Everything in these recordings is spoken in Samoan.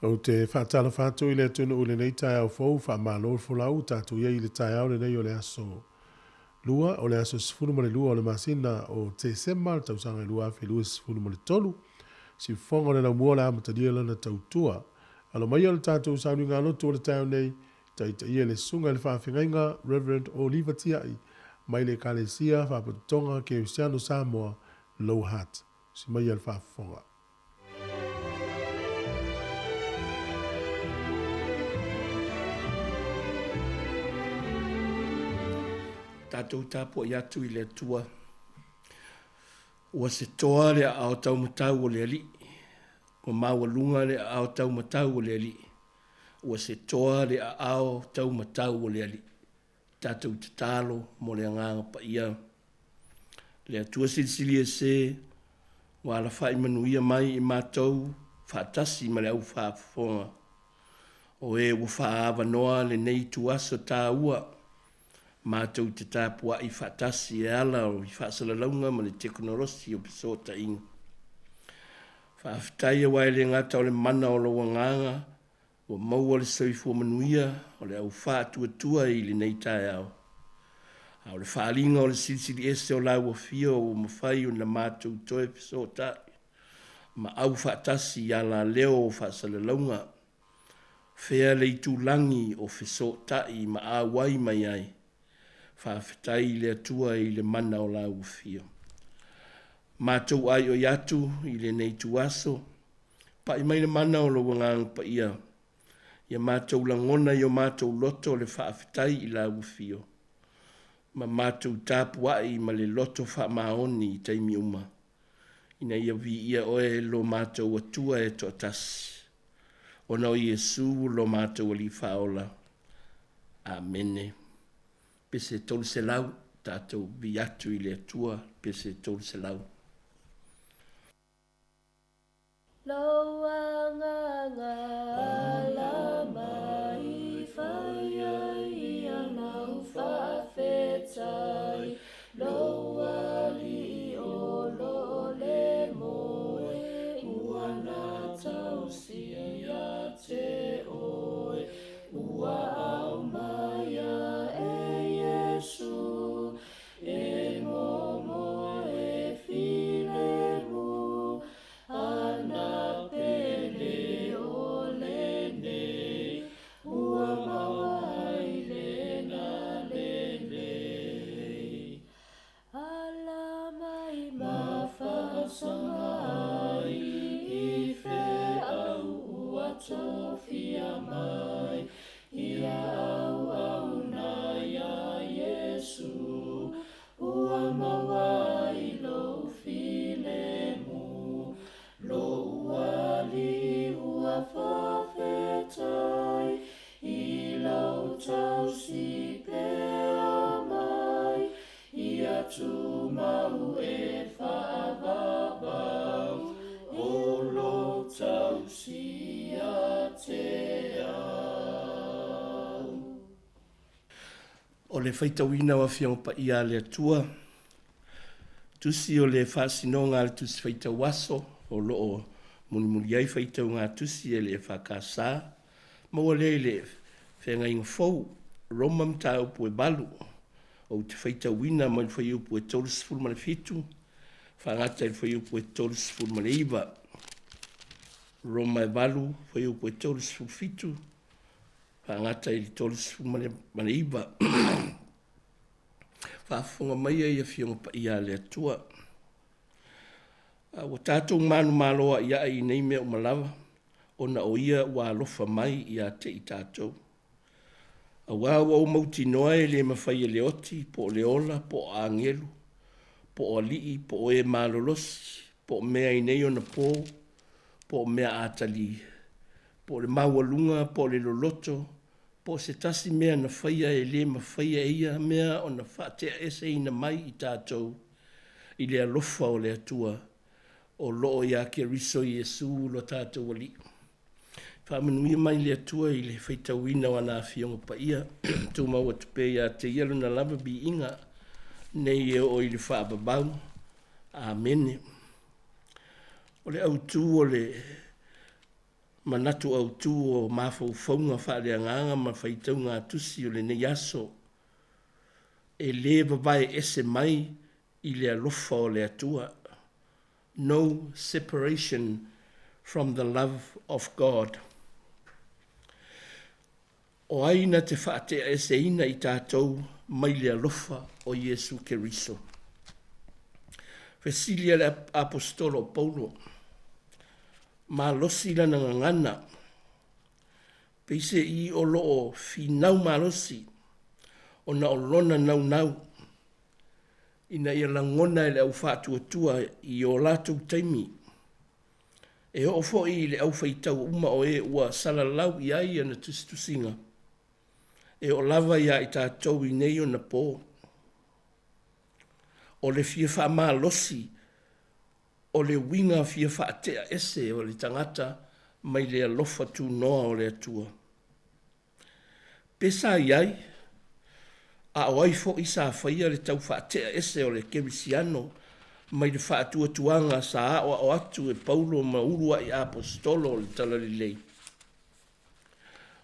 Ou te faatalofa atu i le atunuu i lenei taeao fou, faamalo le folau, ua tatou i ai i le taeao lenei o le aso Lua, o le aso 12 o le masina o Tesema le tausaga 2023. Siufofoga o le laumua o le a amatalia lana tautua. Alo maia le tatou sauniga lotu o le taeao nei, taitaia e le Susuga i le Faafeagaiga Rev. Oliva Tiai mai le Ekalesia Faapotopotoga Kerisiano Samoa, Lower Hutt. Si maia le faafofoga. Tatou tapuai atu i le Atua. Ua setoa le aao taumatau o le Alii, ua maualuga le aao taumatau o le Alii, ua setoa le aao taumatau o le Alii. Tatou tatalo mo le Agaga Paia. Le Atua Silisili Ese, ua alafai manuia mai i matou faatasi ma le au faafofoga. O e ua faaavanoa lenei ituaso taua, matou te tapuai faatasi e ala i faasalalauga ma le tekonolosi o fesootaiga. Faafetai aua e le gata o le mana o lou Agaga Ua maua le soifua manuia o le au faatuatua i lenei taeao, a o le faaaliga o le Silisili Ese o lau Afio ua mafai ona matou toe fesootai ma au faatasi i alaleo o faasalalauga, fea le itulagi o fesootai ma auai mai ai. Faafetai i le Atua i le mana o lau Afio. Matou aioi atu i lenei ituaso, Pai mai le mana o lou Agaga Paia, ia matou lagona i o matou loto le faafetai i lau Afio, ma matou tapuai ma le loto faamaoni i taimi uma, ina ia viia Oe lo matou Atua e toatasi, ona o Iesu lo matou Alii Faaola. Amene. Pese 300, tatou vii atu i le Atua, pese 300. Lou agaga ala mai fai ai ia lau faafetai, Lou alii o lo le moe, ua na tausi ia te oe, Ua aumaia e Iesu E momo e filemu ana pele o lenei, ua maua ai lena lelei. Ala mai ma faasoga ai i feau ua tofia mai, Ia auauna iā Iesu, ua maua ai lou filemu. Lou Alii ua faafetai i lau tausi pea mai, ia tumau e faavavau, o lou tausi ia te au. O le faitauina o Afioga Paia a le Atua, Tusi o le Faasinoga a le Tusi Faitau Aso o lo o mulimuli ai faitauga tusi e le EFKS, maua lea i le Feagaiga Fou, Roma Mataupu e 8. Ou te faitauina mai le fuaiupu e 37 faagata i le fuaiupu e 39. Roma e 8, fuaiupu e 37 faagata i le 39. Faafofoga mai ai Afioga Paia a le Atua. A ua tatou manumalo a'ia'i i nei mea uma lava, ona o Ia ua alofa mai ia te i tatou. Aua ua ou mautinoa e le mafai e le oti, po o le ola, po o agelu, po o alii, po o e malolosi, po o mea i nei ona po, po o mea atalī, po o le maualuga, po o le loloto, po o se tasi mea na faia e le mafaia e ia mea ona faateaeseina mai i tatou i le alofa o le Atua o lo o iā Keriso Iesu lo tatou Alii. Faamanuia mai le Atua i le faitauina o ana Afioga Paia. Tumau atu pea ia te Ia Lona lava viiga nei e oo i le faavavau. Amene. O le autu o le Manatu autu o mafaufauga faaleagaga ma faitauga tusi o lenei aso, e lē vavae ese mai i le alofa o le Atua. No separation from the love of God. O ai na te faateaeseina i tatou mai le alofa o Iesu Keriso? Fesili a le Aposetolo o Paulo, malosi lana gagana, peiseai o lo o finau malosi ona o lona naunau ina ia lagona e le au faatuatua i o latou taimi, e oo foi i le aufaitau uma o e ua salalau i ai ana tusitusiga, e oo lava iā i tatou i nei ona po. O le fia faamalosi o le uiga fia faatea ese o le tagata mai le alofa tunoa o le Atua. Pe sa i ai, a o ai foi sa faia le tau faatea ese o le kerisiano mai le faatuatuaga sa aoao atu e Paulo ma uluai aposetolo o le Talalelei?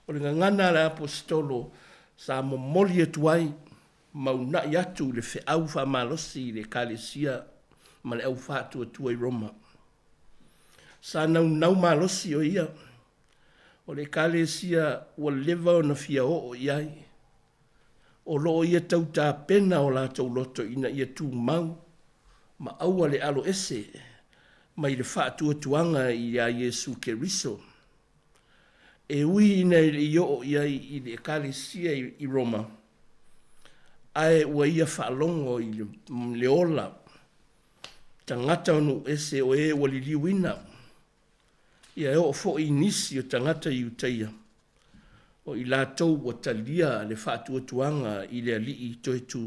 O le gagana a le aposetolo sa momoli atu ai ma una'i atu le feau faamalosi i le Ekalesia ma le au faatuatua i Roma. Sa naunau malosi o ia o le Ekalesia ua leva ona fia oo i ai, o lo o ia tau tapena o latou loto ina ia tumau ma aua le alo ese mai le faatuatuaga iā Iesu Keriso. E ui ina e le i oo i ai i le Ekalesia i Roma, ae ua ia faalogo i le ola tagata o nuu ese o e ua liliuina, ia e oo foi i nisi o tagata Iutaia, o i latou ua talia le faatuatuaga i le Alii toe tu.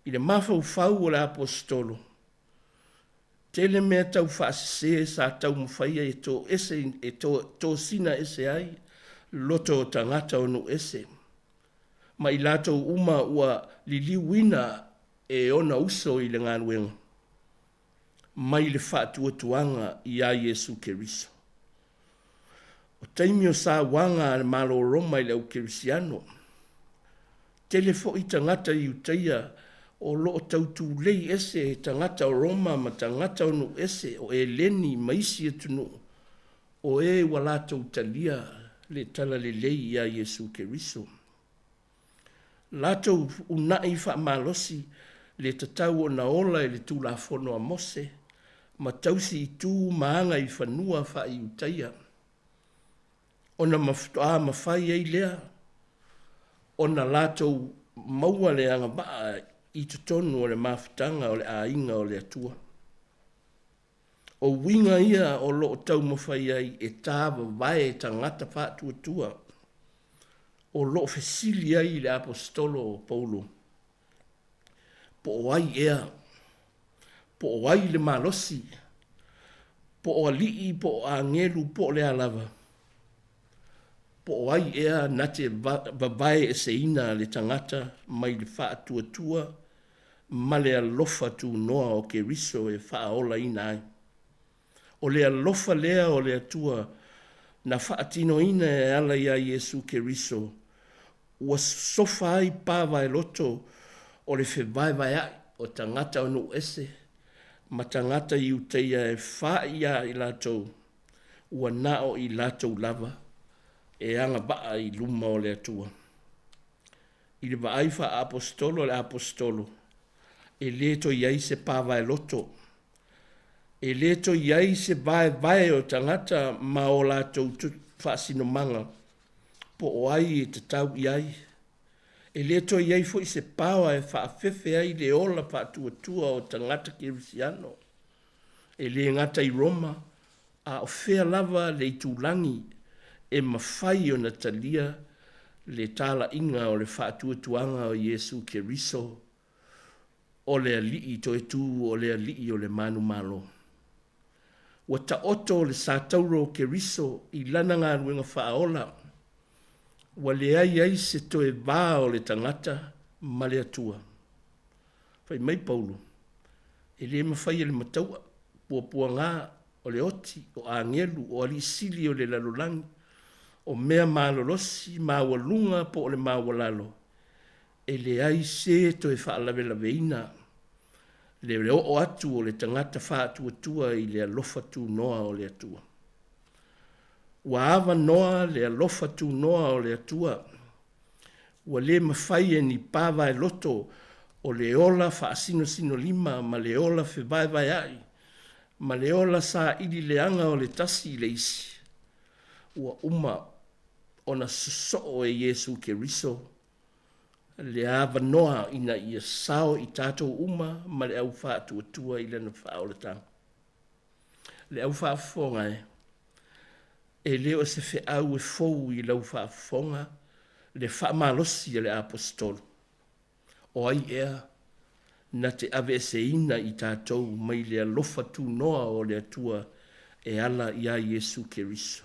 I le mafaufau o le Aposetolo, tele mea tau faasese sa taumafaia e to ese e to, tosina ese ai loto o tagata o nuu ese, ma i latou uma ua liliuina e ona uso i le galuega mai le faatuatuaga iā Iesu Keriso. O taimi o sauaga a le Malo o Roma i le au kerisiano, tele foi tagata Iutaia o lo o tau tulei ese e tagata o Roma ma tagata o nuu ese o Eleni ma isi atunuu o e ua latou talia le Talalelei iā Iesu Keriso. Latou una'i faamalosi le tatau ona ola i le Tulafono a Mose ma tausi i tu ma aga i fanua faa-Iutaia, ona faatoa mafai ai lea ona latou maua le agavaa i totonu o le mafutaga o le aiga o le Atua. O uiga ia o lo o taumafai ai e tāvavae tagata faatuatua o lo o fesili ai i le Aposetolo o Paulo, Po o ai ea? Po o ai le malosi? Po o alii, po o agelu, po o le a lava? Po o ai ea na te vavae eseina le tagata mai le faatuatua ma le alofa tunoa o Keriso e faaolaina ai? O le alofa lea o le Atua na faatinoina e ala iā Iesu Keriso, ua sosofa ai pa vaeloto o le fevaevaeaʻi o tagata o nuu ese ma tagata Iutaia e faʻi iā i latou, ua na o i latou lava e agavaa i luma o le Atua. I le vaai faa-aposetolo a le aposetolo, e lē toe i ai se pa vaeloto, e lē toe i ai se vaevae o tagata ma o latou faasinomaga po o ai e tatau i ai. E lē toe i ai foi se paoa e faafefe ai le ola faatuatua o tagata kerisiano, e lē gata i Roma, a o fea lava le itulagi e mafai ona talia le talaiga o le faatuatuaga o Iesu Keriso o le Alii toe tu o le Alii o le manumalo. Ua taoto le satauro o Keriso i lana galuega faaola, ua leai ai se toe va o le tagata ma le Atua. Fai mai Paulo, E lē mafai e le mataua, puapuagā. o le oti, o agelu, o alii sili o le lalolagi, o mea malolosi, maualuga po o le maualalo, e leai se toe faalavelaveina le oo atu o le tagata faatuatua i le alofa tunoa o le Atua. Ua avanoa le alofa tunoa o le Atua. Ua le mafai e ni pavaeloto o le ola faasinosinolima ma le ola fevaevaea'i ma le ola saili leaga o le tasi i le isi. Ua uma ona sosoo e Iesu Keriso le avanoa ina ia sao i tatou uma ma le au faatuatua i lana faaolataga. Le au faafofoga e, e le o se feau e fou i lau faafofoga le faamalosi a le Aposetolo. O ai ea na te aveeseina i tatou mai le alofa tunoa o le Atua e ala iā Iesu Keriso?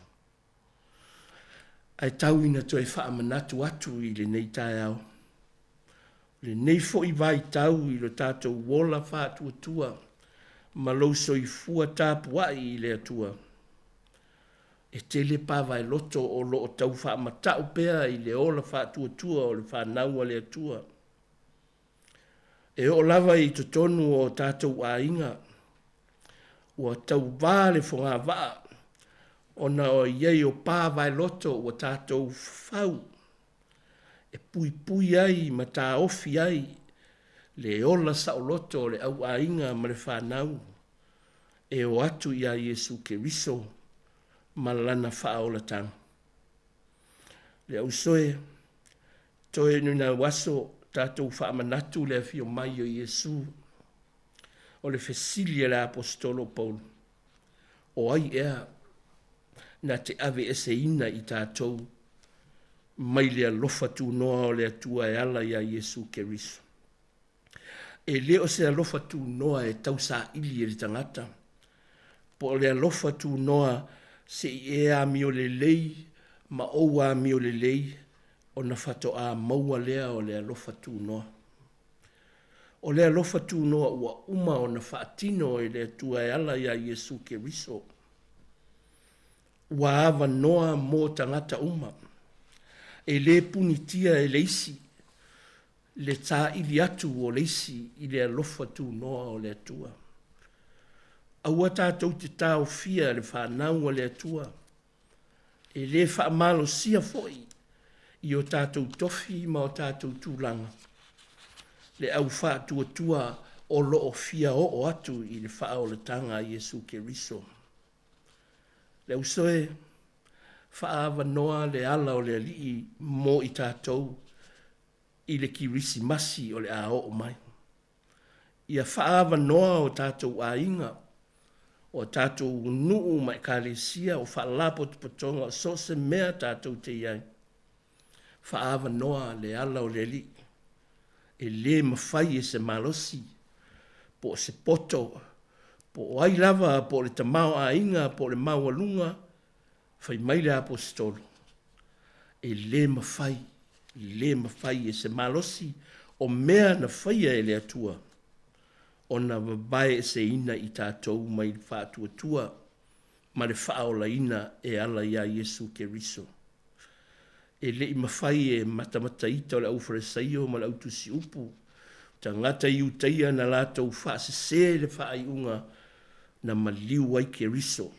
Ae tau ina toe faamanatu atu i lenei taeao, lenei foi vaitau i lo tatou ola faatuatua ma lou soifua tapuai i le Atua. E tele pavaeloto o lo o tau faamata'u pea i le ola faatuatua o le fanau a le Atua. E oo lava i totonu o tatou aiga, ua tauvā le fogavaa ona o i ai o pavaeloto ua tatou fafau e puipui ai ma taofi ai le ola saoloto o le au aiga ma le fanau e o atu iā Iesu Keriso ma lana faaolataga. Le ausoe, toe ni nau aso tatou faamanatu le afio mai o Iesu. O le fesili a le Aposetolo o Paulo, o ai ea na te aveeseina i tatou mai le alofa tunoa o le Atua e ala iā Iesu Keriso? E le o se alofa tunoa e tausaili e le tagata, po o le alofa tunoa se i e amio lelei ma ou amio lelei ona faatoa maua lea o le alofa tunoa. O le alofa tunoa ua uma ona faatino e le Atua e ala iā Iesu Keriso. Ua avanoa mo tagata uma. E le punitia e le isi le saili atu o le isi i le alofa tunoa o le Atua. Aua tatou te taofia le fanau a le Atua. E le faamalosia foi i o tatou tofi ma o tatou tulaga le au faatuatua o lo o fia oo atu i le faaolataga a Iesu Keriso. Le ausoe, faaavanoa le ala o le Alii mo i tatou i le Kirisimasi o le a oo mai. Ia faaavanoa o tatou aiga, o tatou nuu ma ekalesia, o faalapotopotoga o so o se mea tatou te i ai. Faaavanoa le ala o le Alii. E le mafai e se malosi, po o se poto, po o ai lava, po o le tamaoaiga, po o le maualuga, fai mai le Aposetolo, e le mafai, le mafai e se malosi o mea na faia e le Atua ona vavaeeseina i tatou mai le faatuatua ma le faaolaina e ala iā Iesu Keriso. E le i mafai e matamataita o le Aufalesaio ma le Autusiupu, tagata Iutaia na latou faasese le faaiuga na maliu ai Keriso.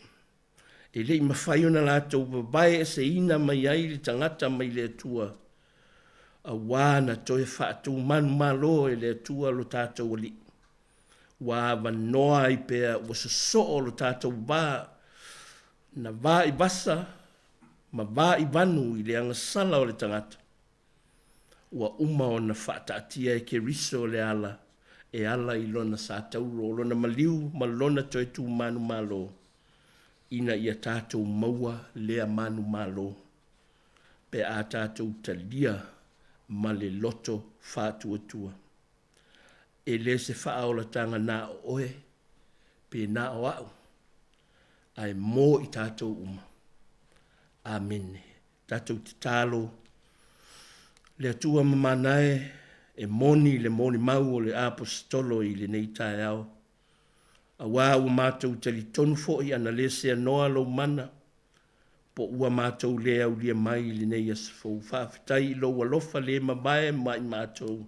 E le i mafai ona latou vavaeeseina mai ai le tagata mai le Atua, auā na toe faatumanumalo e le Atua lo tatou Alii. Ua avanoa ai pea ua sosoo lo tatou va, na va i vasa ma va i vanu i le agasala o le tagata. Ua uma ona faataatia e Keriso le ala e ala i lona satauro, lona maliu ma lona toe tumanumalo, ina ia tatou maua lea manumalo pe a tatou talia ma le loto faatuatua. E le se faaolataga na o oe pe na o au, ae mo i tatou uma. Amene. Tatou tatalo, Le Atua mamana e, e moni le molimau o le Aposetolo i lenei taeao. Auā ua matou talitonu foi ana le seanoa lou mana, po ua matou le aulia mai i lenei aso fou. Faafetai i lou alofa le mavae ma i matou,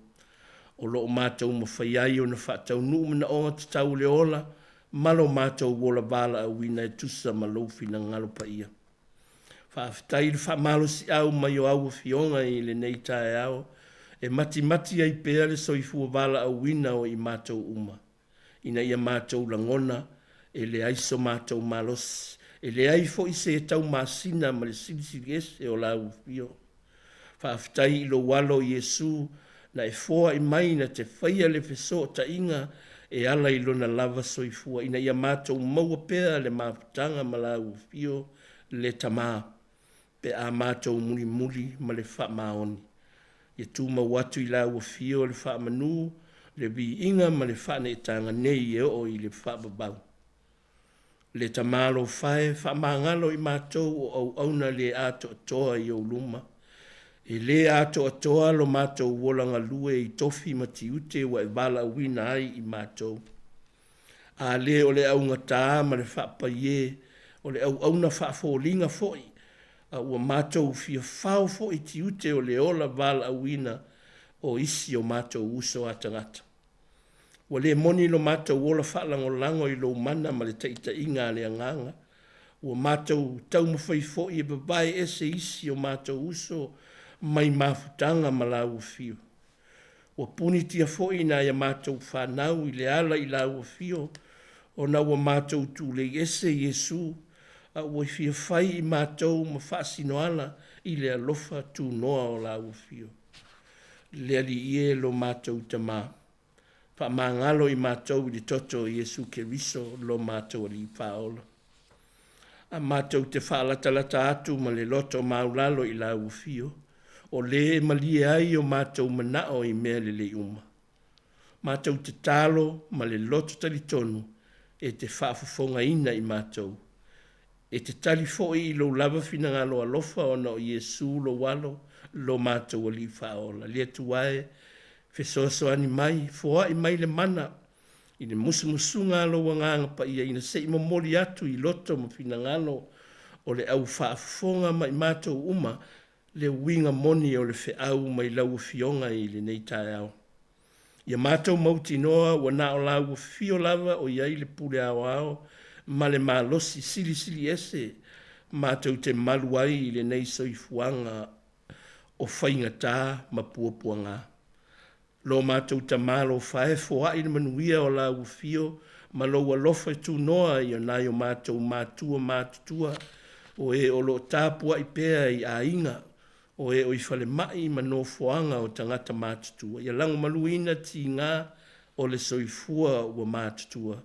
o lo o matou mafai ai ona faataunuu manaoga tatau o le ola ma lo matou ola valaauina e tusa ma lou finagalo paia. Faafetai i le faamalosiau mai o au afioga i lenei taeao e matimati ai pea le soifua valaauina o i matou uma, ina ia matou lagona e leai so matou malosi, e leai foi se taumasina ma le silisili ese o lau afio. Faafetai i lou Alo Iesu na e foai mai na te faia le fesootaiga e ala i lona lava soifua ina ia matou maua pea le mafutaga ma lau afio le Tama pe a matou mulimuli ma le faamaoni. Ia tumau atu i lau afio le faamanu, le viiga ma le faaneetaga nei e oo i le faavavau. Le Tama alofa e, faamagalo i matou o auauna le atoatoa i ou luma. E le atoatoa lo matou ola galue i tofi ma tiute ua e valaauina ai i matou. A le o le augatā ma le faapaiē, o le auauna faafoliga foi, a ua matou fia fao foi tiute o le ola valaauina o isi o matou uso a tagata. Ua le moni lo matou ola faalagolago i lou mana ma le taitaiga a le Agaga. Ua matou taumafai foi e vavae ese isi o matou uso mai mafutaga ma lau afio. Ua punitia foi nai a matou fanau i le ala i lau afio, ona ua matou tulei ese Iesu, a ua fia fai i matou ma faasinoala i le alofa tunoa o lau afio. Le Alii e lo matou Tama, faamagalo i matou i le toto o Iesu Keriso lo matou Alii Faaola. A matou te faalatalata atu ma le loto maulalo i lau afio, o lē e malie ai o matou manao i mea lelei uma. Matou te talo ma le loto talitonu e te faafofogaina i matou, E te tali foi i lou lava finagalo alofa ona o Iesu lou Alo, lo matou Alii Faaola. Le Atua e, fesoasoani mai, foai mai le mana i le musumusuga a lou Agaga Paia ina se i momoli atu i loto ma finagalo o le au faafofoga ma i matou uma le uiga moni o le feau mai lau Afioga i lenei taeao. Ia matou mautinoa ua na o lau afio lava o i ai le pule aoao ma le malosi silisili ese matou te malu ai i lenei soifuaga o faigata ma puapuaga. Lo matou Tama alofa e, foai le manuia o lau afio ma lou alofa e tunoa i nai o matou matua matutua o e o lo o tapuai pea i aiga o e o i falemai ma nofoaga o tagata matutua, ia lagomaluina tiga o le soifua ua matutua,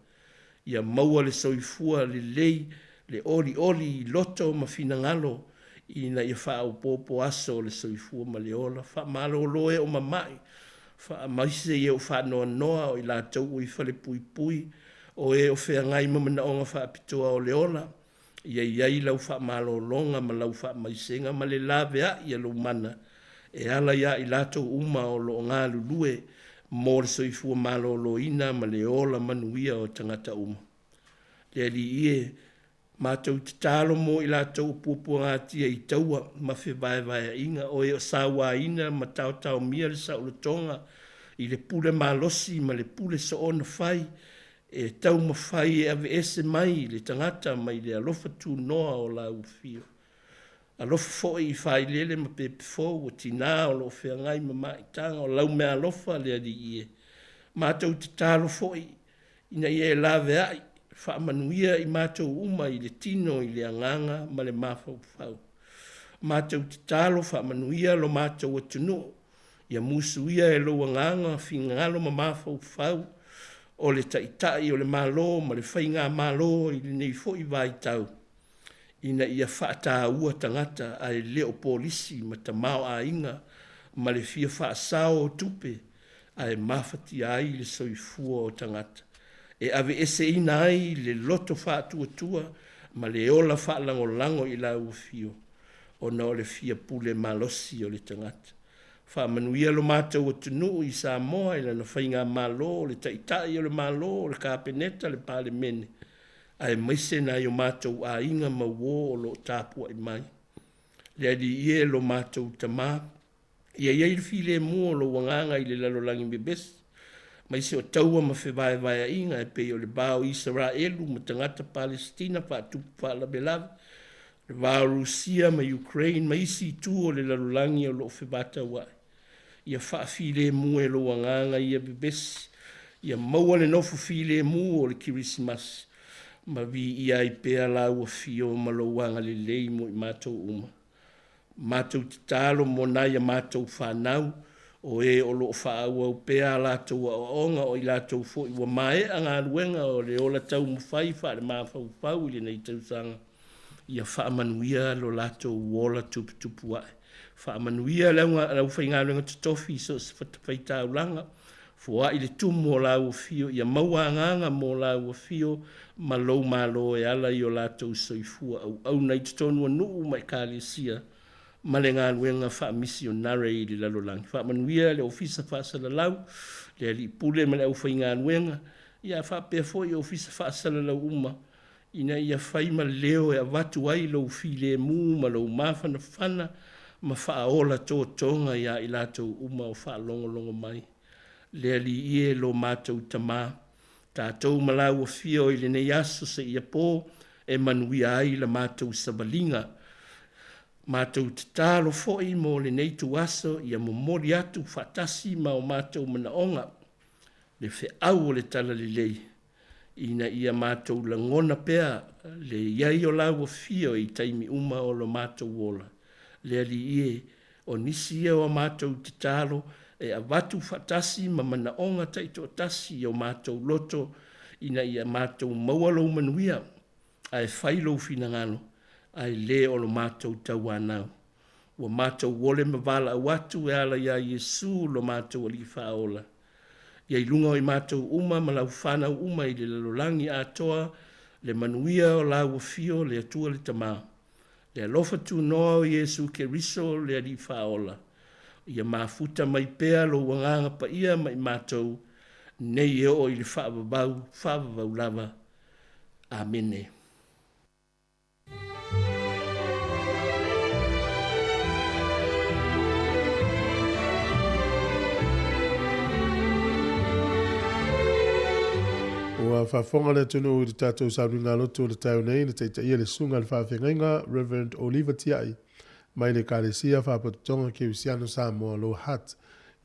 ia maua le soifua lelei, le olioli i loto ma finagalo ina ia faaopoopo aso o le soifua ma le ola, faamalolo e o mama'i, faamaise i e o faanoanoa o i latou ua i falepuipui, o e o feagai ma manaoga faapitoa o le ola, Ia i ai lau faamalologa ma lau faamaisega ma le laveai a lou mana e ala iā i latou uma o lo o galulue mo le soifua maloloina ma le ola manuia o tagata uma. Le Alii e, matou te tatalo mo i latou o puapuagatia i taua ma fevaevaeaiga, o e o sauaina ma taotaomia le saolotoga i le pule malosi ma le pule soona fai E taumafai e aveese mai le tagata mai le alofa tunoa o lau afio. Alofa foi i failele ma pepe fou, o tinā o lo o feagai ma maitaga, o lau meaalofa le Alii e. Matou tatalo foi ina ia e laveai, faamanuia i matou uma i le tino, i le agaga ma le mafaufau. Matou tatalo faamanuia lo matou atunuu Ia musuia e lou agaga finagalo ma mafaufau o le Taitai o le Malo ma le Faigamalo i lenei foi vaitau, ina ia faataua tagata ae le o polisi ma tamaoaiga ma le fia faasao o tupe ae mafatia ai le soifua o tagata, e aveeseina ai le loto faatuatua ma le ola faalagolago i lau afio ona o le fia pule malosi o le tagata. Faamanuia lo matou atunuu i Samoa i lana faigamalo, le Taitai o le Malo, o le Kapeneta, le Palemene, aemaise nai o matou aiga ma uo o lo o tapuai mai. Le Alii e lo matou Tama, ia i ai le filemu o lou Agaga i le lalolagi vevesi, aemaise o taua ma fevaevaeaiga e pei o le va o Isaraelu ma tagata Palesitina faatupu faalavelave, le va o Rusia ma Ukraine ma isi itu o le lalolagi o lo o fevataua'i. Ia faafilemu e lou Agaga ia vevesi, ia maua le nofo filemu o le Kerisimasi, ma viia ai pea lau afio ma lou agalelei mo i matou uma. Matou tatalo mo nai a matou fanau, o e o lo o faaauau pea a latou aoaoga, o i latou foi ua maea galuega o le ola taumafai faalemafaufau i lenei tausaga, ia faamanuia lo latou ola tuputupu ae. Faamanuia le aufaigaluega totofi i so o se fatafaitaulaga, foai le tumu o lau afio, ia maua agaga mo lau afio ma lou malo e ala i o latou soifua auauna i totonu o nuu ma ekalesia ma le galuega faamisionare i le lalolagi. Faamanuia le Ofisa Faasalalau, le Alii Pule ma le aufaigaluega, ia faapea foi Ofisa Faasalalau uma, ina ia fai ma leo e avatu ai lou filemu ma lou mafanafana ma faaola totoga iā i latou uma o faalogologo mai. Le Alii e lo matou Tama, tatou ma lau afio i lenei aso seia po e manuia ai la matou savaliga. Matou tatalo foi mo lenei ituaso ia momoli atu faatasi ma o matou manaoga le feau o le talalelei ina ia matou lagona pea le i ai o lau afio i taimi uma o lo matou ola. Le Alii e, o nisi ia o a matou tatalo e avatu faatasi ma manaoga taitoatasi i o matou loto ina ia matou maua lou manuia ae fai lou finagalo ae le o lo matou tauanau. Ua matou ole ma valaau atu e ala iā Iesu lo matou Alii Faaola. Ia i luga o i matou uma ma lau fanau uma i le lalolagi atoa le manuia o lau afio le Atua le Tama, le alofa tunoa o Iesu Keriso le Alii Faaola. Ia mafuta mai pea lou Agaga Paia ma i matou nei e oo i le faavavau, faavavau lava. Amene. Ua faafofoga le atunuu i le tatou sauniga lotu o le taeao nei na taitaia le Susuga i le Faafeagaiga Rev. Oliver Tiai mai le Ekalesia Faapotopotoga Kerisiano Samoa Lower Hutt.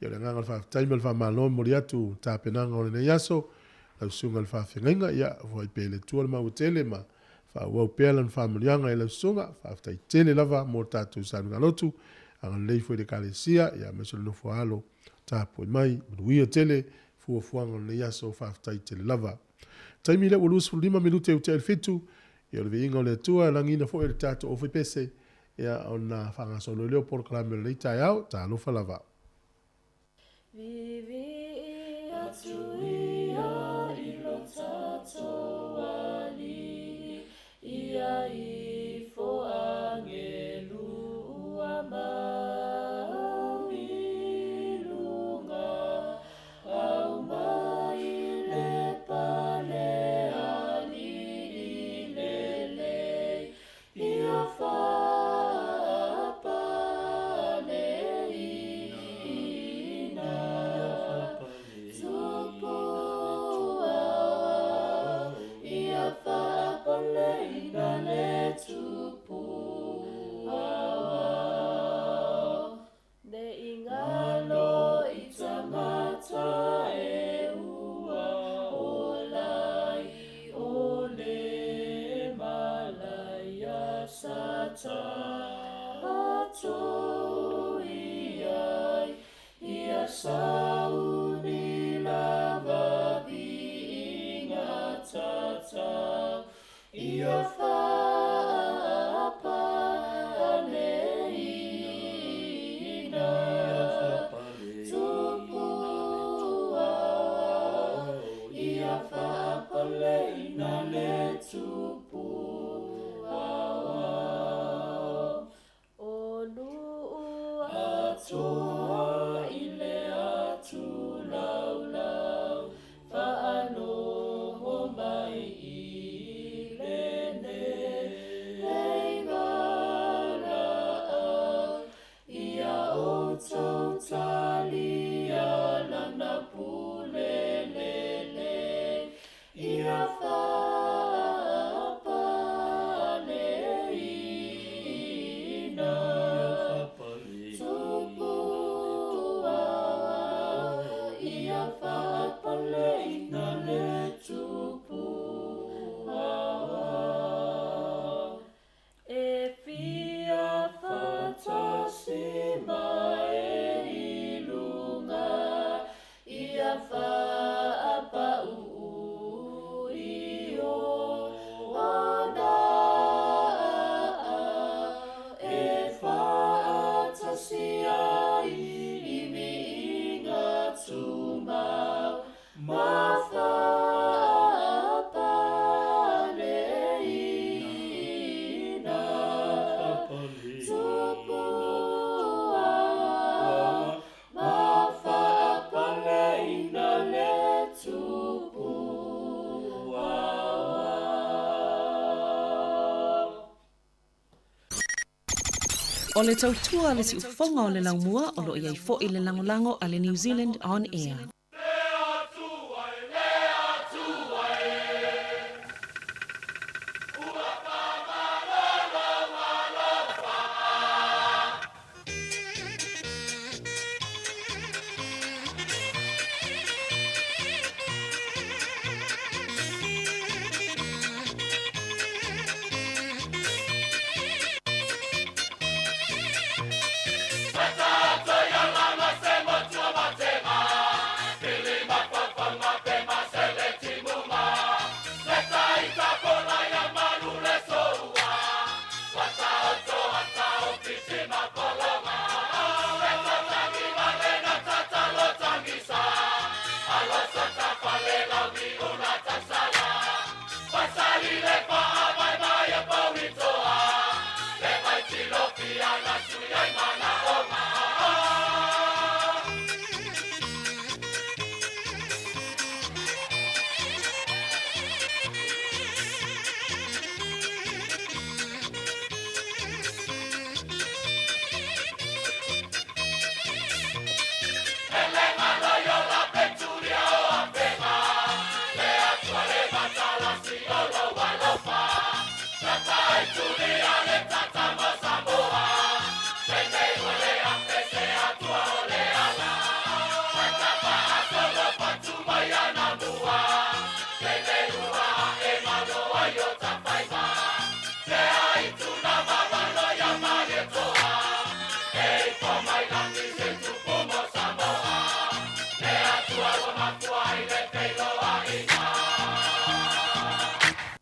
Ia o le agaga o le faafetai ma le faamalo e momoli atu tapenaga o lenei aso lau Susuga i le Faafeagaiga, ia foai pea i le Atua le maua tele ma Faaauau pea lana faamanuiaga i lau susuga. Faafetai tele lava mo le tatou sauniga lotu. Agalelei foi i le Ekalesia, ia aemaise o le nofo a alo tapuai mai. Manuia tele fuafuaga o lenei aso. Faafetai tele lava. Taimi lea ua 25 minute ua tea i le fitu, ia o le viiga o le Atua e lagiina foi e le tatou aufaipese, ia ona faagasolo ai lea o polokalame o lenei taeao. Talofa lava. Viivii atu ia i lo tatou Alii, ia ifo agelu ua mau i luga, au mai le pale alii lelei, Ia faapaleina tupu awa, Ia faapaleina le tupu awa. Ne i ngalo i tangata e ua ola i o le malaia sa tatou i ai, ia sauni lava viiga tatau. Ia faapaleina tupu awa, Ia faapaleina le tupu awa. O nuu atoa. O le tautua a le siufofoga o le laumua o lo o i ai foi le lagolago a le New Zealand On Air.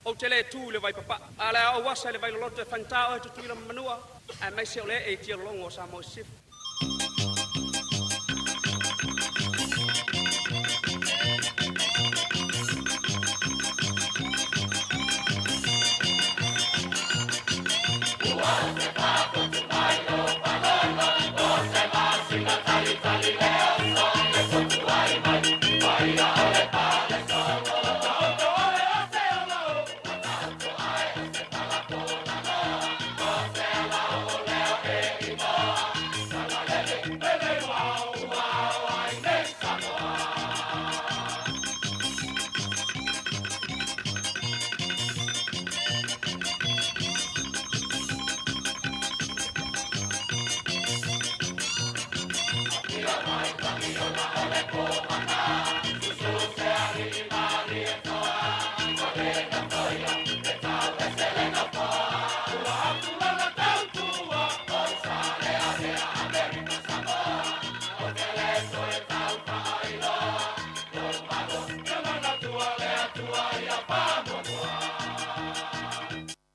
Ou te le tu i le Vaipapaa, a o le a ou asa i le Vailoloto e faigata oe Tutuila ma Manua, aemaise o le ee i tialologo o Samoa i Sisifo.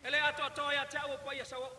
E le atoatoa ia te au o paia sauoo.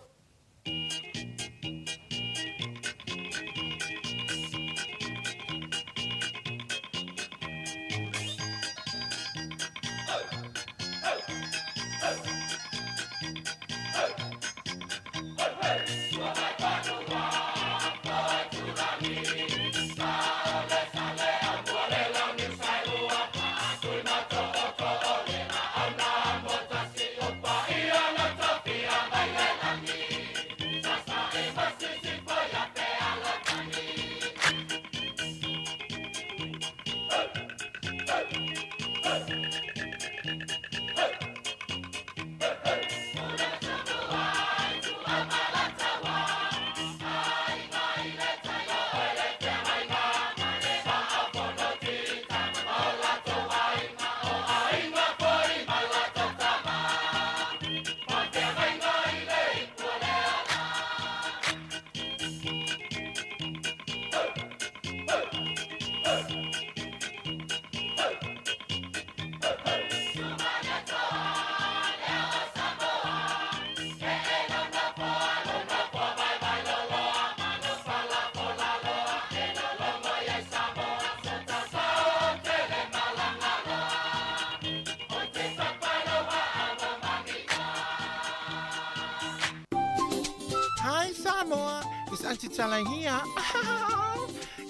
Hi Samoa, it's Auntie Tala here.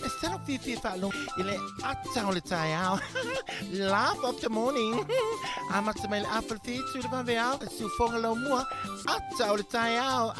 E sala fiafia faalogo i le ata o le taeao. Laugh of the morning. Amata mai le afa le fitu le vaveao, le siufoga laumua, ata o le taeao.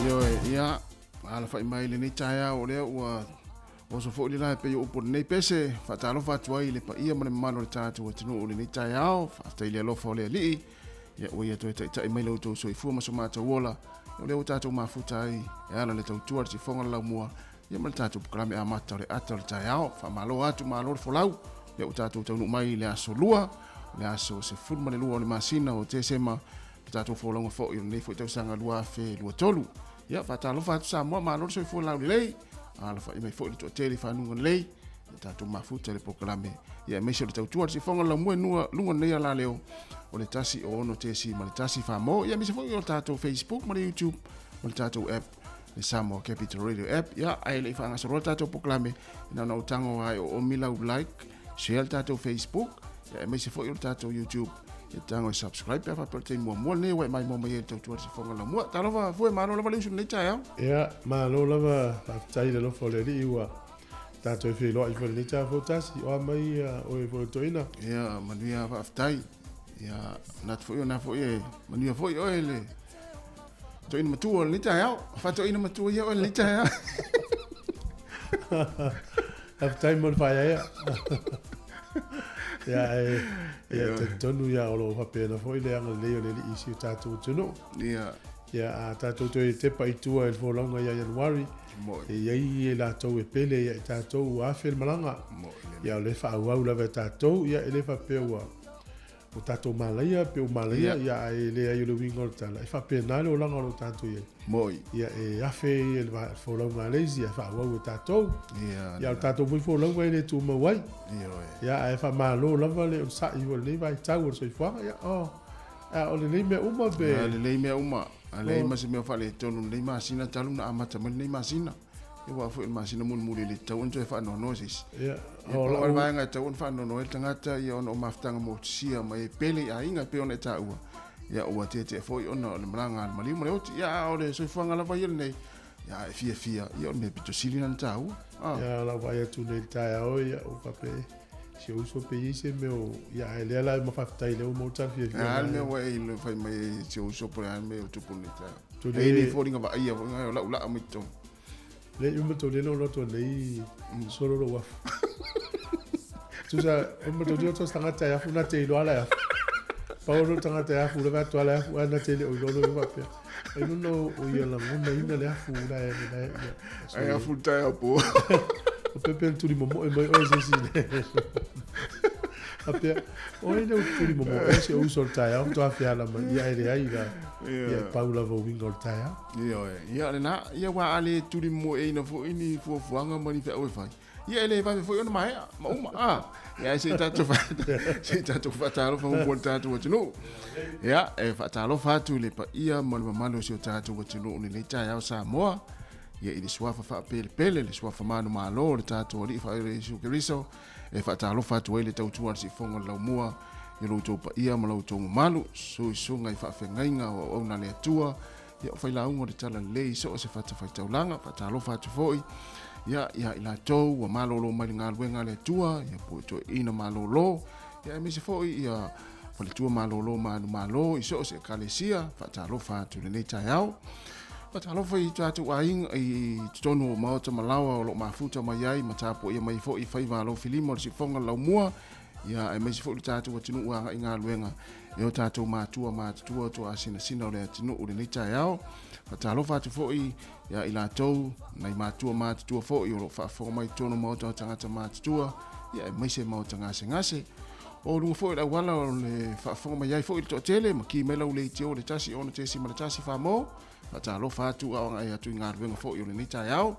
Ioe, ia, alafa'i mai i lenei taeao o lea ua oso foi le lae pei o upu o lenei pese, faatalofa atu ai i le paia ma le mamalu o le tatou atunuu i lenei taeao, faafetai i le alofa o le Alii, ia ua ia toe taitai mai lo outou soifua ma so matou ola, o lea ua tatou mafuta ai e ala le tautua le sifoga le laumua, ia ma le tatou polokalame amata o le ata o le taeao. Faamalo atu, malo le folau, lea ua tatou taunuu mai i le aso lua, le aso 12 o le masina o Tesema, le tatou folauga foi o lenei foi tausaga 2023. Ia, faatalofa atu Samoa, malo le soifua laulelei, alafai mai foi le toatele i fanuga lelei, le tatou mafuta i le polokalame. Ia, aemaise o le tautua le sifoga laumua nua luga nei ala leo o le tasi o ono tesi ma le tasi whamō. Ia, aemaise foi o le tatou Facebook ma le YouTube ma le tatou app le Samoa Capital Radio app. Ia, ae le i faagasoloa le tatou polokalame, ina ona ou tago ai o omi lau like, share le tatou Facebook, ia, aemaise foi o le tatou YouTube. Ia tago e subscribe pe a faapea o le taimi muamua lenei ua e maimoa mai ai i le tautua le sifoga laumua. Talofa fue, malo lava le usu i lenei taeao. Ia, malo lava, faafetai i le alofa o le Alii ua tatou e feiloai foi i lenei taeao fou tasi. O a mai ia oe foi o toeaina? Ia, manuia faafetai. Ia, manatu foi o na foi e manuia foi oe le toeaina matua o lenei taeao. Faatoeaina matua ia oe i lenei taeao. Faafetai mo le faaeaea. Ia, e, ia, talitonu ia o lo o faapena foi le agalelei o le Alii i si o tatou atunuu. Ia. Ia, a tatou toe tepa i tua i le folauga ia Ianuari, e i ai e latou e pele ia i tatou ua afe le malaga. Ia, o le faaauau lava e tatou, ia, e le faapea ua o tatou malaia pe o malaia, ia, ae leai o le uiga o le tala, e faapena le olaga o lo o tatou i ai. Moi. Ia, e afe le folauga a le isi, ae faaauau e tatou. Ia, Ia, o le tatou foi folauga e le tumau ai. Ioe. Ia, ae faamalo lava le onosai o lenei vaitau o le soifuaga. Ia, oh, a o lenei mea uma pe... Ia, lelei mea uma. A leai ma se mea o faaletonu lenei masina talu na amata mai lenei masina. Ia aua foi o le masina mulimuli e le tatau ona toe faanoanoa se isi. Ia, Ia, pau lava le vaega e tatau ona faanoanoa ai le tagata, ia ona o mafutaga motusia ma e pele i aiga e pei ona e taua. Ia, ua tietie foi ona o le malaga a le maliu ma le oti. Ia, a o le soifuaga lava ia lenei, ia, a e fiafia, ia o le mea pito sili lena ona taua. Ah. Ia, o lau vaai atu nei i le taeao, ia, ua faapea, si ou uso pe i ai se mea o, ia, ae lea la e ma faafetai lea ua maua le tala fiafia. A le mea ua e fai mai e si ou uso po o le a le mea o tupu nei taeao. E i ai ni foliga vaaia foi o lau laa mai totonu. Le uma tau lena o loto nei solo lo wafu. Tusa uma tau lena tangata e afu na te iloa la e afu. Pau lo tangata e afu le vatu ala e afu ana te le o iloa lo wapea. Ai no no o ia lagona ina le afu la e la e. Ai afu tae au po. O pepe le tuli momoe mai oe se si. Apea, o ai le tuli momoe se o uso o le taeao, toa whiala mai, ia e leai la, ia e pau lava uiga o le taeao. Ioe, ia lena, ia ua a le tuli momoeina foi ni fuafuaga ma ni feau e fai. Ia e le vave foi ona maea ma uma, a. Ia ae se i tatou se i tatou faatalofa muamua i le tatou atunuu. Ia, e faatalofa atu i le paia ma le mamalu o si o tatou atunuu i lenei taeao Samoa. Ia i le suafa faapelepele, le suafa manumalo o le tatou Alii Faaola Iesu Keriso, e faatalofa atu ai le tautua a le Siufofoga o le Laumua i lo outou paia ma lo outou mamalu, suisuga i faafeagaiga o auauna a le Atua, ia o failauga o le talalelei i so o se fatafaitaulaga. Faatalofa atu foi ia ia i latou ua malolo mai le galuega a le Atua, ia po o toeaiina malolo, ia aemaise foi ia faletua malolo manumalo i so o se ekalesia. Faatalofa atu i lenei taeao. Faatalofa i tatou aiga i totonu o maota ma laoa o lo o mafuta mai ai ma tapuaia mai foi i faiva alofilima o le siufofoga o le laumua, ia aemaise foi le tatou atunuu agai galuega e o tatou matua matutua toasinasina o le atunuu i lenei taeao. Faatalofa atu foi ia i latou nai matua matutua foi o lo o faafofoga mai i totonu o maota o tagata matutua, ia aemaise maota gasegase. O luga fo'i o le auala o le faafofoga mai ai fo'i le toatele ma ki mai lau leitio o le 1 6.1 famo. Faatalofa atu a o agai atu i galuega fo'i o lenei taeao.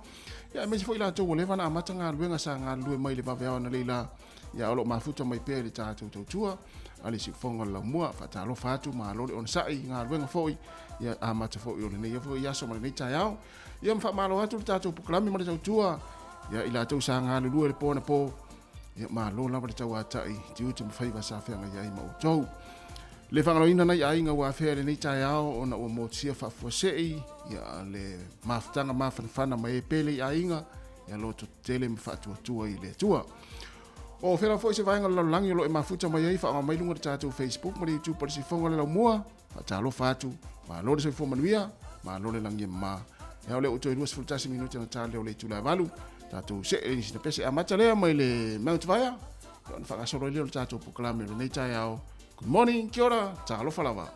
Ia aemaise foi latou ua leva ona amata galuega sa galulue mai le vaveao analeila, ia o loo mafuta mai pea i le tatou tautua a le siufofoga o le laumua. Faatalofa atu, malo le onosai i galuega fo'i, ia amata fo'i o lenei fo'i aso ma lenei taeao. Ia ma faamalo atu le tatou pokalami ma le tautua, ia i latou sa galulue le po anapo. Ia malo lava le tauata'i tiute ma faiva sa feagai ai ma outou. Le faagaloina nai aiga ua afea i lenei taeao ona ua motusia faafuasei, ia le mafutaga mafanafana ma e pele i aiga, ia loto tetele ma faatuatua i le Atua. O fea foi se vaega o le lalolagi o lo o e mafuta mai ai, faaaoga mai luga le tatou Facebook ma le YouTube o le Sifoga o le Laumua. Faatalofa atu, malo le soifua manuia, malo le lagi e mama. Ia o lea ua toe 21 minute na tale o le itula e 8. Tatou see i sina pese amata lea mai le Mount Vaea. Ona faagasolo ai lea o le tatou polokalame o lenei taeao. Good morning, kia ora, talofa lava.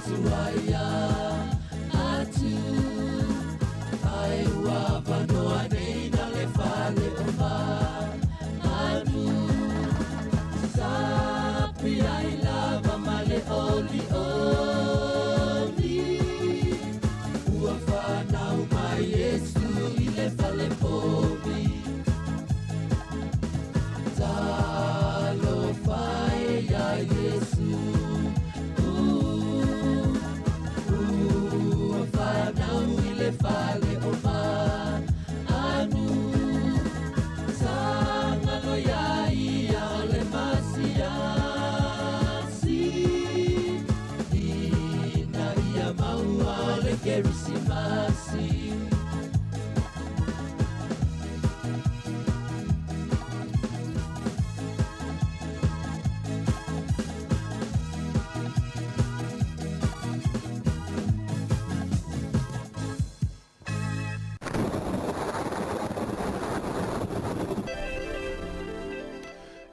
tuaia atu Ae ua avanoa nei na le fale o manu Sapi ai lava ma le olioli Ua fanau mai Iesu i le fale povi Talofa e ia Iesu Ua fanau i le fale o manu Sagalo ia ia o le Masiasi Ina ia maua le Kerisimasi.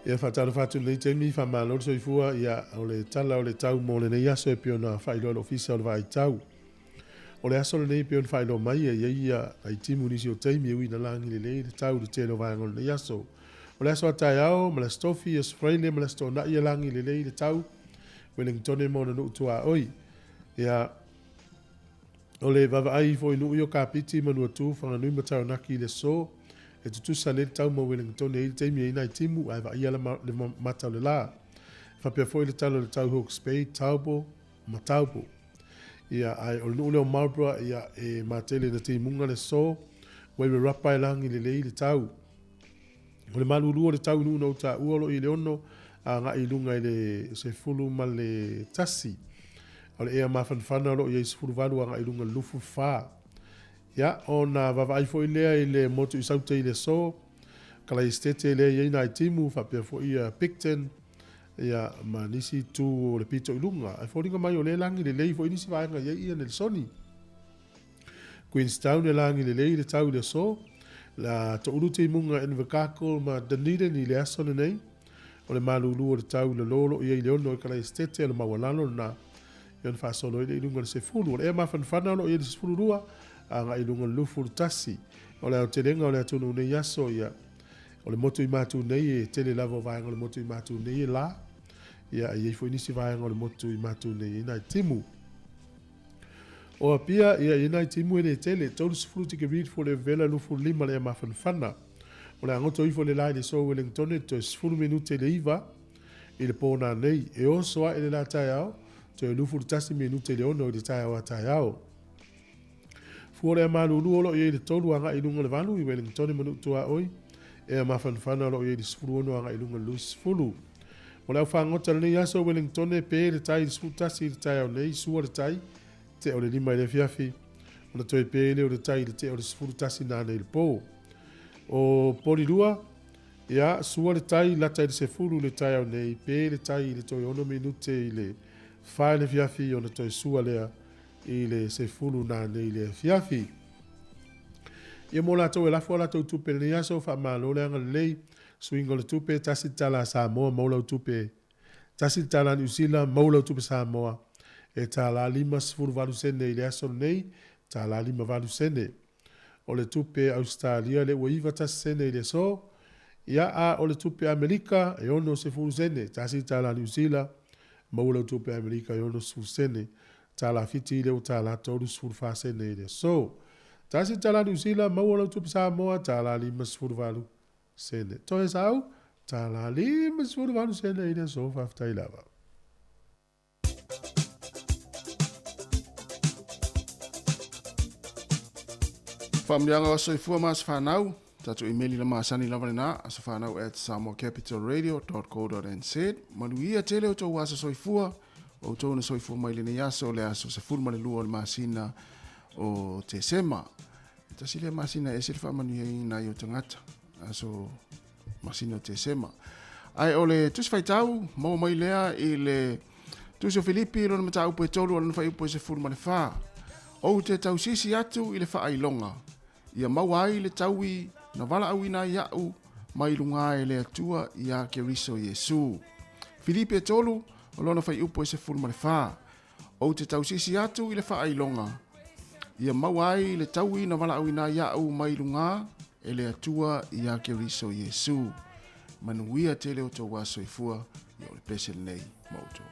Ia faatalofa atu i lenei taimi, faamalo le soifua, ia o le tala o le tau mo lenei aso e pei ona faailoa e le Ofisa o le Vaai Tau. O le aso lenei e pei ona faailoa mai e i ai ia nai timu nisi o taimi e ui ina lagi lelei le tau i le tele o vaega o lenei aso. O le aso a taeao ma le Aso Tofi, Aso Faraile ma le Aso Toonai e lagi lelei le tau, Wellingtone ma ona nuu tuaoi. Ia, o le vaavaai ifo i nuu ia o Kapiti, Manuatu, Whanganui ma Taranaki i le aso, e tutusa lelei le tau ma Wellingtone i le taimi e i ai nai timu ae vaaia le mata o le la. E faapea foi le tala o le tau Hawke's Bay, Taupo ma Taupo. Ia, ae o le nuu lea o Marlborough, ia, e matele ina timuga le aso, Wairarapa e lagi lelei le tau. O le malulu o le tau i nuu na ou taua o lo o i le 6 agai i luga i le 11. O le ea mafanafana o lo o i ai 18 agai i luga i le 24. Ia, ona vaavaai foi lea i le motu i Saute i le aso, Kalaesetete lea e i ai nai timu, faapea foi ia Picton, ia, ma nisi itu o le pito i luga. Ae foliga mai o lea e lagi lelei foi nisi vaega i ai ia Nelisoni. Queenstown e lagi lelei le tau i le aso. La toulu timuga Invercargill ma Dunedin i le aso lenei. O le malulu o le tau i le lolo i ai le 6 i Kalaesetete o le maualalo lena. Ia ona faasolo ai lea i luga i le 10. O le ea mafanafana o lo o i ai le 12 agai i luga i le 21. O le aotelega o le atunuu nei aso ia o le motu i Matu nei e tele lava o vaega o le motu i Matu nei e la. Ia e i ai foi nisi vaega o le motu i Matu nei e nai timu. O Apia, ia e i ai nai timu e le tele, 30 tikeri fo le vela 25 le ea mafanafana. O le agoto ifo le la i le so Wellingtone toe 10 minute le 9 i le pō nanei. E oso ae le la taeao, toe 21 minute le 6 i le taeao a taeao. Fua o le ea malulu o lo o i ai le 3 agai i luga o le 8 i Wellingtone ma Nuutuaoi, ea mafanafana o lo o i ai le 16 agai i luga i le 20. O le au fagota o lenei aso Wellingtone pe le tai i le 11 i le taeao nei, sua le tai, te o le 5 i le afiafi, ona toe pe lea o le tai i le te o le 11 nanei i le pō. O Porirua, ia, sua le tai, lata i le 10 i le taeao nei, pe le tai i le toe 6 minute i le 4 i le afiafi, ona toe sua lea i le 10 nanei i le afiafi. Ia mo latou e lafo a latou tupe i lenei aso, faamalo le agalelei, suiga o le tupe, $1 Samoa, maua lau tupe, $1 Niu Sila, maua lau tupe Samoa, e $58 sene i le aso lenei, $58 sene. O le tupe Ausetalia lea ua 91 sene i le aso, ia a o le tupe Amerika e 60 sene, $1 Niu Sila, maua lau tupe Amerika e 60 sene. $7 lea ua $34 sene i le aso. $1 Niu Sila, maua lau tupe Samoa, $58 sene. Toe sau, $58 sene i le aso, faafetai lava. Faamanuiaga o aso soifua ma aso fanau, tatou imeli la masani lava lena, asofanau at samoacapitalradio.co.nz. Manuia tele o tou aso soifua, o outou na soifua mai lenei aso, le aso 12 o le masina o Tesema. E tasi lea masina e ese le faamanuiaina ai o tagata, aso masina o Tesema. Ae o le Tusi Faitau, maua mai lea i le Tusi o Filipi, lona mataupu e 3, o lona fuaiupu e 14. Ou te tausisi atu i le faailoga, ia maua ai le taui na valaauina ai au mai luga e le Atua iā Keriso Iesu. Filipi e 3, o lona fuaiupu e 14. Ou te tausisi atu i le faailoga, ia maua ai le taui na valaauina ai a'u mai lugā e le Atua iā Keriso Iesu. Manuia tele outou aso soifua, ia o le pese lenei ma outou.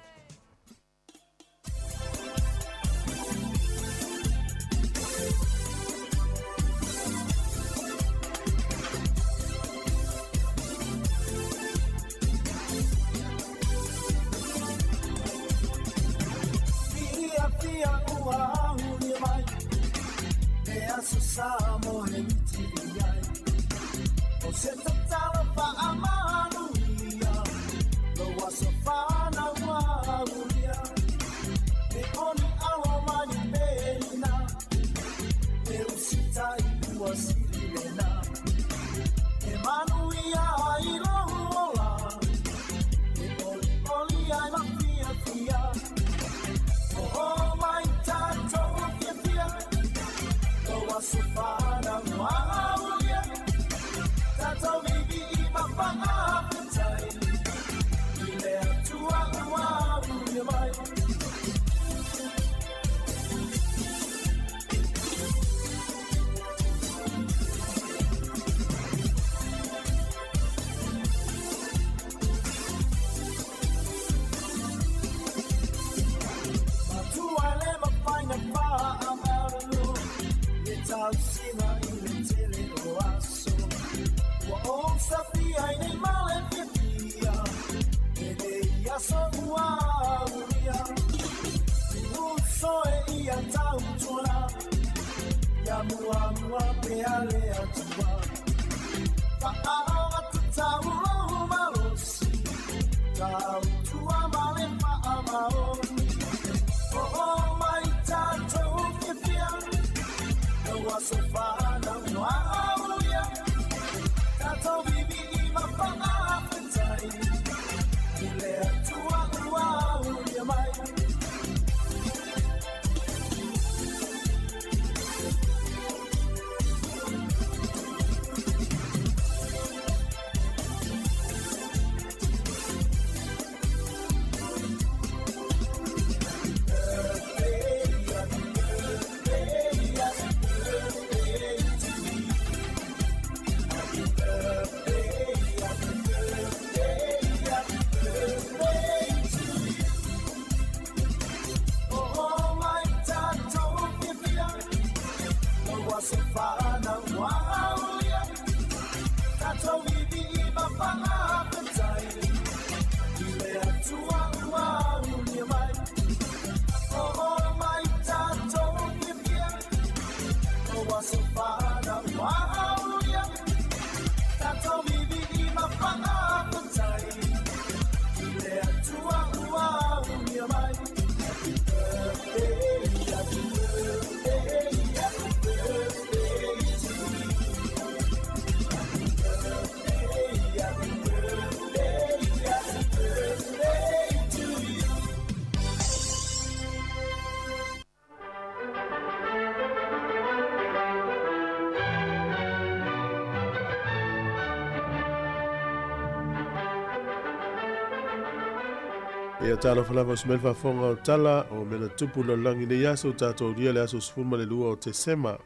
Ia talofa lava o se mea faafofoga o tala o mea na tupu i le lalolagi i nei aso tatou aulia le aso 12 o Tesema.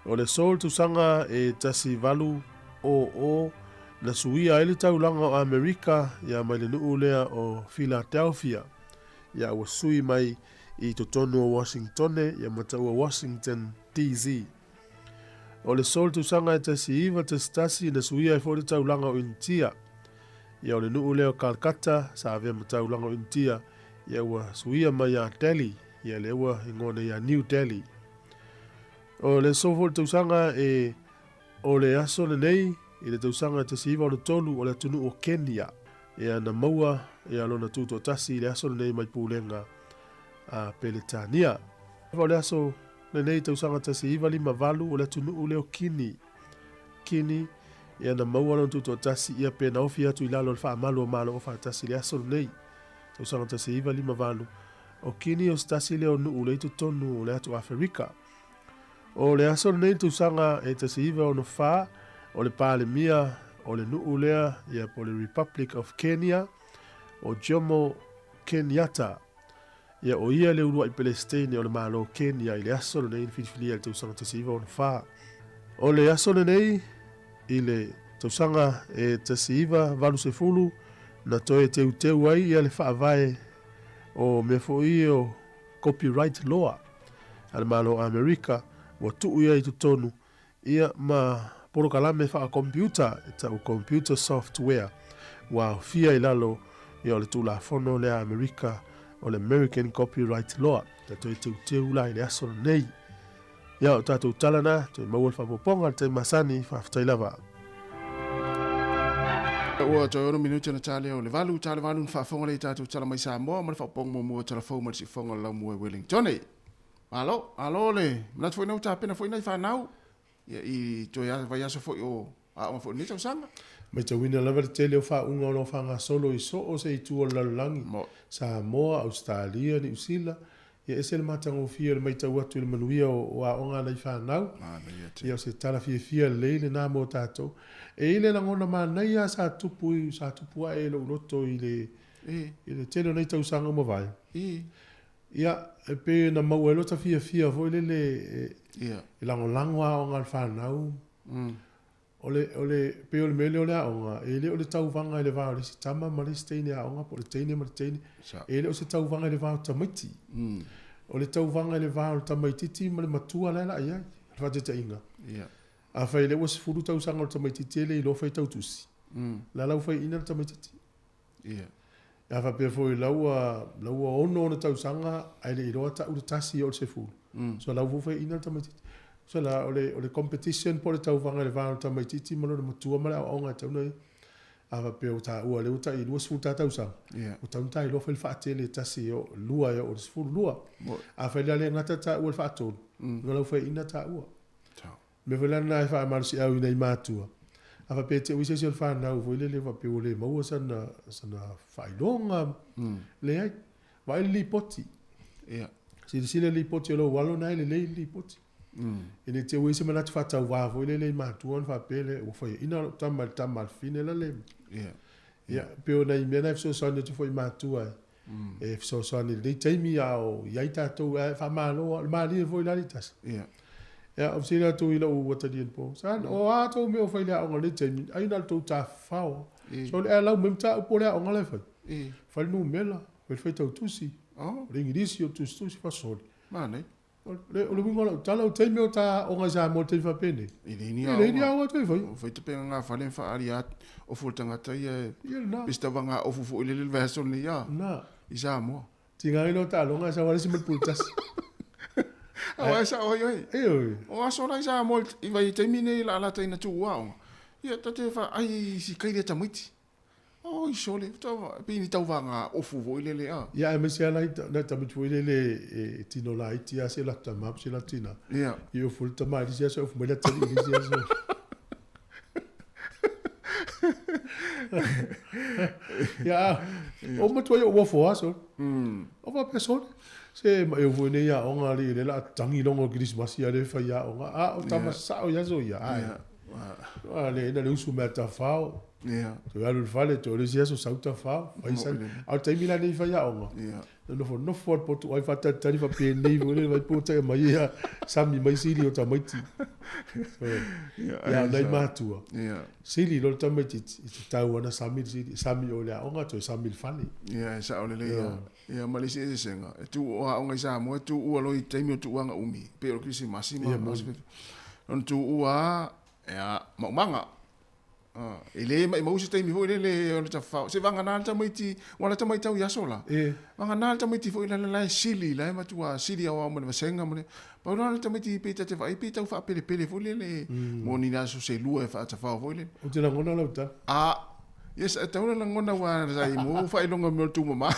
O le aso o le tausaga e 1800 na suia ai le taulaga o Amerika ia mai le nuu lea o Philadelphia ia ua sui mai i totonu o Washingtone ia ma taua Washington DC. O le aso o le tausaga e 1911 na suia ai foi le taulaga o Initia. Ia o le nuu lea o Calcutta sa avea ma taulaga o Initia ia ua suia mai ia Delhi ia lea ua igoa nei ia New Delhi. O le aso foi o le tausaga e o le aso lenei i le tausaga e 1963 o le atunuu o Kenya ia na maua ia lona tutoatasi i le aso lenei mai pulega a Peretania. O le aso lenei tausaga 1958 o le atunuu lea o Kini. Kini ia na maua lona tutoatasi ia pe na ofi atu i lalo o le faamalu o Malo Aufaatasi i le aso lenei tausaga 1958. O Kini o se tasi lea o nuu lea i totonu o le atu Aferika. O le aso lenei tausaga e 1964 o le Palemia o le nuu lea ia po o le Republic of Kenya o Jomo Kenyatta. Ia, o ia le uluai Pelesitene o le Malo o Kenya i le aso lenei na filifilia i le tausaga 1964. O le aso lenei i le tausaga e 1980 na toe teuteu ai ia le faavae o mea foi ia o copyright law a le Malo o Amerika ua tuu i ai i totonu ia ma polokalame faakompiuta e tau computer software ua aofia i lalo ia o le Tulafono lea a Amerika o le American Copyright Law. Na toe teuteu la i le aso lenei. Ia, o tatou tala na, toe maua le faaopoopoga i le taimi masani, faafetai lava. Ua toe ono minute ona ta lea o le valu, ta le valu na faafofoga lea i tatou tala mai Samoa ma le faaopoopoga muamua o tala fou mai le siufofoga o le laumua i Wellingtone. Malo, malo le manatu foi na ua tapena foi nai fanau ia i toe vaiaso foi o aoga foi o lenei tausaga. Matauina lava le tele o faauuga o lo o faagasolo i so o se itu o le lalolagi, Samoa, Ausetalia, Niu Sila, ia ese le matagofie o le matau atu i le manuia o aoga a nai fanau. Ia o se tala fiafia lelei lena mo tatou. E i ai le lagona manaia sa tupu, sa tupu ae i lou loto i le, i le tele o nei tausaga ua mavae. Ia, e pei ona maua ai lota fiafia foi lele e lagolago aoga a le fanau. O le, o le, pei o le mea lea o le aoga, e le o le tauvaga i le va o le isi tama ma le isi teine aoga, po o le teine ma le teine. E le o se tauvaga i le va o tamaiti. O le tauvaga i le va o le tamaitiiti ma le matua la e laa i ai. O le faataitaiga, afai o lea ua 10 tausaga o le tamaitiiti e le iloa faitau tusi, o le a la ua faiaina le tamaitiiti? Ia. A faapea foi la ua, la ua ono ona tausaga ae le i iloa tau le tasi e oo i le sefulu. So la ua faiaina le tamaitiiti. So la o le, o le competition po o le tauvaga i le va o le tamaitiiti ma lona matua ma le aoaoga e tatau ona i ai. A faapea ua taua lea ua tai 20 ta tausaga, ua tatau ona ta iloa fai le faatele e tasi e oo, lua e oo i le 12. Afai la le gata taua i le faatolu, ona la ua faiaina taua. Mea foi la lena e faamalosiauina i matua, a faapea e te ui se isi o le fanau foi lele faapea ua le maua sana, sana faailoga, leai. Vaai le lipoti. Ia. Silasila i le lipoti a lou alo na e lelei le lipoti. E le te ui se manatu faatauvā foi lele i matua ona faapea lea ua faiaina lou tama i le tama a le fine la le. Ia. Ia, pei o nai mea na e fesoasoani atu foi i matua e fesoasoani i lenei taimi a o i ai tatou, ae faamalo lava, o le malie foi la le tasi. Ia. Ia, ou fesili atu i lou atalii anapo, Son, o a tou mea o fai i le aoga i lenei taimi, ai na o le tou tafafao. So, o le a lau mai mataupu o le aoga la e fai. Fai le numera, fai le faitau tusi, o le igilisi, o le tusitusi, fasoli. Manaia. O le uiga o lau tala, o le taimi o ta aoga i Samoa i le taimi faapenei, E leai ni e leai ni aoga e toe faia. O fai tapenga gafale ma faaali a ofu o le tagata ia e Ia lena. pe se tauvaga ofu foi lele le vaiaso lenei a Na. i Samoa. Tiga ai lea o taaloga ae sau lava le isi ma le pulu tasi. Aua e sao ai oe. Ioe. O aso la i Samoa i vaitaimi nei la alataina tuu aoga, ia ta te faaai i si kaili a tamaiti. Oi sole, pei ni tauvaga ofu foi lele a. Ia aemaise lava nai tamaiti foi lele e tino laiti lava si o latou tama ma si o latou tina. Ia. E ofu le tama i le isi aso, ofu mai le atalii i le isi aso. Ia, o matua i ou ofo lava sole. O faapea sole, se ma e foi nei aoga alii lea o le a tagi logo o le kerisimasi a lea e fai aoga. A o tama sao i aso ia, ae. A leai na le usu mai a tafao. Ia. Toe alu i le fale, toe o le isi aso sau tafao, fai sana. A o le taimi la lenei fai aoga, na nofonofo lava le potu ai faatalitali faapenei foi lele vai po taia mai ia sami mai sili o tamaiti. Ia, o nai matua, sili loa le tamaitiiti, e tatau lava ona sami le sili, e sami i o i le aoga toe sami i le fale. Ia, e sao lelei lava. Ia, ma le isi eseesega, e tu, o aoga i Samoa e tuua loa i taimi o tuuaga umi, pei o le Kerisimasi ma aso fiafia. Ona tuua lava, ia, maumaga. E le maimau se taimi foi lele o le tafafao. Se vagana le tamaiti, ua lata mai tau i aso la. Vagana le tamaiti foi lele la e sili, la e matua sili aoao ma le vasega ma le. Pau la le tamaiti pei ta te vaai pei tau faapelepele foi lele mo ni aso se lua e faatafao foi lele. Ou te lagona lau tala. A, yes, e tau le lagona ua sa i mo faailoga mea o le tumama.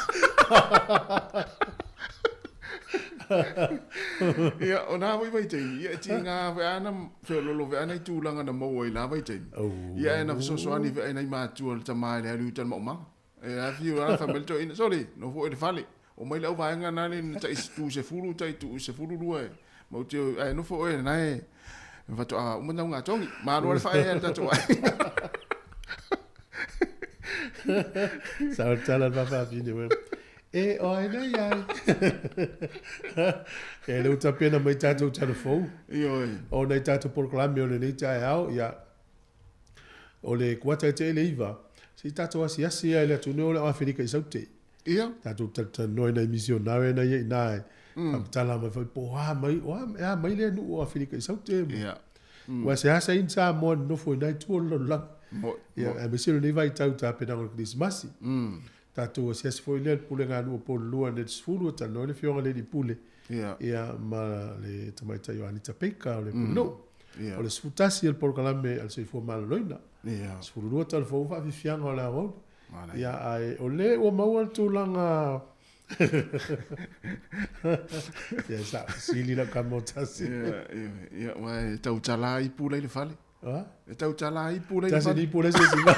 Ia, o nā foi vaitaimi, ia e tiga foi ana feololo foi ana i tulaga na maua i la vaitaimi. Ia e na fesoasoani foi nai matua le tama i le alu i uta i le maumaga. E afio lava fai mai le toeaina, sole, nofo oe i le fale. Omai le auvaega na le na tai tu sefulu tai tu 12 e matou te ae nofo oe na e faatoa uma na ugatogi. Malo lava le faaeaea a le tatou aiga. Sao le tala a le faafafine. E o ai nei ai. E le utapena mai tātou tala fou. Ioe. O nei tātou polokalame o lenei taeao, ia, o le kuata e te ele iva, se i tātou asiasi ia i le atunuu o le Aferika i Saute. Ia. Tātou talatalanoa i nai misionare na ia i nā e whakatala mai whai po a mai, o a, e a mai le nuu o Aferika i Saute. Ia. Ua se asa in Samoa nofo i nai tua o le lalolagi. Mo, Ia, mo. e me silo nei vai tau tapenaga o le Kerisimasi. Tātou asiasi foi lea le pulega a nuu o Pololua nei le 10, talanoa le afioga i le alii pule. Ia. Ia, ma le tamaitai o Anita Baker o le pulenuu. Ia. O le 11 le polokalame a le Soifua Maloloina. Ia. 12 tala fou faafiafiaga o le aoauli. Manaia. Ia, ae o le ua maua le tulaga Ia, sa sili lau kama o tasi. Ia, ia, ia, ua e tautala ipu lai le fale. A? E tautala ipu lai le Tasi fale. ni ipu lai se sila.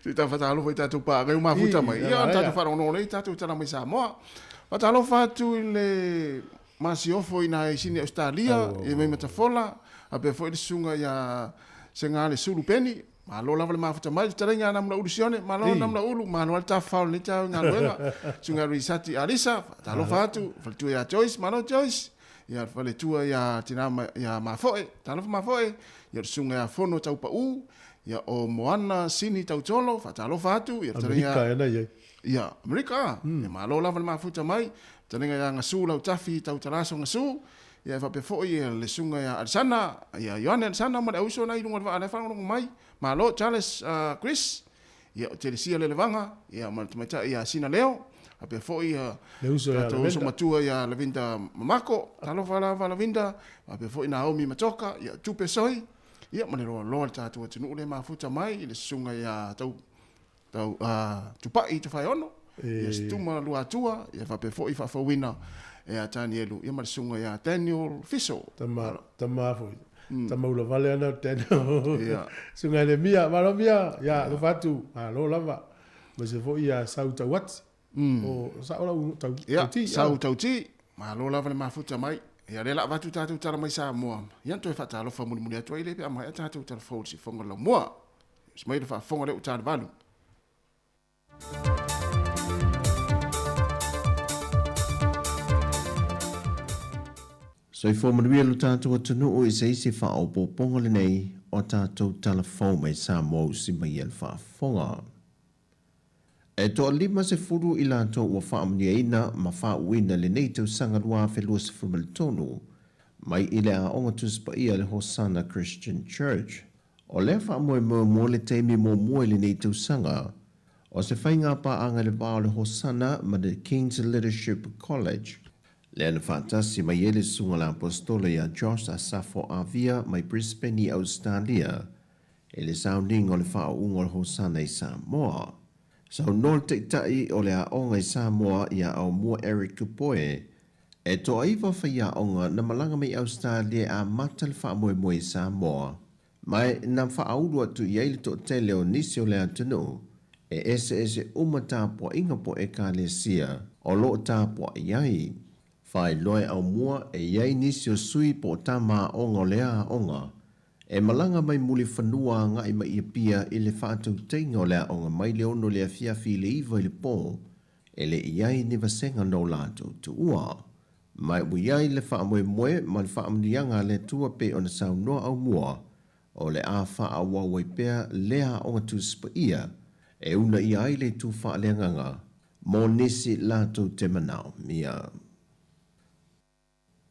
Se i faatalofa i tatou paaga e mafuta mai. I, Ia, ia. tatou faalogologo lelei tatou tala mai Samoa. Faatalofa atu i le masiofo i nai sini Australia, i mai Matafola, faapea foi le susuga ia Sega le Sulu Peni. Malo lava le mafuta mai, le fetalaiga a Namulaulu Sione, malo Namulaulu, malo lava le tafafao o lenei taeao i galuega. Susuga Luisati Alisa, faatalofa atu, faletua ia Joyce, malo Joyce. Ia faletua ia Tina ia Mafoe, talofa Mafoe, ia le susuga ia Fono Taupau, ia o Moana Sini Tautolo, faatalofa atu, ia fetalaiga Amerika e na iai. Ia Amerika, ia malo lava le mafuta mai, fetalaiga ia Gasu Lautafi Tautalaso Gasu, ia e faapea foi ia le susuga ia Alisana, ia Ioane Alisana ma le auso na i luga o le vaa la e faalogologo mai, malo Charles Chris, ia o Telesia Lelevaga, ia ma le tamaitai ia Sina Leo, faapea foi ia Le uso ia tatou uso Lavinda. matua ia Lavinda Mamako, talofa lava Lavinda, faapea foi Naomi Matoka, ia Tupe Soi, ia ma le loaloa le tatou atunuu le mafuta mai i le susuga ia tau tau Tupai Tafaeono, ia Situma Luatua, ia faapea foi faafouina ia Tanielu, ia ma le susuga ia Daniel Fiso. Tama, tama foi. Tama ula vale ana o Daniel. Ia. Susuga i le Mia, malo Mia, ia, alofa atu, malo lava. Ma se foi ia Sau Tauati. O sao lau tau, Ia, tauti. Sau Tauti, malo lava le mafuta mai. Ia lea la avatu tatou tala mai Samoa. Ia na toe faatalofa mulimuli atu ai lea pe a maea tatou tala fou i le sifoga o le laumua. Se mai le faafofoga lea ua talevalu. Soifua manuia lo tatou atunuu i se isi faaopoopoga lenei o tatou tala fou mai Samoa usi mai ai le faafofoga. E toa-50 i latou ua faamanuiaina ma faauuina lenei tausaga 2023 mai i le Aoga Tusi Paia a le Hosanna Christian Church. O lea faamoemoe mo le taimi muamua i lenei tausaga, o se faiga paaga i le va o le Hosanna ma le King's Leadership College, lea na faatasi mai ai le Susuga le Apostola ia Josh Asafo Avia mai Brisbane i Ausetalia i le sauniga o le faauuga o le Hosanna i Samoa. Saunoa le Taitai o le Aoga i Samoa ia Aumua Eric Kupoe, E toaiva faiaoga na malaga mai Ausetalia e amata le faamoemoe i Samoa, ma e na faaulu atu i ai le toatele o nisi o le atunuu e eseese uma tapuaiga po o Ekalesia o lo o tapuai ai. Faailoa e Aumua e i ai nisi o sui po o tama aoga o lea aoga e malaga mai Mulifanua agai mai i Apia i le faatautaiga o le aoga mai le 6 i le afiafi i le 9 i le po e le i ai ni vasega no latou tuua. Ma ua i ai le faamoemoe ma le faamanuiaga a le Atua pei ona saunoa Aumua, o le a faaauau ai pea lea aoga Tusi Paia e uunaia ai le itu faaleagaga mo nisi latou te manaomia.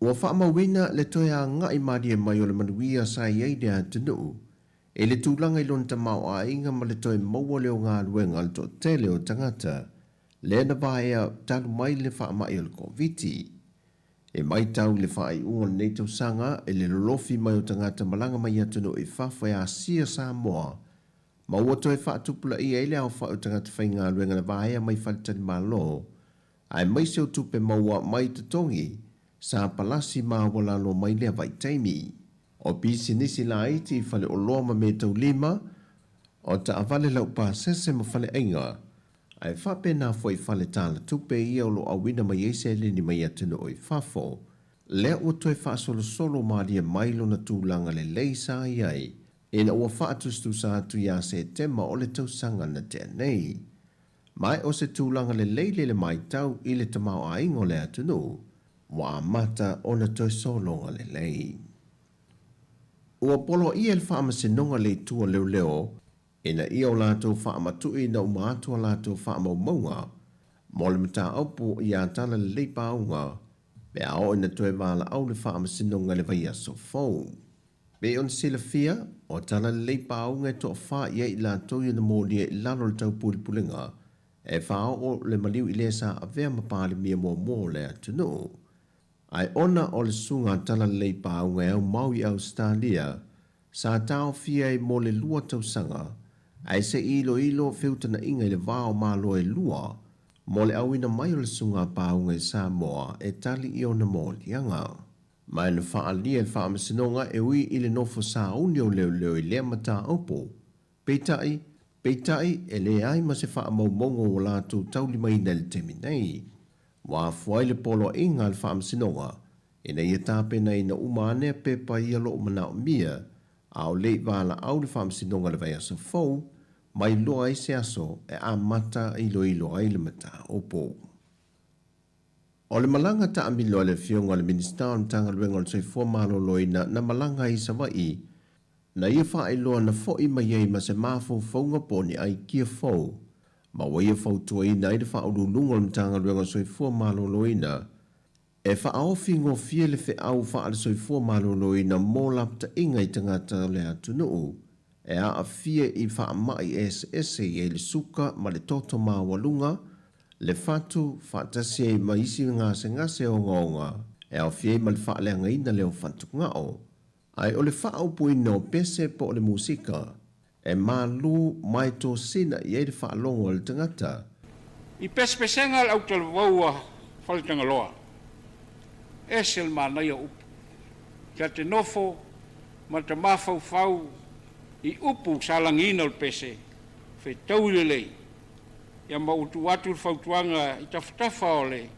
Ua faamauina le toe agai malie mai o le manuia sa i ai le atunuu i le tulaga i lona tamaoaiga ma le toe maua lea o galuega a le toatele o tagata lea na vaea talu mai le faamai o le Koviti. E maitau i le faaiuga o lenei tausaga i le lolofi mai o tagata malaga mai atunuu i fafo e asia Samoa ma ua toe faatupulaia ai le aofai o tagata faigaluega na vaea mai faletalimalo aemaise o tupe maua mai totogi sa palasi maualalo mai lea vaitaimi. O pisinisi laiti i faleoloa ma metaulima, o taavale laupasese ma faleaiga, ae faapena foi fale talatupe ia o lo o auina mai ai seleni mai atunuu i fafo. Lea ua toe faasolosolo malie mai lona tulaga lelei sa i ai ina ua faatusatusa atu ia Setema o le tausaga na tea nei. Ma o se tulaga lelei lea i le matau i le tamaoaiga o le atunuu, ua amata ona toe sologa lelei. Ua poloaia e le Faamasinoga le Itu a Leoleo ina ia o latou faamatuuina uma atu a latou faamaumauga mo le mataupu iā Talalelei Pauga pe a oo ina toe valaau le Faamasinoga i le vaiaso fou. Pei ona silafia, o Talalelei Pauga e toafa i ai i latou ia na molia i lalo o le taupulepulega e faaoo le maliu i le sa avea ma Palemia muamua o le atunuu. Ae ona o le susuga a Talalelei Pauga e aumau i Ausetalia, sa taofia ai mo le lua tausaga, ae se i iloilo feutanaʻiga i le va o Malo e lua mo le auina mai o le susuga a Pauga i Samoa e tali i ona moliaga. Ma na faaalia e le Faamasinoga e ui i le nofo sauni o leoleo i lea mataupu. Peitai, peitai, e leai ma se faamaumauga ua latou taulimaina i le taimi nei. Ua afua ai le poloaiga a le Faamasinoga ina ia tapenaina uma ane pepa ia loo manaomia, a o le i valaau le Faamasinoga i le vaiaso fou, mai loa ai se aso e amata iloilo ai le mataupu. O le malaga taamilo a le Afioga i le Minisita o le Matagaluega o le Soifua Maloloina na malaga ai i Savaii, na ia faailoa na fo'i mai ai ma se mafaufauga po o ni aikia fou ma ua ia fautuaina ai le Faauluuluga o le Matagaluega o le Soifua Maloloina e faaofi gofie le feau faale-soifua maloloina mo lapataiga i tagata o le atunuu e aafia i faamai eseese i ai le suka ma le toto maualuga, le fatu, faatasi ai ma isi gasegase ogaoga e aofia ai ma le faaleagaina lea o fatugao. Ae o le faaupuina o pese po o le musika, e malu ma e tosina i ai le faalogo a le tagata. I pesepesega a le autalavou a Faletagaloa, ese le manaia o upu. Ta te nofo ma ta mafaufau i upu sa lagiina o le pese, fetaui lelei, ia ma ua tuu atu le fautuaga i tafatafa o le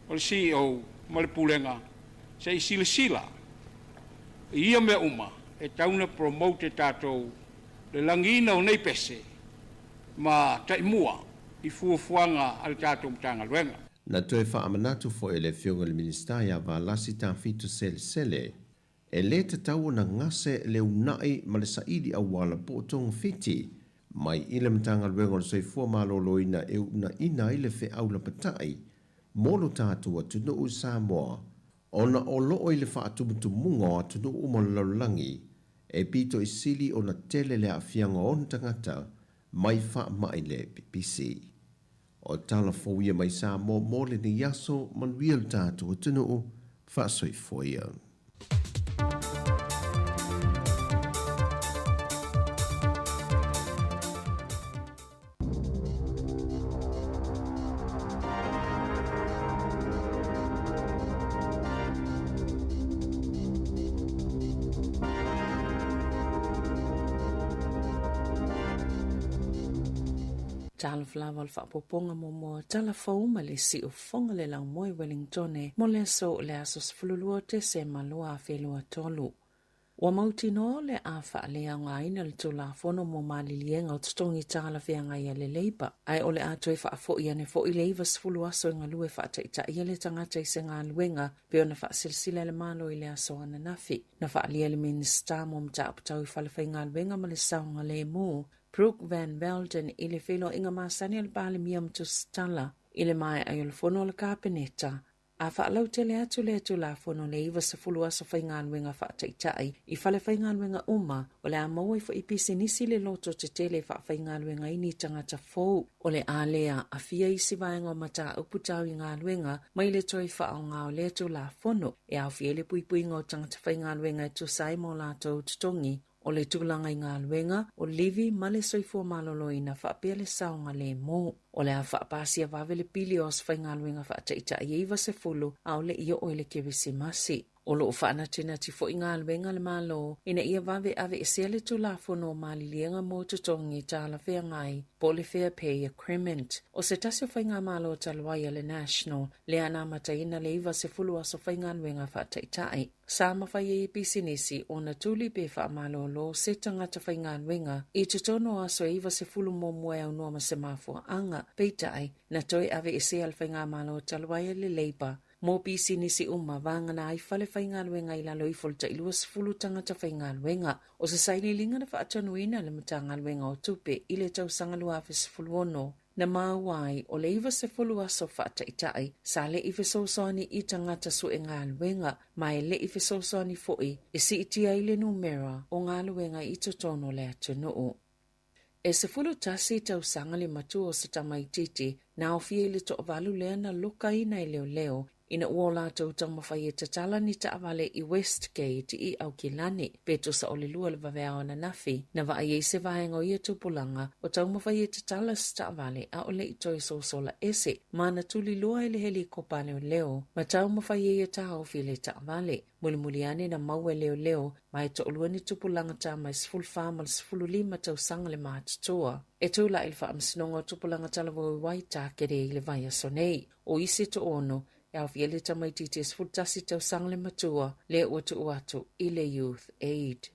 o le CEO ma le Pulega se i silasila i ia mea uma e tau na promote e tatou le lagiina o nei pese ma taimua i fuafuaga a le tatou Matagaluega. Na toe faamanatu foi e le Afioga i le Minisita ia Valasi Tafito Selesele, e lē tatau ona gase le unaʻi ma le saili auala po o togafiti mai i le Matagaluega o le Soifua Maloloina e uunaina ai le feau lapataʻi mo lo tatou atunuu i Samoa ona o loo i le faatumutumuga o atunuu uma o le lalolagi e pito i sili ona tele le aafiaga o ona tagata mai faamai le pipisi. O tala fou ia mai Samoa mo lenei aso, manuia lo tatou atunuu, faasoifua ia. Talofa lava o le faaopoopoga muamua o tala fou ma le siufofoga le laumoe Wellingtone mo le aso le aso 12 o Tesema 2023. Ua mautinoa o le a faaleaogaina le Tulafono mo Maliliega o Totogi Talafeagai a le Labour, ae o le a toe faafo'i ane fo'i le 90 aso e galue faataitaia le tagata i se galuega pei ona faasilasila e le Malo i le aso ananafi. Na faaalia e le Minisita mo Mataupu Tau i Falefaigaluega ma le Saogalemu, Brooke Van Velden i le feiloaiga masani a le Palemia ma Tusitala i le maea ai o le fono a le Kapeneta, A faalautele atu lea Tulafono le 90 aso faigaluega faataitai i falefaigaluega uma, o le a maua ai foi pisinisi le loto tetele e faafaigaluega ai ni tagata fou. O le a lea aafia isi vaega o mataupu tau i galuega mai le toe faaaoga o lea Tulafono e aofia ai le puipuiga o tagata faigaluega e tusa ai ma o latou totogi o le tulaga i galuega, o livi ma le soifua maloloina faapea le saogalemu. O le a faapasia vave le pili o aso faigaluega faataitai e 90 a o le i oo i le Kerisimasi. O lo o faanatinati foi galuega a le Malo ina ia vave aveesea le Tulafono o Maliliega mo Totogi Talafeagai po o le Fair Pay Agreement. O se tasi o faigamalo talu ai a le National lea na amataina le 90 aso faigaluega faataitai. Sa mafai ai e pisinisi ona tuli pe faamalolo se tagata faigaluega i totonu o aso e 91 e aunoa ma se mafuaaga. Peitai, na toe aveesea le Faigamalo talu ai e le Labour mo pisinisi uma vagana ai fale faigaluega i lalo ifo o le tai 20 tagata faigaluega. O se sailiiliga na faatonuina e le Matagaluega o Tupe i le tausaga 2016, na maua ai o le 90 aso faataitai sa le i fesoasoani i tagata sue galuega ma e le i fesoasoani foi e siitia ai le numera o galuega i totonu o le atunuu. E 11 tausaga le matua o se tamaitiiti na aofia i le toavalu lea na lokaina e leoleo ina ua o latou taumafai e tatala ni taavale i Westgate i Aukilani, pe tusa o le 2 le vaveao ananafi, na vaai ai se vaega o ia tupulaga o taumafai e tatala se taavale a o le i toe sosola ese ma na tuliloa e le helikopa a leoleo ma taumafai ai e taofi le taavale. Mulimuli ane na maua e leoleo ma e toalua ni tupulaga tama e 14 ma le 15 tausaga le matutua. E tulai i le Faamasinoga o Tupulaga Talavou i Waitakere i le vaiaso nei. O isi toono, e aofia ai le tamaitiiti e 11 tausaga le matua, lea ua tuu atu i le Youth Aid.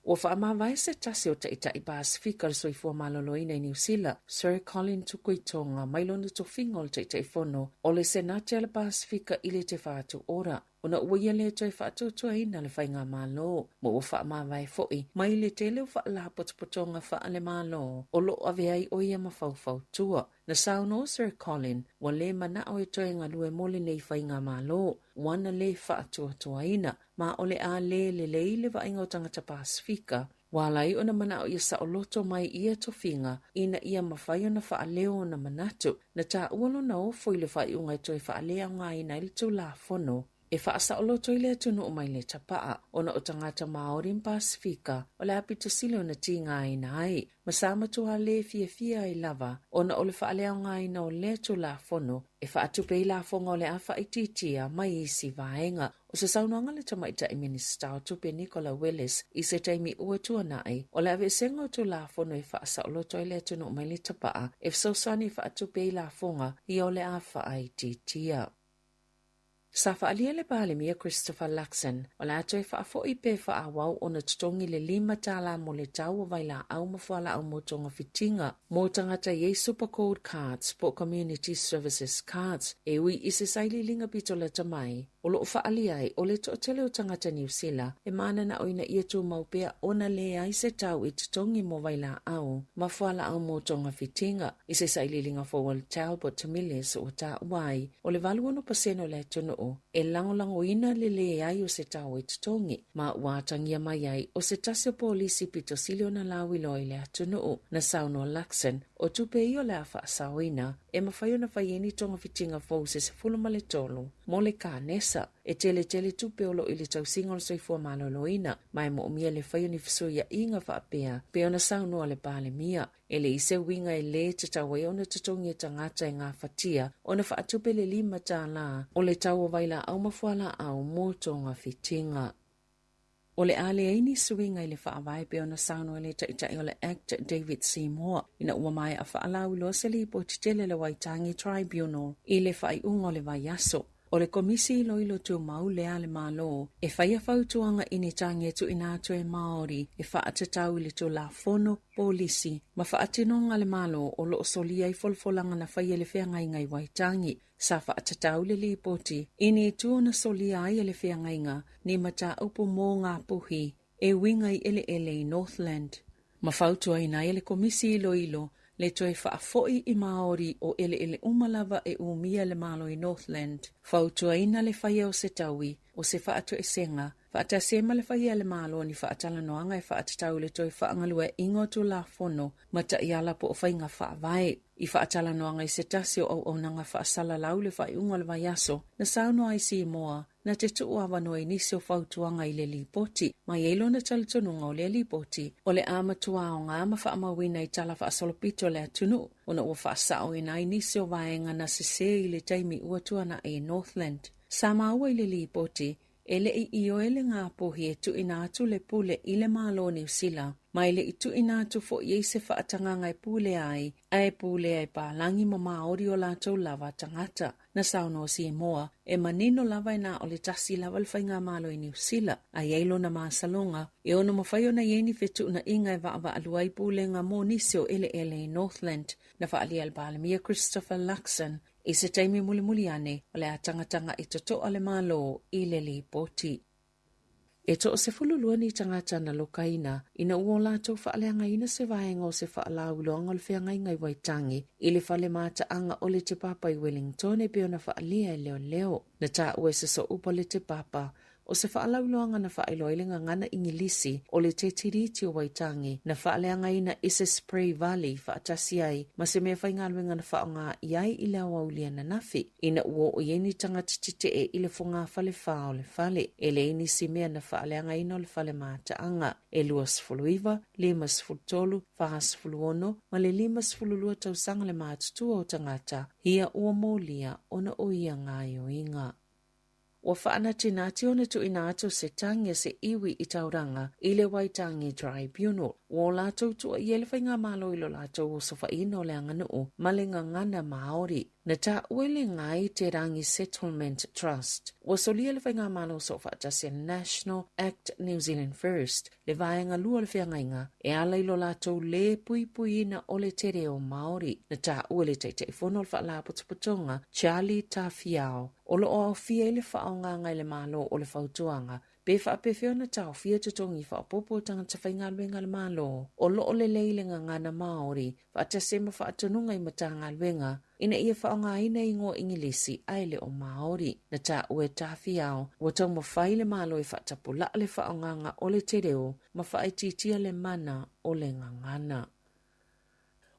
Ua faamavae se tasi o Taitai Pasefika o le Soifua Maloloina i Niu Sila, Sir Colin Tukuitonga, mai lona tofiga o le Taitaifono o le Senate a le Pasefika i le Te Whatu Ora, ona ua ia le toe faatuatuaina le Faigamalo, ma ua faamavae foi mai le tele o faalapotopotoga faale-Malo o lo o avea ai ʻo ia ma faufautua. Na saunoa Sir Colin, ua lē manaʻo e toe galue mo lenei faigamalo, ua na lē faatuatuaina, ma o le a lē lelei le vaaiga o tagata Pasefika, ua ala ai ona manaʻo ia saoloto mai ia tofiga ina ia mafai ona faaleo ona manatu. Na taua lona ofo i le faaiuga e toe faaleaogaina ai le Tulafono e faasaoloto ai le atunuu mai le tapaa, ona o tagata Māori ma Pasefika o le a pito sili ona tigaina ai, ma sa matua lē fiafia ai lava ona o le faaleaogaina o lea Tulafono e faatupe ai lafoga o le a faaitiitia mai isi vaega. O se saunoaga a le Tamaitai Minisita o Tupe Nicola Willis i se taimi ua tuanai, o le aveesega o Tulafono e faasaoloto ai le atunuu mai le tapaa e fesoasoani e faatupe ai lafoga ia o le a faaitiitia. Sa faaalia le Palemia Christopher Luxon, o le a toe faafoi pe faaauau ona totogi le $5 mo le tau o vailaau ma fualaau mo togafitiga mo tagata i ai Super Gold Cards po o Community Services Cards e ui i se sailiiliga pito lata mai o lo o faaalia ai o le toatele o tagata Niu Sila e mananao ina ia tumau pea ona leai se tau i totogi mo vailaau ma fualaau mo togafitiga. I se sailiiliga fou a le Talbot Milles ua taua ai O le 86% o le atunuu e lagolagoina le leai o se tao e totogi, ma ua atagia mai ai o se tasi o polisi pito sili ona lauiloa i le atunuu. Na saunoa Luxon, o tupe ia o le a faasaoina e mafai ona fai ai ni togafitiga fou se 13 mo le kanesa. E teletele tupe o lo o i le tausiga o le soifua maloloina, ma e moomia le fai o ni fesuiaiga faapea, pei ona saunoa le Palemia. E leai se uiga e lē tatau ai ona totogi e tagata e gafatia ona faatupe le $5 o le tau o vailaau ma fualaau mo togafitiga. O le a leai ni suiga i le faavae pei ona saunoa le Taitai o le Act David Seymour ina ua maea faalauiloa se lipoti tele a le Waitangi Tribunal i le faaiuga o le vaiaso. O le Komisi Iloilo Tumau lea a le Malo e faia fautuaga i ni tagi e tuuina atu e Māori e faatatau i le Tulafono, Polisi, ma faatinoga a le Malo o lo o solia ai folafolaga na faia e le feagaiga i Waitangi. Sa faatatau le lipoti i ni itu na solia ai e le feagaiga ni mataupu mō ngā puhi e uiga i eleele i Northland. Ma fautuaina ai e le Komisi Iloilo le toe faafoi i Māori o eleele uma lava e umia e le Malo i Northland. Fautuaina le faia o se taui, o se faatoesega, faatasi ai ma le faia e le Malo ni faatalanoaga e faatatau i le toe faagalueaiga o Tulafono ma taiala po o faiga faavae. I faatalanoaga i se tasi o auaunaga faasalalau i le faaiuga o le vaiaso, na saunoa ai Seymour na te tuu avanoa i nisi o fautuaga i le lipoti, ma i ai lona talitonuga o lea lipoti o le a matua aoga ma faamauina i tala faasolopito a le atunuu ona ua faasaoina ai nisi o vaega na sesē i le taimi ua tuanai i Northland. Sa maua i le lipoti, e le i ioe le ngāpuhi e tuuina atu le pule i le Malo o Niu Sila, ma e le i tuuina atu foi ai se faatagaga e pulea ai, a e pulea e palagi ma Māori o latou lava tagata. Na saunoa Simoa, e manino lava e na o le tasi lava le faigamalo i Niu Sila, a i ai lona masaloga, e ono mafai ona i ai ni fetuunaiga e vaavaalua ai pulega mo nisi o eleele i Northland. Na faaalia e le Palemia Christopher Luxon i se taimi mulimuli ane o le a tagatagai totoa le Malo i le lipoti. E toa-12 ni tagata na lokaina ina ua o latou faaleagaina se vaega o se faalauiloaga o le feagaiga i Waitangi i le fale mataaga o le Te Papa i Wellington e pei ona faaalia e leoleo. Na taua e se sooupa le Te Papa o se faalauiloaga na faailoa ai le gagana Igilisi o le Te Tiriti o Waitangi na faaleagaina i se spray vali faatasi ai ma se mea faigaluega na faaaoga i ai i le aoauli ananafi. Ina ua oo i ai ni tagata tetee i le fogafale fā o le fale, e leai nisi mea na faaleagaina o le fale mataaga. E 29, 53, 46 ma le 52 tausaga le matutua o tagata ia ua molia ona o ia gaoioiga. Ua faanatinati ona tuuina atu se tagi a se iwi i Tauranga i le Waitangi Tribunal. Ua o latou tuuaia i le Faigamalo i lo latou osofaiina o le aganuu ma le gagana Maori. Na taua e le Ngāi Te Rangi Settlement Trust, ua solia le Faigamalo Soofaatasi a National Act New Zealand First le vaega lua o le feagaiga e ala i lo latou lē puipuiina o le te reo Māori. Na taua e le Taitaifono o le Faalapotopotoga Charlie Tawhiao, o lo o aofia ai le faaaogaga e le Malo o le fautuaga pe faapefea ona taofia totogi faaopoopo o tagata faigaluega a le Malo o lo o lelei le gagana Māori faatasi ai ma faatonuga i Matagaluega ina ia faaaogaina igoa Igilisi ae le o Māori. Na taua e Tawhiao, ua taumafai le Malo e faatapulaa le faaaogaga o le te reo ma faaitiitia le mana o le gagana.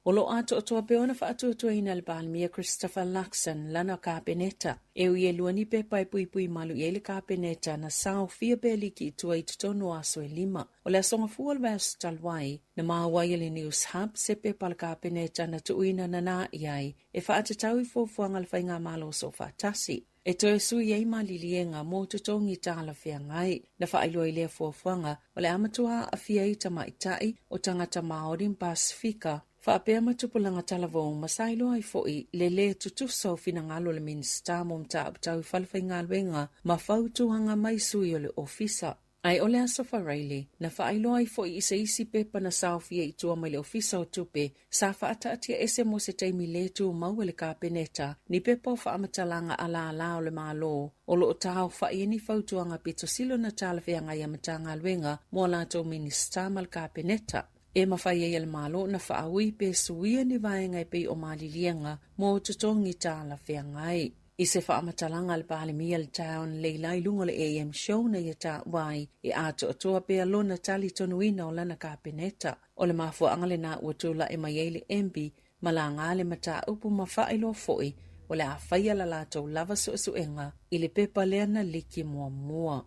O lo o atoatoa pea ona faatuatuaina e le Palemia Christopher Luxon lana Kapeneta. E ui e lua ni pepa e puipui malu i ai le Kapeneta na saofia pea liki i tua i totonu o aso e lima. O le aso Gafua o le vaiaso talu ai, na maua ai e le News Hub se pepa a le Kapeneta na tuuina nanā i ai e faatatau i fuafuaga a le Faigamalo Soofaatasi e toe sui ai maliliega mo totogi talafeagai. Na faailoa i lea fuafuaga, o le a matua aafia ai tamaitai o tagata Māori ma Pasifika, faapea ma tupulaga talavou ma sa iloa ai foi le lē tutusa o finagalo o le Minisita mo Mataupu Tau i Falefaigaluega ma fautuaga mai sui o le Ofisa. Ae o le Aso Faraile, na faailoa ai foi i se isi pepa na saofia i tua mai le Ofisa o Tupe, sa faataatia ese mo se taimi lē tumau e le Kapeneta ni pepa o faamatalaga a lālā o le Malo o lo o taaofai ai ni fautuaga pito sili ona talafeagai a Matagaluega mo a latou Minisita ma le Kapeneta. E mafai ai e le Malo ona faaui pe suia ni vaega e pei o maliliega mo totogi talafeagai. I se faamatalaga a le Palemia i le taeao analeila i luga o le AM Show na ia taua ai e atoatoa pea lona talitonuina o lana Kapeneta. O le mafuaaga lena ua tulai mai ai le MB ma laga le mataupu ma faailoa foi o le a faia la latou lava suesuega i le pepa lea na liki muamua.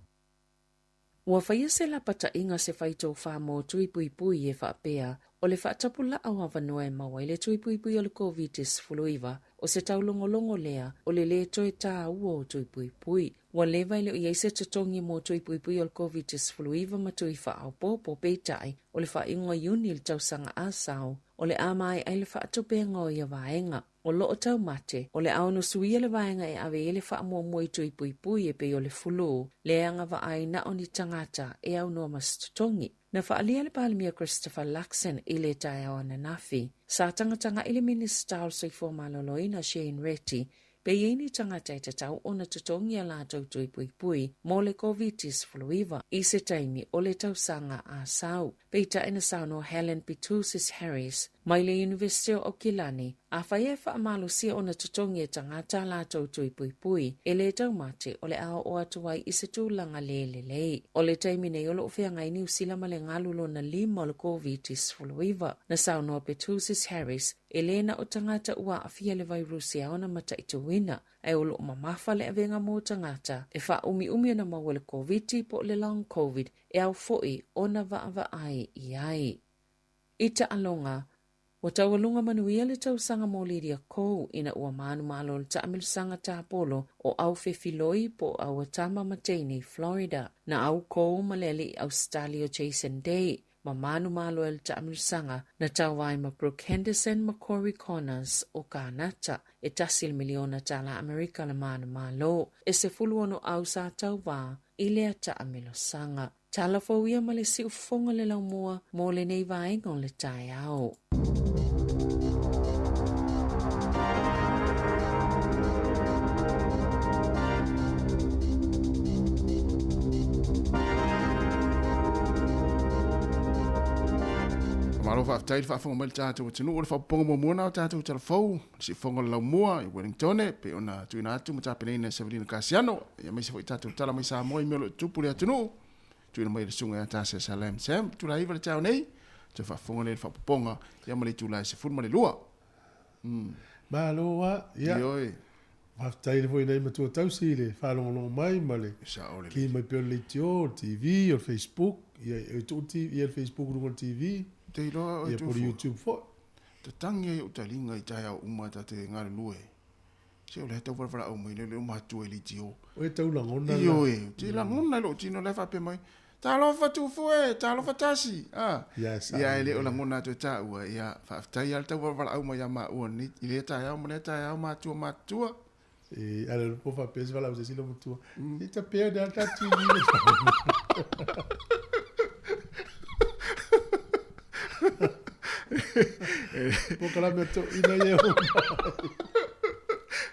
Ua faia se lapataiga se faitofa mo tui puipui e faapea, o le faatapulaa o avanoa e maua ai le tui puipui o le Koviti-19, o se taulogologo lea o le lē toe tāua o tui puipui. Ua leva e le o i ai se totogi mo tui puipui o le Koviti-19 ma tui faaopoopo, peitai, o le faaiuga o Iuni i le tausaga a sao, o le a maea ai le faatupega o ia vaega. O lo o taumate, o le a ono suia le vaega e ave i ai le faamuamua i tui puipui e pei o le fulu, lea e agavaa ai na o ni tagata e aunoa ma se totogi. Na faaalia le Palemia Christopher Luxon i le taeao ananafi. Sa tagatagai le Minisita o le Soifua Maloloina Shane Reti pe i ai ni tagata e tatau ona totogi a latou tui puipui mo le Koviti-19 i se taimi o le tausaga a sau. Peitai na saunoa Helen Petousis Harris mai le Iunivesite o Aukilani, afai e faamalosia ona totogi e tagata a latou tui puipui, e lē taumate o le a oo atu ai i se tulaga lē lelei. O le taimi nei o lo o feagai Niu Sila ma le galu lona lima o le Koviti-19. Na saunoa Petousis Harris, e lē na o tagata ua aafia le vairusi a ona mataituina, ae o lo o mamafa le avega mo tagata e faaumiumi ona maua le Koviti po o le long Covid e ao foi ona vaavaai i ai. I taaloga, ua taualuga manuia le tausaga mo Lydia Ko ina ua manumalo le taamilosaga tapolo o Aufefiloi po o Auatama ma Teine i Florida. Na au Ko ma le alii Ausetalia o Jason Day. ma manumalo ai le taamilosaga na tauva ai ma Brooke Henderson ma Corey Connors o Kānata. E tasi le miliona tālā Amerika le manumalo. E 16 au sa tauva i lea taamilosaga. Tala fou ia ma le siufofoga le laumua mo lenei vaega o le taeao. Malo faafetai le faafofoga mai le tatou atunuu o le faapopoga muamua na o tatou talafou le siufofoga o le laumua i Wellington pei ona tuuina atu ma tapenaina e Sevelina Kasiano aemaise foi tatou tala mai Samoa i mea o lo o tutupu i le atunuu tuuina mai e le susuga ia Tasia Salam Sam itula 9 le taeao nei toe faafofoga lea i le faapopoga ia ma le itula e 12. Malo a, ia. Ioe. Faafetai foi i nai matua tausi i le faalogologo mai ma le ki mai pea o le leitio, o le TV, o le Facebook, ia e tuu le ia le Facebook i luga o le TV, Te iloa oe ia po o le YouTube foi. Tatangi ai ou taliga i taeao uma ta te galulue. Se o lea tau valavala'au mai le leo matua i leitio. Oe tau lagona la. Ioe, te lagona i lou tino la e faapea mai, Talofa Tufu e, talofa Tasi. Ah, Yes, ia e le o lagona atu e tāua, ia faafetai lava le tau valavala'au mai ia maua nei i lea taeao ma lea taeao matua matutua. E ala le po faapea se valaau se isi matua. I ta pea ne ta TV. Po kala mea to ina ia o.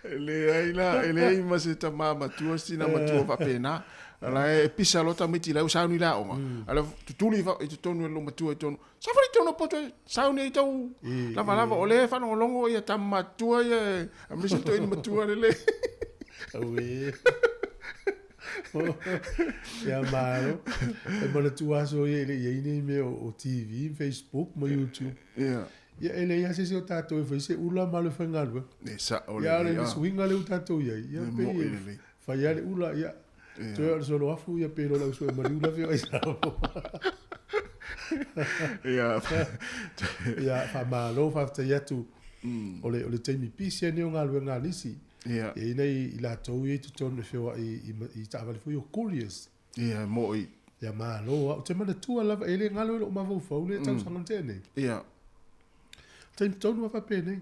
E leai la, e leai ma se tamā matua, sina matua faapena. Ala e pisa loa tamaiti la e ua sauni i le aoga. Ala tutuli i totonu e le matua i totonu. Safali tonu poto e sauni ai tau lavalava o lea e faalogologo ia tama matutua ia e aemaise le toeaina matua lelei. Auē. Ia malo. E manatua aso ia e le i ai nei mea o TV, Facebook ma YouTube. Ia. Ia e leai lava se isi o tatou e fai se ula ma le faigaluega. E sao lelei. Ia a o le a. suiga lea ua tatou i ai, ia E pei mo'i e lelei. fai lava le ula, ia toe o le soloafu, ia pei loa le au sue maliu la feoai Samoa. Ia. Ia faamalo faafetai atu o le o le taimi pisi lenei o galuega a nisi. Ia. E i ai nai i latou ia i totonu e feoai i i taavale foi o couriers. Ia e mo'i. Ia malo lava. Ou te manatua lava, e le galo i lou mafaufau le tausaga na tea nei. Ia. Taimi tonu lava faapenei.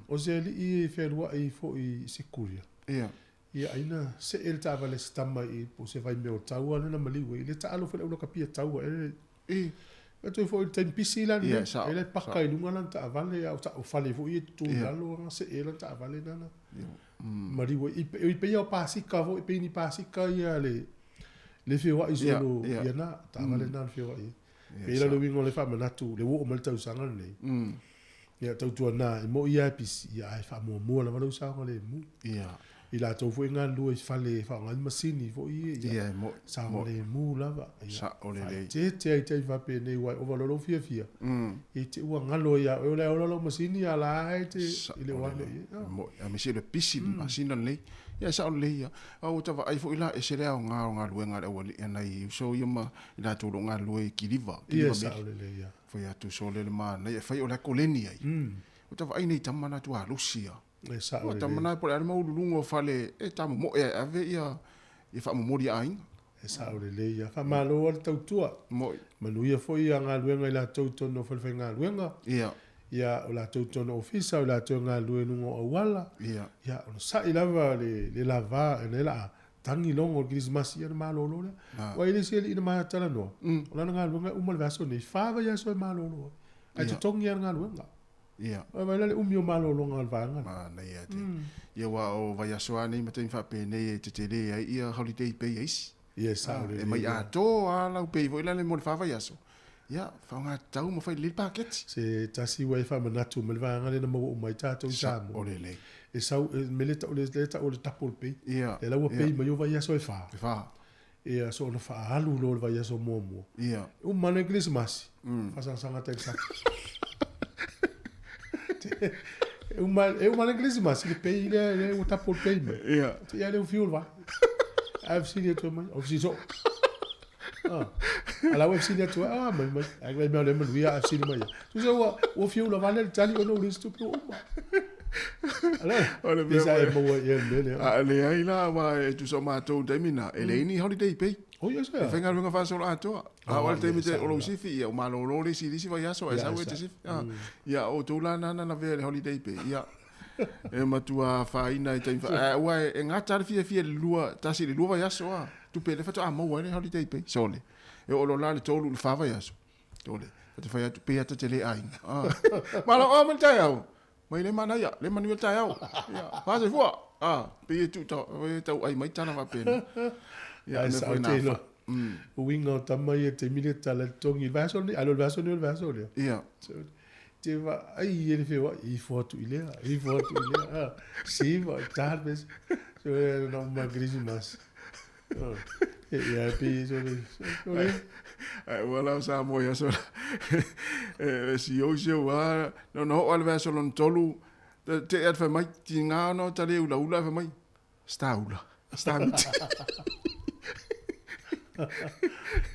O se alii e fealuai foi i se courier. Ia. Ia ai na see le taavale a se tama i po o se vaimea o taua lea na maliu ai. I le taalo foi le aulakapia taua ea le E toe foi i le taimi pisi la lenei. Ia, sao, E le paka sao. i luga lana taavale a o fale foi ia e tutu i Ia. lalo ana see lana taavale lana. Ia. Maliu ai. I pei o pasika foi, pei ni pasika ia le le feoai Ia, solo ia. ia na taavale na le feoai ai. Ia, Pei la le sao. uiga o le faamanatu, le ua oo mai le tausaga lenei. Ia tautuana e moi lava e pisi, ia ae faamuamua lava lou saogalemu. Ia. I latou foi e galulue i fale e faaaoga ai masini foi ia, Ia, e moi. saogalemu lava. Ia, Sao lelei. faaeteete ai taimi faapenei aua e ova loa lou fiafia, ia te ua galo ai ia oe o le a ola lau masini a la e te i le Sao o ane lelei. i ai. E moi. Aemaise le pisi le masina lenei. Ia e sao lelei ia. A ua ta vaai foi la, ese le aoga o galuega a le aualii a nai uso ia ma i latou o lo o galulue i Kiliva, Ia, Kiliva sao Meli. lelei ia. Fai atu sole le manaia e fai o le a koleni ai. Ua ta vaai nei tama na tua lusi ia. E sao Ua lelei. tama na po o le a le maualuluga o fale e tamomoe ai e ave ia ia faamomoli a aiga. E sao lelei ia. Faamalo lava le tautua. Moi. Manuia foi ia galuega i latou i totonu o falefaigaluega. Ia. Ia, o latou i totonu o ofisa, o latou e galulue i luga o auala. Ia. Ia, onosai lava le le lava e la a tagi logo o le Kerisimasi ia ona malolo lea. Aua e le isi alii na ma talanoa, o lana galuega e uma le vaiaso nei, fa vaiaso e malolo ai. Ae totogi lava le galuega. Ia. Ua vaai la le umi o malologa o le vaega lea. Manaia tele. Ia aua o vaiaso lava nei ma taimi faapenei e tetele ai ia holiday pay a isi. Ia e sao lelei. E mai atoa lava lau pay foi lale mo le fa vaiaso. Ia, faaaoga tatau ma fai lelei le paketi. Se tasi ua e faamanatu mai le vaega lea na maua uma ai tatou i Samoa. Sao lelei. E sau, e mea lea e tau, lea e tau o le double pay. Ia. Lea la ua pay mai o vaiaso e fa. E fa. Ia, so ona faaalu loa o le vaiaso muamua. Ia. E uma ane le Kerisimasi, faasagasagata i le sami. E uma, e uma ane le Kerisimasi, le pay lea, lea ua double pay mai. Ia. Ia lea ua fiu le vaa. Ae fesili atu ai mai, o fesili soo. Ah. A la ua fesili atu ai, ah, mai mai. Ai mai mea o lea manuia, a fesili mai ia. Tusa ua, ua fiu lava le tali ona ua leai se tupe ua uma. O le mea sa e maua i le mea lea. A leai la, aua e tusa o matou i le taimi lena, e leai ni holiday pay. Oh, ia E faigaluega faasoloatoa. A o le taimi o lou sifi, ia, ua malolo le isi i le isi vaiaso, ae sau e te sifi. Ia, o outou la na na lavea i le holiday pay, ia, e matua afaina i taimi fa, aua e gata lava le fiafia i le lua, tasi i le lua vaiaso, a, tupe lea faatoa maua ai le holiday pay. Sole, e oo loa la i le tolu i le fa vaiaso, sole, ta te fai atu, pei lava ta te le aiga. Malo, o mai le taeao. Mai le manaia, le manuia le taeao. Ia, faasoifua. Ah, pei e tuu tau, e tauai mai tala faapena. Ia, Ai, mea foi na fa. Uiga o tama ia taimi le tala le togi i le vaiaso lenei, a le o le vaiaso lenei o le vaiaso lea. Ia. So, te vaai i le feoai, ifo atu i lea, ifo atu i lea. Ah, siva, ta le pese. So, e na uma Christmas. Ia, pei so le, so le. Ai, ua la o Samoa i aso la. E si ou si ou a, na ona oo lava i le vaiaso lona tolu, te ea fai mai, tiga ona o ta le ulaula ae fai mai, sta ula, sta miti.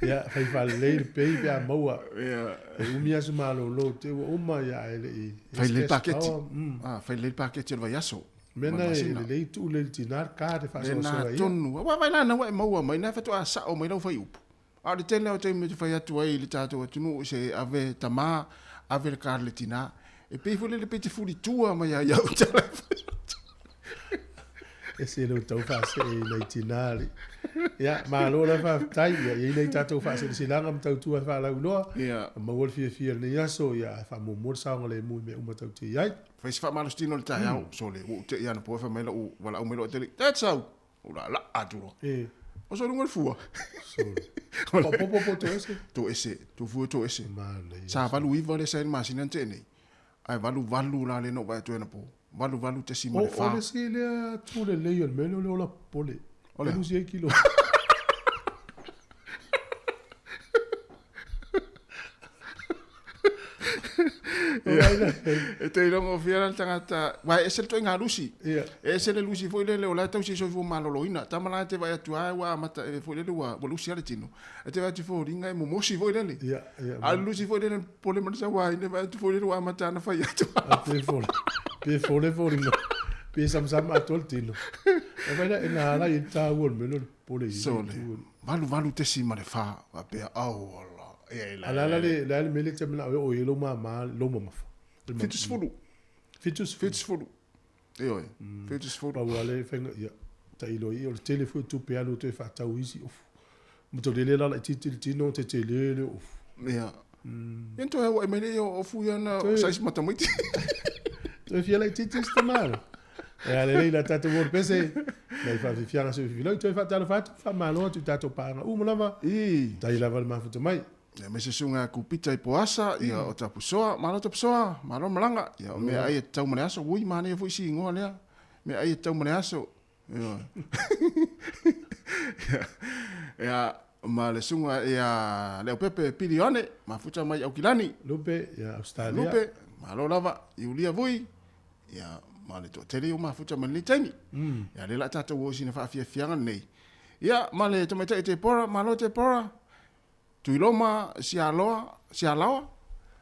Ia, fai faalelei le pei pe a maua. Ia. E umi aso malolo, te ua uma ia ae le i. Fai lelei le paketi. Ah, fai lelei le paketi o le vaiaso. Mea na e lelei tuu lelei tina le card e faasoasoa ai. Lena tonu. Aua vaai la na ua e maua mai, na faatoa sao mai lau fuaiupu. A o le tele lava o taimi ou te fai atu ai i le tatou atunuu se ave tama, ave le card i le tina. E pei foi lele pei te fulitua mai ia iau tala e fai atu. Ese lou tau faasee i nai tina alii. Ia, malo la faafetai. Ia, i ai nai tatou faaseleselaga ma tautua e faalauiloa. Ia. Maua le fiafia i lenei aso, ia, ae faamuamua le saogalemu i mea uma tatou te i ai. Fai se faamalositino i le taeao, sole, ua ou tei anapo e fai mai lou valaau mai lou atalii, Dad sau! Ou laalaa atu loa. O sou luga o le fua. Sole. Faaopoopo po o toese? Toese, tou fua toese. Manaia. Sa 89 lea sa i ai le masina na tea nei, ae 88 la lea na ou vaai atu ai anapo. 88.4. O le isi lea tu lelei o le mea lea o le ola popole. O le a? E lusi ai kilo. E te iloa gofie la le tagata, aua e ese le ituaiga lusi. Ia. E ese le lusi foi lele o la e tausi i soifua maloloina. Tama la e te vaai atu lava ua amata foi lele ua lusi lava le tino. E te vaai atu foliga e momosi foi lele. Ia, ia. A o le lusi foi lele popole ma le sauaina, e vaai atu foi lele ua amata ona fai atu. Pe fole, pe fole foliga. Pe samasama atoa le tino. E vaai la, e na ala i le taua o le mea lea o le popole i le Sole, itu. 88.4, faapea, auala, ia A le a la le, le a le mea lea e te manao e oo i ai lou mama, lou mamafa? 70. 70. 70. Ioe, 70. Pau lava le faiga, ia, tailo i, o le tele foi o tupe alu e toe faatau isi ofu. Matolele la laitiiti le tino, tetele le ofu. Ia. Ia na toe auai mai lea o ofu ia na size ma tamaiti. Toe fia laitiiti si tama la. Ia lelei la tatou o le pese, nai faafiafiaga se fifilau, toe faatalofa atu, faamalo atu i tatou paaga uma lava. I. Tai lava le mafuta mai. Ia aemaise susuga ia Kupita i Poasa, ia o Tapusoa, malo Tapusoa, malo malaga, ia o meaai e tatau ma le aso, ui manaia foi si igoa lea, meaai e tatau ma le aso, ioe. Ia, ma le susuga ia Leaupepe Pili Ioane, mafuta mai Aukilani. Lupe, ia Australia. Lupe, malo lava, Iulia Vui, ia ma le toatele ia ua mafuta mai lenei taimi. Ia lea la tatou o i sina faafiafiaga lenei. Ia ma le tamaitai Tepora, malo Tepora, Tuiloma, Sialoa, Sialaoa,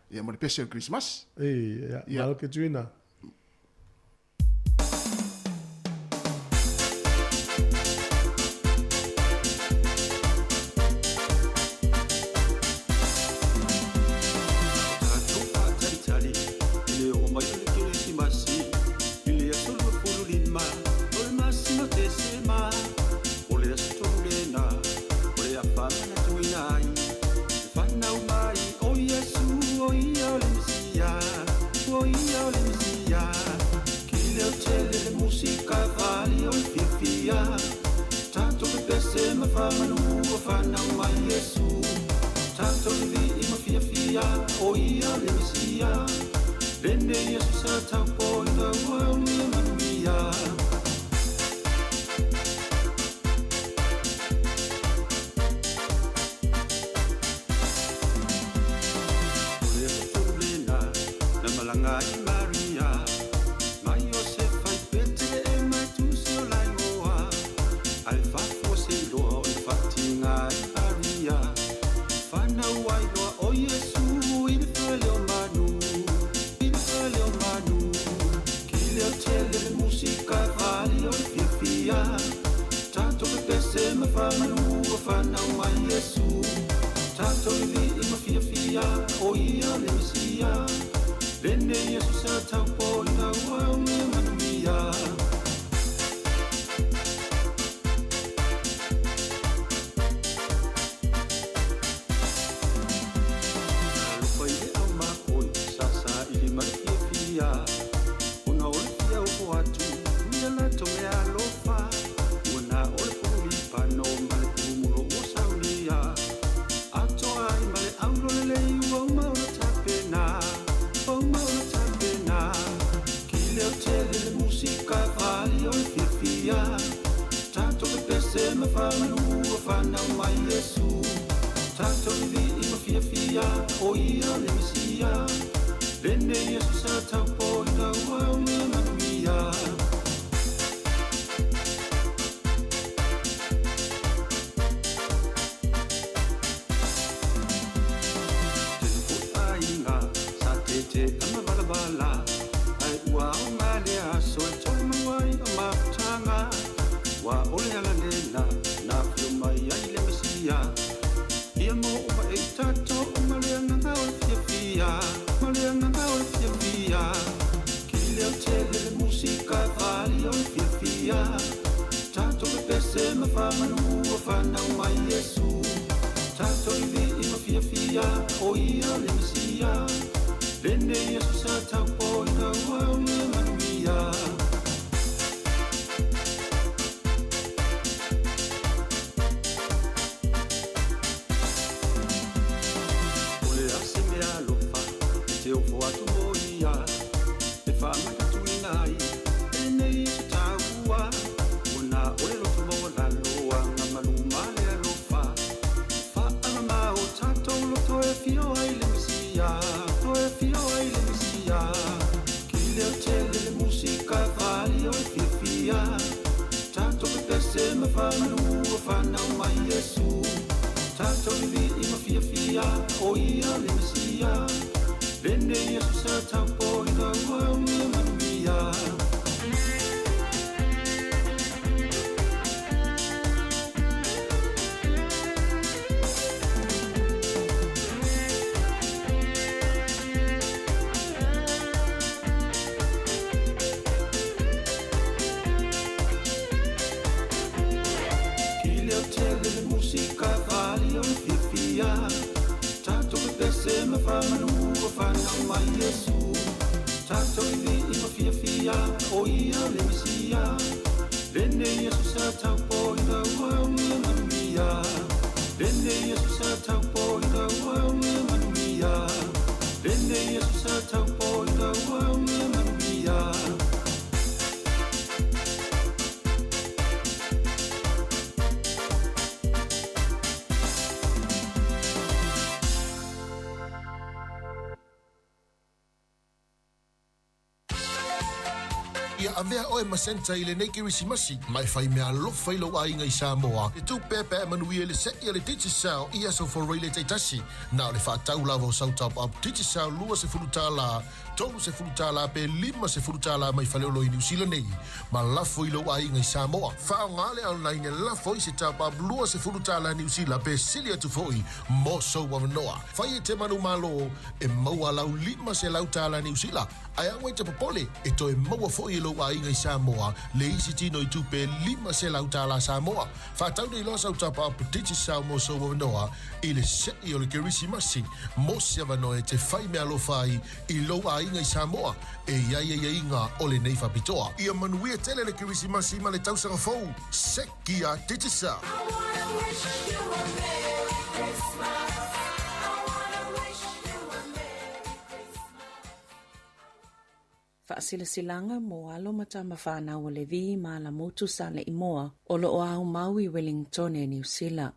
ia ma le pese o le Kerisimasi. Ia, malo Katrina. Tatou faatalitali i le oo mai o le Kerisimasi i le aso 25 o le masina o Tesema. O le aso tonu lena o le a faamanatuina ai le fanau mai o Iesu, o ia o le Mesia, o ia o le Mesia. Kileo tele le musika faalia o le fiafia, tatou pepese ma faamanu ua fanau mai Iesu. Tatou vivii ma fiafia, o ia o le Mesia. Lenei aso sa taupoina ua aulia manuia. O le aso tonu lena na malaga ai Maria ma Iosefa i Petelehema e tusi o laigoa, ae fafo seiloa o le faatiga ai Maria. Fanau ai loa o Iesu i le fale o manu, i le fale o manu. Kileo Tatou pepese ma faamanu ua fanau mai Iesu. Tatou vivii ma fiafia, o ia le Mesia. Lenei aso sa taupoina ua mea manuia. Talofa i le au makoi, sa saili ma le fiafia. Ona o le fia ofo atu, ia latou mea alofa. Ua na o le pulu lipano ma le pulu mulo ua saunia. Atoa ai ma le aulolelei ua uma ona tapena, ua uma ona tapena. Kileo tele le musika faali o le fiafia. Tatou pepese ma faamanu ua fanau mai Iesu. Tatou vivii ma fiafia, o ia le Mesia. Lenei aso sa taupoina ua mea manuia. Tele foi aiga sa tete ama valavala, ae ua aoga lea aso e toe maua ai o mafutaga. Ua o le ala lena na afio mai ai le Mesia. Ia mo uma e i tatou ma le agaga o le fiafia, ma le agaga o le fiafia. Kileo tele le musika faali o le fiafia. Tatou pepese ma faamanu ua fanau mai Iesu. Tatou vivii ma fiafia, o ia le Mesia. Lenei aso sa taupoina ua mea manuia. O le a se mea alofa e te ofo atu mo ia, e faamanatuina ai lenei aso taua. Ua na o le loto maualalo agamalu ma le alofa. Faaagama o tatou loto e afio ai le Mesia, to e afio ai le Mesia. Kileo tele le musika faali o le fiafia. Tatou pepese ma faamanu ua fanau mai Iesu. Tatou vivii ma fiafia, o ia le Mesia. Lenei aso sa taupoina ua mea manuia. Kileo tele le musika faali o le fiafia. Tatou pepese ma faamanu ua fanau mai Iesu. Tatou vivii ma fiafia, o ia le Mesia. Lenei aso sa taupoina ua mea manuia. Lenei aso sa taupoina ua mea manuia. Lenei aso sa taupoina ua mea manuia. Ia avea oe ma Santa i lenei Kerisimasi, ma e fai meaalofa i lou aiga i Samoa, e tupe pe a manuia i le se'i a le Digicel i aso Foraile taitasi. Na o le faatau lava o sau top up Digicel $20, $30 pe $50 mai Faleolo i Niu Sila nei, ma lafo i lou aiga i Samoa. Faaaoga le online e lafo ai se top up $20 Niu Sila pe sili atu foi mo sou avanoa. Fai e te manumalo e maua lau $500 Niu Sila, ae aua e te popole, e toe maua foi e lou aiga i Samoa le isi tino i tupe $500 Samoa. Faatau nei loa sau top up Digicel mo sou avanoa i le se'i o le Kerisimasi mo se avanoa e te fai meaalofa ai i lou aiga i Samoa e i ai aiaiga o lenei faapitoa. Ia manuia tele le Kerisimasi ma le tausaga fou. Sekia Digicel! Faasilasilaga mo alo ma tama fanau a Levi ma Alamutu Saleimoa o lo o aumau i Wellingtone, Niu Sila.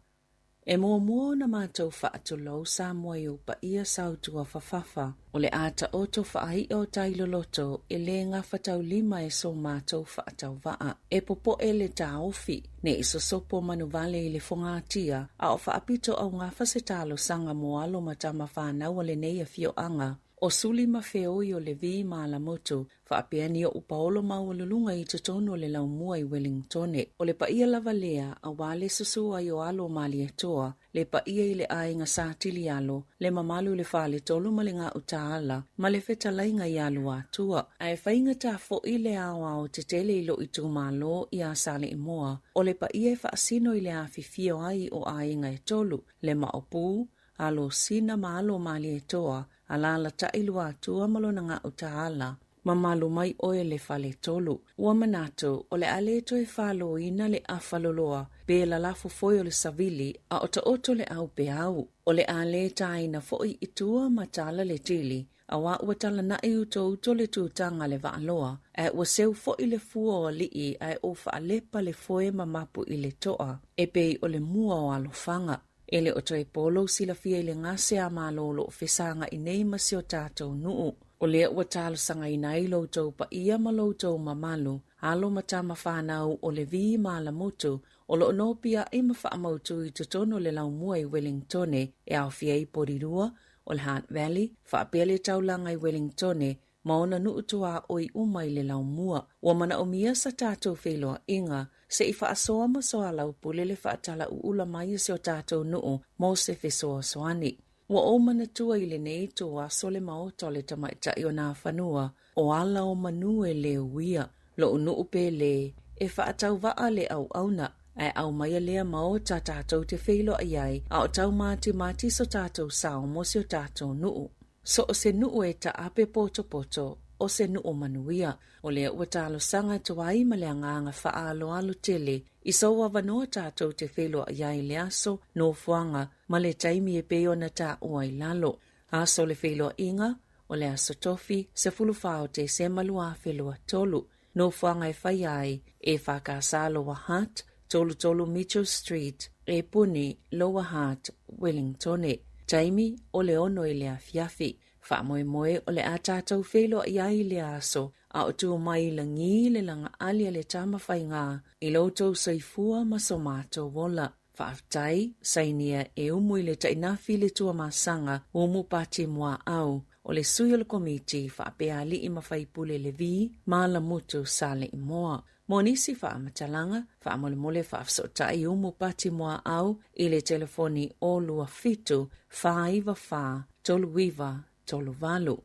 E muamua ona matou faatulou Samoa i ou paia sautua fafafa, o le a taoto faai'a o tai loloto e le gafataulima e so matou faatauvaa. E popo'e le taofi, ne i sosopo manuvale i le fogatia, a o faapito augafa se talosaga mo alo ma tama fanau a lenei afioaga. O Suli ma Feoi o Levi ma Alamutu, faapea ni o'u paolo maualuluga i totonu o le laumua i Welingtone. O le paia lava lea auā le susu ai o alo o Malietoa, le paia i le aiga Sa Tilialo, le mamalu i le Faletolu ma le Gautaala, ma le fetalaiga ia Luatua. Ae faigata fo'i le aoao tetele i lo'u itumalo iā Saleimoa, o le paia e faasino i le afifio ai o aiga e tolu, le Maopu, alo Sina ma alo Malietoa, Alaalatai Luatua ma lona Gautaala. Mamalu mai oe le Faletolu. Ua manatu, o le a le toe faloina le afa loloa pe lalafo foi o le savili a o taoto le au peau. O le a le taina foi i tua ma tala le tili, auā ua talanaʻi utouto le tutaga a le Vaaloa, ae ua seu foi le fua o alii ae ua faalepa le foe ma mapu i le toa, e pei o le mua o alofaga. E le o toe po lou silafia i le gase a Malo o lo o fesagaʻi nei ma si o tatou nuu. O lea ua talosagaina ai lo outou paia ma lo outou mamalu, alo ma tama fanau o Levi ma Alamutu, o lo o nopiaʻi ma faamautu i totonu o le laumua i Wellingtone e aofia ai Porirua, o le Hutt Valley, faapea le taulaga i Wellingtone ma ona nuu tuaoi uma i le laumua. Ua manaomia sa tatou feiloaiga se i faasoa ma soalaupule le faatalaʻuula mai o si o tatou nuu mo se fesoasoani. Ua ou manatua i lenei ituaso le maota o le tamaitai o Nafanua, o ala o manu e le uia. Loʻu nuu pele, e faatauvaa le auauna, ae aumaia lea maota tatou te feiloai ai a o taumatimati so tatou sao mo si o tatou nuu. So o se nuu e taape potopoto, o se nuu manuia. O lea ua talosaga atu ai ma le agaga faaaloalo tele i sou avanoa tatou te feiloai ai i le aso, nofoaga, ma le taimi e pei ona taua i lalo. Aso o le feiloaiga, o le Aso Tofi, 14 o Tesema 2023. Nofoaga e faia ai, EFKS Lower Hutt, 33 Mitchell Street, Epuni, Lower Hutt, Wellingtone. Taimi, o le 6 i le afiafi. Faamoemoe o le a tatou feiloai ai i lea aso, a o tu mai i lagi le lagaali a le Tama Faiga i lo outou soifua ma so matou ola. Faafetai, sainia e umu i le tainafi le Tuamasaga, Umu Pati Muaau, o le sui o le Komiti faapea Alii ma Faipule Levi ma Alamutu Saleimoa. Mo nisi faamatalaga, faamolemole faafesootai Umu Pati Muaau i le telefoni 027 494 3938,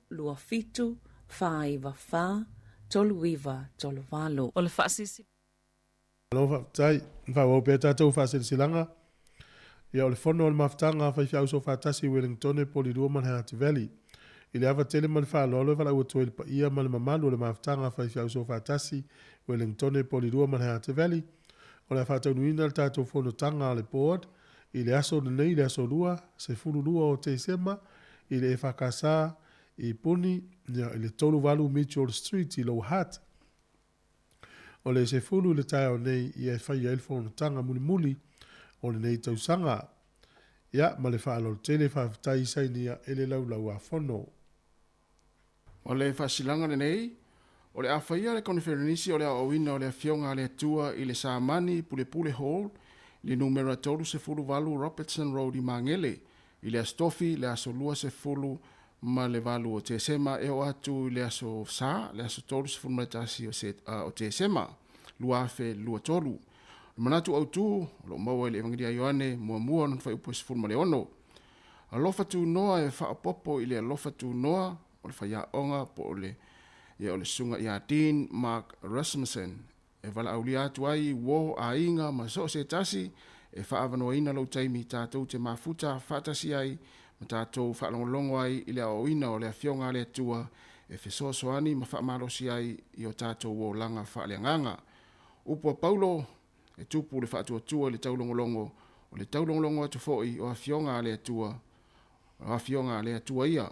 027 494 3938. O le faasilisiliga. Malo faafetai. Faaauau pea tatou faasilasilaga. Ia, o le fono a le Mafutaga a Faifeau Soofaatasi i Wellingtone, Polilua ma le Hutt Valley. I le ava tele ma le faaaloalo e valaau atu ai i le paia ma le mamalu o le Mafutaga a Faifeau Soofaatasi, Wellingtone, Polilua ma le Hutt Valley, o le a faataunuina le tatou fonotaga a le Board i le aso lenei, le aso Lua, 12 o Tesema, i le EFKS i Puni, ia, i le 38 Mitchell Street i Lower Hutt. O le 10 i le taeao nei ia e faia ai le fonotaga mulimuli o lenei tausaga. Ia, ma le faaaloalo tele, faafetai sainia e le Laulau-a-Fono. O le faasilaga lenei, o le a faia le Koniferenisi o le Aoaoina o le Afioga a le Atua i le Samani Pulepule Hall i le numera 38 Robertson Road i Magele, i le Aso Tofi, le aso 28 o Tesema e oo atu i le aso Sa, le aso 31 o Tesema 2023. O le manatu autu o lo o maua i le Evangelia a Ioane muamua lona fuaiupu e 16. Alofa tunoa e faaopoopo i le alofa tunoa o le faiaoga po o le ia o le susuga ia Dean Mark Rasmussen e valaaulia atu ai uo aiga ma so o se tasi e faaavanoaina lou taimi tatou te mafuta faatasi ai ma tatou faalogologo ai i le aoaoina o le Afioga a le Atua e fesoasoani ma faamalosi ai i o tatou olaga faaleagaga. Upu a Paulo, E tupu le faatuatua i le taulogologo, o le taulogologo atu foi o Afioga a le Atua, o Afioga a le Atua ia.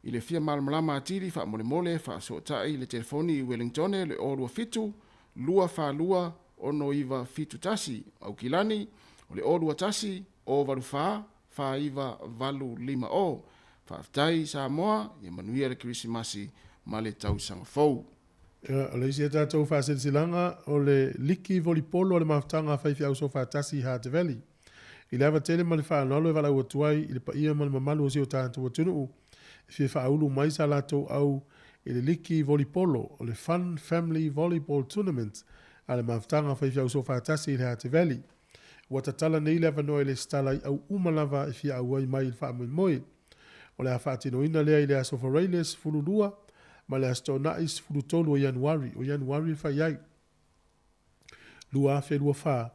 I le fia malamalama atili, faamolemole, faasootai le telefoni i Wellingtone le 027 242 6971, Aukilani, o le 021 084 4985. Faafetai Samoa, ia manuia le Kerisimasi ma le tausaga fou. O le isi a tatou faasilasilaga, o le liki volipolo a le Mafutaga a Faifeau Soofaatasi i Hutt Valley. I le ava tele ma le faaaloalo e valaau atu ai i le paia ma le mamalu o si o tatou atunuu. e fia faaulu mai sa latou au i le liki volipolo o le Fun Family Volleyball Tournament a le Mafutaga Faifeau Soofaatasi i le Harte Valley. Ua tatala nei le avanoa e lesitala ai au uma lava e fia auai mai i le faamoemoe. O le a faatinoina lea i le Aso Faraile 12 ma le Aso Toonai 13 o Ianuari, o Ianuari e fai ai. 2024,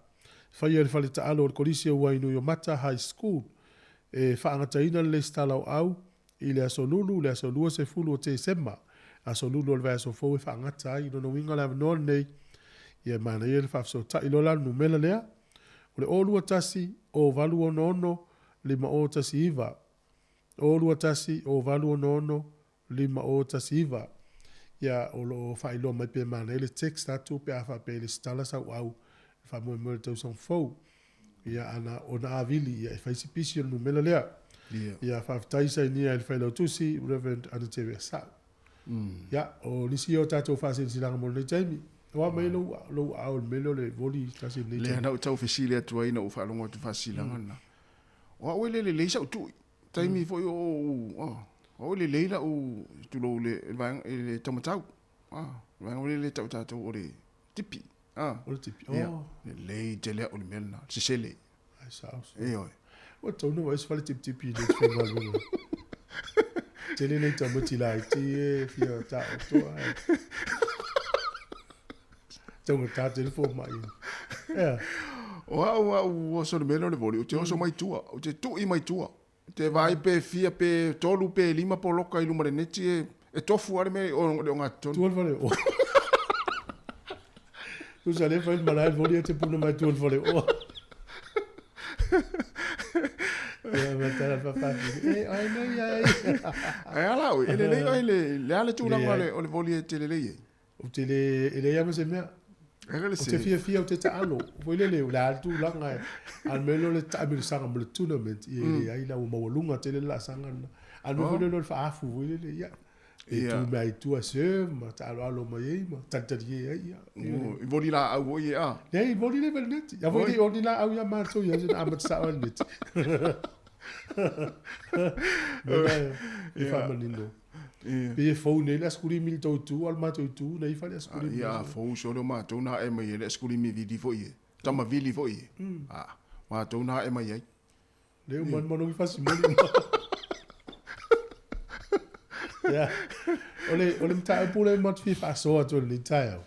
faia i le fale taalo o le Kolisi o Wainuiomata High School. E faagataina le lesitala o au i le Aso Lulu, le aso 20 o Tesema, Aso Lulu o le vaiaso fou e faagata ai. I lona uiga o le avanoa lenei, ia e manaia le faafesootai loa la le numera lea, o le 021 0866 5019, 021 0866 5019. Ia, o lo o faailoa mai pe manaia le text atu pe a faapea e lesitala sau au i le faamoemoe o le tausaga fou. Ia, ana, ona a vili, ia, e fai si pisi o le numera lea. Ia. Ia, faafetai sainia e le Failautusi, Reverend Anatere Asau. Ia, o nisi ia o tatou faasilasilaga mo lenei taimi. Ua mai lou, lou aao i le mea lea o le voli tasi i lenei Lea taimi. na ou tau fesili atu ai ina ua faalogo atu i faasilasilaga lena. O au e le lelei sau tui. Taimi foi o ou, o au e lelei lau, tulou le vaega, i le taumatau. Le vaega foi lele e tau e tatou o le tipi. O le tipi, Ia, oh. lelei tele au i le mea lena, le sesele. Ai sao. Ioe. Ua tatau ona vaai se fale tipitipi i le faigaluega. Tele nei tamaiti laiti e fia taotoa. Taugata tele fomai. Ea. O au au oso i le mea lea o le voli, ou te oso mai tua, ou te tui mai tua. Ou te vaai pe fia, pe tolu, pe lima poloka i luma o le neti e, e tofu lava le mea o le ogatotonu. Tua le fale oa. Tusa lea fai le malae le voli e te puna mai tua le fale oa. Ia, ma tala fafafi. E, ai nei ai. Ae a la oe, e lelei oe le, le a le tulaga o le, Leai. o le voli e te lelei ai? Ou te le, e leai lava se mea. Ai le Ou te fiafia, ou te taalo. Foi lele, o le a le tulaga e, a le mea lea o le taamilosaga mo le tournament, ia e leai la, ua maualuga tele le laasaga lena. A le mea foi lele o le faaafu foi lele, ia, e tu mai ai i tua serve ma taaloalo mai ai ma talitalie ai, ia. I voli laau foi e a? Leai, i voli leva i le neti. Ia foi le i laau ia matou ia, na amata sao ai le neti. Mea e faamanino. Pei e fou nei le asikulimi i le tou itu, a o le matou itu na ifa le asikulimi. Ia, a fou sole o matou na ae mai ai le asikulimi vili foi e. Tama vili foi e. A, matou na ae mai ai. Le uma manogi fasimoli. Ia, o le, o le mataupu lea matou te fia faasoa atu i lenei taeao.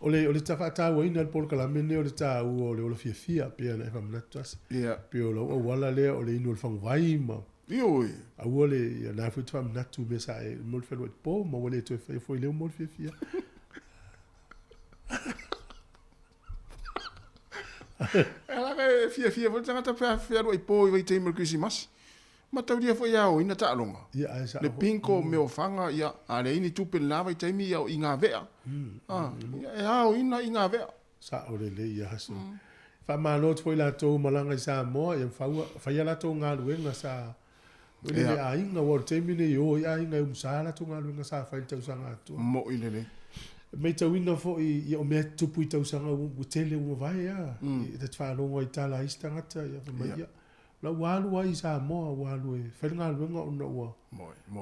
O le, o le faatauaina o le polokalame lenei o le taua o le ola fiafia, pei ona e faamanatu tasi. Ia. Pei o lau auala lea o le inu o le faguvai ma Ioe. Aua le, ia na foi te faamanatu i mea sa e mo le fealuai po ma ua le toe faia foi lea mo le fiafia. E ala e fiafia foi le tagata pe a fealuai po i vaitaimi o le Kerisimasi. Mataulia foi e aoina taaloga. Ia, ae sao Le foi. bingo, mea o faga, ia, a leai ni tupe i lena vaitaimi, ia o i ngā vea. A, ia, e aoina i ngā vea. Sao lelei ia aso. Faamalo atu foi i latou malaga i Samoa, ia faua, faia latou galuega sa o le Ia. aiga, aua o le taimi lenei e o ai aiga e umusa latou galuega sa fai i le tausaga atoa. Mo'i lelei. E matauina foi ia o mea e tutupu i tausaga ua tele ua mavae a, e ta te faalogo ai i tala a isi tagata, ia fai mai, ia, la ua alu ai i Samoa, ua alu e fai le galuega ona ua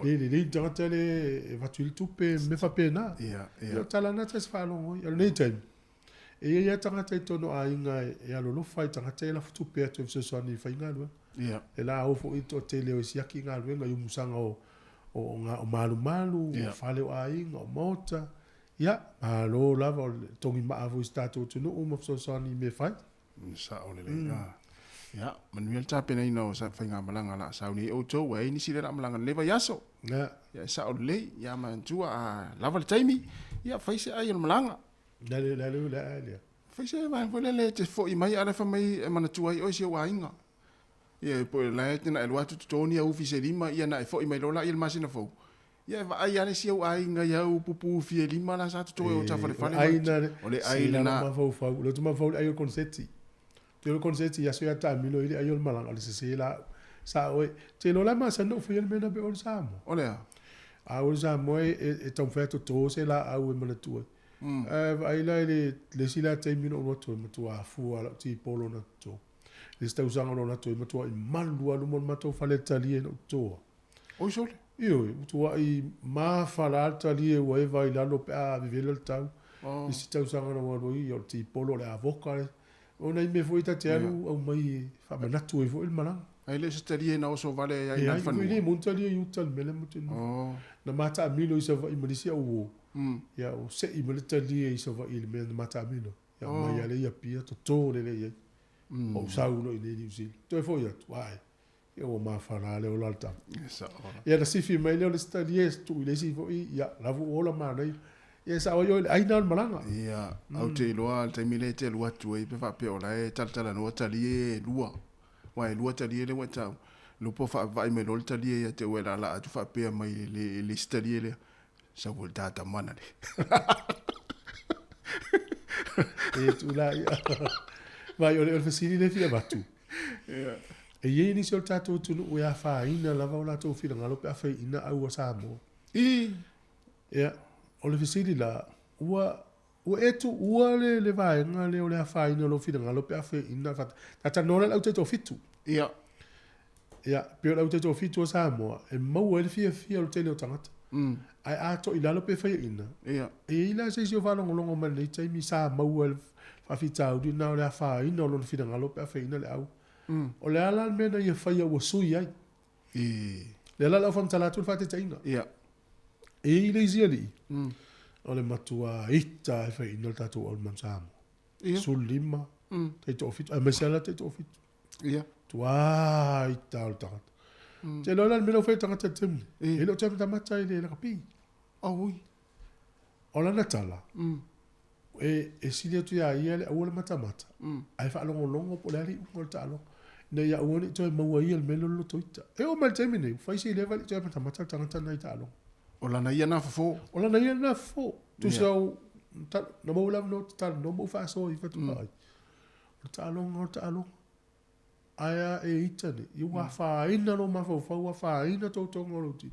le lelei le tagata lea e avatu ai le tupe, mea faapena. Ia, ia. Ia o tala na ta te faalogo ai. A o lenei taimi, e i ai lava tagata i totonu o aiga e alolofa i tagata ia e lafo tupe atu e fesoasoani e fai galuega. Ia. E la o foi le toatele o e siaki galuega i umusaga o o o malumalu, o fale o aiga, o maota. Ia, malo lava o le togi maa foi i si tatou atunuu ma fesoasoani i mea e fai. Sao lelei. Ia, manuia le tapenaina o faigamalaga o le a sauni ai outou, ua i ai nisi lea o le a malaga i lenei vaiaso. Ia. Ia, e sao lelei. Ia, manatua a lava le taimi, ia, fai se ai o le malaga. Le le le le ai lea. Fai se vaega foi lele e te foi mai a o la e fai mai e manatua ai oe si ou aiga. Ia, po o la e te na e alu atu totogi au ufi se lima, ia na e foi mai loa laia i le masina fou. Ia e vaai lava le isi au aiga i au pupu ufi e lima la sa totoe o tafalefale ma O le ai lena. O le mafaufau le ai o le konseti. Te o le konseti i aso ia taamilo ai le ai o le malaga o le sese la au. Sa oe. Te iloa la masani ona ou faia le mea lena pe oe le Samoa. O le a? A oe le Samoa e taumafai atu toto se laau e manatua ai. Ae vaai la i le isi la taimi na ou alu atu ai, matua afua lau tipolo na toto. Le isi tausaga na ou alu atu ai, matuai malu lava luma o le matou fale talie na ou totoa. Oi sole. Ioe, ua tuaʻi mafala le talie ua eva i lalo pe a vevela le tau. Oh. Isi tausaga na ua alu ai, o le tipolo, o le avoka, le... O nai mea foi ta te alu aumai e faamanatu ai foi le malaga. Ae le o se talie na oso vale ai i nai fanua. E le moni talie i uta i le mea lea ma te Oh. Na ma taamilo i Savaii ma le isi au uo. Ia, o sei ma le talie i Savaii i le mea na ma taamilo. Ia, oh. Mai ale i Apia, toto lele i ai. Ou sau loa i inei i Niu Sila. Toe foi atu, ae. Ia ua mafala le ola o le tama. Ia na sifi mai lea o le isi talie tuu i le isi foi, ia lavu ua ola manaia. Ia e sao ai oe i le ai na o le malaga. Ia, ou te iloa le taimi lea e te alu atu ai pe faapea o la e talatalanoa talie e lua. Aua e lua talie lea ua e taua. Iloa po o faavaai mai loa le talie ia te oe e laalaa atu faapea mai i le isi talie lea, sau foi le ta tamana le. E tula ia. Vai, o le fesili lea e fia avatu. E i ai nisi o le tatou atunuu e afaina lava o latou finagalo pe a faiaina au a Samoa. I. Ia, o le fesili la, ua ua e tuua le, le vaega lea o le afaina o lou finagalo pe a faiaina fata. Talanoa la i le au taitoafitu. Ia. Ia, pei o le au taitoafitu a Samoa, e maua ai le fiafia o le tele o tagata. Ae a to'i lalo pe faiaina, Ia. e i ai la se isi o faalogologo mai i lenei taimi sa maua e le faafitauli lena o le afaina o lona finagalo pe a faiaina le au. O le a la le mea na ia faia ua sui ai? I. Lea la o le a ou faamatala atu le faataitaiga. Ia. E i ai le isi alii, o le matua ita e faiaina le tatou au i le Manu Samoa. Ia. 15, taitoafitu, aemaise lava le taitoafitu. Ia. Tuā ita o le tagata. Te iloa la le mea lea ua fai e le tagata i le taimi lenei. E le o toe matamata i le lakapi. Oi. O lana tala, e sili atu iā ia le aua le matamata, ae faalogologo po o le a le iuga o le taaloga, ina ia aua ne i toe maua ia le mea lea o le lotoita. E oo mai i le taimi lenei, ua fai si leva e le i toe matamata le tagata lena i taaloga. O lana ia na fofo. O lana ia na fofo. Tusa o, na maua le avanoa ou te talanoa ma ou faasoa i fatuka ai. O le taaloga, o le taaloga. Ae a e ita nei, ia ua afaina lou mafaufau, ua afaina toutoga o lou tino.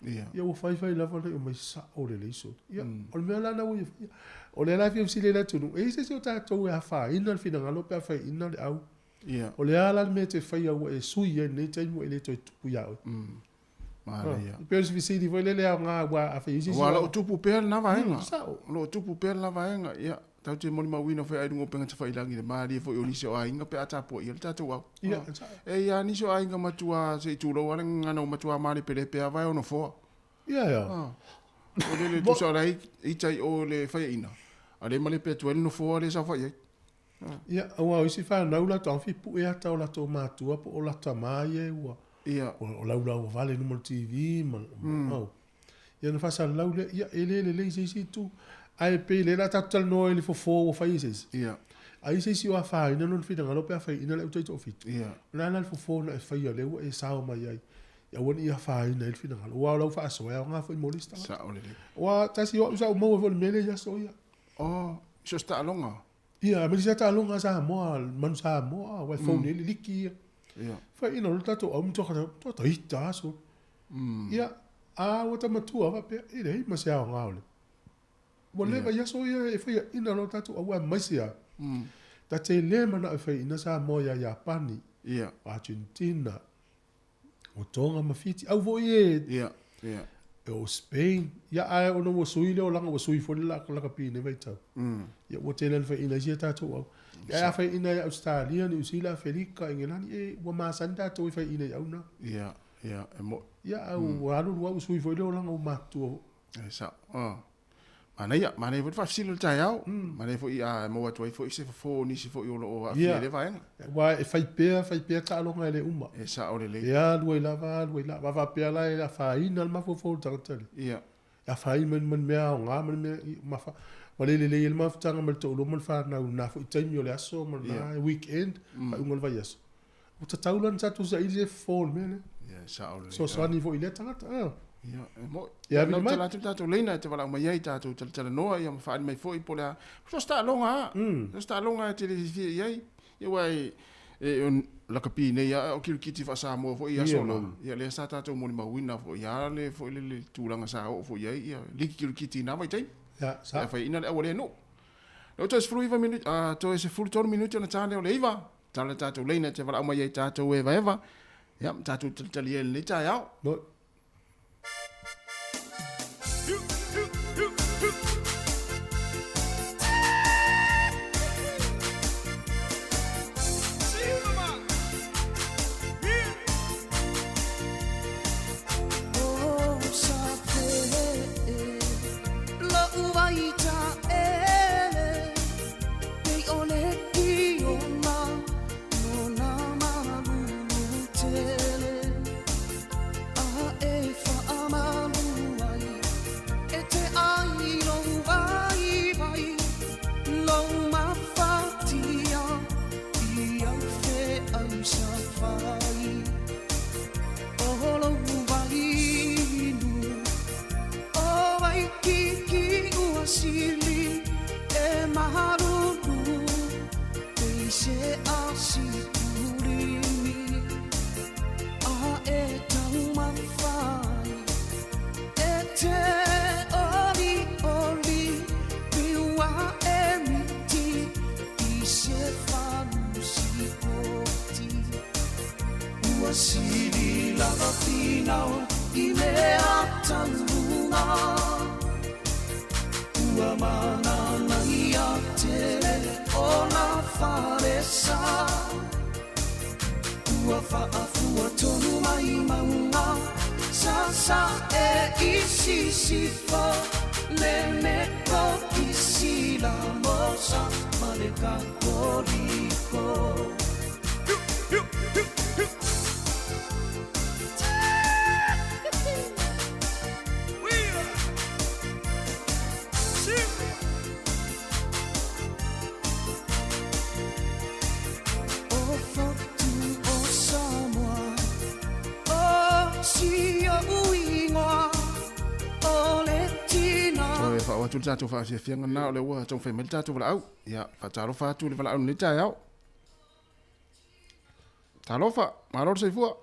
Ia. Ia ua faifai lava le mai sao lelei solo. Ia, o le mea la lena ua ia faia. O lea la e fia fesili ai le atunuu, e i ai se isi o tatou e afaina le finagalo pe a faiaina le au? Ia. O le a la le mea e te faia ua e sui ai i lenei taimi ua e le toe tupu ia oe? Manaia. E pei o se fesili foi lele aoga aua a fai ai se isi Aua o lo o tupu pea lena vaega. Sao. O lo o tupu pea lena vaega. Ia, tatou te molimauina foi ai luga o upega tafailagi i le malie foi o nisi o aiga pe a tapuaia le tatou au. Ia, sao. E i ai lava nisi o aiga matua se i tulou lava le gagana ua matua malepelepe lava e ono foa. Ia, ia. O lele tusa o la e ita i o i le faiaina, a le malepe atu ai le nofoa lea e saofai ai. Ia, aua o isi fanau latou fia pue ata o latou matua po o latou tama ia ua Ia. ua laulauavale i luma o le TV ma au. Ia ona faasalalau lea, ia e le lelei i se isi itu. Ae pei lea o le a tatou talanoa i le fofo ua fai e se isi. Ia. Ai se isi o afaina lona finagalo pe a faiaina le au taitoafitu. Ia. O le a la le fofo na e faia lea ua e sao mai ai, ia aua ne i afaina ai le finagalo. Aua o lau faasoa e aoga foi mo le isi tagata. Sao lelei. Aua tasi o au sa ou maua foi i le mea lea i aso ia. Oh, so se taaloga. Ia, aemaise lava taaloga a Samoa, Manu Samoa, aua e fou nei le liki ia. Ia. Faiaina loa le tatou au ma toa ita aso. Ia, a ua ta matua faapea, e leai ma se aoga o le. Ua leva i aso ia e faiaina loa le tatou au, aemaise lava, ta te le manao e faiaina Samoa ia Iapani, Ia. Argentina, o Tonga ma Fiti, au foi e Ia, ia. o Spain. Ia, ae ona ua sui le olaga, ua sui foi le lakapi i lenei vaitau. Ia, ua tele ina faiaina ai si a tatou au. Ia, ae a faiaina ia Ausetalia, Niu Sila, Afelika, Engelani, e, ua masani tatou e faiaina i au na. Ia, ia, e mo'i. Ia, ae ua alu alu lava ua sui foi le olaga ua matutua foi. E sao. Manaia, manaia foi le faafesili o le taeao. Manaia foi a maua atu ai foi se fofo o nisi foi o lo o aafia i lea vaega. Aua e fai pea, fai pea taaloga e le uma. E sao lelei. E alu ai lava, alu ai lava. A faapea la e afaina le mafaufau o le tagata lea. E afaina mai ma le mea aoga ma le mea mafa. Ua le lelei ai le mafutaga ma le toalua ma le fanau i lena foi taimi o le aso ma lena weekend, faaiuga o le vaiaso. Ua tatau la ona tatou saili se fofo o le mea lea. Ia, e sao lelei. Fesoasoani foi i lea tagata. Ia, e moi. Ia, vili mai. Tala atu le tatou leina e te valaau mai ai tatou talatalanoa ia ma faaali mai foi po o le a. So se taaloga lava. So se taaloga e te le fiafia i ai. Ia aua e e lakapi nei lava o kirikiti faa-Samoa foi i aso la. Ia lea sa tatou molimauina foi lava le foi le tulaga sa oo foi i ai ia liki kirikiti i na vaitaimi. Ia, sa. Ia faiaina le au a le nuu. Lea ua toe 19 minute, toe 13 minute ona ta lea o le 9. Tala le tatou leina e te valaau mai ai tatou evaeva. Ia, ma tatou talitali ai i lenei taeao. Moi. a si pulimi A e taumafai E te oli oli Piua e miti I se falusi poti Ua sili lava finau I mea taunga Ua mananaia tele o na falesa Ua faafua tonu mai maunga Sa e i sisifo Le meko i sila mosa Ma le kakoliko. O fotu o Samoa O si o uingoa O le tina. Toe faaoo atu le tatou faafiafiaga lena o lea ua taumafai mai le tatou valaau. Ia, faatalofa atu i le valaau i lenei taeao. Talofa, malo le soifua.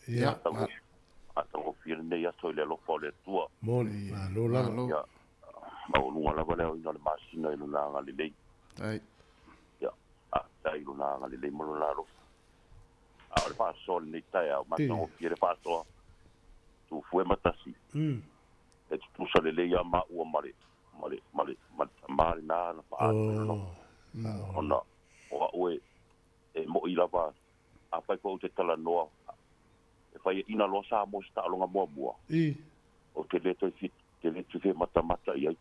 Ia, Matagofie lenei aso i le alofa o le Atua. Moni, malo lava. Ia, maualuga lava le aoina o le masina i lona agalelei. Ia, faafetai i lona agalelei ma lona alofa. A o le faasoa i lenei taeao, matagofie le faasoa, tufue ma tasi. E tutusa lelei lava maua ma le, ma le, ma le, ma le tama lena na faaatu i lona. Ona o au e, e mo'i lava, afai foi ou te talanoa, e faiaina loa Samoa i se taaloga muamua, ou te le toe fia, te le toe fia matamata i ai.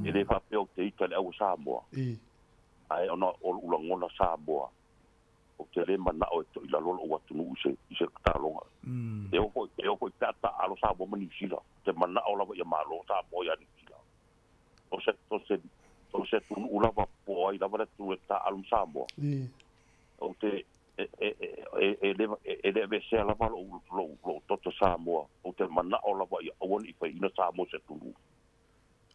E le faapea ou te ita i le au o Samoa, ae ona o lou lagona Samoa, ou te le manao e toilalo lou atunuu i se, i se taaloga. E oo foi, e oo foi pe a taaalo Samoa ma Niu Sila, ou te manao lava ia malo Samoa ia Niu Sila. O se, o se, o se atunuu lava po o ai lava le atunuu e taaalo ma Samoa. Ou te, e, e, e, e, le, e le aveesea lava lou, lou, lou toto Samoa, ou te manao lava ia aua ne i faiaina Samoa i se atunuu.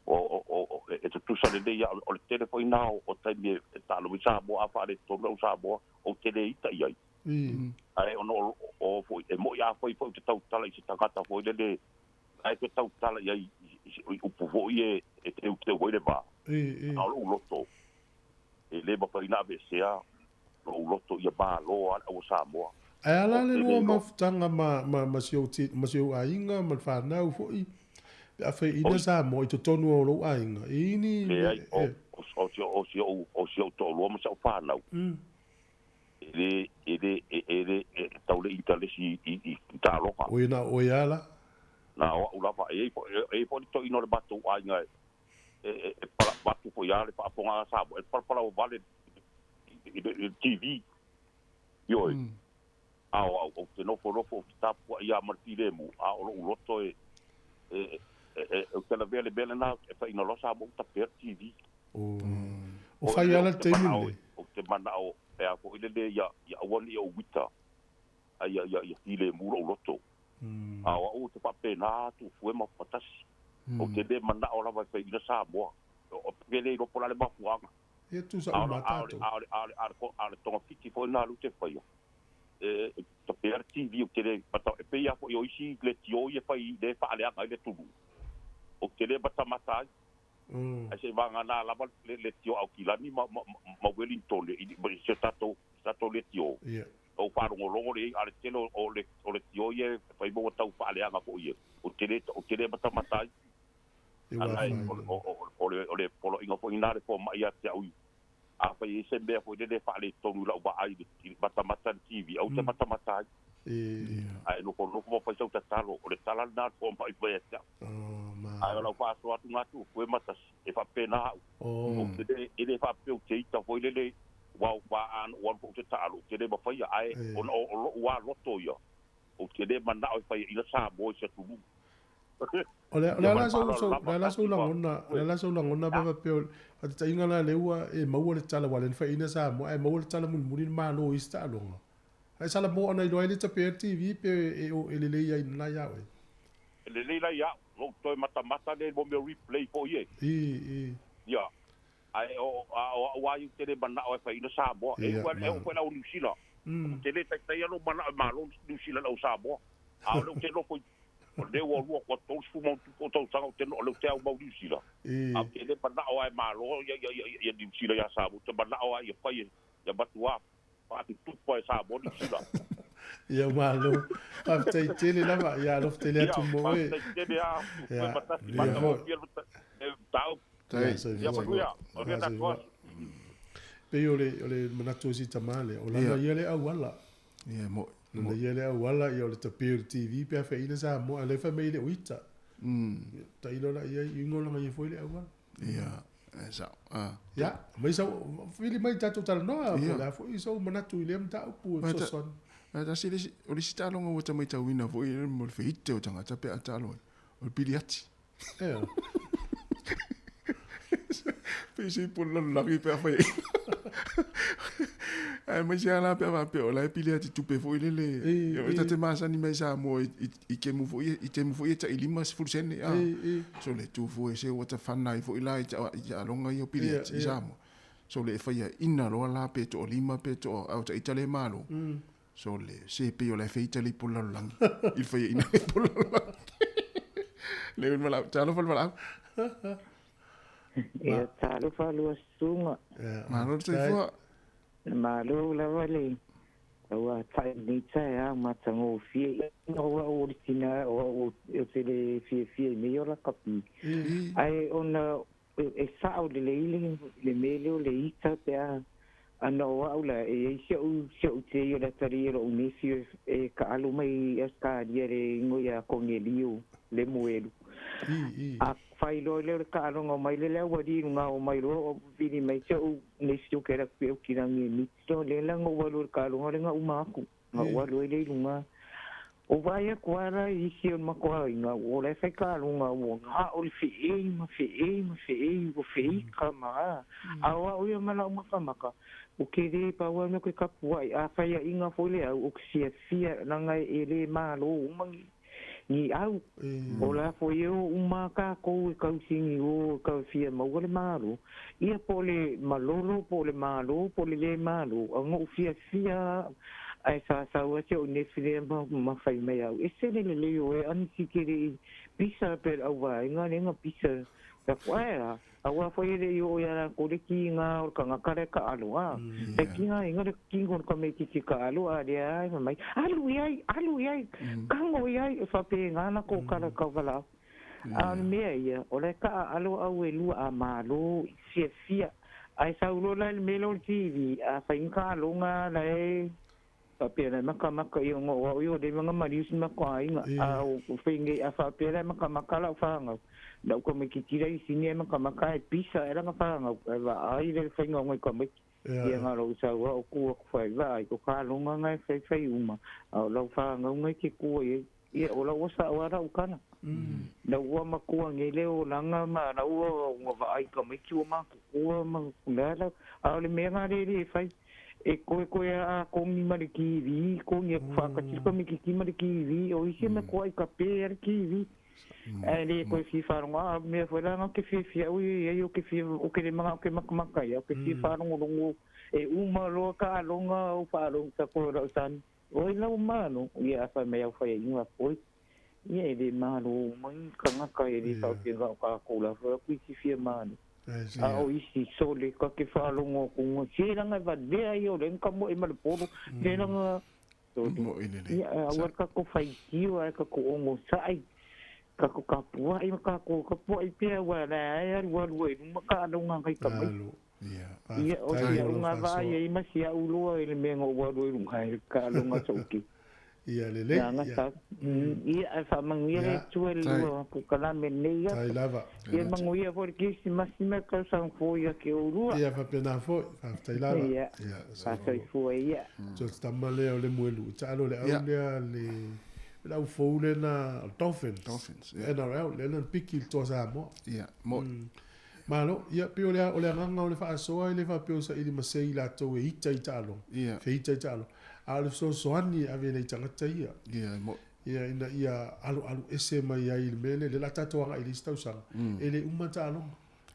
O, o, o, e tutusa lelei lava, o le tele foi lena o taimi e taalo ai Samoa, a faaletonu le au Samoa, ou te le ita i ai. Ae ona o, o foi, e moni afai foi ou te tautala i se tagata foi lele, la e toe tautala i ai i upu foi e, e teuteu ai le va. A o lou loto, e le mafai ona aveesea lou loto ia malo lava le au o Samoa. Ae a la Ou le te le lua iloa. mafutaga ma, ma, ma si ou, ma si ou aiga ma le fanau foi, pe a faiaina Oi. Samoa i totonu o lou aiga, e i ai ni mea Leai, o, e. o, o si, o si ou, o si ou toalua ma si au fanau, e le, e le, e, e le, e tau le intalesi i, i, i taaloga. Oi na o oe lava la. Na o au lava, e i ai foi, e i ai foi le toeaina o le matou aiga e, e, e, e pala, avatu foi lava le faafofoga a Samoa, e palapala vale i, i, i le TV. Ioe. A o au, ou te nofonofo, ou te tapuai lava ma le filemu, a o lou loto e, e, e, e, ou te lavea le mea lena, e faiaina loa Samoa ua tapea le TV. O O fai le, lava ou le te taimi manao, lenei. ou te manao, e a foi lele ia, ia aua ne i ou uita, a ia, ia, ia filemu lou loto. A o au ou te faapena atu fue ma fatasi. Ou te le manao lava e faiaina Samoa. O, pe le iloa po o le a le mafuaaga. Ia tusa A o uma le, a a o le, tatou. a o le, a o le, a o le, a o le togafiti foi lena lea ou te faia. E, e tapea le TV ou te le mata, e pei lava foi o isi leitio ia e fai lea e faaleaga ai le atunuu. Ou te le matamata ai. Ae seivagana lava le leitio a Aukilani ma, ma, ma Wellington i, i si o tatou, tatou leitio. Ou faalogologo lea i ai, a o le tele o, o le, o leitio ia e fai ma ua tau faaleaga foi ia. Ou te le, ou te le matamata ai. E ua Ana e, afaina. o, o, o, o le, o le poloaiga foi lena le fomai ia te au i. Afai e i ai se mea foi lele e faaletonu i lau vaai i le matamata i le TV, aua te matamata ai. Ae nofonofo ma fai sau tatalo, o le tala lena a le fomai mai ia te au. Ae o lau faasoa atu ga tuufue ma tasi, e faapena au. Ou te le, e le faapea ou te ita foi lele, ua ua a na ou alu foi ou te taalo, ou te le mafaia, ae ona o, o lou lava loto ia, ou te le manao e faiaina Samoa i se atunuu. O le, o le Ia ma a le la sau, faaaloalo sau, lava, le a la tasi sau ma lagona, o le a la sau lagona pe faapea o le faataitaiga la lea ua e maua le tala, aua o lea na faiaina Samoa, ae maua le tala mulimuli le Malo i isi taaloga. Ae Samoa ona iloa ai le tapea le TV pe e, e, e lelei ai lena ia oe. E lelei la ia au, lou toe matamata lea i mo mea o replay foi e. Ia, Ae o a o a'u lava ia ou te le mana'o e fai'ina Samoa. E Ia, ui lava e oo malo. foi i le au Niu Sila, ou te lē taitaia lou mana'o e malo Niu Sila i le au Samoa. A o lea ou te nofo i o lea ua lua ua 30 ma ona tupu o tausaga ou te no o lea ou te aumau Niu Sila, ae ou te le mana'o lava e malo ia ia ia Niu Sila iā Samoa. Ou te mana'o lava ia fai e ia matuā faatutupa e Samoa Niu Sila. Ia malo. Faafetai tele lava. Ia alofa tele Ia, atu mo oe. faafetai tele lava, Ia, Upu e matasi, manuia foi. matagofie le mataupu. Ia, Ia soifua. manuia, manuia Ia, tatou soifua. aso. Pei o le, o le manatu o si tama lea, o lana ia le auala. Ia, mo'i. Lana ia le auala, ia o le tape o le TV pe a feaina Samoa, a o lea e fai mai e le o ita. Tailo la i ai, ingo lana ia foi le auala. Ia, e sa'o. A. Ia, aumai sau, vili mai tatou talanoa, po o Ia. le a foi sou manatu i lea mataupu e Aua ta, fesoasoani. aua tasi le isi, o le isi taaloga ua ta maitauina foi mo le feite o tagata pe a taalo ai, o le piliati. Ea. Pei se ipu o le lalolagi pe a fai ai. Aemaise lava la pe a faapea o la e piliati tupe foi lele. E ta te masani mai Samoa i kemu foi i temu foi e tai 50 sene a. So le tu foi se ua tafana ai foi la i taaloga ia o piliati i Samoa. So le e faia ina loa la pe toalima pe toa a o taita le malo. So le se pei o la e feita le ipu o le lalolagi i le faiaina o le ipu o le lalolagi. Le valaau, talofa le valaau. Ia, talofa lua susuga. Malo le soifua. Malo lava le tauatai i lenei taeao matagofie. O au o le tina, o au ou te le fiafia i mea ia o lakapi. Ae ona e sao lelei le mea lea o le ita pe a ana o au la, e i ai si o'u si o'u tei o le atalii o lo'u nephew e ka'alo mai i Ausetalia le igoa ia Konelio Lemuelu. A fai loa lea o le ka'aloga o mai lea le aualii i luga o mai loa o vili mai si o'u nephew ke alu atu e aukilagi e miti loa lea la na ou alu ai i le ka'aloga lea na uma atu na ou alu ai lea i luga. O vaai atu lava la i isi o le matou aiga o la e fai ka'aloga ua ga'o le fe'ei ma fe'ei ma fe'ei ua feika ma a. A o a'u ia ma la'u makamaka ou te lē pau lava le mea ou te tapua'i a faia'iga foi le au ou te fiafia leaga e lē malo uma ni ni au. O la foi e o uma a kākou e kausini o e kau fia maua le malo. Ia po o le malolo po o le malo po o le lē malo, a na ou fiafia a ae sa sau a si o'u nefi lea ma ma fai mai au, ese le lelei o e anisi ke le i pisa pe le au vaega lea na pisa. Ka ku ae a, aua foi e le i oo ia lakou le kiga o le tagata lea e kaalo a. E kiga inga le kiga o le tamaititi kaalo a lea a e fai mai, alu i ai, alu i ai, kago i ai, e faapena lakou tala tauvalaau. A o le mea ia, o la e taaalo au e lua a malo i fiafia. Ae sau loa la i le mea lea o le TV, a fai ni taaloga la e faapea la e makamaka ia ona o au ia ua leva ona maliu si matou aiga. A o fai nei a faapea la e makamaka lau fanau, lau tamaititi la i sini e makamaka ae pisa ae lana fanau, ae vaai le faiga o nai tamaiti. Ia na lou sau a o ku aku fai vaai, o taaloga na e faifai uma, a o lau fanau na e te kua i ai. Ia, o lau ua sao lava lau tala. Lau ua matua nei le olaga ma lau ua ua vaai tamaiti ua matutua ma le a la. A o le mea na le le fai, e koe koe a kogi ma le TV, kogi aku whaakati le tamaititi ma le TV, o isi mea koa i ka pē a le TV. Ae le koe fia faalogo, a mea foi la na ou te fiafia au i ai, ou te fia, ou te le manao ou te makamaka ai, ou te fia faalogologo e uma loa ka aloga ou faalogo ta koe o lau tane. Oi lau malo, ia a fai mai au faiaʻiga poi. Ia e le malo uma ni tagata e le faapea o kākou lava aku i te fia malo. A o isi sole ka ke faalogo atu nga se langa e valea ia o le ka moe ma le polo le langa sole. Ia aua le kakou faitio ae kakou ogosaʻi kakou kapuaʻi ma kakou kapuaʻi pea aua la e alualu ai i luma ka aloga kai tamaiti. Ia, o si a'u nga vaai ai ma si a'u loa i le mea na ou alu ai i luga e ka aloga soʻu Ia lelei. Ia nga sa. Ia, ae faamanuia le Atua i le lua polokalame lenei Tai aso. lava. Ia manuia foi le Kerisimasi ma le tausaga fou ia te oulua. Ia faapena foi, faafetai lava. Ia, faasoifua ia. So te tama lea o Lemuelu, i taalo le au lea le le au fou lena o le Dolphins. Dolphins, ia. NRL, lea na piki i le Toa Samoa. Ia, mo'i. Malo, ia pei o le o le agaga o le faasoa e le faapea o saili masei latou e ita i taaloga. Ia. Feita i taaloga. A o le fesoasoani e ave i nai tagata ia. Ia, e mo'i. Ia, ina ia alualu ese mai ai i le mea lea, lea o le a tatou agai i le isi tausaga, e le uma taaloga.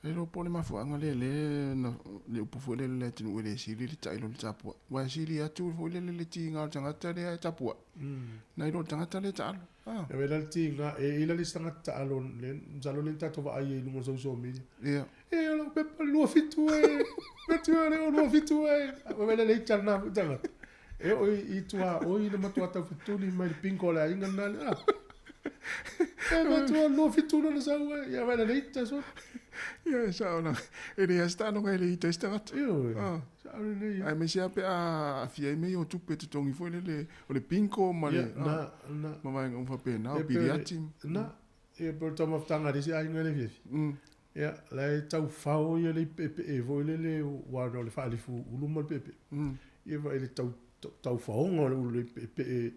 Le iloa po o le mafuaaga lea lea na le upu foi lele le atunuu e le sili le tailo i le tapuai. Aua e sili atu foi lele le tiga o le tagata lea e tapuai, nai lo le tagata lea e taalo. Ah. E la le tiga, e i la le isi tagata taalo, le, masalo lea na tatou vaai ai i luga o social media. Ia. E o lau pepa 27 e, metu e le o 27 e. Vaai la le ita lena foi tagata. E oo i tuaoi na matua taufetuli mai le bingo a le aiga lena le, ah. E matua 27 lona sau e, ia vaai la le ita solo. Ia e sao na, e leai lava se taaloga e le ita ai se tagata. Ioe, Ah. sao lelei. Aemaise lava pe a aafia ai mea ia o tupe totogi foi lele, o le bingo ma le, Ia, na, na. ma vaega uma faapena, o E pei o le- piliati. Na, e pei o le taumafataga a le isi aiga le fiafia. Ia, la e taufao ia le peepee foi lele ua na o le faalifu ulu ma le peepee. Ia vaai le tau taufaoga o le ulu le peepee.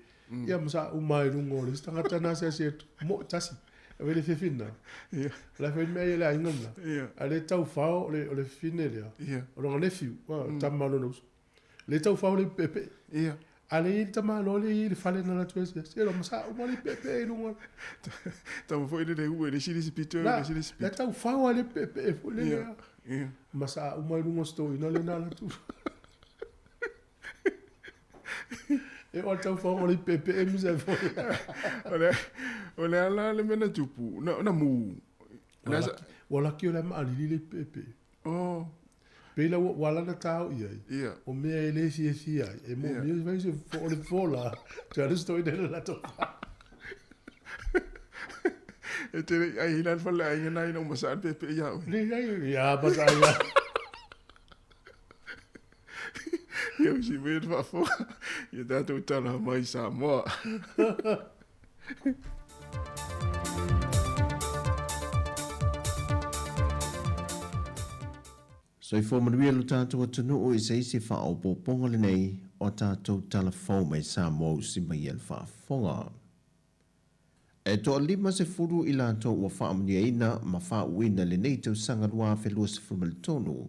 Ia ma sa uma i luga o le isi tagata na asiasi atu, mo tasi. E vaai le fiafia lena. Ia. O la e fai le mea ia le aiga lena. Ia. A le taufao o le fine lea. Ia. O lona nephew, o tama o lona uso. Le taufao le peepee. Ia. A le i le tamaloa le i le fale na alu atu e asiasi. Ia ma sa uma le peepee i luga. Tama foi le le ue le isi le isi pito, le isi le isi pito. La taufao a le peepee foi le lea. Ia. Ma sa uma i luga o se toeaina lea na alu atu. E o le taufaoga o le peepee ma se foi. O le a la le mea na tupu, na mu. Ua laki o le maalili le peepee. Oh. Pei la ua ala na tao i ai. Ia. O mea e le fiafia ai. E mo mea fai se fo o le fola. Te alu se toeaina le latou. E te le ai hila le fale aiga na ina uma sa le peepee ia oe. Le ai, ia ma sa ia. Ia usi mai le faafofoga ia tatou tala mai Samoa. Soifua manuia lo tatou atunuu i se isi faaopoopoga lenei o tatou tala fou mai Samoa usi mai ia le faafofoga. E toa-50 i latou ua faamanuiaina ma faauuina lenei tausaga 2023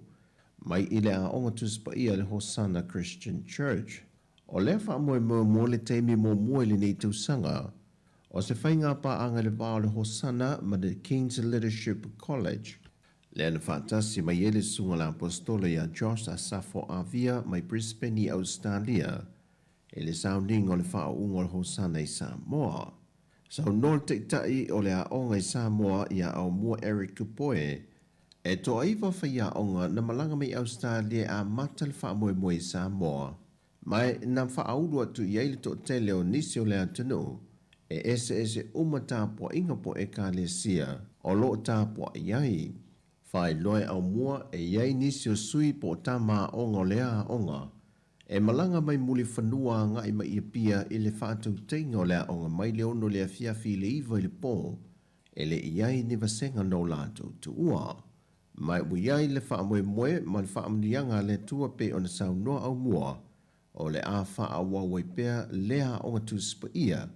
mai i le Aoga Tusi Paia a le Hosanna Christian Church. O lea faamoemoe mo le taimi muamua i lenei tausaga, o se faiga paaga i le va o le Hosanna ma le King's Leadership College, lea na faatasi mai ai le Susuga le Apostola ia Josh Asafo Avia mai Brisbane i Ausetalia i le sauniga o le faauuga o le Hosanna i Samoa. Saunoa le Taitai o le Aoga i Samoa ia Aumua Eric Kupoe, e toaiva faiaoga na malaga mai Ausetalia e amata le faamoemoe i Samoa, ma na faaulu atu i ai le toatele o nisi o le atunuu e eseese uma tapuaiga po o Ekalesia o lo o tapuai ai. Faailoa e Aumua e i ai nisi o sui po o tama aoga o lea aoga E malaga mai Mulifanua agai mai i Apia i le faatautaiga o le aoga mai le 6 i le afiafi i le 9 i le po, e le i ai ni vasega no latou tuua. Ma ua i ai le faamoemoe ma le faamanuiaga a le Atua pei ona saunoa aumua, o le a faaauau ai pea lea aoga Tusi Paia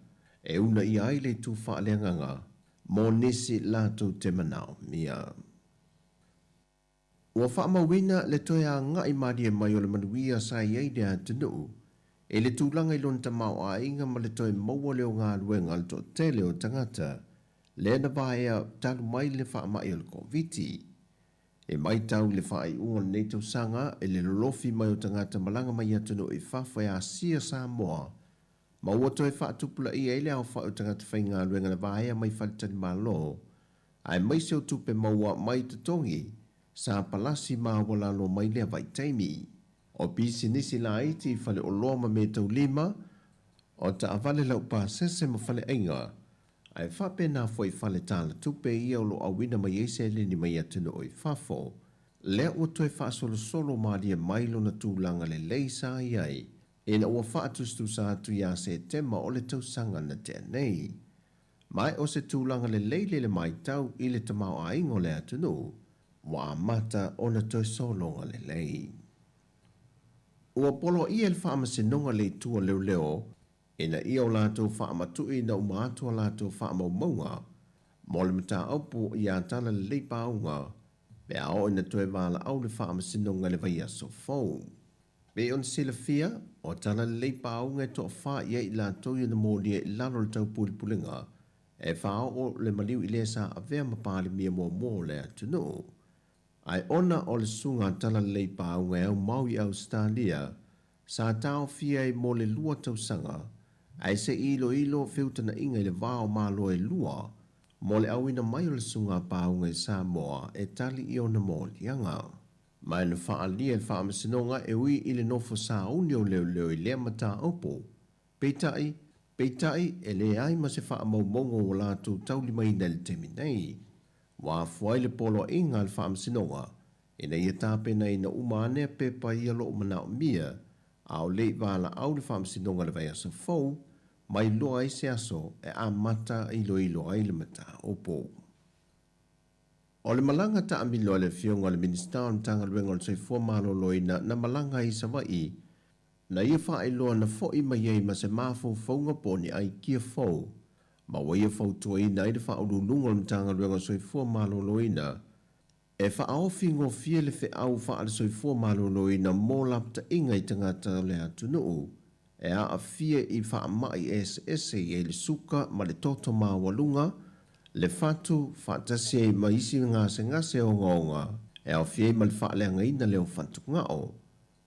e uunaia ai le itu faaleagaga mo nisi latou te manaomia. Ua faamauina le toe agai malie mai o le manuia sa i ai le atunuu i le tulaga i lona tamaoaiga ma le toe maua lea o galuega a le toatele o tagata lea na vaea talu mai le faamai o le Koviti. E matau i le faaiuga o lenei tausaga i le lolofi mai o tagata malaga mai atunuu i fafo e asia Samoa ma ua toe faatupulaia ai le aofai o tagata faigaluega na vaea mai faletalimalo aemaise o tupe maua mai totogi sa palasi maualalo mai lea vaitaimi. O pisinisi laiti i faleoloa ma metaulima, o taavale laupasese ma faleaiga, ae faapena foi fale talatupe ia o lo o auina mai ai seleni mai atunuu i fafo. Lea ua toe faasolosolo malie mai lona tulaga lelei sa i ai ina ua faatusatusa atu ia Setema o le tausaga na tea nei. Ma o se tulaga lelei le le matau i le tamaoaiga o le atunuu, ua amata ona toe sologa lelei. Ua poloaia e le Faamasinoga le Itu a Leoleo ina ia o latou faamatuuina uma atu a latou faamaumauga mo le mataupu ia tala lelei pauga pe a oo ina toe valaau le Faamasinoga i le vaiaso fou. Pei ona silafia, o talalelei paauga e toafa i ai i latou ia na molia i lalo o le taupulepulega e faaoo le maliu i le sa avea ma Palemia muamua o le atunuu. Ae ona o le susuga talalelei paauga e aumau i Ausetalia, sa taofia ai mo le 2 tausaga, ae se i iloilo feutana'iga i le va o Malo e lua mo le auina mai o le susuga paauga i Samoa e tali i ona moliaga. Ma na faaalia e le Faamasinoga e ui i le nofo sauni o leoleo i lea mataupu. Peitai, peitai, e leai ma se faamaumauga ua latou taulimaina i le taimi nei. Ua afua ai le poloaiga a le Faamasinoga ina ia tapenaina uma ane pepa ia o loo manaomia, a o le i valaau le Faamasinoga i le vaiaso fou, ma iloa ai se aso e amata iloilo ai le mataupu. O le malaga taamilo a le Afioga i le Minisita o le Matagaluega o le Soifua Maloloina na malaga ai i Savaii, na ia faailoa na fo'i mai ai ma se mafaufauga po o ni aikia fou, ma ua ia fautuaina ai le Faauluuluga o le Matagaluega o le Soifua Maloloina e faaofi gofie le feau faale-soifua maloloina mo lapataiga i tagata o le atunuu e aafia i faamai eseese i ai le suka ma le toto maualuga, le fatu, faatasi ai ma isi gasegase ogaoga e aofia ai ma le faaleagaina lea o fatugao.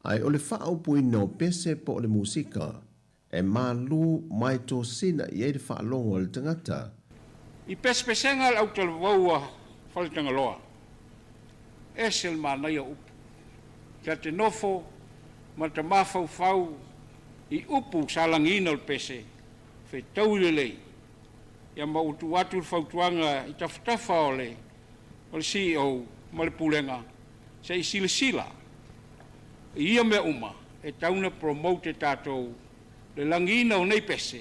Ae o le faaupuina o pese po o le musika e malu ma e tosina i ai le faalogo a le tagata. I pesepesega le autalavou a Faletagaloa, ese le manaia o upu. Ta te nofo ma ta mafaufau i upu sa lagiina o le pese, fetaui lelei. Ia ma ua tuu atu le fautuaga i tafatafa o le o le CEO ma le Pulega se i silasila i ia mea uma e tau ona promote e tatou le lagiina o nei pese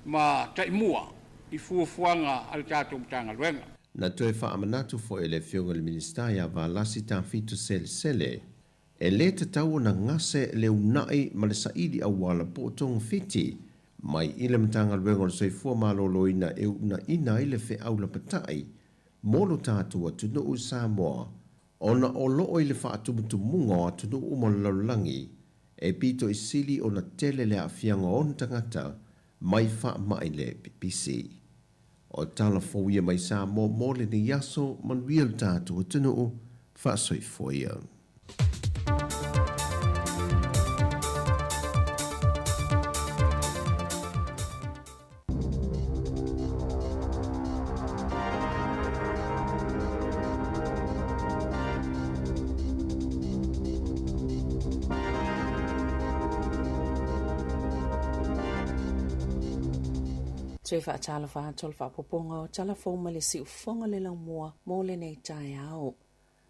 ma taimua i fuafuaga a le tatou Matagaluega. Na toe faamanatu foi e le Afioga i le Minisita ia Valasi Tafito Selesele, e lē tatau ona gase le una'i ma le saili auala po o togafiti mai i le Matagaluega o le Soifua Maloloina e uunaina ai le feau lapata'i mo lo tatou atunuu i Samoa, ona o loo i le faatumutumuga o atunuu uma o le lalolagi e pito i sili ona tele le aafiaga o ona tagata mai faamai le pipisi. O tala fou ia mai Samoa mo lenei aso, manuia lo tatou atunuu, faasoifua ia. Toe faatalofa atu o le faaopoopoga o tala fou mai le siufofoga le laumua mo lenei taeao.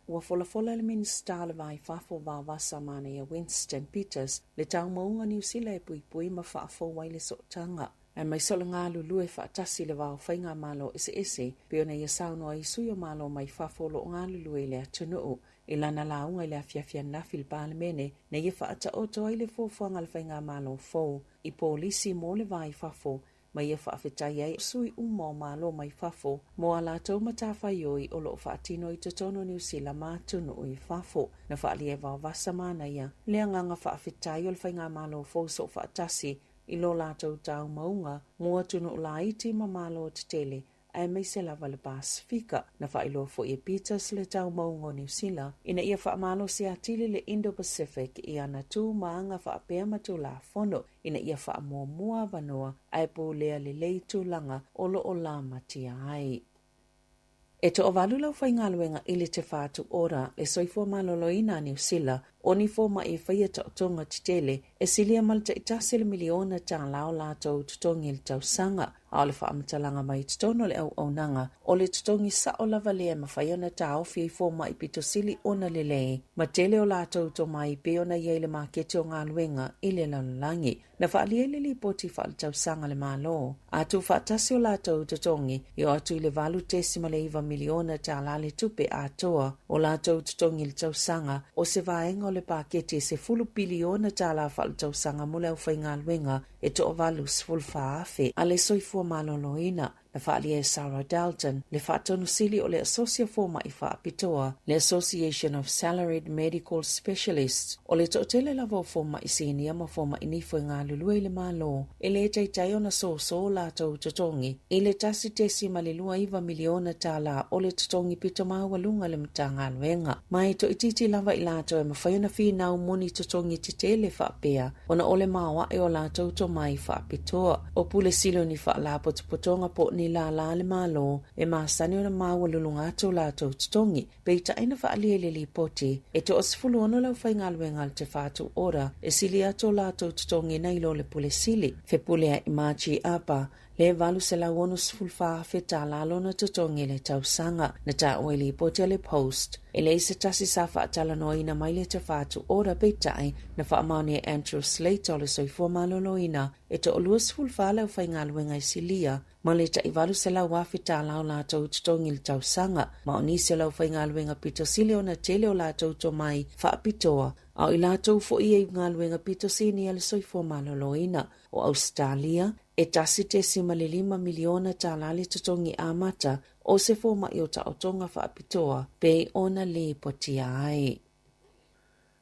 Ua folafola le Minisita o le Va i Fafo Vavasa Manaia Winston Peters le taumauga Niu Sila e puipui ma faafou ai le sootaga aemaise o le galulue faatasi i le va o faigamalo eseese pei ona ia saunoa ai sui o malo mai fafo o lo o galulue i le atunuu. I lana lauga i le afiafi ananafi i le Palemene, na ia faataoto ai le fuafuaga a le faigamalo fou i polisi mo le va i fafo ma ia faafetai ai sui uma o Malo mai fafo mo a latou matafaioi o lo o faatino i totonu o Niu Sila ma atunuu i fafo. Na faaalia e Vaovasa Manaia le agaga faafetai o le faigamalo fou soofaatasi i lo latou taumauga mo atunuu laiti ma Malo tetele aemaise lava le Pasefika. Na faailoa foi e Peters le taumauga o Niu Sila ina ia faamalosi atili le Indo-Pacific i ana tu ma aga faapea ma Tulafono ina ia faamuamua avanoa ae pulea lelei tulaga o lo o lamatia ai. E toavalu le aufaigaluega i le Te Whatu Ora, le soifua maloloina a Niu Sila, o ni fomai e faia taotoga tetele e silia ma le taitasi o le miliona tālā o latou totogi i le tausaga, a o le faamatalaga mai i totonu o le auaunaga, o le totogi sao lava lea e mafai ona taofi ai fomai pito sili ona lelei ma tele o latou tomai pei ona i ai le maketi o galuega i le lalolagi. Na faaalia i le lipoti faaletausaga a le Malo, a tuufaatasi o latou totogi e oo atu i le $8.9 miliona tālā le tupe atoa o latou totogi i le tausaga, o se vaega o le paketi e $10 piliona tālā faaletausaga mo le aufaigaluega e toavalu 14,000 a le soifua maloloina. Na faaalia e Sarah Dalton, le Faatonu Sili o le Asosi o Fomai Faapitoa, le Association of Salaried Medical Specialists, o le toatele lava o fomai sinia ma fomai nifo e galulue i le Malo, e le taitai ona sōsō latou totogi i le $1.29 miliona tālā o le totogi pito maualuga a le Matagaluega. Ma e toaitiiti lava i latou e mafai ona finau mo ni totogi tetele faapea ona o le maoae o latou tomai faapitoa. O Pule Sili o ni faalapotopotoga po o ni lālā a le Malo e masani ona maualuluga atu o latou totogi. Peitai na faaalia i le lipoti, e toa-16 le aufaigaluega a le Te Whatu Ora e sili atu o latou totogi nai lo le Pule Sili. Fepuleai Margie Apa, le $864,000 tālā lona totogi i le tausaga. Na taua i lipoti a le Post, e leai se tasi sa faatalanoaina mai le Te Whatu Ora peitai na faamaonia e Andrew Slater o le Soifua Maloloina e toa-24 le aufaigaluega i silia ma le tai $800,000 tālā o latou totogi i le tausaga, ma o nisi o le aufaigaluega pito sili ona tele o latou tomai faapitoa, a o i latou foi e i galuega pito sinia le soifua maloloina. O Ausetalia, e $1.5 miliona tālā le totogi amata o se fomai o taotoga faapitoa pei ona lipotia ai.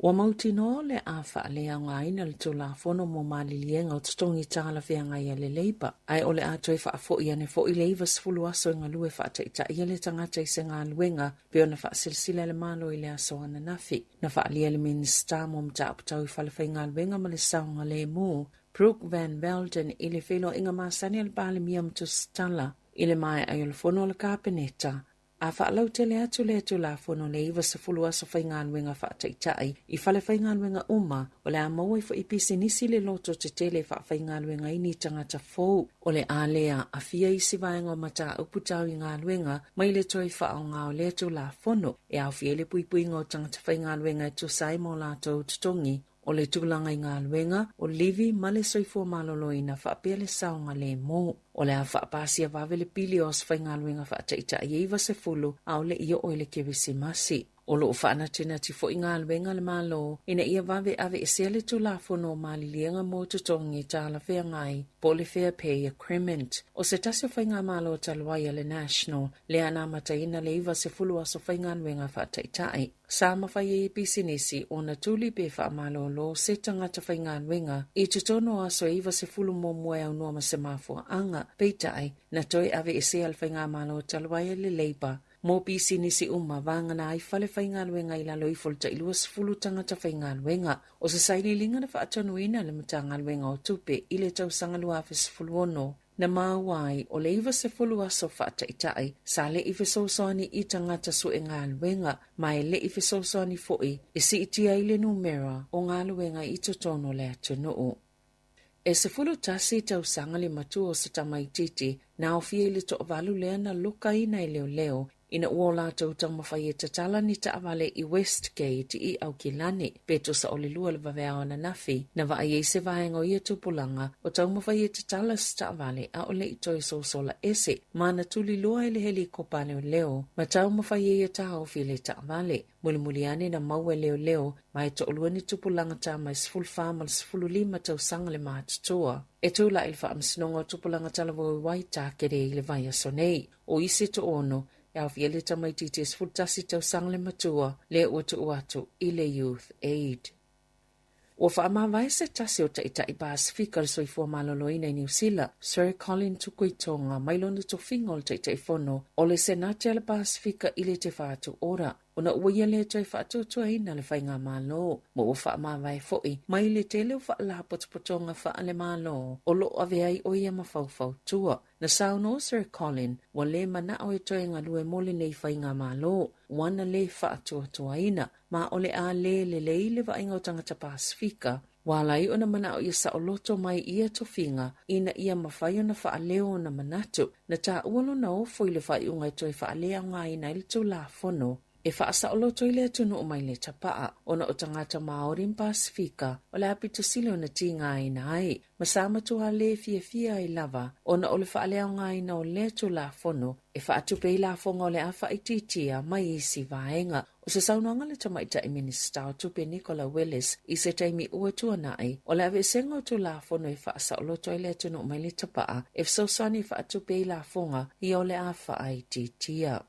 Ua mautinoa o le a faaleaogaina le Tulafono mo Maliliega o Totogi Talafeagai a le Labour, ae o le a toe faafoi ane foi le 90 aso e galue faataitaia le tagata i se galuega pei ona faasilasila e le Malo i le aso ananafi. Na faaalia e le Minisita mo Mataupu Tau i Falefaigaluega ma le Saogalemu, Brooke Van Velden i le feiloaiga masani a le Palemia ma Tusitala i le maea ai o le fono a le Kapeneta, A faalautele atu lea Tulafono le 90 aso faigaluega faataitai i falefaigaluega uma, o le a maua ai foi pisinisi le loto tetele e faafaigaluega ai ni tagata fou. O le a le aafia isi vaega o mataupu tau i galuega mai le toe faaaoga o lea Tulafono, e aofia ai le puipuiga o tagata faigaluega e tusa ai ma o latou totogi, o le tulaga i galuega, o livi ma le soifua maloloina faapea le saogalemu. O le a faapasia vave le pili o aso faigaluega faataitai e 90 a o le i oo i le Kerisimasi. O lo o faanatinati foi galuega a le Malo ina ia vave aveesea le Tulafono o Maliliega mo Totogi Talafeagai po o le Fair Pay Agreement. O se tasi o faigamalo talu ai a le National lea na amataina le 90 aso faigaluega faataitai. Sa mafai ai e pisinisi ona tuli pe faamalolo se tagata faigaluega i totonu o aso e 90 muamua e aunoa ma se mafuaaga, peitai, na toe aveesea le faigamalo talu ai e le Labour mo pisinisi uma vagana ai fale faigaluega i lalo ifo o le tai 20 tagata faigaluega. O se sailiiliga na faatonuina e le Matagaluega o Tupe i le tausaga 2016, Na maua ai o le 90 aso faataitai sa le i fesoasoani i tagata sue galuega ma e le i fesoasoani foi e siitia ai le numera o galuega i totonu o le atunuu. E 11 tausaga le matua o se tamaitiiti na aofia i le toavalu lea na lokaina e leoleo ina ua o latou taumafai e tatala ni taavale i Westgate i Aukilani, pe tusa o le 2 le vaveao ananafi, na vaai ai se vaega o ia tupulaga o taumafai e tatala se taavale a o le i toe sosola ese ma na tuliloa e le helikopa a leoleo ma taumafai ai e taofi le taavale. Mulimuli ane na maua e leoleo ma e toalua ni tupulaga tama e 14 ma le 15 tausaga le matutua. E tulai i le Faamasinoga o Tupulaga Talavou i Waitakere i le vaiaso nei. O isi toono, e aofia ai le tamaitiiti e 11 tausaga le matua, lea ua tuu atu i le Youth Aid. Ua faamavae se tasi o Taitai Pasefika o le Soifua Maloloina i Niu Sila, Sir Colin Tukuitonga, mai lona tofiga o le Taitaifono o le Senate a le Pasefika i le Te Whatu Ora, ona ua ia le toe faatuatuaina le Faigamalo, ma ua faamavae foi mai le tele o faalapotopotoga faale-Malo o lo o avea ai o ia ma faufautua. Na saunoa Sir Colin, ua le manao e toe galue mo lenei faigamalo, ua na le faatuatuaina, ma o le a le lelei le vaaiga o tagata Pasefika, ua ala ai ona manao ia saoloto mai ia tofiga ina ia mafai ona faaleo ona manatu. Na taua lona ofo i le faaiuga e toe faaleaogaina ai le Tulafono. e faasaoloto ai le atunuu mai le tapaa, ona o tagata Māori ma Pasefika o le a pito sili ona tigaina ai, ma sa matua le fiafia ai lava ona o le faaleaogaina o lea Tulafono e faatupe ai lafoga o le a faaitiitia mai isi vaega. O se saunoaga a le Tamaitai Minisita o Tupe Nicola Willis i se taimi ua tuanai, o le aveesega o Tulafono e faasaoloto ai le atunuu mai le tapaa e fesoasoani e faatupe ai lafoga ia o le a faaitiitia.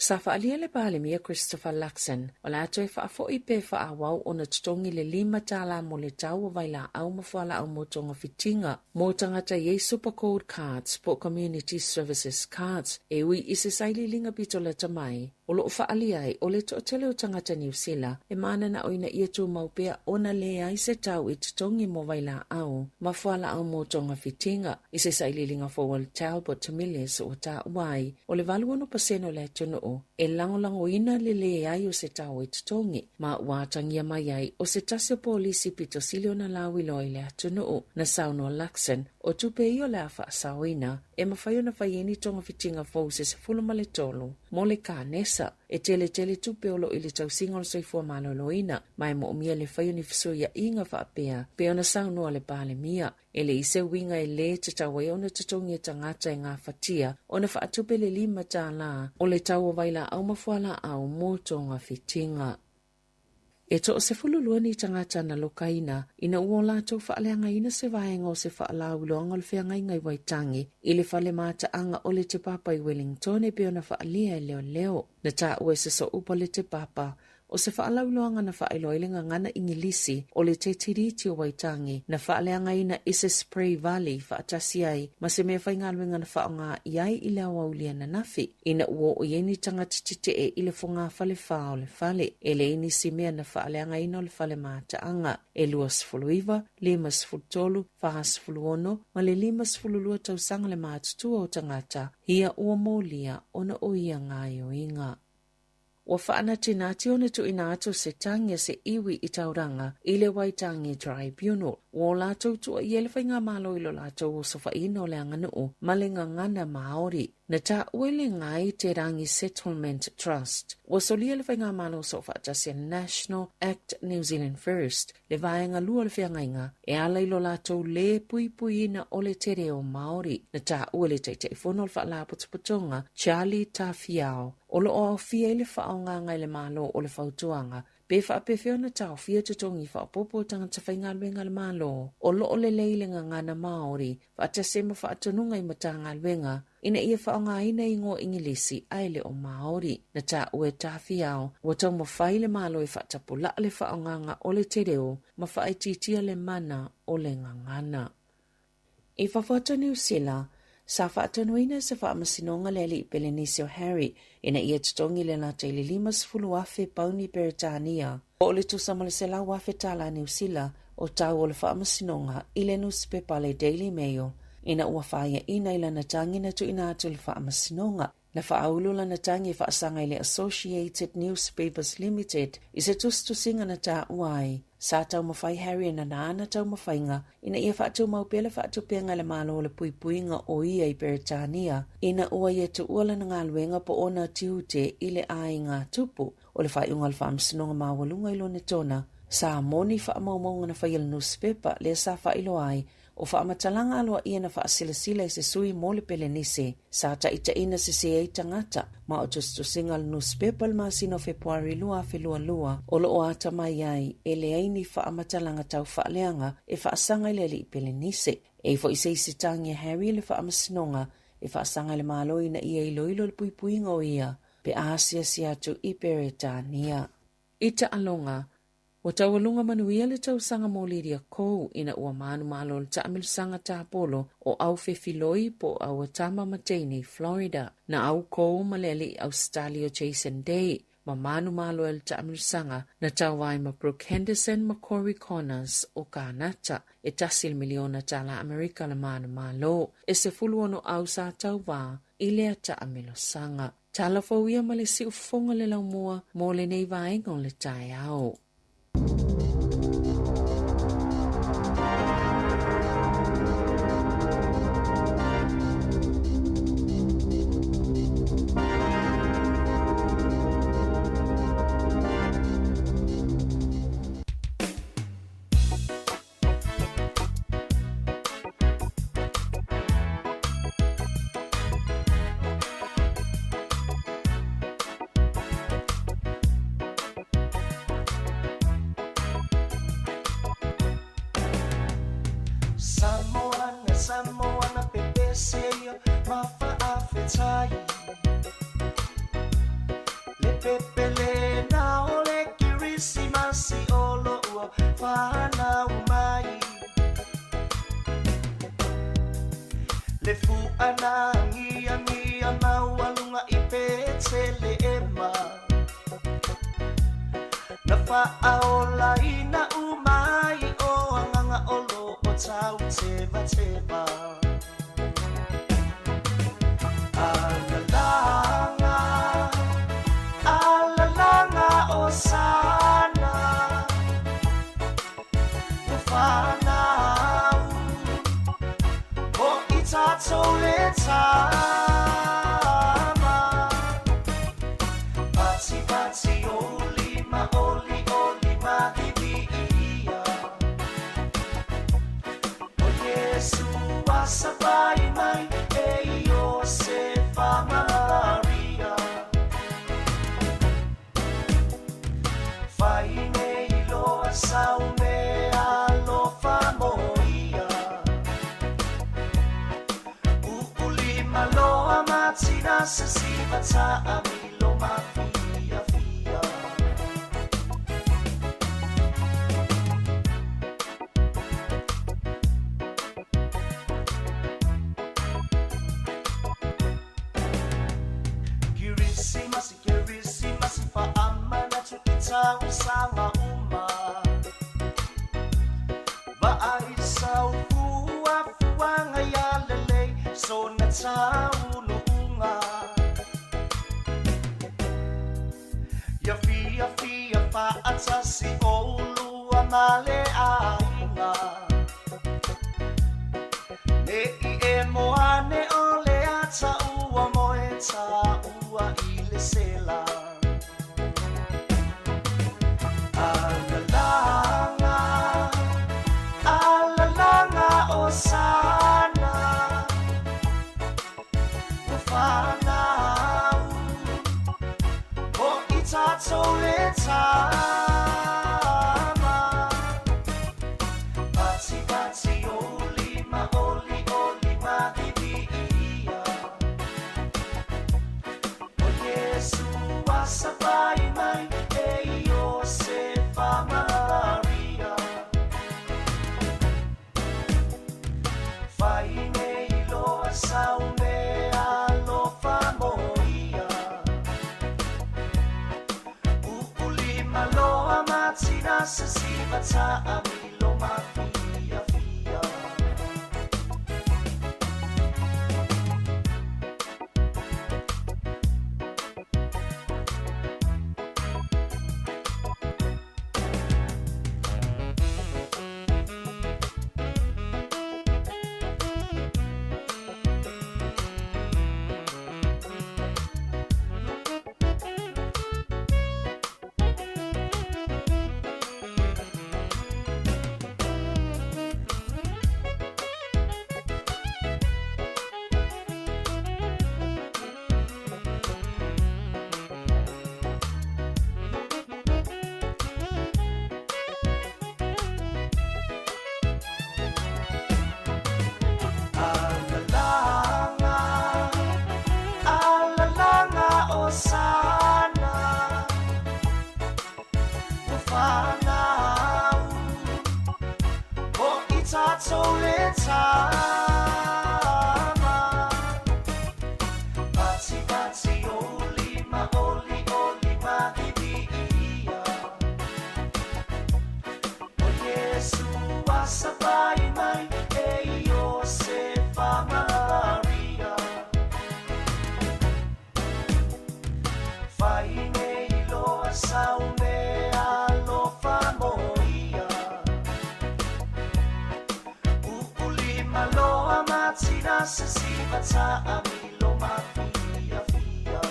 Sa faaalia le Palemia Christopher Luxon o le a toe faafoi pe faaauau ona totogi le $5 mo le tau o vailaau ma fualaau mo togafitiga mo tagata i ai Super Gold Cards po o Community Services Cards e ui i se sailiiliga pito lata mai o lo o faaalia ai o le toatele o tagata Niu Sila e mananao ina ia tumau pea ona leai se tau e totogi mo vailaau ma fualaau mo togafitiga. I se sailiiliga fou a le Talbot Milles ua taua ai o le 86% o le atunuu e lagolagoina le leai o se tau e totogi, ma ua atagia mai ai o se tasi o polisi pito sili ona lauiloa i le atunuu. Na saunoa Luxon, o tupe ia o le a faasaoina e mafai ona fai ai ni togafitiga fou se 13 mo le kanesa. E teletele tupe o lo o i le tausiga o le soifua maloloina, ma e moomia le fai o ni fesuiaiga faapea, pei ona saunoa le Palemia. E leai se uiga e lē tatau ai ona totogi e tagata e gafatia ona faatupe le $5 o le tau o vailaau ma fualaau mo togafitiga. E toa-12 ni tagata na lokaina ina ua o latou faaleagaina se vaega o se faalauiloaga o le feagaiga i Waitangi i le fale mataaga o le Te Papa i Wellington e pei ona faaalia e leoleo. Na taua e se sooupu a le Te Papa o se faalauiloaga na faailoa ai le gagana Igilisi o le Te Tiriti o Waitangi na faaleagaina i se spray vali faatasi ai ma se mea faigaluega na faaaoga i ai i le aoauli ananafi ina ua oo i ai ni tagata tetee i le fogafale fā o le fale. E leai nisi mea na faaleagaina o le fale mataaga. E 29, 53, 46 ma le 52 tausaga le matutua o tagata ia ua molia ona o ia gaoioiga. Ua faanatinati ona tuuina atu se tagi a se iwi i Tauranga i le Waitangi Tribunal. Ua o latou tuuaia le Faigamalo i lo latou osofaiina o le aganuu ma le gagana Māori. Na taua e le Ngāi Te Rangi Settlement Trust, ua solia le Faigamalo Soofaatasi a National Act New Zealand First le vaega lua o le feagaiga e ala i lo latou lē puipuiina o le te reo Māori. Na taua e le Taitaifono o le Faalapotopotoga Charlie Tawhiao, o lo o aofia ai le faaaogaga e le Malo o le fautuaga pe faapefea ona taofia totogi faaopoopo o tagata faigaluega a le Malo o lo o lelei le gagana Māori faatasi ai ma faatonuga i Matagaluega ina ia faaaogaina igoa Igilisi ae le o Māori. Na taua e Tawhiao ua taumafai le Malo e faatapulaa le faaaogaga o le te reo ma faaitiitia le mana o le gagana. I fafo atu o Niu Sila, sa faatonuina e se faamasinoga le alii Pelenisi o Harry ina ia totogi le lata i le 50,000 pauni Peretania, po o le tusa ma le 100,000 tala Niu Sila o tau o le faamasinoga i le nusipepa a le Daily Mail ina ua faiaina i lana tagi na tuuina atu i le faamasinoga. Na faaulu lana tagi e faasaga i le Associated Newspapers Limited i se tusitusiga na taua ai, sa taumafai Harry e nana ana taumafaiga ina ia faatumau pea le faatupega e le Malo o le puipuiga o ia i Peretania ina ua ia tuua lana galuega po o ona tiute i le aiga tupu. O le faaiuga o le Faamasinoga Maualuga i Lonetona, sa moni faamaumauga na faia e le nusipepa lea sa faailoa ai o faamatalaga aloaia na faasilasila e se sui mo le Pelenise sa taitaiina sese ai tagata ma o tusitusiga a le nusipepa i le masina o Fepuari 2022 o lo o atamai ai e leai ni faamatalaga tau faaleaga e faasaga i le alii Pelenise. E i foi se isi tagi a Harry i le faamasinoga e faasaga i le Malo ina ia iloilo le puipuiga o ia pe a asiasi atu i Peretania. I taaloga, ua taualuga manuia le tausaga mo Lydia Ko ina ua manumalo le taamilosaga tapolo o Aufefiloi po o Auatama ma Teine i Florida. Na au Ko ma le alii Ausetalia o Jason Day ma manumalo ai le taamilosaga na tau ai ma Brooke Henderson ma Corey Connors o Kanata. E $1 miliona Amerika le manumalo. E 16 au sa tauvā i lea taamilosaga. Tala fou ia ma le siufofoga le laumua mo lenei vaega o le taeao. Faaolaina uma ai o agaga o loo tautevateva. Alalaga, alalaga o sana o fanau o i tatou le tama. Pati pati o lima oli oli mahivi ia. O Iesu asapai mai e Iosefa ma Maria. Fai nei loa sau mea alofa mo ia. U'ulima loa matina sesiva taamilo mafiafia. Kirisimasi, Kirisimasi, faamanatu i tausaga uma. Vaai sau fuafuaga ia lelei sona taunuuga. Ia fiafia faatasi oulua ma le aiga. Ne i e moane o le ata ua moe taua i le sela. Alalaga, alalaga o sana o fanau o i tatou le tama. Pati pati o lima oli oli mahivi ia. O Iesu asapai mai e Iosefa ma Maria. Fai nei loa sau mea alofa mo ia. U'ulima loa matina sesiva taamilo mafiafia. Alalaga, alalaga o sana o fanau o i tatou le tama. Pati pati o lima oli oli mahivi ia. O Iesu asapai mai e Iosefa ma Maria. Fai nei loa sau mea alofa mo ia. U'ulima loa matina sesiva taamilo mafiafia.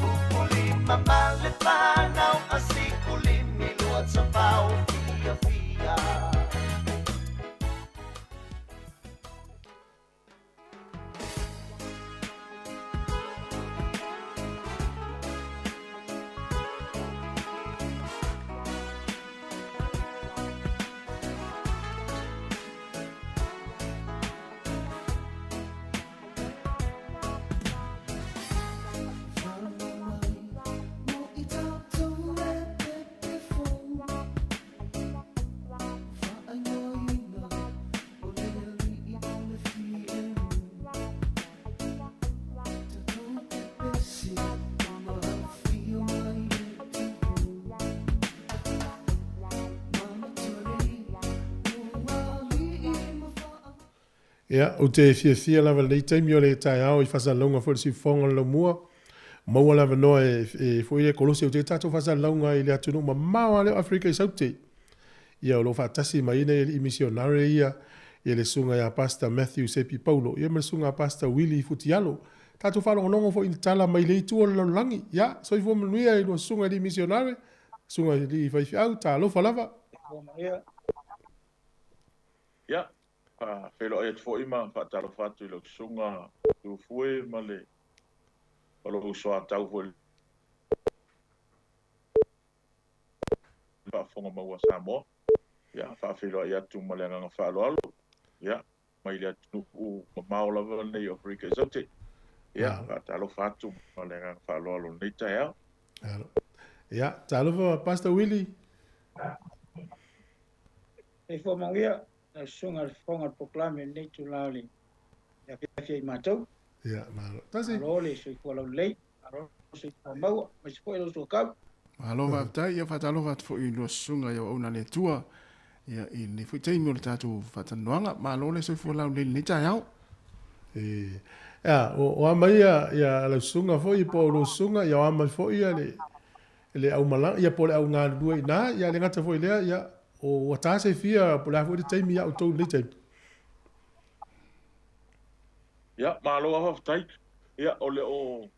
U'ulima ma le fanau asikulimi lua tavao fiafia. Ia, ou te fiafia lava i lenei taimi o le taeao i faasalalauga foi i le siufofoga o le laumua. Maua le avanoa e, e foi le kolosi au te tatou faasalalauga i le atunuu mamao lava lea o Aferika i Saute. Ia, o lo o faatasi mai ai nai alii misionare ia, ia le susuga ia Pastor Matthew Sepi Paulo, ia ma le susuga Pastor Willie Futialo. Tatou faalogologo foi i ni tala mai le itu o le lalolagi. Ia, soifua manuia i lua susuga i alii misionare, susuga i alii faifeau, talofa lava. Ia, faafeiloai atu foi ma faatalofa atu i lau susuga Tufue ma le ma lou soatau foi i le faafofoga mau a Samoa. Ia, faafeiloai atu ma le agaga faaaloalo, ia, mai le atunuu mamao lava lenei o Aferika i Saute. Ia, faatalofa atu ma le agaga faaaloalo i lenei taeao. Ia, talofa Pastor Willie. Soifua manuia lau susuga i le Fofoga o le Polokalame i lenei itula o le afiafi ia i matou. Ia, malo. Tasi. Malo le soifua laulelei, malo le soifua maua, aemaise foi lau suakau. Malo faafetai, ia faatalofa atu foi i lua susuga i auauna a le Atua, ia i lenei foi taimi o le tatou faatalanoaga. Malo le soifua laulelei i lenei taeao. E, ia, o a mai ia, ia lau susuga foi po o lou susuga, ia o a mai foi ia le, le aumalaga, ia po o le au galulue i ina, ia le gata foi i lea, ia, o ua ta se fia po o le a foi le taimi ia outou i lenei taimi. Ia, malo lava faafetai. Ia, o le o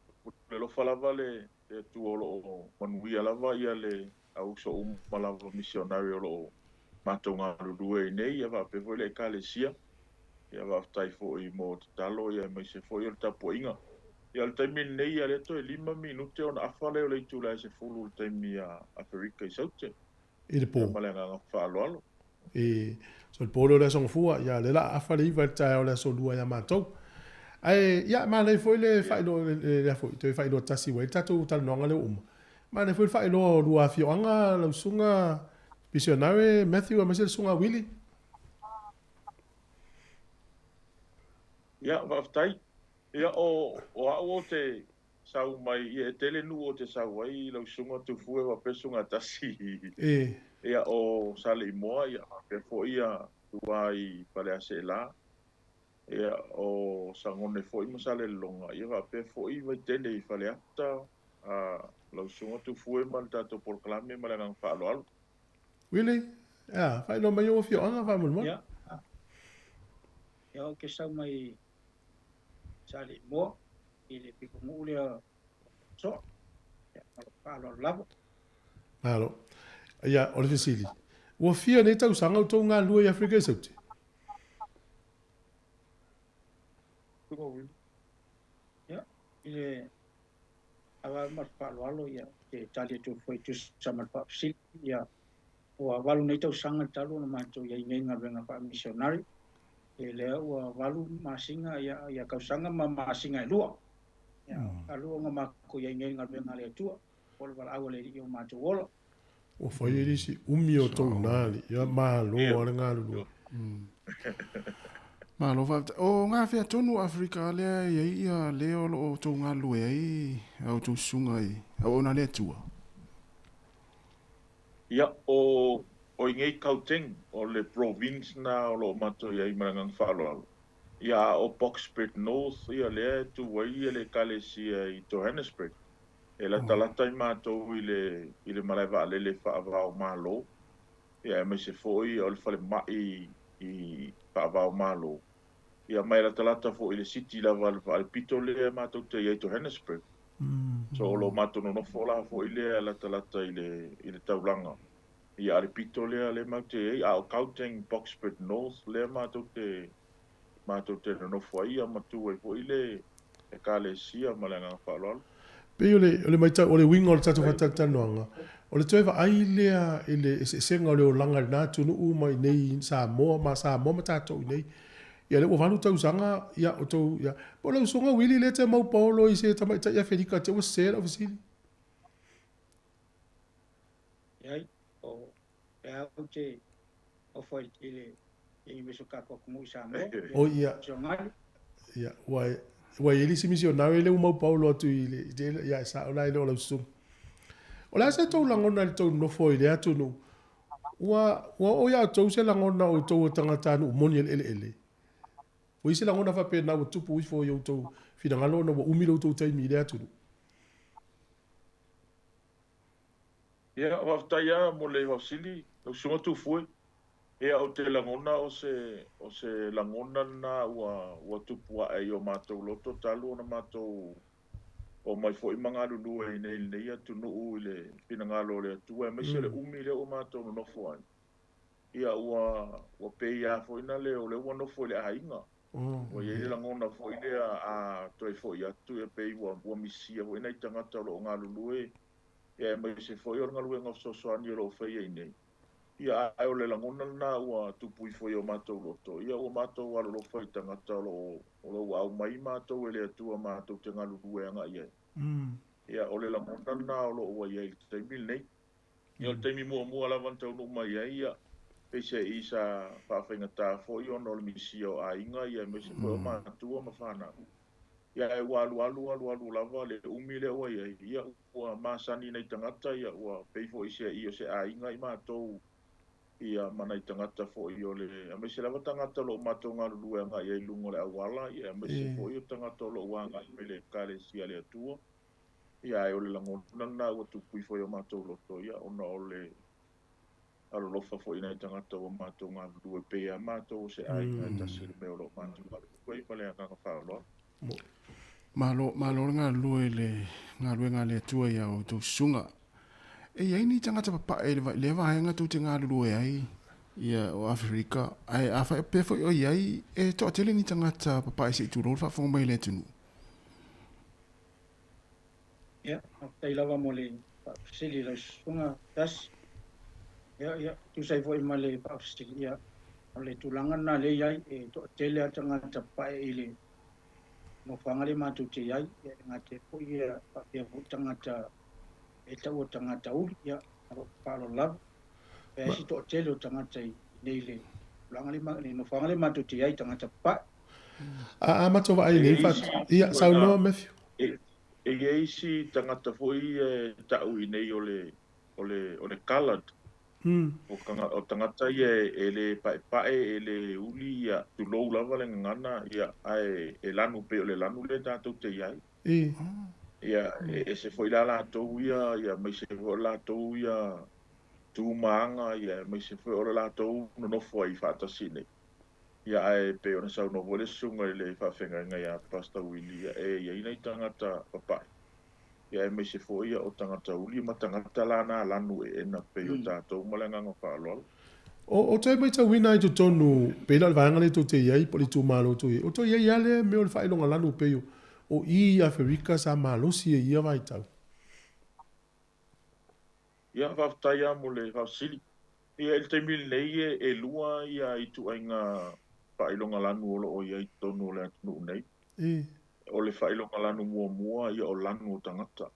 le alofa lava le le Atua o lo o manuia lava ia le au uso uma lava misionari o lo o matou galulue ai nei, ia faapea foi le Ekalesia. Ia faafetai foi mo tatalo ia aemaise foi o le tapuaiga. Ia o le taimi lenei ia lea toe 5 minute ona afa lea o le itula e 10 i le taimi a Aferika i Saute. I le po. Ia ma le agaga faaaloalo. E, so le po lea o le Aso Gafua, ia lea la afa le 9 i le taeao o le Aso Lua ia matou. Ae, ia, manaia foi le faailoa, le, foi, toe faailoa tasi ua i ai le tatou talanoaga lea ua uma. Manaia foi le faailoa o lua afioaga, lau susuga misionare Matthew aemaise le susuga Willie. Ia, faafetai. Ia, o, o au ou te sau mai, ia, e tele nuu ou te sau ai, lau susuga Tufue faapea Susuga Tasi. E. Ia, o Saleimoa, ia, faapea foi ia tua i Faleaseela. Ia, o Sagone foi ma Salelologa, ia faapea foi Vaitele i Faleata, a, lau susuga Tufue ma le tatou polokalame ma le agaga faaaloalo. Willie, ia, faailoa mai ou afioaga faamolemole. Ia, ia ou te sau mai Saleimoa i le pitonuu lea o Soa. Ia, ma lou faaaloalo lava. Malo. Ia, o le fesili, ua fia nei tausaga o tou galulue i Afrika i Saute? Ia, i le ava ma le faaaloalo, ia, te tali atu foi e tusa ma le faafesili, ia, ua 8 nei tausaga talu ona matou i ai nei galuega faamisionari, e lea ua 8 masina, ia, ia tausaga ma masina e 2. Ia, talu ona matou i ai nei galuega a le Atua, o le valaau a le Alii o matou ola. Ua fai ai le isi umi o tou na alii. Ia malo a le galulue. Malo faafetai. O gafea tonu o Afrika lea e i ai ia le o lo o tou galulue ai a outou susuga i auauna a le Atua? Ia, o, o i nei Gauteng, o le province na o lo o matou i ai ma le agaga faaaloalo. Ia, a o Boksburg North, ia lea e tu ai ia le ekalesia i Johannesburg. E latalata ai matou i le, i le malae vaalele faava-o-Malo, ia aemaise foi o le falemai i faava-o-Malo. Ia ma e latalata foi i le city lava a le pito lea matou te i ai i Johannesburg. So o lo o matou nonofo la foi lea latalata i le, i le taulaga. Ia a le pito lea lea matou te i ai, a o Gauteng Boksburg North lea matou te, matou te nonofo ai ia ma tu ai foi le Ekalesia ma le agaga faaaloalo. Pei o le, o le matau, o le uiga o le tatou faatalatalanoaga, o le toe vaai lea i le eseesega o le olaga i lena atunuu ma inei i Samoa, ma Samoa ma tatou inei. Ia lea ua 8 tausaga, ia, o tou, ia, po o lau usoga Willie lea e te mau paolo i se tamaitai Aferika te ua sese lau fesili. Leai, o lea ou te ofo i le i me so tatou atunuu i Samoa. O ia. Ia, ua ua i ai le isi misionare lea ua mau paolo atu i le, ia e sao la e le o lau susuga. O le a se tou lagona i le tou nofo i lea atunuu? Ua ua oo ia outou se lagona o outou o tagatanuu moni e le eleele? Ua i ai se lagona faapena ua tupu ifo i outou finagalo ona ua umi lo outou taimi i lea atunuu? Ia, faafetai lava mo le faafesili, lau Susuga Tufue. Ia, ou te lagona o se, o se lagona lena ua, ua tupu ae i o matou loto talu ona matou omai foi ma galulue i inei i lenei atunuu i le finagalo o le Atua, aemaise le umi lea ua matou nonofo ai. Ia, ua, ua pei lava foi na le o lea ua nofo i le aiga. Ua i ai le lagona foi lea a toe foi atu, ia pei ua, ua misia foi nai tagata o lo o galulue ia aemaise foi o le galuega fesoasoani o lo o faia i inei. Ia, ae o le lagona lena ua tupu ifo i o matou loto, ia ua matou alolofa i tagata o lo o, o lo o ua aumai matou e le Atua matou te galulue agai i ai. Ia, o le lagona lena o lo o ua i ai i le taimi lenei. Ia, o le taimi muamua lava na taunuu mai ai, ia, peiseai sa faafaigata foi ona o le misia o aiga, ia aemaise foi o matua ma fanau. Ia, ae ua alualu alualu lava le umi lea ua i ai, ia, ua masani nai tagata, ia, ua pei foi seai o se aiga i matou, ia, ma nai tagata foi o le, aemaise lava tagata o lo o matou galulue agai ai i luga o le auala, ia, aemaise foi o tagata o lo o ua agai mai le Ekalesia a le Atua. Ia, ae o le lagona lena ua tupu ifo i o matou loto, ia, ona o le alolofa foi i nai tagata ua matou galulue pei lava matou o se aiga e tasi i le mea o lo o matou galulue ai ma le agaga faaaloalo. Malo, malo le galulue i le galuega a le Atua i a outou susuga. E i ai ni tagata papae i lea vaega tou te galulue ai ia o Aferika, ae a faapea foi o i ai, e toatele ni tagata papae se i tulou le faafofoga mai a le atunuu? Ia, faafetai lava mo le faafesili i lau susuga Tasi. Ia, ia, tusa ai foi ma le faafesili, ia, o le tulaga lena lea i ai, e toatele lava tagata papae i le nofoaga lea matou te i ai, ia, e gata ai foi ia, faapea foi tagata e taua tagata uli, ia, ma lou faaaloalo lava. E ai se toatele o tagata i nei le tulaga lea, le nofoaga lea matou te i ai, tagata papae. A, a matou vaai nei, fa, ia, saunoa Matthew. E i ai isi tagata foi ia e ta'u i inei o le, o le, o le coloured. O o tagata ia e le pa'epa'e, e le uli, ia, tulou lava le gagana, ia, ae e lanu pei o le lanu lea tatou te i ai. Ia, e ese foi la latou ia, ia, aemaise foi o latou ia tu ma aga, ia, aemaise foi o le latou nonofo ai faatasi i inei. Ia, ae pei ona saunoa foi le susuga i le faafeagaiga ia Pastor Willie, ia, e i ai nai tagata papae, ia, aemaise foi ia o tagata uli ma tagata la na lanu eena pei o tatou ma le agaga faaaloalo. O toe matauina ai totonu, pei la o le vaega lea tou te i ai po o le itumalo tou i ai, o toe i ai lava lea mea o le faailoga lanu pei o i i Aferika sa malosi ai i ia vaitau. Ia, faafetai lava mo le faafesili. Ia, i le taimi lenei e lua ia ituaiga faailoga lanu o lo o i ai i totonu o le atunuu nei. O le faailoga lanu muamua ia o lanu o tagata.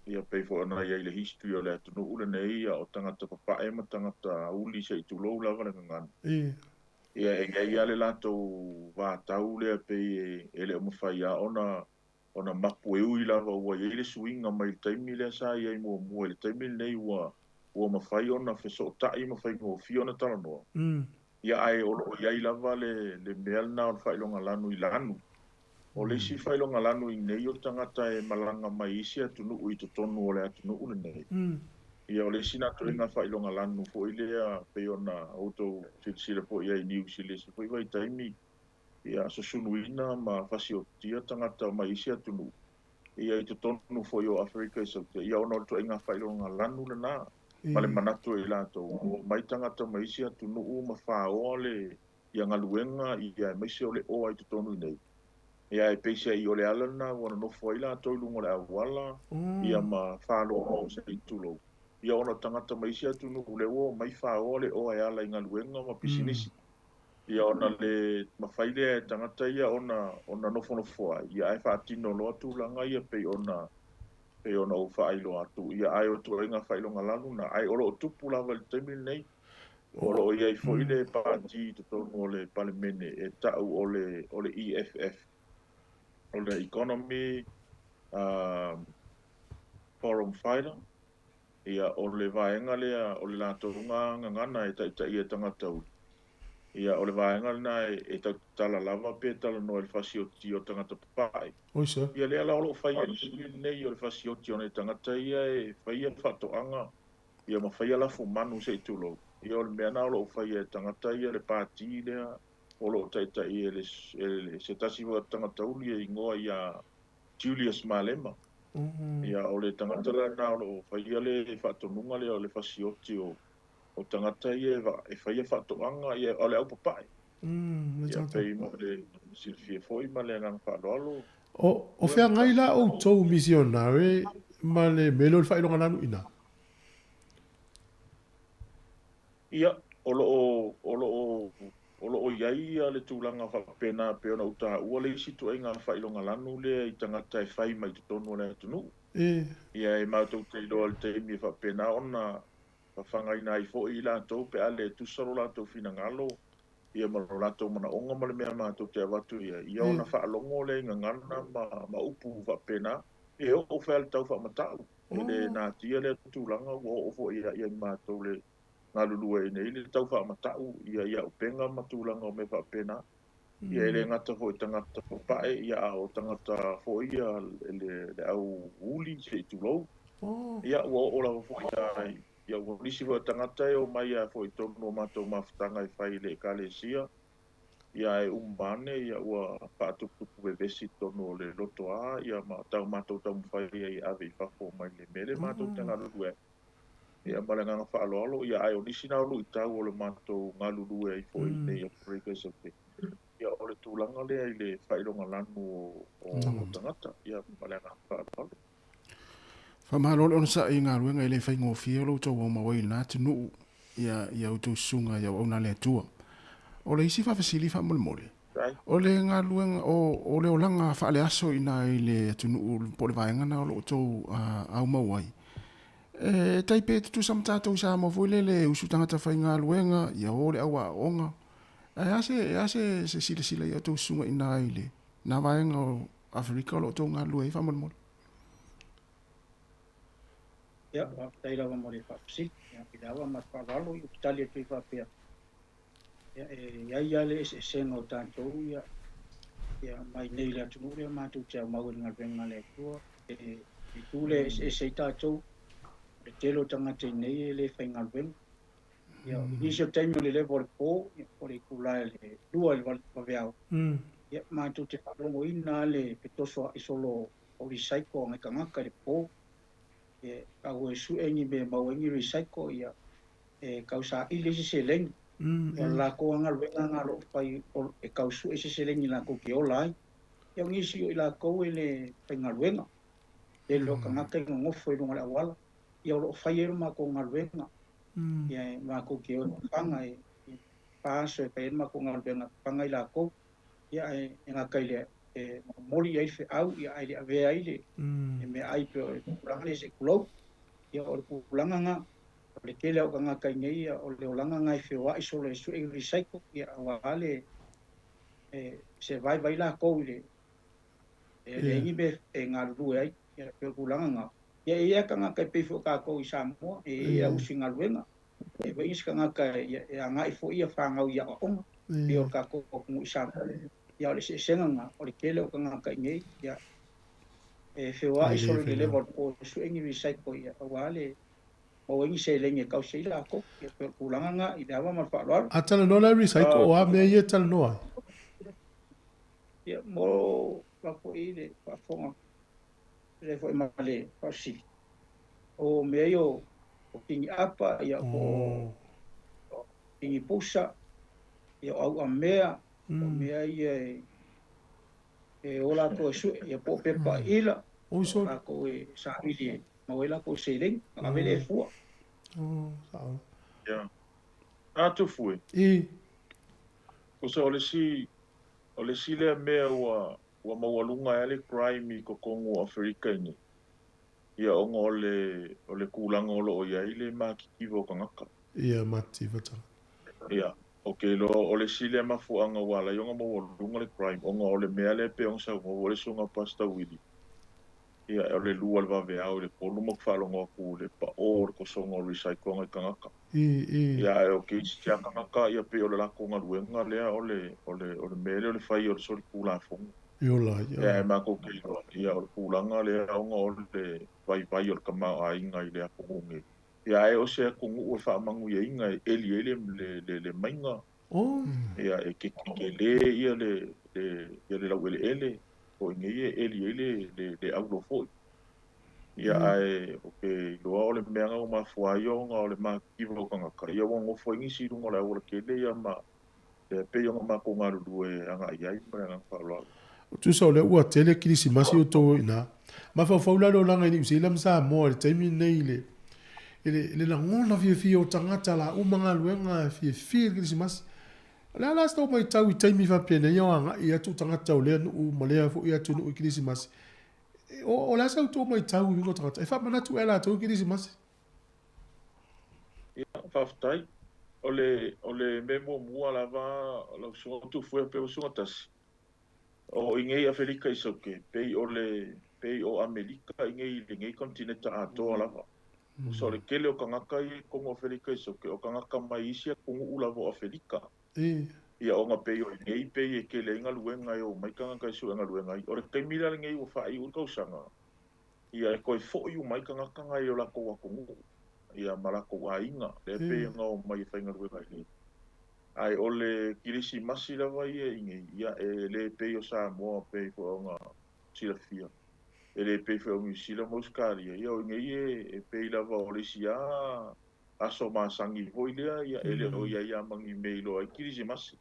Ia pei foi ona i ai le history o le atunuu lenei ia o tagata papae ma tagata uli se i tulou lava le gagana. Ia e i ai lava le latou vatau lea pei e le o mafai lava ona ona mapu e ui lava ua i ai le suiga mai le taimi lea sa i ai muamua i le taimi lenei ua ua mafai ona fesootai ma faigofie ona talanoa. Ia ae o lo o i ai lava le le mea lena o le faailoga lanu i lanu. O le isi faailoga lanu i inei o tagata e malaga mai isi atunuu i totonu o le atunuu lenei. Ia o le isi na ituaiga faailoga lanu foi lea pei ona outou silasila foi i ai i news i le isi foi vaitaimi, ia susunuina ma fasiotia tagata mai isi atunuu, ia i totonu foi o Aferika i Saute, ia ona o le ituaiga faailoga lanu lena, ma le manatu o i latou, ua omai tagata mai isi atunuu ma faoa le ia galuega, ia aemaise o le oa i totonu i nei. Ia ae peiseai o le ala lena ua nonofo ai latou i luga o le auala, ia ma faloalo se i tulou. Ia ona o tagata mai isi atunuu lea ua omai faoa le oa e ala i galuega ma pisinisi. Ia ona le mafai lea e tagata ia ona ona nofonofo ai, ia ae faatino loa tulaga ia pei ona pei ona ou faailoa atu, ia ae o ituaiga faailoga lanu na, ae o lo o tupu lava i le taimi lenei. O lo o i ai foi le pati i totonu o le Palemene e ta'u o le o le EFF, o le Economy Forum Fighter, ia o le vaega lea o le latou gagana e taitaia e tagata uli. Ia, o le vaega lena e tau tatala lava pe talanoa i le fasioti o tagata papae. Oi sir. Ia lea la o lo o fai e le sui lenei o le fasioti o nai tagata ia e faia faatoaga ia ma faia lafumanu se i tulou. Ia o le mea lena o lo o faia e tagata ia le pati lea o lo o taitai e le se tasi foi o tagata uli e igoa ia Julius Malema. Ia o le tagata la lena o lo o faia le faatonuga lea o le fasioti o o tagata ia e faia faatoaga, ia, o le au papae. Ia, pei mo le silafia foi ma le agaga faaaloalo. O feagai la outou misionare ma le mea lea o le faailoga lanu i ina? Ia, o lo o, o lo o, o lo o i ai ia le tulaga faapena pei ona ou taua le isi ituaiga faailoga lanu lea i tagata e fai mai totonu o le atunuu. Ia, e matou te iloa i le taimi e faapena ona fafagaina ai foi i latou pe a le tusa lo latou finagalo ia ma lo latou manaoga ma le mea matou te avatu i ai, ia ona faalogo lea i gagana ma upu faapena. E oo foi lava i le tau faamatau, e le natia lea tulaga ua oo foi ia i matou le galulue ai nei le tau faamatau ia i auupega ma tulaga o mea faapena. Ia e le gata foi i tagata papae, ia a o tagata foi ia le au uli se i tulou. Ia ua oo lava foi ia ia ua nisi foi o tagata e omai lava foi i totonu o matou mafutaga e fai i le Ekalesia, ia ae uma ane ia ua faatuputupu vevesi i totonu o le lotoa ia ma tau matou taumafai ai e ave i fafo mai le mea lea matou te galulue ai. Ia ma le agaga faaaloalo, ia ae o nisi na o luitau o le matou galulue ai foi i nei Afrika i Saute. Ia o le tulaga lea i le faailoga lanu o tagata, ia ma le agaga faaaloalo. Faamalo le onosai i galuega e le faigofie o lo outou aumau ai i lena atunuu ia ia outou susuga i auauna a le Atua. O le isi faafesili faamolemole, o le galuega o o le olaga faaleaso i ina i le atunuu po o le vaega lena o lo o outou aumau ai, e tai pe tutusa ma tatou i Samoa foi lele e usu tagata faigaluega, ia o le au aoaoga. Ae a se e a se se silasila i a outou susuga i ina i lena vaega o Aferika o lo o outou galulue ai faamolemole? Ia, faafetai lava mo le faafesili. Ia, i le ava ma le faaaloalo, ou te tali atu ai faapea, ia, e i ai lava le eseesega o tatou, ia, ia mai nei i le atunuu lea matou te aumau i le galuega a le Atua. E, e itu lea e eseese ai tatou, o le tele o tagata i nei e le faigaluega. Ia, i nisi o taimi o le leva o le po, ia, o le itula e le 2 i le vaveao, ia, matou te faalogoina lava le fetosoa'i solo o recycle a nai tagata i le po. E kau e sue ni mea e maua ai ni recycle, ia, e tau saili ai se seleni. Ia, o le latou lava galuega lena o lo o fai e tau sue se seleni latou te ola ai. Ia, o nisi o i latou e le faigaluega, tele o tagata e nonofo i luga o le auala, ia o lo o fai ai le matou galuega. Ia, e matou te o e fafaga e fa aso e fai ai le matou galuega e fafaga i latou. Ia, ae e gata i lea, e momoli i ai le feau, ia, ae le avea ai le meaai pei o le tulaga lea se i tulou. Ia, o le tulaga lena, o le tele lava o tagata i inei, ia, o le olaga lena e feoai solo e sue i recycle, ia, aua le e survive ai latou i le e leai ni mea e galulue ai, ia, pei o le tulaga lena. Ia, e i ai lava tagata e pei foi o tatou i Samoa, e i ai lava usi galuega, e i ai foi nisi tagata e agai foi ia fanau i aoaoga, pei o le tatou atunuu i Samoa. Ia, o le eseesega lena, o le tele o tagata i inei, ia, e feoai solo i le leva o le po e sue ni recycle, ia, aua le maua ai ni seleni e tausi ai latou. Ia, pei o le tulaga lena i le ava ma le faaaloalo. A talanoa la i recycle, o a mea ia e talanoa ai? Ia, mo la foi le faafofoga lea foi ma le faafesili, o mea ia o pini apa, ia, po o pini pusa, ia, o auamea, o mea ia e o latou e sue, ia, po o pepa ila, o latou e saili e maua ai latou seleni, ona ave lea e fua. Ia. A Tufue. Tusa o le isi, o le isi lea mea ua ua maualuga ai le crime i totonu o Aferika i nei, ia ona o le o le tulaga o lo o i ai le matitiva o tagata. Ia, matitiva tagata. Ia, ou te iloa o le isi lea mafuaaga ua ala ai ona maualuga le crime, ona o le mea lea e pei ona saunoa foi le Susuga Pastor Willie. Ia, o le 2 o le vaveao i le 3 ma ou faalogo atu i le paʻō o le tosoga o le recycle a nai tagata. Ia, ae o ke isi lava tagata, ia pei o le latou galuega lea o le, o le, o le mea lea o le fai o le solitulafono. E ola ai, Ia, ae matou te iloa, ia, o le tulaga lea ona o le vaivai o le tamaoaiga i le atunuu nei. Ia, ae o se atunuu e faamanuiaina e eli ai le, le, le, le maiga. Ia, e kekelē ia le, le, ia le laueleele, o i nei e eli ai le, le, le aulo foi. Ia, ae ou te iloa o le mea na ua mafua ai ona o le matitiva o tagata, ia ua nofo ai nisi i luga o le auala tele ia ma lea pei ona matou galulue agai ai ma le agaga faaaloalo. Tusa o lea ua tele Kirisimasi o outou i ina. Mafaufau la le olaga i Niu Sila ma Samoa i le taimi lenei i le, i le, i le lagona fiafia o tagata la uma galuega e fiafia i le Kirisimasi. O le a la se tou matau i taimi faapenei o agai atu tagata o lea nuu ma lea foi atunuu i Kirisimasi? O, o le a sa outou matau i luga o tagata? E faamanatu ea latou i Kirisimasi? Ia, faafetai. O le, o le mea muamua lava lau Susuga Tufuea pe ua susuga Tasi, O i nei Afelika i Sauke, pei o le, pei o Amelika i nei i lenei konetineta atoa lava. Tusa o le tele o tagata ia i totonu o Afelika i Sauke, o tagata mai isi atunuu lava o Afelika. Ia ona pei o i nei pei e tele ai galuega e omai tagata e sue galuega ai. O le taimi la lenei ua faaiu le tausaga, ia e toe foi uma ai tagata na i o latou atunuu, ia ma latou aiga, lea pei ona omai e faigaluega i nei. Ae o le Kirisimasi lava ia i nei, ia e le pei o Samoa pei foi ona silafia, e le pei foi o Niu Sila ma Ausetalia, ia o i nei e pei lava o le isi lava aso masani foi lea, ia e le o i ai lava ma ni mea e iloa ai Kirisimasi.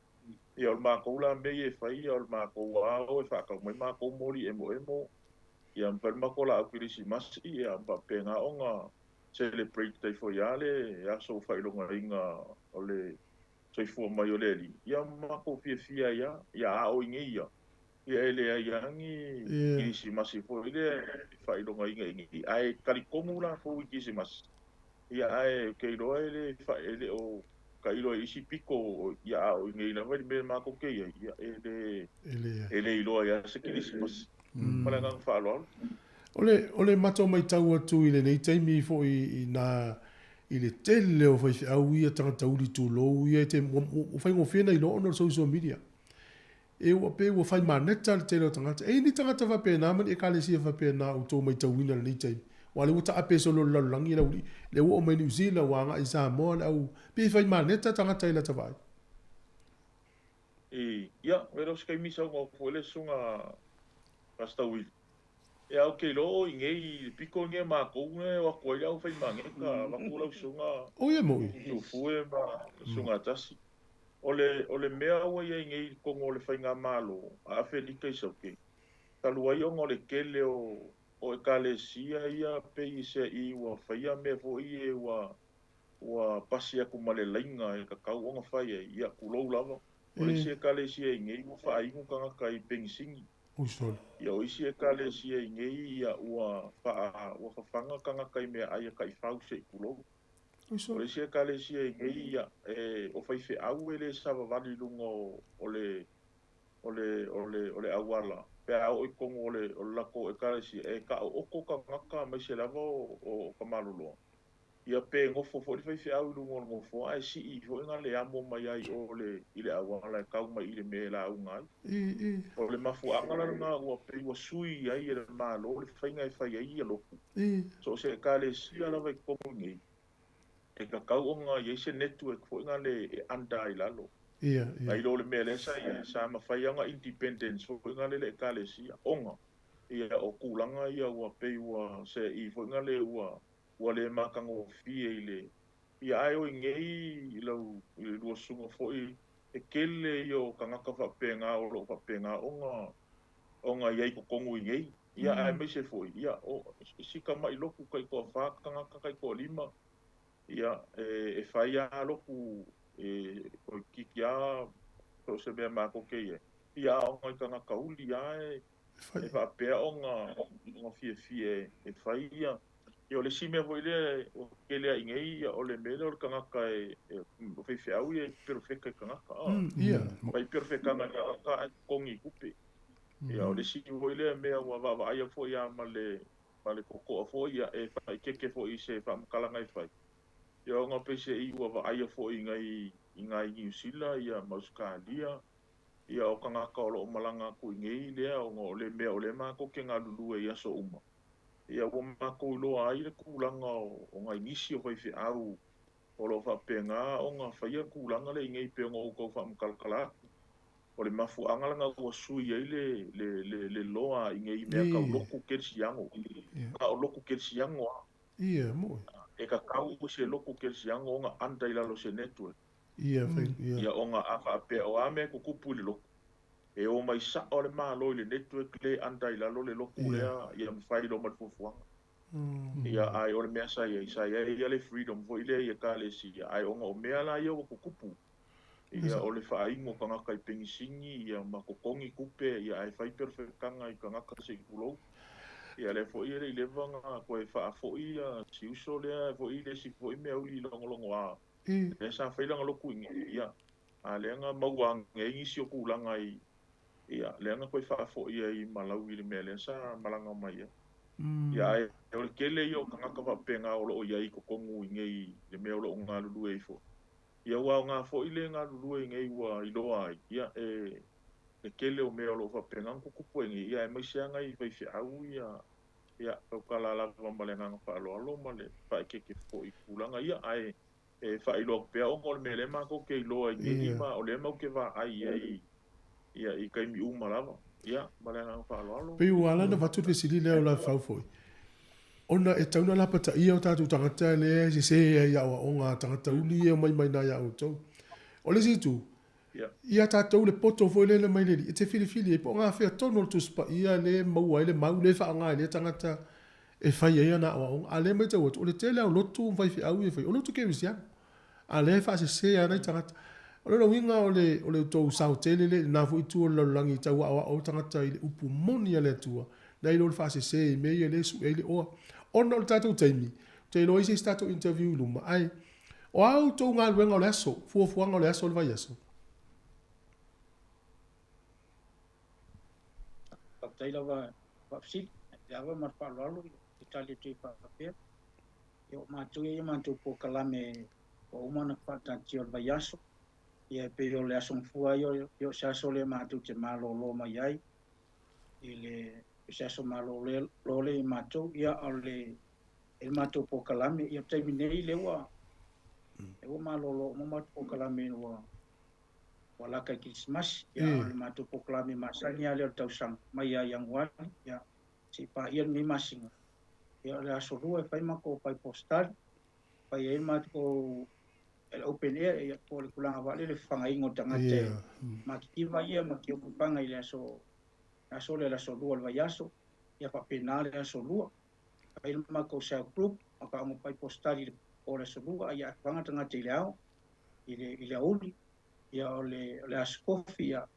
Ia o le matou la mea ia e fai, ia o le matou lava o e faatau mai matou moli emoemo, ia ma fai le matou laau Kirisimasi, ia ma faapena ona celebrate ai foi lava le aso faailogaina o le soifua mai o le Alii, ia ma matou fiafia ai lava. Ia a o i nei ia, ia e leai lava ni Kirisimasi foi lea e faailogaina i nei, ae talitonu latou i Kirisimasi, ia ae ou te iloa e le e le o tailo i isi pito, ia a o i nei lava i le mea matou te i ai, ia e le e le iloa ai lava se Kirisimasi. Ma le agaga faaaloalo. O le, o le matou matau atu i lenei taimi foi i nā, i le tele o faifeau ia, tagata uli tulou ia, e te, ua, ua faigofie ona iloa ona o le social media. E ua pei ua fai maneta le tele o tagata. E i ai ni tagata faapena ma ni ekalesia faapena o outou matauina i lenei taimi? Aua o lea ua taape solo i le lalolagi le aualii, lea ua oo mai Niu Sila, ua agai i Samoa le au, pei e fai maneta tagata i lata vaai. I, ia, e le o se taimi saunoa foi le susuga Pastor Willie. Ia, ou te iloa o i nei i le pito lenei a matou e o atu ai le aufaimaneta, avatu lau susuga Oh ia moi. Tufue ma susuga Tasi. O le, o le mea ua i ai nei i totonu o le faigamalo a Afelika i Saute, talu ai ona o le tele o, o ekalesia ia pei se i ua faia mea foi ia ua, ua pasi atu ma le laina e tatau ona fai ai, ia tulou lava. O le isi ekalesia i nei ua faainu tagata i penisini. Ia o isi ekalesia i nei ia ua faa, ua fafaga tagata i meaai a taifau se i tulou. O le isi ekalesia i nei ia e, o faifeau e le savavali i luga o, o le, o le, o le, o le auala pe a oo i totonu o le, o le latou ekalesia, e taooto tagata aemaise lava o, o tamaloloa. Ia pe nofo foi le faifeau i luga o le nofoa ae sii foi na le amo mai ai i o le, i le auala e tau mai i le mea e lauga ai. O le mafuaaga la lena ua pei ua sui ai e le Malo le faiga e fai ai ia lotu. So o se ekalesia lava i totonu i nei, e tatau ona i ai se network foi na le e under ai i lalo. Nai lo le mea lea sa i ai, sa mafai lava ona independence foi na le le ekalesia, ona ia o tulaga ia ua pei ua seei foi na le ua ua le matagofie i le ia ae o i nei i lau i le lua susuga foi e tele ia o tagata faapena o lo o faapena ona ona i ai i totonu i nei ia aemaise foi ia o si tamai lotu taitoafa tagata taitoalima ia e fai lava lotu e toeitiiti lava so o se mea matou te i ai ia a o nai tagata uli lava e e faapea ona ona fiafia e fai ia. Ia o le isi mea foi lea ua tele ai nei, ia o le mea lea o le tagata e o faifeau ia e perofeta i tagata. Fai perofetaga i tagata ae totogi i tupe. Ia o le isi foi lea mea ua vaavaaia foi lava ma le. ma le totoa foi, ia, e faaeteete foi i se faamatalaga e fai, ia ona peiseai ua vaaia foi i nai i nai Niu Sila ia ma Ausetalia, ia o tagata o lo o malaga atu i nei lea ona o le mea o lea matou te galulue i aso uma, ia ua matou iloa ai le tulaga o nai nisi o faifeau o lo o faapena ona faia le tulaga lea i nei pei ona ou tau faamatalatala atu. O le mafuaaga lena ua sui ai le le le le loa i nei mea tau lotu kerisiano. Na o lotu kerisiano lava. Ia, moe. E tatau i se lotu kerisiano ona under i lalo o se network. Ia, fai, ia. Ia, ona a faapea o a mea e tutupu i le lotu, e o mai sao le Malo i le network le under i lalo le lotu lea, ia ma fai loa ma le fuafuaga. Ia, ae o le mea sa i ai, sa i ai ia le freedom foi lea i Ekalesia, ae ona o mea la ia ua tutupu, ia o le faainu o tagata i penisini, ia ma totogi tupe, ia ae fai perofetaga i tagata se i tulou. Ia lea foi e le i leva ona toe faafoi ia si uso lea foi i le isi foi meauli logologoa, lea sa fai lana lotu i inei, ia, a lea na maua ane ai nisi o tulaga i Ia, lea na toe faafoi ai i Malawi i le mea lea sa malaga mai ai. Ia, ae o le tele ia o tagata faapena o lo o i ai i totonu i nei i le mea o lo o galulue ai foi. Ia, ua aoga foi le galulue i nei ua iloa ai, ia, e, le tele o mea o lo o faapena ona tutupu ai nei, ia, aemaise lava nai faifeau ia, ia, tautala lava ma le agaga faaaloalo ma le faaeteete foi i tulaga ia, ae e faailoa atu pea ona o le mea lea matou te iloa ai nei ma o lea matou te vaai i ai ia i taimi uma lava. Ia, ma le agaga faaaloalo. Pei ua ala ona avatu le fesili lea o Lafau foi, ona e tatau ona lapataia o tatou tagata lea e sese ai i aoaoga a tagata uli ia e omai mai ina ia outou. O le isi itu, ia tatou le poto foi lele mai le Alii e te filifili ai po o gafea tonu o le Tusi Paia lea e maua ai le mau lea e faaaoga e lea tagata e fai ai ana aoaoga. A o lea e matau atu, o le tele lava o lotu ma faifeau ia e fai, o lotu kerisiano, a o lea e faasese lava nai tagata. O lona uiga o le, o le tou sao tele lea i lena foi itu o le lalolagi e tau aoao ai tagata i le upu moni a le Atua, nai lo le faasese i mea ia lea e sue ai le oa. Ona o le tatou taimi, ou te iloa i se isi tatou interview i luma, ae o a outou galuega o le aso, fuafuaga o le aso o le vaiaso? Faafetai lava faafesili, le ava ma le faaaloalo e tali atu ai faapea. Ia o matou ia i a matou polokalame ua uma ona faataatia o le vaiaso, ia e pei o le Aso Gafua ia, ia o se aso lea matou te malolo mai ai i le o se aso malolo lea i matou, ia o le e le matou polokalame, ia taimi nei lea ua lea ua malolo uma matou polokalame ua ua laka i Kerisimasi, ia o le matou polokalame masani lava lea o le tausaga mai ia Ianuari, ia seia paia lenei masina. Ia o le aso Lua e fai matou Bible study, fai ai matou le open air, ia po o le tulaga foi lea le fafagaina o tagata e matitiva ia ma tiofi paga i le aso aso lea le aso Lua o le vaiaso, ia faapena le aso Lua. Fai le matou cell group, ma faaoga Bible study i le po o le aso Lua, ia faga tagata i le ao i le i le aoauli, ia o le o le aso Kofi, ia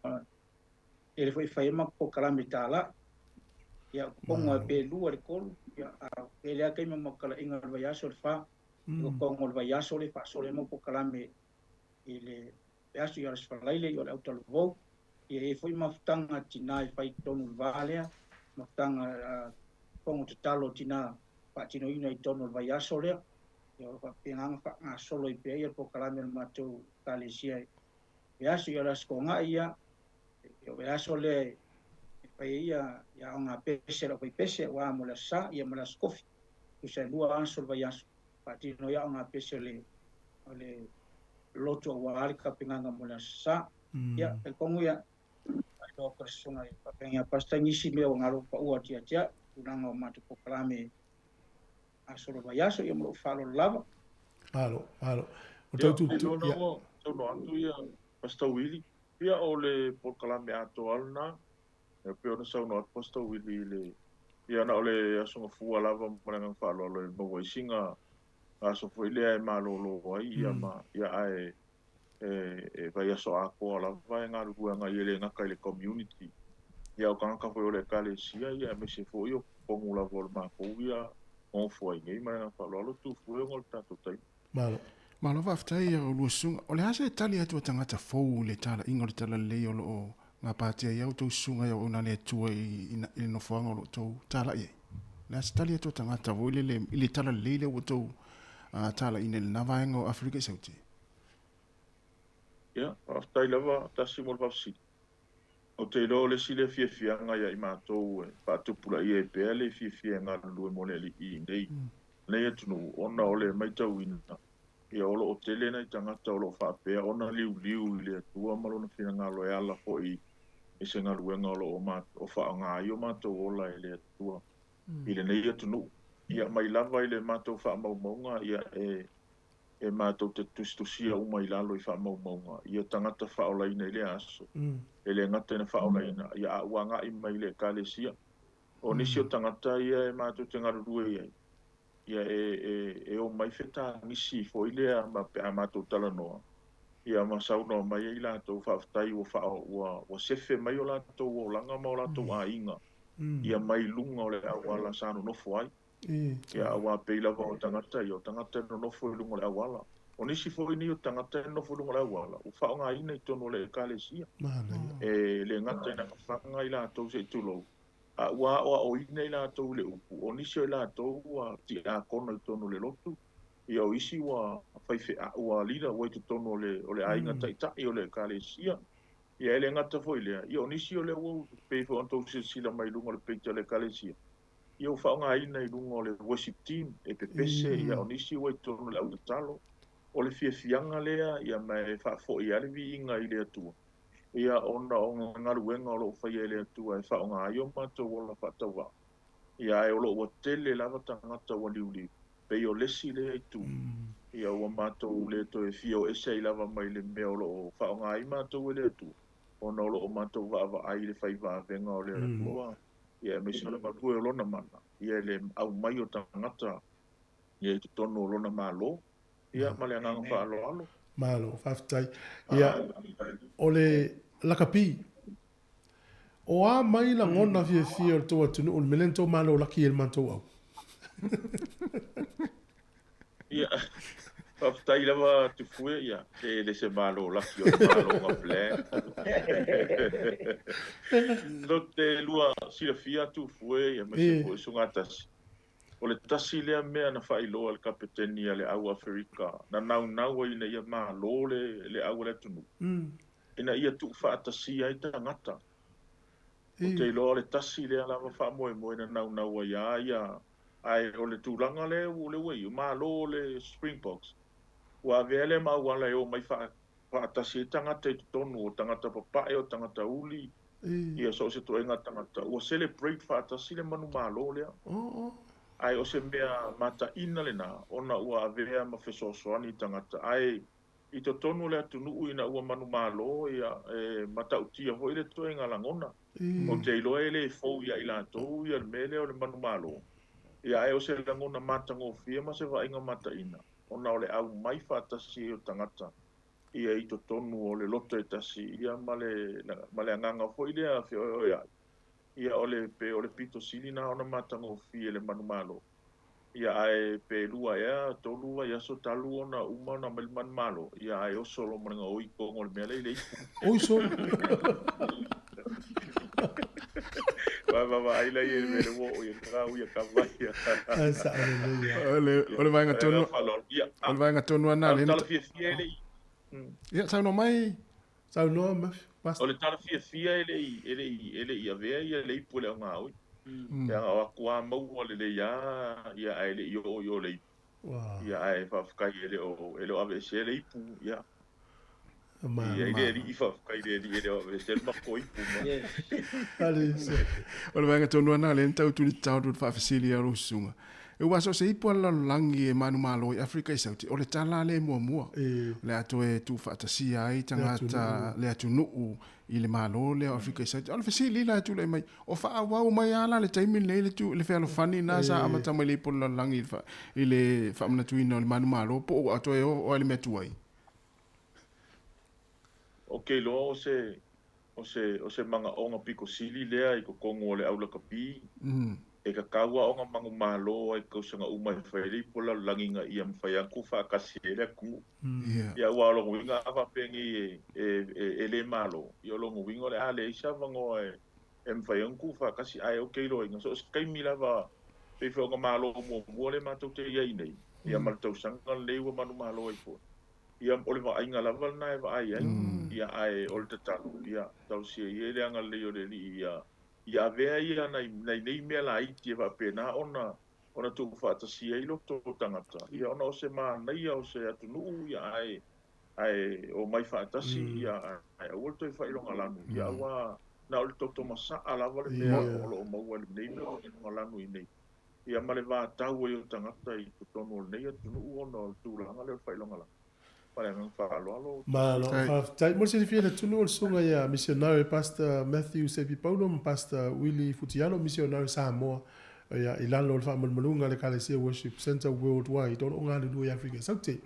tele foi fai ai matou polokalame talai. Ia o totogi lava pe lua i le tolu, ia a tele lava taimi o matou talaiga o le vaiaso le fa, i totogi o le vaiaso lea e faasolo ai matou polokalame i le aso, ia o le Aso Faraile, ia o le autalavou, ia e i ai foi mafutaga a tina e fai i totonu o le va lea, mafutaga a fono tatalo a tina faatinoina i totonu o le vaiaso lea. Ia o lo o faapena ona faagasolo ai pea le polokalame a le matou Ekalesia i le aso, ia o le Aso Toonai ia, o le aso lea e fai ai ia aoga pese a le aufaipese aua mo le Aso Sa ia ma le Aso Kofi. Tusa e lua aso o le vaiaso faatino ai aoga pese o le lotu aua le tapenaga mo le Aso Sa. Ia, talitonu ia, faailoa atu i le susuga i le faafeagaiga pastor nisi mea ua galo paua atu ia te au, tulaga o matou polokalame aso o le vaiaso, ia ma lou faaaloalo lava. Malo, malo. O tau tu tu, ia. Saunoa atu ia Pastor Willie, ia o le polokalame atoa lena, e pei ona saunoa atu Pastor Willie i le, ia na o le Aso Gafua lava ma le agaga faaaloalo e maua ai sina aso foi lea e malolo ai, ia ma, ia ae e vaiaso atoa lava e galulue agai e le gata i le community, ia o tagata foi o le Ekalesia, ia aemaise foi o totonu lava o le matou ia nofo ai nei ma le agaga faaaloalo tu fue ona o le tatou taimi. Malo. Malo faafetai ia oulua susuga. O le a se tali atu a tagata fou i le talaiga o le talalelei o lo o gapatia ai a outou susuga i auauna a le Atua i le nofoaga o lo o outou talai ai? Le a se tali atu a tagata foi lele i le talalelei lea ua outou talaiina i lena vaega o Aferika i Saute? Ia, faafetai lava Tasi mo le faafesili. Ou te iloa o le isi lea fiafiaga ia i matou e faatupulaia ai pea le fiafia e galulue mo le Alii i lenei atunuu ona o le matauina ia o lo o tele nai tagata o lo o faapea ona liuliu i le Atua ma Lona finagalo e ala foi i se galuega o lo o faaaoga ai o matou ola e le Atua i lenei atunuu. Ia mai lava i le matou faamaumauga ia e matou te tusitusia uma i lalo i faamaumauga ia tagata faaolaina i lea aso. E le gata ina faaolaina, ia a ua agai mai i le Ekalesia. O nisi o tagata ia e matou te galulue i ai, ia e omai fetagisi foi lea ma pe a matou talanoa, ia ma saunoa mai ai latou faafetai ua sefe mai o latou olaga ma o latou aiga ia mai luga o le auala sa nonofo ai. Ia aua pei lava o tagata ia, o tagata e nonofo i luga o le auala. O nisi foi nei o tagata e nonofo i luga o le auala, ua faaaogaina i totonu o le Ekalesia. E le gata ina faga i latou se i tulou, a ua aoaoina i latou i le upu. O nisi o i latou ua tiakono i totonu o le lotu, ia o isi ua faifeau, ua leader, ua i totonu o le aiga taitai o le Ekalesia. Ia e le gata foi i lea, ia o nisi o lea ua pei foi ona outou silasila mai i luga o le page a le Ekalesia, ia ua faaaogaina i luga o le worship team e pepese, ia o nisi ua i totonu o le au tatalo. O le fiafiaga lea, ia ma e faafoi lava le viiga i le Atua, ia ona o galuega o lo o faia e le Atua e faaaoga ai o matou ola faatauvaa. Ia ae o lo o ua tele lava tagata ua liuliu, pei o le isi lea itu, ia ua matou le toe fia o ese ai lava mai le mea o lo o faaaoga ai matou e le Atua, ona o lo o matou vaavaai i le fai vavega o le Atua, ia aemaise o le galue o lona mana, ia i le aumai o tagata ia i totonu o lona Malo, ia ma le agaga faaaloalo. Malo, faafetai. Ia, o le lakapi, o a mai lagona fiafia o le tou atunuu i le mea lea na tou malo laki ai i le matou au? Ia, faafetai lava Tufue, ia, e le se malo laki o le maloga plan. Tou te lua silafia Tufue, ia aemaise foi Sugatasi, o le tasi lea mea na faailoa e le Kapeteni a le Au Aferika na naunau ai ina ia malo le au a le atunuu, ina ia tuufaatasia ai tagata. Ou te iloa o le tasi lea lava faamoemoe na naunau ai a ia. Ae o le tulaga lea ua i ai, malo le Springboks, ua avea lea ma auala e omai faatasi ai tagata i totonu, o tagata papae, o tagata uli, ia so o se ituaiga tagata, ua celebrate faatasi le manumalo lea. Ae o se mea mataina lena, ona ua avea ma fesoasoani i tagata. Ae i totonu o le atunuu ina ua manumalo, ia, e matautia foi le ituaiga lagona. Ou te iloa e le fou ia i latou ia le mea lea o le manumalo, ia ae o se lagona matagofie ma se vaaiga mataina, ona o le aumai faatasi ai o tagata ia i totonu o le loto e tasi, ia ma le ma le agaga foi lea feoeoeai, ia o le pe o le pito sili na ona matagofie le manumalo. Ia ae pe lua ea tolu vaiaso talu ona uma ona aumai le manumalo, ia ae oso loa ma le gaoi i totonu o le mea lea i le ipu. Oi solo. Vaavaai la i ai i le mea lea ua oo i ai le tagau ia kava ia. Ae sao lelei lava. O le vaega tonu, o le vaega tonu lava lena o le tala fiafia e le i. Ia saunoa mai. Saunoa Mafi. O le tala fiafia e le i, e le i, e le i avea ia le ipu e le au gaoi. Leaga o atu a maua lelei a ia ae le i oo i o le ipu. Ia ae faafetai e le o, e le o aveesea le ipu, ia. Ia i le Alii faafetai i le Alii e le o aveesea le matou ipu ma. O le vaega tonu lava lena lea na tau tulitao atu i le faafesili a lou susuga. Aua so o se ipu a le lalolagi e manumalo i Afrika i Saute, o le tala lea e muamua. O le a toe tuufaatasia ai tagata le atunuu i le Malo lea o Afrika i Saute. O le fesili la e tulai mai, o faaauau mai lava la le taimi lenei le, tu, le fealofani lena sa amata mai le ipu o le lalolagi i le faamanatuina o le manumalo po o ua toe oo lava i le mea tuai? Ou te iloa o se O se, o se manaoga pito sili lea i totonu o le au lakapi, e tatau lava ona manumalo ai i tausaga uma e fai ai le ipu o le lalolagi ina ia mafai lava ona tuufaatasi ai le atunuu. Ia aua o lona uiga a faapea nei e, e, e, e le malo, ia o lona uiga o le a leai se avanoa e, e mafai ai ona tuufaatasi. Ae ou te iloaina, so o se taimi lava Pei foi o ka malo muamua lea matou te i ai nei, ia ma le tausaga lenei ua manumalo ai foi. Ia o le vaaiga lava lena e vaai ai, ia ae o le tatalo, ia talosia ia i le agalelei o le Alii ia ia avea ia nai nai nei mea laiti e faapena ona ona tuufaatasia ai loto o tagata, ia ona o se manaia o se atunuu, ia ae ae omai faatasi, ia ae aua le toe faailogalanu, ia aua na o le toto masaa lava le mea o lo o maua i lenei mea o faailogalanu i inei, ia ma le vatau ai o tagata i totonu o lenei atunuu ona o le tulaga lea o le faailogalanu. Ma le agaga faaaloalo. Malo faafetai. Mo le silafia e le atunuu o le susuga ia Misionare Pastor Matthew Sepi Paulo ma Pastor Willie Futialo, Misionare Samoa ia i lalo o le faamalumaluga a le Ekalesia Worship Centre Worldwide o lo o galulue i Afrika Saute.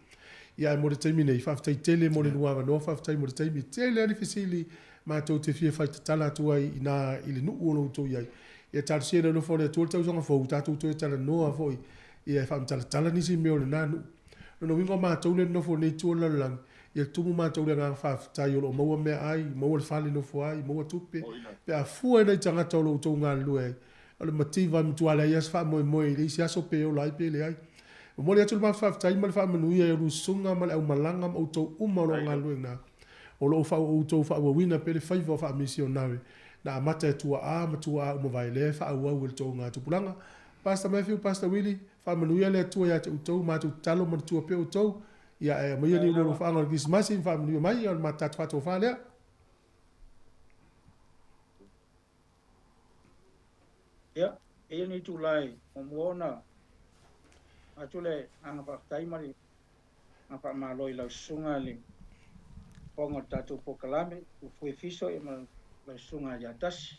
Ia ae mo le taimi nei, faafetai tele mo le lua avanoa, faafetai mo le taimi. Tele lava ni fesili matou te fia fai tatala atu ai ina i le nuu o lo outou i ai. Ia talosia i le alofa o le Atua le tausaga fou, tatou toe talanoa foi ia e faamatalatala nisi mea o lena nuu. Lona uiga o matou lea e nonofo nei i tua o le lalolagi, ia tumu matou i le agaga faafetai o lo o maua meaai, maua le fale e nofo ai, maua tupe, pe a fua i nai tagata o lo o outou galulue ai. O le mativa e matua leai lava se faamoemoe i le isi aso pe ola ai pe leai. Momoli atu le matou faafetai ma le faamanuia i a oulua susuga ma le aumalaga ma outou uma o lo o galulue i ina, o lo o outou faaauauina pea le faiva o faamisionare na amata e tuaa ma tuaa uma vae lea e faaauau e le touga tupulaga. Pastor Matthew, Pastor Willie, faamanuia le Atua ia te outou, matou tatalo manatua pea outou, ia ae aumaia ni ulualofaaga o le Kerisimasi ma faamanuia mai, o le matou faatofa lea. Ia, e i ai lenei itula e muamua ona avatu le agaga faafetai ma le agaga faamalo i lau susuga i le fofoga o le tatou polokalame, Fuifui Fiso ma lau susuga ia Tasi,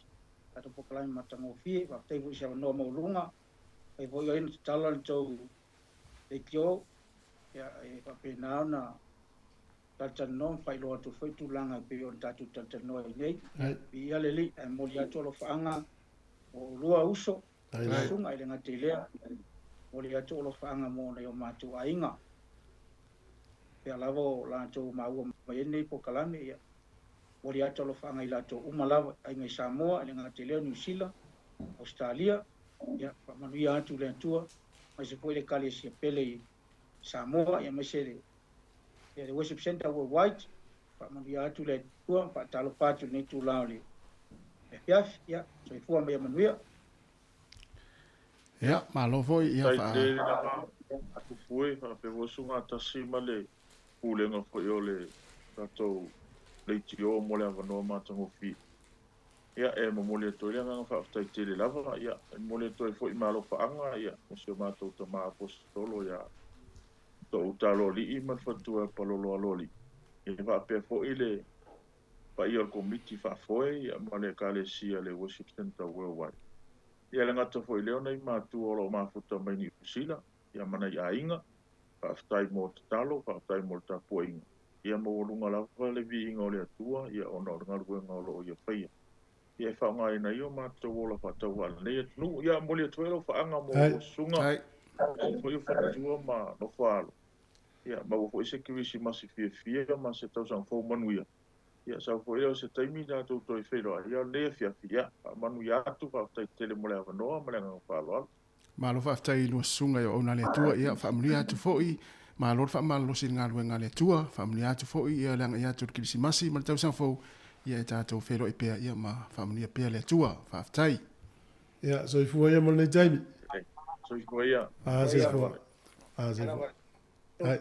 tatou polokalame matagofie. Faafetai foi i se avanoa maualuga, fai foi o ai na tatala le tou leitio, ia, e faapena ona talatalanoa ma faailoa atu foi tulaga e pei ona tatou talatalanoa ai nei. Viia le Alii, ae momoli atu alofaaga mo oulua uso, susuga, e le gata i lea, momoli atu alofaaga mo nai o matou aiga. Pea lava o latou maua mai ai lenei polokalame, ia, momoli atu alofaaga i latou uma lava, aiga i Samoa, e le gata i lea, Niu Sila, Ausetalia, ia, faamanuia atu le Atua, aemaise foi le Ekalesia pele i Samoa, ia, aemaise le Ia, le Worship Centre Worldwide, faamanuia atu le Atua, faatalofa atu i lenei itula o le afiafi. Ia, soifua ma ia manuia. Ia, malo foi, ia fa. Tele lava Tupue faapea foi Sugatasi ma le pulega foi o le tatou leitio mo le avanoa matagofie. Ia, e momoli atu ai le agaga faafetai tele lava, ia, e momoli atu ai foi ma alofaaga, ia, mo si o matou tama Aposetolo ia Touta Aloalii ma le faletua ia Palolo Aloalii. Ia, faapea foi le paia o le Komiti Faafoe, ia, ma le Ekalesia le Worship Centre Worldwide. Ia, e le gata foi i lea o nai matua o lo o mafuta mai Niu Sila, ia, ma nai aiga, faafetai mo tatalo, faafetai mo le tapuaiga. Ia maualuga lava le viiga o le Atua, ia ona o le galuega o lo o Ia faia, ia e faaaogaina ai o matou ola faatauvaa i lenei atunuu. Ia momoli atu ai alofaaga mo lua susuga, maua foi o faletua ma nofo a alo, ia maua foi se Kerisimasi fiafia ma se tausaga fou manuia. Ia sau foi lea o se taimi tatou toe feiloai. Ia o lenei afiafi, ia faamanuia atu, faafetai tele mo le avanoa ma le agaga faaaloalo. Malo faafetai i lua susuga i auauna a le Atua, ia faamanuia atu foi, malo le faamalolosi i le galuega a le Atua, faamanuia atu foi ia le agai atu o le Kerisimasi ma le tausaga fou, ia e tatou feiloai pea ia ma faamanuia pea le Atua. Faafetai. Ia, soifua ia mo lenei taimi. Soifua ia. Ah, soifua. Ah, soifua. Hai.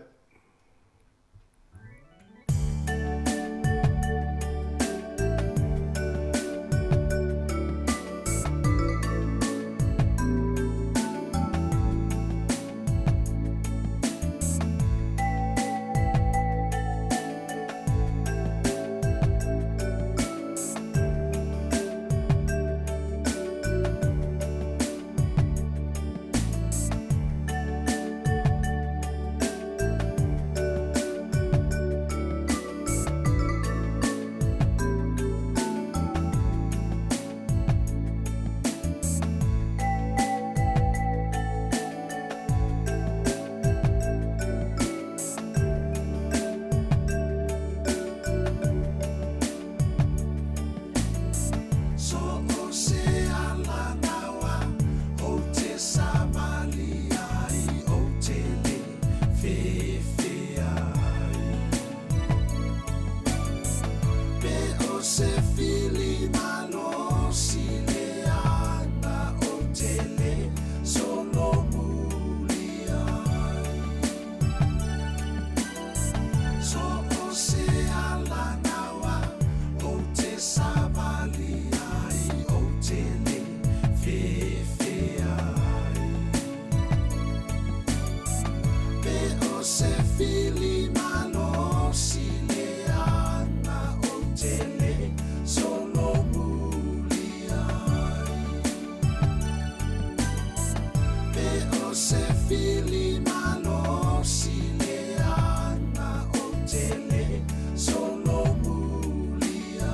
se fili malosi leaga ou te le solomuli ai. Pe o se fili malosi leaga ou te le solomuli ai.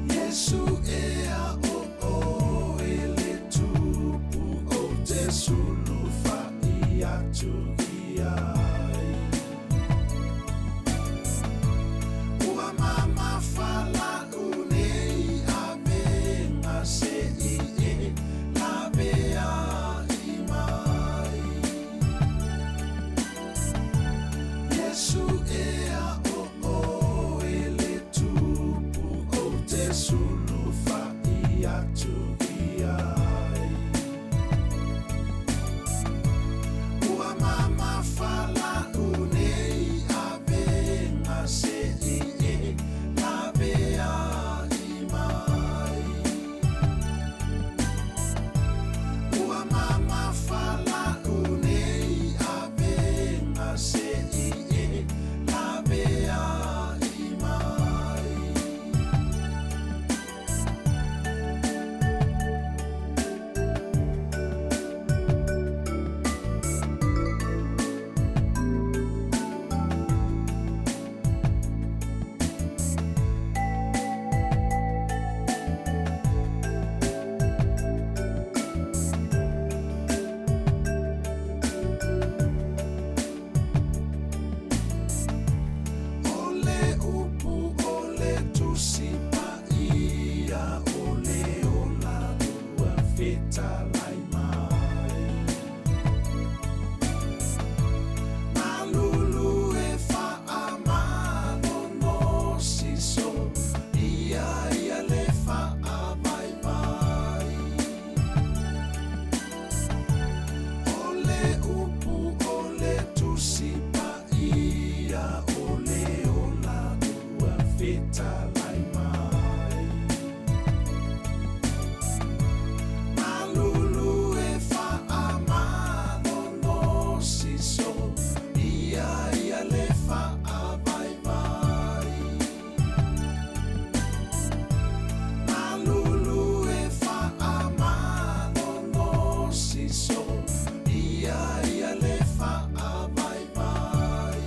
Iesu ea o oe le tupu ou te sulufa'i atu i ai. Ua mamafa la'u nei avega se'i e lavea'i mai. Iesu ea o oe le tupu ou te sulufa'i atu i ai. Ua mamafa la'u nei avega se'i e lavea'i mai. Ua mamafa la'u nei avega se'i e lavea'i mai. O le upu o le Tusi Paia o le ola ua fetalai mai. Malulu e faamalolosi so ia ia le faavaivai. O le upu o le Tusi Paia o le ola ua fetalai mai. Malulu e faamalolosi so ia ia le faavaivai. Malulu e faamalolosi so ia ia le faavaivai.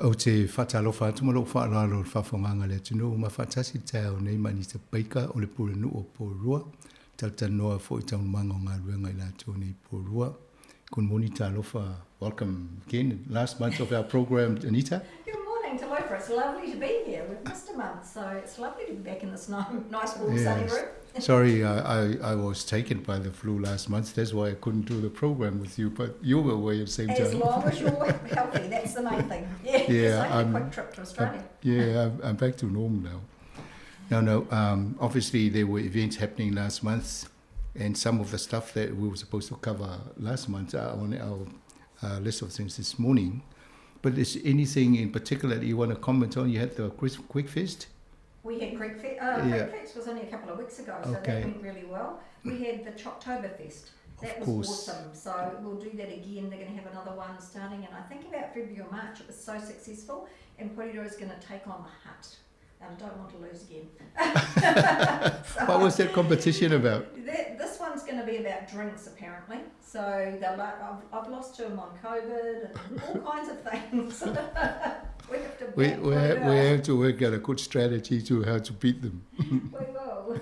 Ou te faatalofa atu ma lou faaaloalo i le faafofogaaga a le atunuu ma faatasi i le taeao nei ma Anita Baker o le Pulenuu o Porirua, talatalanoa foi i taualumaga o galuega i latou nei i Porirua. Good morning, talofa. Welcome again. Last month of our program, Anita. Good morning, Talofa. It's lovely to be here. We've missed a month, so it's lovely to be back in this nice, warm, yes. sunny room. Sorry, I, I, I was taken by the flu last month. That's why I couldn't do the program with you, but you were away at the same as time. As long as you're healthy, that's the main thing. Yeah, yeah it's only a quick trip to Australia. I'm, yeah, I'm, I'm back to normal now. No, no, um, obviously there were events happening last month, and some of the stuff that we were supposed to cover last month are on our uh, list of things this morning. But is anything in particular that you want to comment on? You had the Quick Fest? We had Greek Fest. Uh, yeah. Greek Fest was only a couple of weeks ago, so okay. that went really well. We had the Choctoberfest. That of was course. awesome. So we'll do that again. They're going to have another one starting in, I think, about February or March. It was so successful. And Porirua is going to take on the hut. And I don't want to lose again. so, what was that competition about? That, this one's going to be about drinks, apparently. So they're like, I've, I've lost to them on COVID and all kinds of things. we have to we, we, have, we have to work out a good strategy to how to beat them. we will.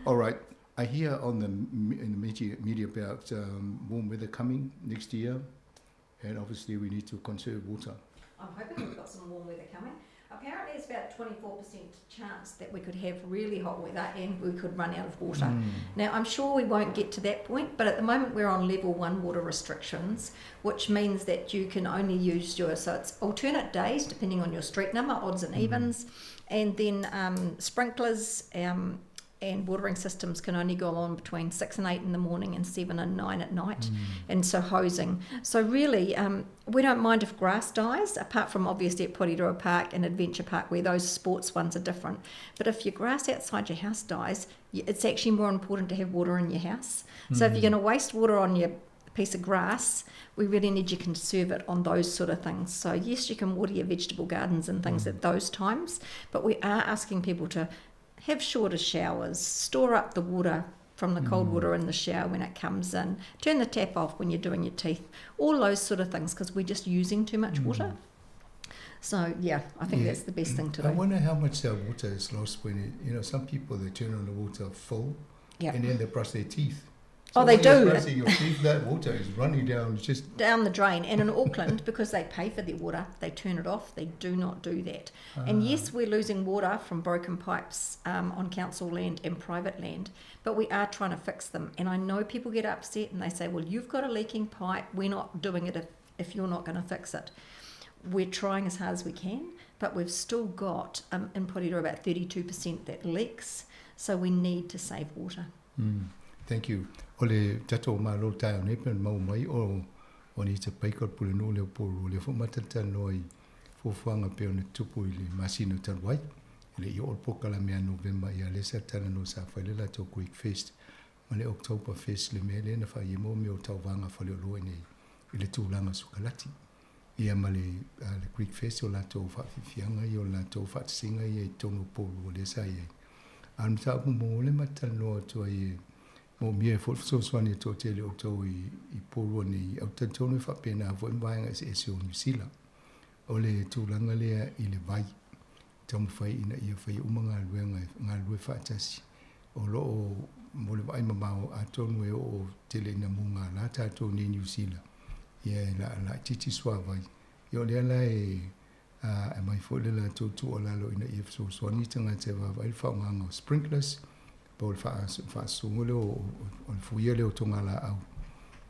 all right. I hear on the in the media, media about um, warm weather coming next year, and obviously we need to conserve water. I'm hoping we've got some warm weather coming. Apparently, it's about 24% chance that we could have really hot weather and we could run out of water. Mm. Now, I'm sure we won't get to that point, but at the moment we're on level one water restrictions, which means that you can only use your, so it's alternate days depending on your street number, odds and mm. evens, and then um, sprinklers. Um, and watering systems can only go on between 6 and 8 in the morning and 7 and 9 at night, mm. and so hosing. So really, um, we don't mind if grass dies, apart from obviously at Porirua Park and Adventure Park where those sports ones are different. But if your grass outside your house dies, it's actually more important to have water in your house. Mm. So if you're mm. going to waste water on your piece of grass, we really need you to conserve it on those sort of things. So yes, you can water your vegetable gardens and things mm. at those times, but we are asking people to have shorter showers, store up the water from the cold mm. water in the shower when it comes in, turn the tap off when you're doing your teeth, all those sort of things because we're just using too much mm. water. So yeah, I think yeah. that's the best thing to do. I wonder how much that water is lost when it, you know some people they turn on the water full, yep. and then they brush their teeth. So oh, they do. Brushing your teeth, that water is running down just down the drain. And in Auckland, because they pay for their water, they turn it off. They do not do that. Ah. And yes, we're losing water from broken pipes um, on council land and private land, but we are trying to fix them. And I know people get upset and they say, "Well, you've got a leaking pipe. We're not doing it if, if you're not going to fix it." We're trying as hard as we can, but we've still got um, in Porirua about 32% that leaks. So we need to save water. Mm. Thank you. O le tatou Malo taeao nei pei ona maua mai o o ni te paika o le Pulenuu lea o Porirua lea foi matalatalanoa i fuafuaga pei ona tupu i le masina talu ai. E le i oo le polokalame ia Novema ia lea sa talanoa sa fai le latou Greek Fest ma le October Fest le mea lea na fai ai mo mea o tauvaga faleoloa i nei i le tulaga sukalati. Ia ma le, uh, le Greek Fest o latou faafiafiaga ia o latou faatasiga ia i totonu o Porirua lea sa i ai. A o le mataupu mo le matalanoa atu ai e moomia ai foi le fesoasoani a toatele o outou i, i Porirua nei, au talitonu e faapena foi ma vaega eseese o Niu Sila. O le tulaga lea i le vai, taumafai ina ia faia uma galuega e galulue faatasi. O lo o mo le vaai mamao atonu e oo tele ina mugala tatou nei Niu Sila, ia e laitiiti suavai. Ia o lea la e aumai foi le latou tuualalo ina ia fesoasoani tagata e vaavaai le faaaogaga o sprinklers po o le faasusuga lea o le fuia lea o togalaau.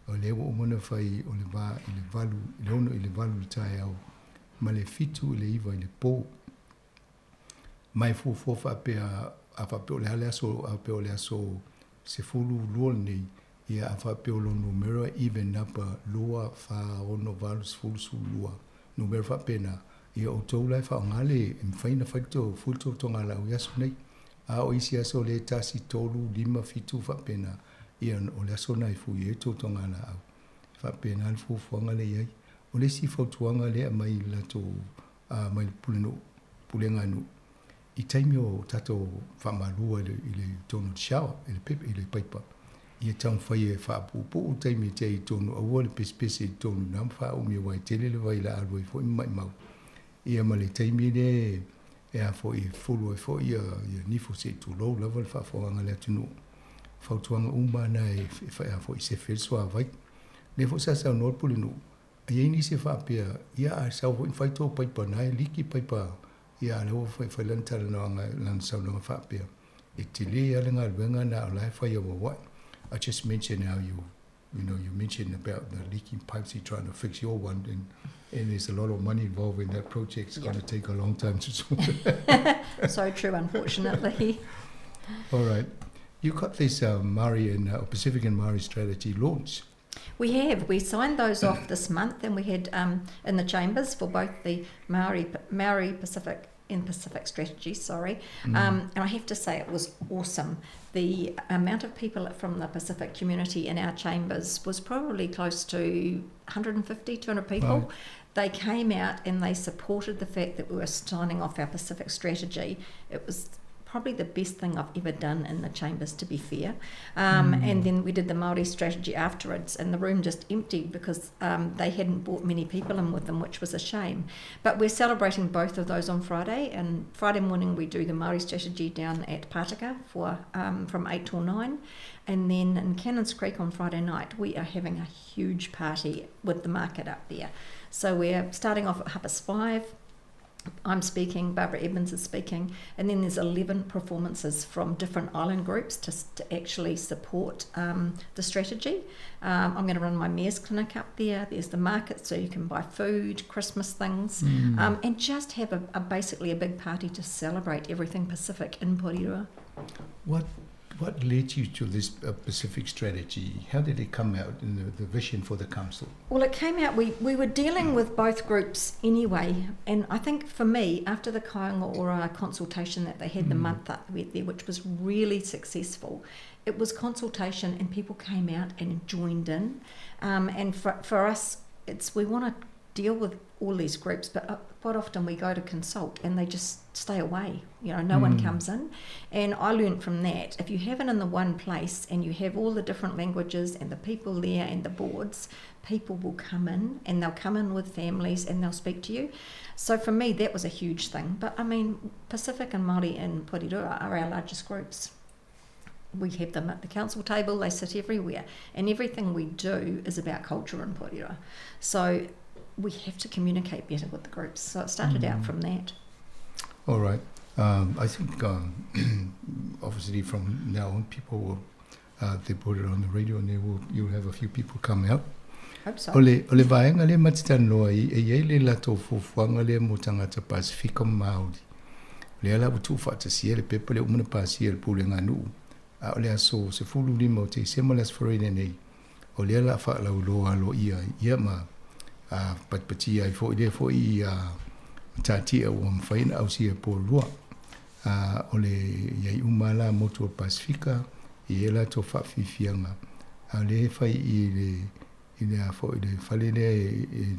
O lea ua uma ona fai o le va i le 8 i le 6 i le 8 i le taeao ma le 7 i le 9 i le po. Ma e fuafua faapea, a faapea o le a le aso, a faapea o le aso 12 lenei, ia a faapea o lou numera even number 2, 4, 6, 8, 10, 12, numera faapena, ia outou la e faaaoga le, e mafai ona fai le tou, fui le tou togalaau i aso nei. A o isi aso le 1, 3, 5, 7 faapena, ia o le aso lena e fui ai le tou togalaau. E faapena le fuafuaga lea i ai. O le isi fautuaga lea e aumai i le latou, mai le pulenuu, pulega a nuu, i taimi o tatou faamalua i le, i le tonu o le shower, i le, i le paipa, Ia taumafai e faapuupuu taimi e tea i totonu aua le pesepese i totonu i ina ma faaumi aua e tele le vai la alu ai foi ma maimau. Ia ma le taimi lea e a foi e fulu ai foi ia nifo se i tulou lava le faafofogaaga a le atunuu. O fautuaga uma na e a foi e sefe ai le suavai. Lea foi sa saunoa le Pulenuu, e i ai nisi e faapea, ia a sau foi ma fai tou paipa na e liki paipa, ia a o lea ua fai fai lana talanoaga lana saunoaga faapea, e tele lava le galuega na o la e fai auauai. I just mentioned how you you know you mentioned about the leaking pipes you're trying to fix your one and and there's a lot of money involved in that project. It's going to take a long time to sort it. So true, unfortunately. All right. You got this Maori and Pacific and Maori strategy launch. We have. We signed those off this month, and we had in the chambers for both the Maori, Maori Pacific and Pacific strategy, sorry. And I have to say it was awesome. The amount of people from the Pacific community in our chambers was probably close to 150, 200 people. Right. They came out and they supported the fact that we were signing off our Pacific strategy. It was probably the best thing I've ever done in the chambers, to be fair. And then we did the Māori strategy afterwards, and the room just emptied because they hadn't brought many people in with them, which was a shame. But we're celebrating both of those on Friday, and Friday morning we do the Māori strategy down at Pātaka for from 8 till 9. And then in Cannons Creek on Friday night, we are having a huge party with the market up there. So we're starting off at 5:30. I'm speaking, Barbara Edmonds is speaking, and then there's 11 performances from different island groups to actually support the strategy. I'm going to run my mayor's clinic up there. There's the market so you can buy food, Christmas things, and just have a basically a big party to celebrate everything Pacific in Porirua. What led you to this Pacific strategy? How did it come out in the vision for the council? Well, it came out, we were dealing with both groups anyway, and I think for me, after the Kāinga Ora consultation that they had the month up there, which was really successful, it was consultation and people came out and joined in. And for us, we want to deal with all these groups, but quite often we go to consult and they just stay away, you know, no one comes in. And I learned from that, if you have it in the one place and you have all the different languages and the people there and the boards, people will come in, and they'll come in with families and they'll speak to you. So for me, that was a huge thing. But I mean, Pacific and Māori and Porirua are our largest groups. We have them at the council table, they sit everywhere, and everything we do is about culture in Porirua. So we have to communicate better with the groups. So it started out from that. All right. I think obviously from now on people will, they put it on the radio and you'll have a few people come out. Hope so. O le vaega lea ma te talanoa ai, e i ai le latou fuafuaga lea mo tagata Pasifika ma Māori. O lea la ua tuufaatasia le pepa lea ua uma ona pasia e le Pulega a Nuu, a o le aso 15 o Tesema le Aso Faraile lenei, o lea la faalauiloa aloaia ai, ia ma patipatia ai foi lea foi matatia ua mafai ona ausia e Porirua. O le i ai uma la motu o le Pasifika, e i ai latou faafiafiaga, a o lea e fai i le i le a foi le fale lea e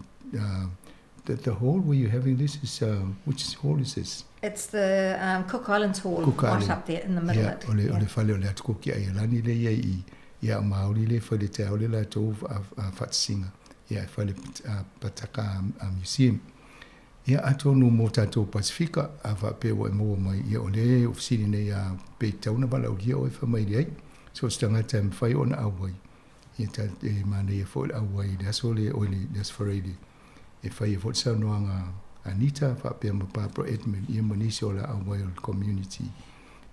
the hall where you're having this is, which hall is this? It's the Cook Islands Hall, Cook right Island. up there in the middle. Yeah, o le fale o le atu kuki ai alani le ia i ia o Māori le fale te ao le latou faatasinga. Ia e fale pataka a museum. Ia atonu mō tātou Pasifika, a faapea ua e maua mai, ia o le ofisini nei a pe tatau ona valaaulia oe whamairi ai. So se tagata e mawhai ona auai. Ia ta e manaia foi le auai i le aso le o le Aso Faraile. E whai e foi le saunoaga Anita, faapea ma Barbara Edmund, ia ma nisi o la auai o le community.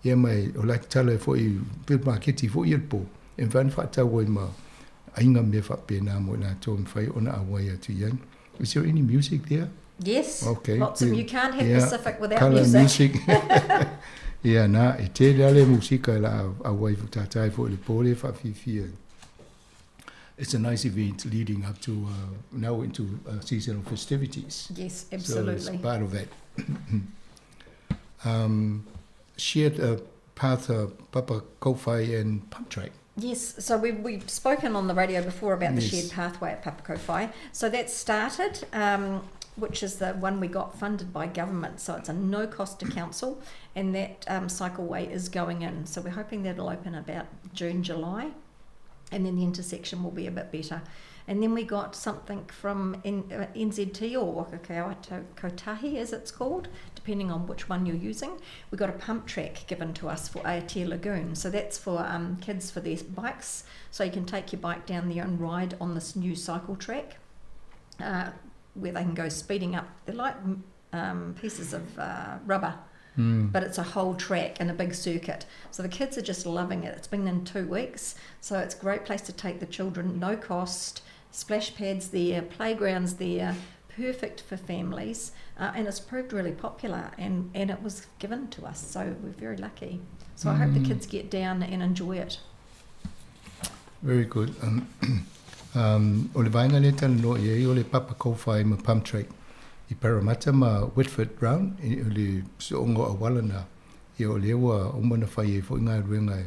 Ia mai o la tatalo e foi pe maketi foi ia le pō. E mawhai ona whaatau ai ma aiga mea faapena mo i latou e mawhai ona auai atu i ai. Is there any music there? Yes. Okay. Lots of, you can't have Pacific without Colour music. music. Ia na, e tele ale musika e la auai fo tātai fo i le pō le whaafifia. It's a nice event leading up to now into seasonal festivities. Yes, So it's absolutely. part of that. Shared path, Papakowhai and pump track. Yes, so we've spoken on the radio before about the Yes. shared pathway at Papakowhai. So that started, which is the one we got funded by government. So it's a no cost to council, and that cycleway is going in. So we're hoping that'll open about June, July. And then the intersection will be a bit better. And then we got something from N NZT or Waka Kotahi, as it's called, depending on which one you're using. We got a pump track given to us for Aotea Lagoon. So that's for kids for their bikes. So you can take your bike down there and ride on this new cycle track where they can go speeding up. They're like pieces of rubber. But it's a whole track and a big circuit. So the kids are just loving it. It's been in 2 weeks. So it's a great place to take the children, no cost, splash pads there, playgrounds there, perfect for families. And it's proved really popular, and it was given to us. So we're very lucky. So I hope the kids get down and enjoy it. Very good. O le vaega lea talanoa i ai o le papa kōwhai ma pump track i Parramatta ma Whitford Brown, o le soonga o auala na, ia o lea ua uma ona fai ai foi galuega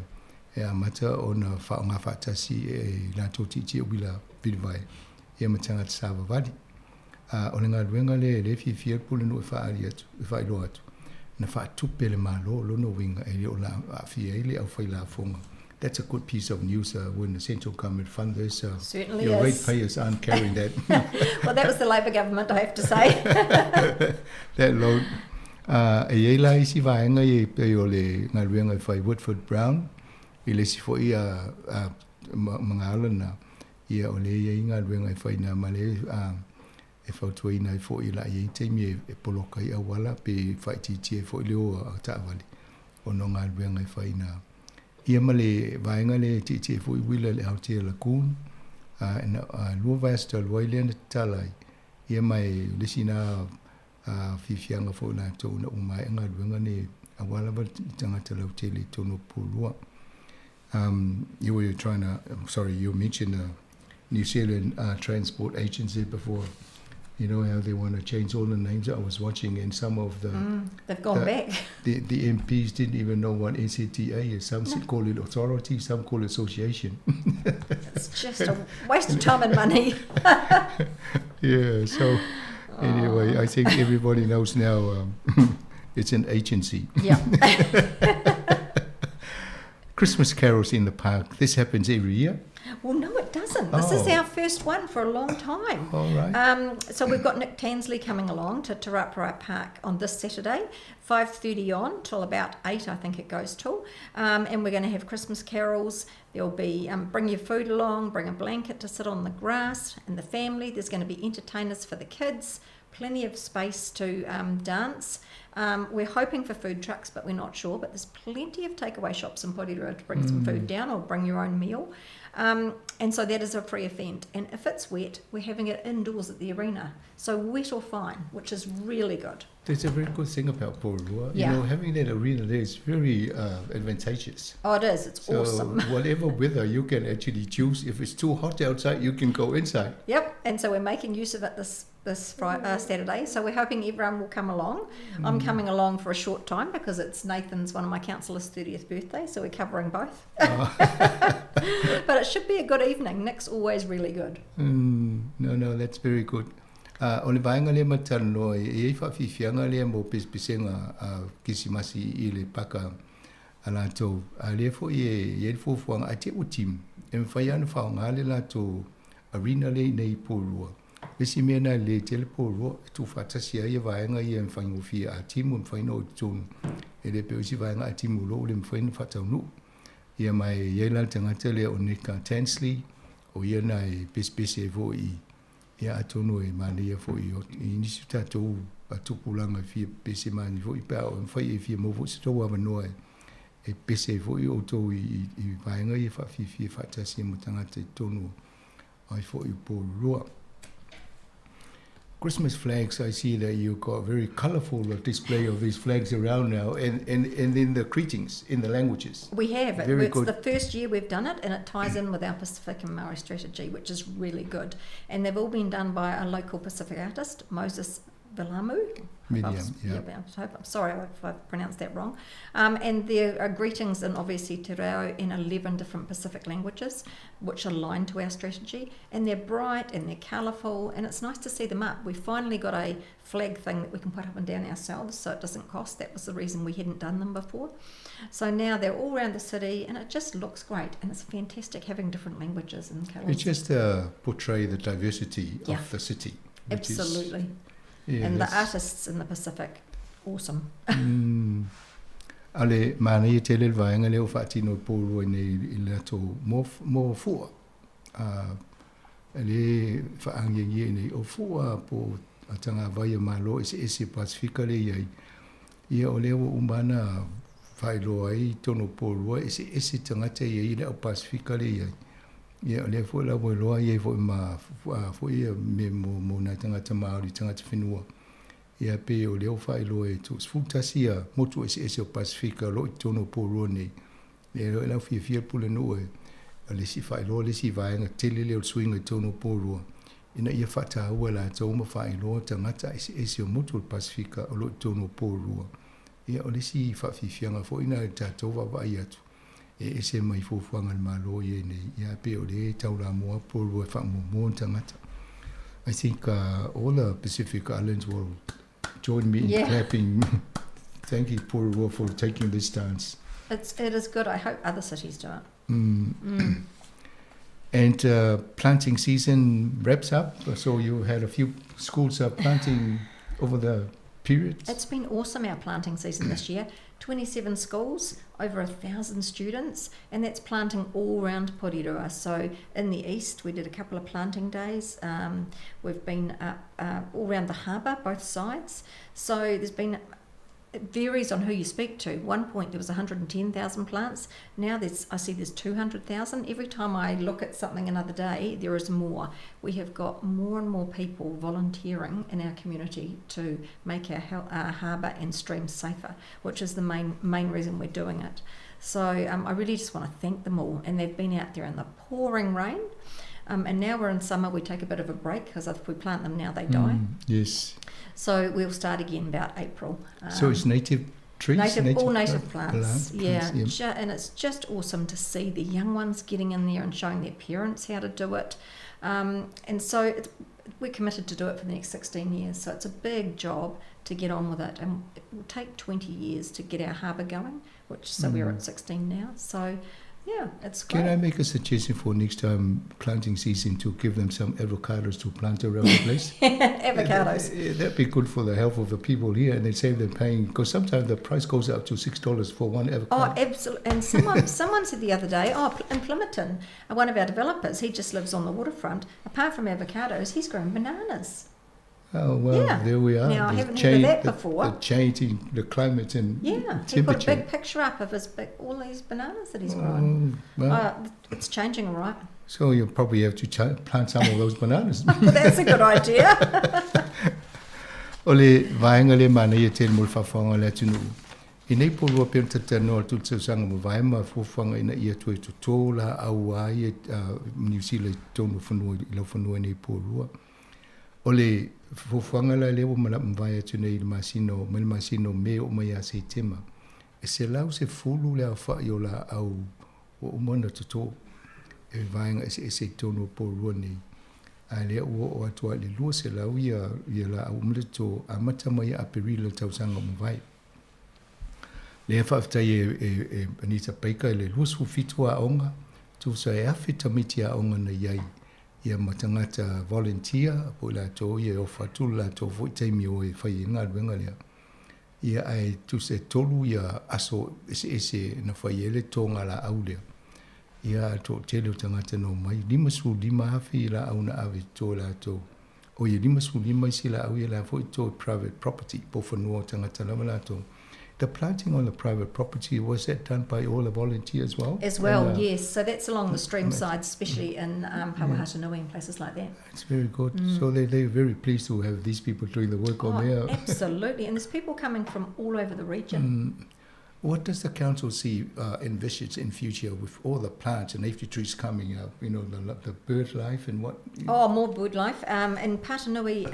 e amata ona faaaoga faatasi e latou tietie uila vilivai ia ma tagata savavali. A o le galuega lea e lē fiafia le pulenuu e faaali atu e faailoa atu na faatupe e le Malo lona uiga e le o aafia ai le aufailafoga. That's a good piece of news when the central government fund this. Certainly your is. ratepayers aren't carrying that. Well, that was the Labour government, I have to say. That load. E i ai la isi vaega ia e pei o le galuega e fai Whitford Brown i le isi foi magaala na ia o lea e i ai galuega e fai na ma le e fautuaina ai foi la i ai taimi e poloka ai auala pe faaitiitia ai foi le o a taavale ona o galuega e fai na. Ia ma le vaega lea e tietie foi uila le Aotea Lagoon, na lua vaiaso talu ai lea na tatala ai, ia ma e o le isi na fiafiaga foi o latou ina ua maea galuega nei aua lava le tagata lautele i totonu o Porirua. You were trying to, sorry, you mentioned the New Zealand Transport Agency before. You know how they want to change all the names. I was watching, and some of the They've gone the, back. The MPs didn't even know what NCTA is. Some No. call it authority, some call it association. It's just a waste of time and money. Yeah. So anyway, I think everybody knows now it's an agency. Christmas carols in the park. This happens every year. Well, no, it doesn't. This is Oh. our first one for a long time. All right. So we've got Nick Tansley coming along to Te Rauparaha Park on this Saturday, 5:30 on till about 8, I think it goes till. And we're going to have Christmas carols. There'll be, bring your food along, bring a blanket to sit on the grass and the family. There's going to be entertainers for the kids, plenty of space to dance. We're hoping for food trucks, but we're not sure. But there's plenty of takeaway shops in Porirua to bring some food down or bring your own meal. And so that is a free event. And if it's wet, we're having it indoors at the arena. So wet or fine, which is really good. That's a very good thing about Porirua. Yeah. You know, having that arena there is very advantageous. Oh, it is. It's So awesome. whatever weather, you can actually choose. If it's too hot outside, you can go inside. Yep. And so we're making use of it this Saturday. So we're hoping everyone will come along. I'm coming along for a short time because it's Nathan's, one of my councillors' 30th birthday, so we're covering both. But it should be a good evening. Nick's always really good. No, that's very good. O le vaega lea matalanoa e i ai faafiafiaga lea mo pesepesega a Kerisimasi i le paka a latou. A lea foi e i ai le fuafuaga a te ua timu e mafai lava ona faaaoga le latou arena lea i inei i Porirua. Le isi mea na lelei tele Porirua e tuufaatasi ai ia vaega ia e mafaigofie a timu e mafai ona oo i totonu. E le pei o isi vaega a timu o lo o le mafai ona faataunuu. Ia ma e i ai la le tagata lea o Nick Tansley, o ia na e pesepese ai foi i ia atonu e manaia foi i nisi o tatou tupulaga e fia pese mani foi pe a o e mafai e fia maua foi se tou avanoa e pese ai foi outou i vaega ia faafiafia faatasi ai ma tagata i totonu ai foi o Porirua. Christmas flags, I see that you've got a very colourful display of these flags around now, and then the greetings in the languages. We have. Very It's good. the first year we've done it, and it ties in with our Pacific and Maori strategy, which is really good. And they've all been done by a local Pacific artist, Moses Viliamu. Miriam, yeah. Yeah, I'm sorry if I've pronounced that wrong. And there are greetings in obviously Te Reo in 11 different Pacific languages, which align to our strategy. And they're bright and they're colourful, and it's nice to see them up. We finally got a flag thing that we can put up and down ourselves, so it doesn't cost. That was the reason we hadn't done them before. So now they're all around the city, and it just looks great, and it's fantastic having different languages and colours. It just portray the diversity of the city. Absolutely. Is, yeah, and the artists in the Pacific, awesome. A le manaia tele le vaega lea ua faatino e Porirua nei i le latou mo fua. E le faagiagia i nei o fua po o tagavai a Malo eseese Pasefika lea e i ai, ia o lea ua uma ona faailoa ai i totonu o Porirua eseese tagata e i ai i le au Pasefika lea e i ai. Ia o lea foi la ua iloa e i ai foi ma foi ia mea mo nai tagata Māori, tagata whenua. Ia pei o lea ua faailoa e 11 ia motu eseese o Pasefika o lo o i totonu o Porirua nei. E le o lau fiafia le pulenuu e o le isi faailoa le isi vaega tele lea o le suiga i totonu o Porirua ina ia faataua e latou ma faailoa tagata eseese o motu o le Pasefika o lo o i totonu o Porirua. Ia o le isi faafiafiaga foi lena i le tatou vaavaai atu e ese mai fuafuaga a le Malo i ai nei, ia pei o lea e taulamua Porirua e faamuamua ona tagata. I think all the Pacific Islands will join me in clapping. Thank you, Porirua, for taking this stance. It is good. I hope other cities do it. And planting season wraps up. So you had a few schools planting over the period. It's been awesome, our planting season this year. 27 schools, over 1,000 students, and that's planting all round Porirua. So in the east, we did a couple of planting days. We've been up all round the harbour, both sides. So there's been, it varies on who you speak to. At one point there was 110,000 plants. Now I see there's 200,000. Every time I look at something another day, there is more. We have got more and more people volunteering in our community to make our harbour and streams safer, which is the main reason we're doing it. So I really just want to thank them all. And they've been out there in the pouring rain. And now we're in summer, we take a bit of a break because if we plant them now, they die. Yes. So we'll start again about April. So it's native trees? All native plants. Yeah, and it's just awesome to see the young ones getting in there and showing their parents how to do it. And so we're committed to do it for the next 16 years. So it's a big job to get on with it. And it will take 20 years to get our harbour going, so we're at 16 now. So yeah, it's great. Can I make a suggestion for next time planting season to give them some avocados to plant around the place? Avocados. That'd be good for the health of the people here, and they save them paying, because sometimes the price goes up to $6 for one avocado. Oh, absolutely. And someone said the other day, in Plimmerton, one of our developers, he just lives on the waterfront. Apart from avocados, he's growing bananas. Oh, well, yeah. There we are. Now, I haven't heard of that before. The changing the climate and temperature. He put a big picture up of his big, all these bananas that he's growing. Well, it's changing, all right. So you'll probably have to plant some of those bananas. That's a good idea. O le vaega le manaia tele mo le faafofoga a le atunuu. I nei Porirua pea ona talatalanoa atu le tausaga mavae ma fuafuaga ina ia toe totō laau ai Niu Sila i totonu o fanua i lau fanua nei Porirua. O le fuafuaga la lea ua mavae atu nei i le masina mai le masina o Me oo mai ia Setema. E 110 le aofa'i o laau ua uma ona totō e vaega eseese i totonu o Porirua nei. A lea ua oo atu ai i le 200 ia laau uma le totō amata mai ia Aperila le tausaga o mavae. Lea faafetai e Anita Baker i le 27 aoga, tusa e 1,000 tamaiti aoga na i ai ia ma tagata volunteer po o i latou ia e ofa atu le latou foi taimi o e fai ai le galuega lea. Ia ae tusa e 3 ia aso eseese na fai ai le totoga laau lea. Ia toatele o tagata na omai, 55,000 laau na ave i toto e latou. O ia 55 isi laau ia la foi toto i private property, po o fanua o tagata lava latou. The planting on the private property, was that done by all the volunteers as well? As well, and, yes. So that's along the stream side, especially in Pauatahanui and places like that. It's very good. So they're very pleased to have these people doing the work on there. Absolutely. And there's people coming from all over the region. What does the council see envisage in future with all the plants and native trees coming up, you know, the bird life and what? Oh, more bird life. In Pauatahanui,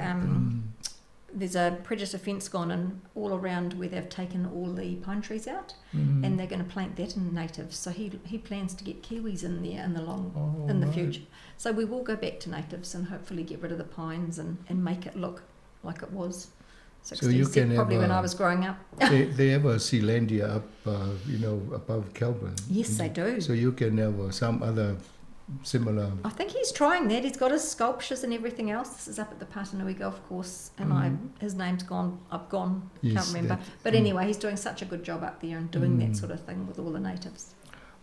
There's a predator fence gone in all around where they've taken all the pine trees out, and they're going to plant that in natives. So he plans to get kiwis in there in the long in the future. So we will go back to natives and hopefully get rid of the pines and make it look like it was So you 60, can have probably when I a was growing up. They have a Zealandia up, above Kelburn. Yes, they do. So you can have some other similar. I think he's trying that. He's got his sculptures and everything else. This is up at the Patanui Golf Course, and his name's gone. I've gone. Yes, can't remember. that, But anyway, he's doing such a good job up there and doing that sort of thing with all the natives.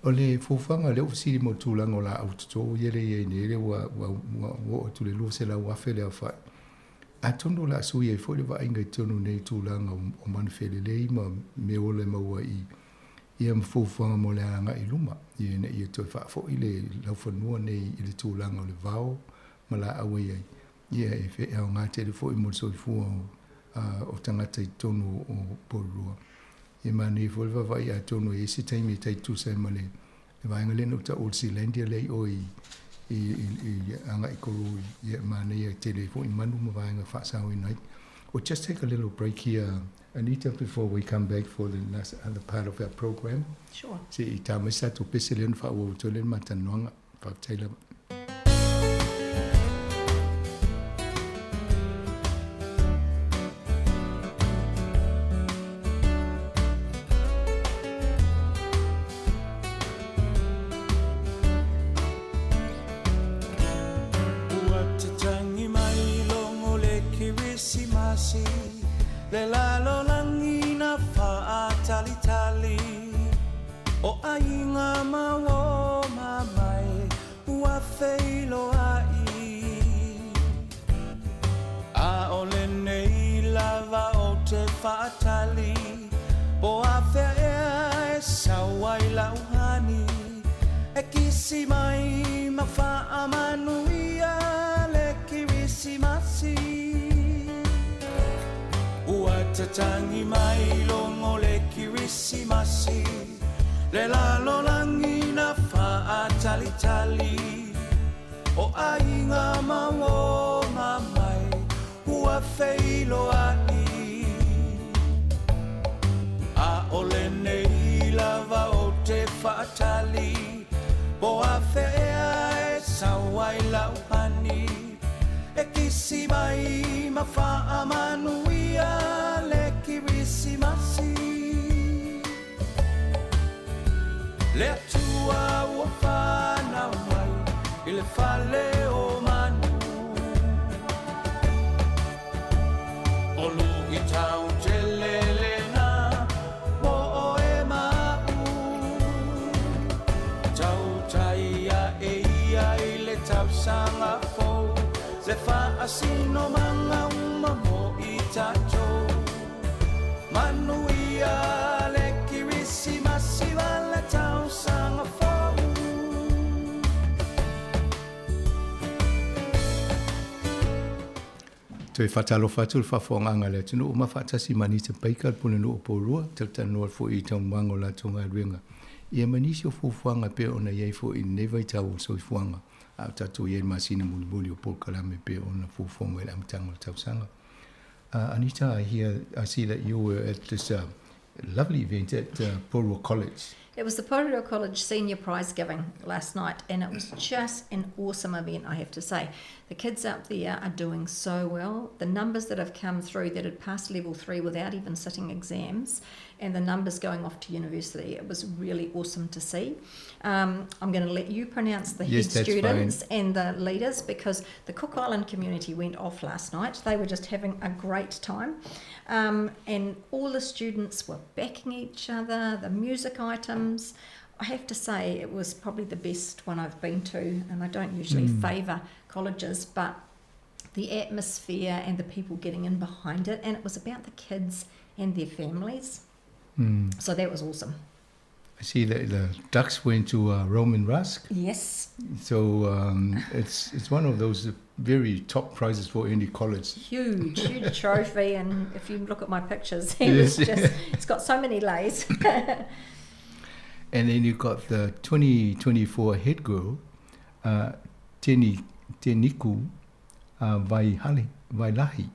O le fuafuaga lea ua fesili mo tulaga o laau totō ia lea i ai nei lea ua oo atu le 200,000 le aofa'i. Atonu o le a sui ai fo'i le vaaiga i totonu nei tulaga o manu felelei ma mea ola e maua i ia ma fuafuaga mo le aga'i i luma ina ia toe faafo'i le laufanua nei i le tulaga o le vao ma laau ai ai ia e aogā tele fo'i mo le soifua o tagata i totonu o Porirua. Ia manaia foi le vaavaai atonu e i ai se taimi e taitusa ai ma le vaega lea na ou taua o le Zealandia lea i o i i aga'i kolo ia manaia tele ai fo'i manu ma vaega fa'asaoina ai. We'll just take a little break here, Anita, before we come back for the last other part of our program. Sure. Se'i tā mai sa tatou pese lea ona faaauau atu ai lea le matalanoaga. Faafetai lava. Ua tatangi mai logo le Kerisimasi, le lalolagi na faatalitali. O aiga ma uō ma mai ua feiloai. A o lenei lava ou te faatali, po afea ea e sau ai lau hani, e kisi mai ma faamanuia le Kerisimasi. Ua tatangi mai logo le Kerisimasi, le lalolagi na faatalitali. O aiga ma uō ma mai ua feiloai. A o lenei lava ou te faatali, po afea ea e sau ai lau hani, e kisi mai ma faamanuia le Kerisimasi. Le Atua ua fanau mai i le fale o manu. O luitau tele lena mo oe ma a'u. Tautai ae ia i le tausaga fou, le faasinomaga uma mo i tatou. Manuia le Kerisimasi ma le tausaga fou. Toe faatalofa atu le faafofogaaga a le atunuu ma faatasi ma Anita Baker le Pulenuu o Porirua, talatalanoa foi i taunuaga o latou galuega ia ma nisi o fuafuaga pei ona i ai foi i lenei vaitau o le soifuaga a o tatou i ai i le masina mulimuli o polokalame pei ona fuafua mai i le amataga o le tausaga. Anita, I hear, I see that you were at this lovely event at Porirua College. It was the Porirua College Senior Prize Giving last night, and it was just an awesome event, I have to say. The kids up there are doing so well. The numbers that have come through that had passed level 3 without even sitting exams, and the numbers going off to university, it was really awesome to see. I'm going to let you pronounce the Yes, head that's fine. students and the leaders, because the Cook Island community went off last night. They were just having a great time. And all the students were backing each other, the music items. I have to say it was probably the best one I've been to, and I don't usually favour colleges, but the atmosphere and the people getting in behind it, and it was about the kids and their families. So that was awesome. I see that the Ducks went to Roman Rusk. Yes. So it's one of those very top prizes for any college. Huge trophy, and if you look at my pictures, he was just, it's got so many lays. And then you got the 2024 head girl, Teniku Vailahi.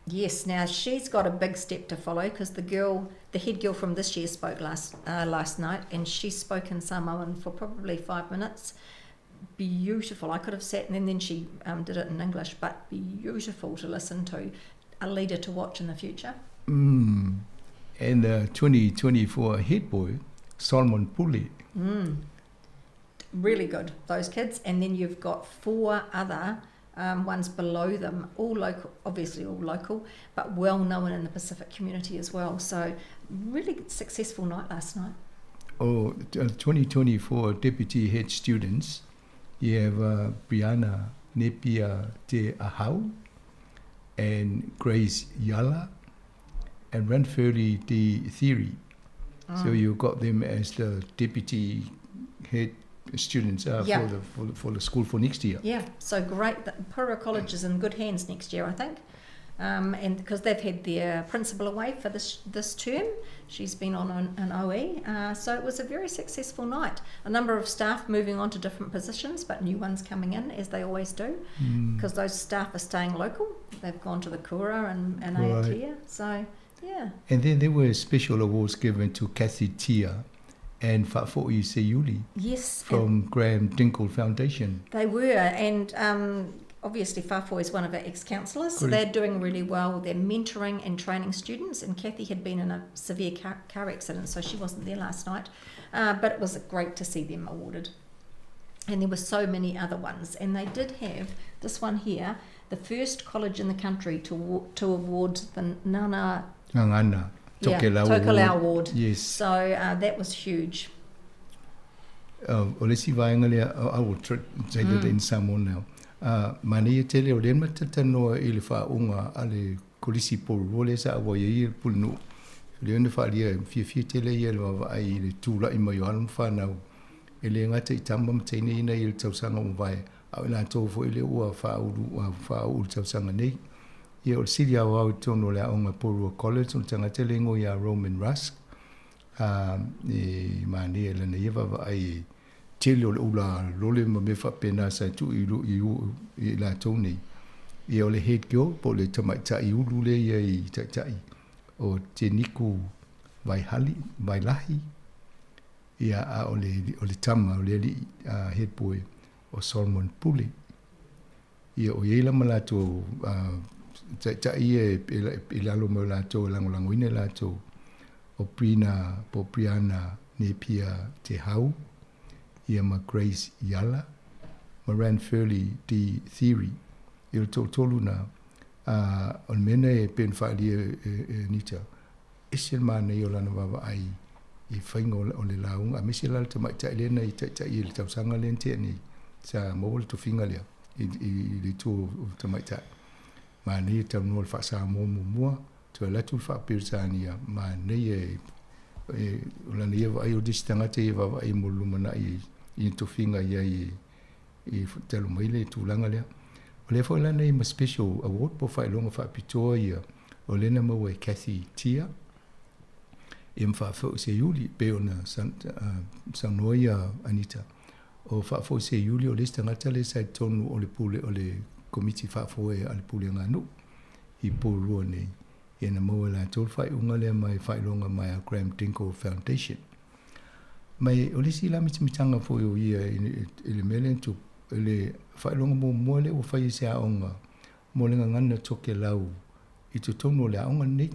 Yes, now she's got a big step to follow because the girl, the head girl from this year spoke last last night and she spoke in Samoan for probably five minutes. Beautiful. I could have sat and then, then she did it in English, but beautiful to listen to. A leader to watch in the future. Mm. And the 2024 head boy, Solomon Pule. Mm. Really good, those kids. And then you've got four other ones below them, all local, obviously all local, but well known in the Pacific community as well. So really successful night last night. Oh, 2024 deputy head students, you have Brianna Nepia Te Ahau and Grace Yala and Ranfurly De Theory. So you got them as the deputy head students yeah. for, the, for, the, for the school for next year. Yeah, so great. The Porirua College is in good hands next year, I think. And because they've had their principal away for this this term, she's been on an, an OE. So it was a very successful night. A number of staff moving on to different positions, but new ones coming in as they always do, because those staff are staying local. They've gone to the Kura and, and right. Aotea. So yeah. And then there were special awards given to Kathy Tia and Fa'afo'i Seiuli. Yes. From Graham Dinkel Foundation. They were, and obviously Fa'afo'i is one of our ex-councillors, so they're doing really well. They're mentoring and training students, and Kathy had been in a severe car, car accident, so she wasn't there last night. But it was great to see them awarded. And there were so many other ones, and they did have this one here, the first college in the country to to award the Nana Ngana Tokelau, yeah, Tokelau Award. Award. Yes. So that was huge. O le isi vaega lea, I will say that in Samoan now. Manaia tele o lea na matatanoa i le faauuga a le Kolisi Porirua lea sa auai ai le Pulenuu. O lea na faaalia e fiafia tele ia i le vaavaai i le tulai mai o alo ma fanau e le gata i tama ma teine ina ia i le tausaga ua mavae, a o i latou foi lea ua faaulu faauu i le tausaga nei. Ia o le sili aoao i totonu o le aoga Porirua College o le tagata le igoa ia Roman Rusk, a e manaia i lana ia vaavaai e tele o le ula lole ma mea faapena sa tuu i i i latou nei. Ia o le head girl po o le tamaitai ulu lea ia i taitai o Teniku Vaihali, Vailahi, ia a o le o le tama o le alii head boy o Solomon Pule. Ia o iai la ma latou taitai ia e i lalo mai o latou e lagolagoina i latou o Brina po o Brianna Nepia Te Hau, ia ma Grace Iala, ma Ranfurly D Theory. Ia o le toatolu na, a o le mea na e pei ona faaalia e Anita, ese le manaia o lana vaavaai i faiga o le lauga, aemaise la le tamaitai lea na i taitai i le tausaga lea na tea nei, sa maua le tofiga lea i le itu o tamaitai. Manaia talanoa i le faa-Samoa muamua, toe alu atu le faa-Peretania, manaia e o lana ia vaai o le isi tagata ia e vaavaai mo le lumanai i ni tofiga i ai e talu mai le tulaga lea. O lea foi la nei ma special award po o faailoga faapitoa ia o lea na maua e Cathy Tia ia ma Faafoi Seiuli pei ona saunoa ia Anita. O Faafoi Seiuli o le isi tagata lea sa i totonu o le pule o le Komiti Faafoe a le Pulega a Nuu i Porirua nei. Ia na maua e latou le faaiuga lea mai faailoga mai a Graham Dingle Foundation. Mai o le isi la mitamitaga foi o ia i le mea lea na tupu, i le faailoga muamua lea ua fai e se aoga mo le gagana Tokelau i totonu o le aoga lenei.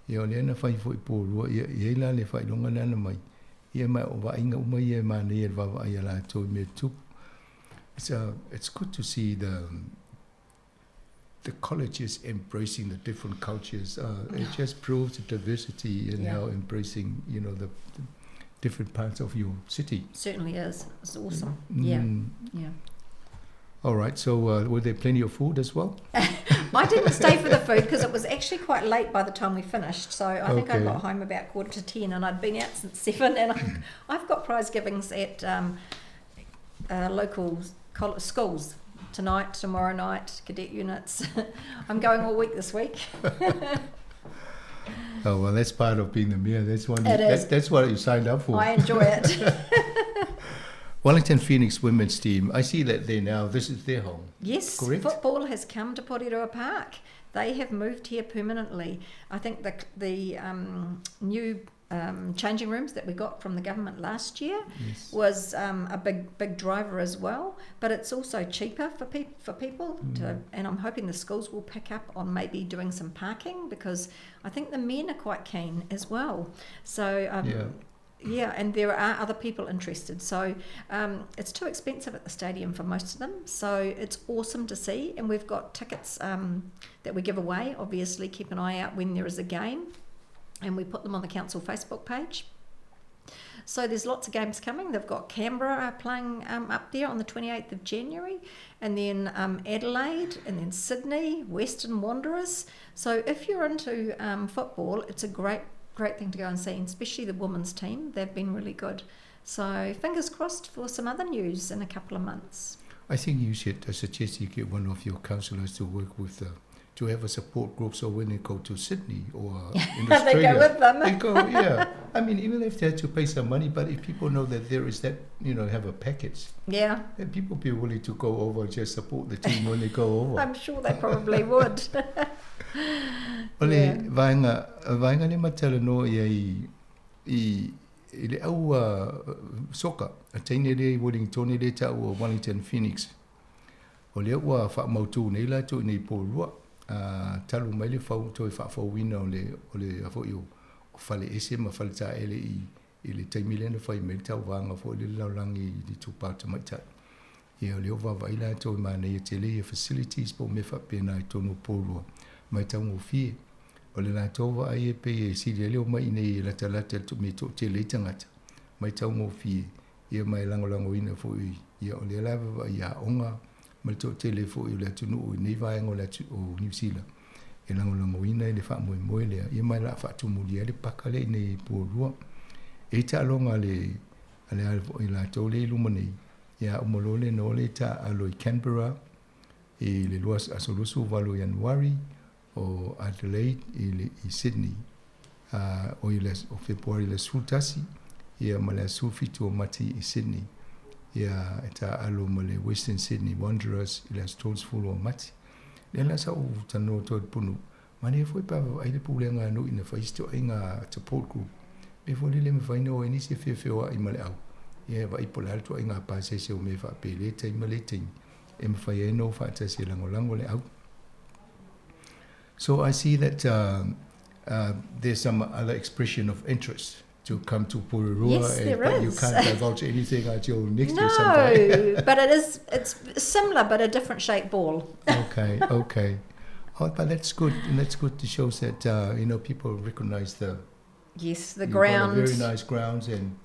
Ia o lea na fai foi i Porirua, ia e i ai la le faailoga lea na mai, ia ma o vaaiga uma ia e manaia i le vaavaai a latou i mea tupu. It's it's good to see the the colleges embracing the different cultures. It just proves the diversity and yeah. how embracing, you know, the, the different parts of your city. Certainly is. It's awesome. Mm. Yeah. Yeah. All right. So, were there plenty of food as well? I didn't stay for the food because it was actually quite late by the time we finished. So I think I got home about 9:45, and I'd been out since 7. And I've got prize givings at local schools tonight, tomorrow night, cadet units. I'm going all week this week. Oh, well, that's part of being the mayor. That's one. It is. That's what you signed up for. I enjoy it. Wellington Phoenix women's team. I see that they now, this is their home. Yes, Correct? Football has come to Porirua Park. They have moved here permanently. I think the the um, new um, changing rooms that we got from the government last year yes. was um, a big big driver as well. But it's also cheaper for, pe- for people, mm. to, and I'm hoping the schools will pick up on maybe doing some parking because I think the men are quite keen as well. So um, yeah. Yeah, and there are other people interested. So um, it's too expensive at the stadium for most of them. So it's awesome to see. And we've got tickets um, that we give away. Obviously, keep an eye out when there is a game. And we put them on the council Facebook page. So there's lots of games coming. They've got Canberra playing um, up there on the 28th of January, and then um, Adelaide, and then Sydney, Western Wanderers. So if you're into um, football, it's a great great thing to go and see, and especially the women's team. They've been really good. So fingers crossed for some other news in a couple of months. I think you should I suggest you get one of your councillors to work with the to have a support group so when they go to Sydney or in Australia, they go with them. They go, yeah. I mean, even if they had to pay some money, but if people know that there is that, you know, have a package. Yeah. Then people be willing to go over and just support the team when they go over. I'm sure they probably would. O le yeah. vaenga, vaenga le matala no ia i, i, i le au uh, soka, a teine le i Wellington le ta ua Wellington Phoenix. O lea ua faamautū nei latou i nei po lua, a talu mai le fau toe faafouina o le o le a foi o o fale ese ma fale taele i i le taimi lea na fai mai le tauvaga foi le lalolagi i le itupa o tamaitai. Ia o lea ua vaavaai latou i manaia tele ia facilities po o mea faapena i totonu o Porirua ma e taugofie. O le latou vaai e pei e sili ai le omai i nei e latalata i le mea e toatele ai tagata ma e taugofie ia ma e lagolagoina foi ia o lea lava vaai aoga ma le toatele foi o le atunuu i nei vaega o le atu, o Niu Sila e lagolagoina i le faamoemoe lea ia ma e laa faatumulia ai le paka lea i nei Porirua. E i taaloga a le a le foi latou lea i luma nei ia uma loa le no le taaalo i Canberra i le lua aso 28 o Ianuari o Adelaide i le i Sydney a o i le o Fepuari le 11 ia ma le aso 17 o Mati i Sydney ia e taaalo ma le Western Sydney Wanderers i le aso 30 o Mati. Lea la sa ou talanoa atu ai i le Punu, manaia foi pe a vaai le pulega a nuu ina fai se ituaiga support group. Mea foi lele e mafai ona o ai nisi e feofeoai ma le au, ia e vaai po o le a le ituaiga pasese o mea faapea i lea taimi ma lea taimi e mafai ai ona o faatasi e lagolago le au. So I see that uh, uh, there's some other expression of interest to come to Porirua, yes, and, there but is. you can't divulge anything until next no, year sometime. No, but it is it's similar but a different shaped ball. okay, okay. Oh, but that's good, and that's good to show that uh, you know people recognize the yes the you've got a ground very nice grounds and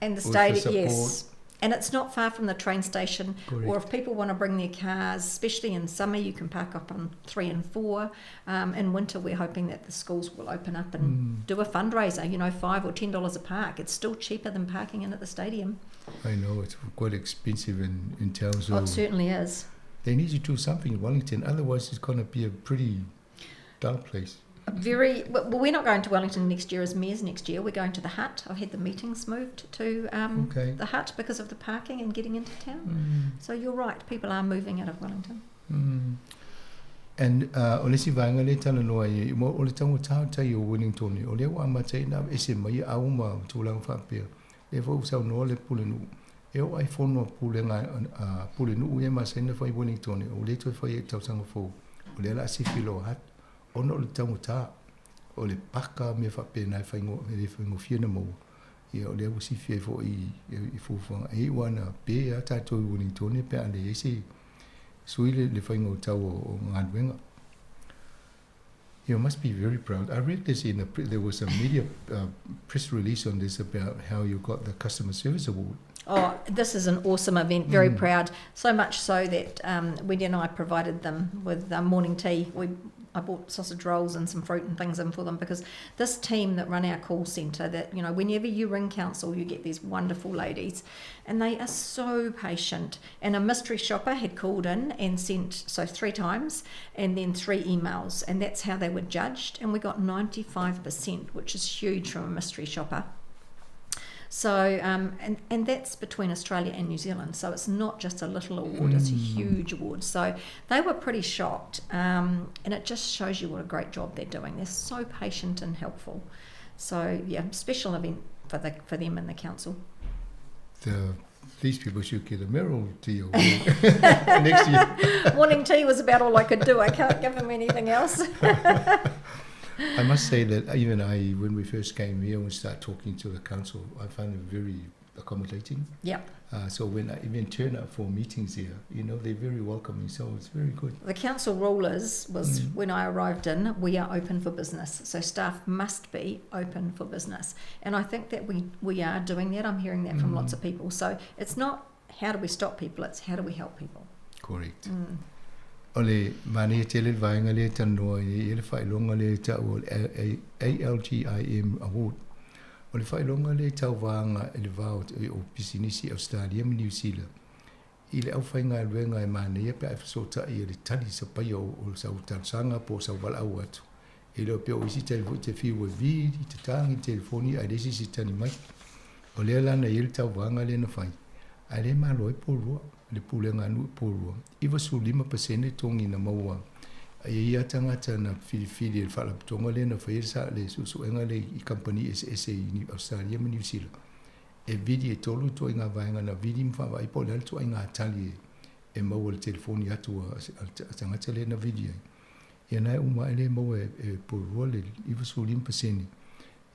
and the with the stadium. Yes, support. and it's not far from the train station. Correct. Or if people want to bring their cars, especially in summer, you can park up on three and four. Um, in winter, we're hoping that the schools will open up and Mm. do a fundraiser. You know, $5 or $10 a park. It's still cheaper than parking in at the stadium. I know it's quite expensive in in town, Oh, it so certainly is. they need to do something in Wellington. Otherwise, it's going to be a pretty dull place. Very well, we're not going to Wellington next year as mayors next year. We're going to the Hut. I've had the meetings moved to um, Okay. the Hut because of the parking and getting into town. Mm. So you're right, people are moving out of Wellington. Mm. And uh, o le isi vaega lea e talanoa ai, mo, o le taugata o tai o Wellington, o lea ua amata ai ona ese mai au ma tulaga faapea. Lea foi ua saunoa le Pulenuu, e oo ai fono a pulega a Pulenuu ia e masani ona fai i Wellington, ua le toe fai ai i le tausaga fou, o lea o le a sifi loa atu, ona o le taugata, o le paka mea faapena e faigo, e le faigofie ona maua. Ia o lea ua sifi ai foi i, i fuafuaga. E iu lava ina pe lava tatou i Wellington pe a leai se sui le, le faiga o tau o, o galuega. You must be very proud. I read this in a, there was a media uh, press release on this about how you got the customer service award. Oh, this is an awesome event. Very Mm. proud. So much so that um, Wendy and I provided them with uh, morning tea. We I bought sausage rolls and some fruit and things in for them because this team that run our call centre that you know whenever you ring council you get these wonderful ladies and they are so patient and a mystery shopper had called in and sent so three times and then three emails and that's how they were judged and we got 95% which is huge from a mystery shopper. So, and, and that's between Australia and New Zealand. So it's not just a little award, it's a huge award. So they were pretty shocked. And it just shows you what a great job they're doing. They're so patient and helpful. So, yeah, special event for, the, for them and the council. The, these people should get a mayoralty award next year. Morning tea was about all I could do. I can't give them anything else. I must say that even I, when we first came here and started talking to the council, I found it very accommodating. Yeah. So when I even turn up for meetings here, you know, they're very welcoming. So it's very good. The council rule is, was when I arrived in, we are open for business. So staff must be open for business. And I think that we, we are doing that. I'm hearing that from lots of people. So it's not how do we stop people, it's how do we help people. Correct. O le manaia tele le vaega lea e talanoa ai i le faailoga lea e taua o le ALGIM Award. O le faailoga lea e tauvaga i le va o pisinisi Ausetalia ma Niu Sila i le aufaigaluega e manaia pe a e fesootai i le tali sapaia o sau talosaga po o sau valaau atu. E le o pea o isi taimi foi e te fiu e vili, tatagi le telefoni ae leai se isi e tali mai. O lea la na i ai le tauvaga lea na fai, ae le malo ai Porirua, le pulega a nuu i Porirua. 95% togi na maua e i ai lava tagata na filifili e le faalapotopotoga lea na faia le suesuega lea i kamupani eseese i Ausetalia ma Niu Sila e vili e tolu ituaiga vaega na vili ma faavaai po o le a le ituaiga tali e maua i le telefoni atu a le tagata lea na vili ai. Ia na e uma ae lea e maua e Porirua le 95%.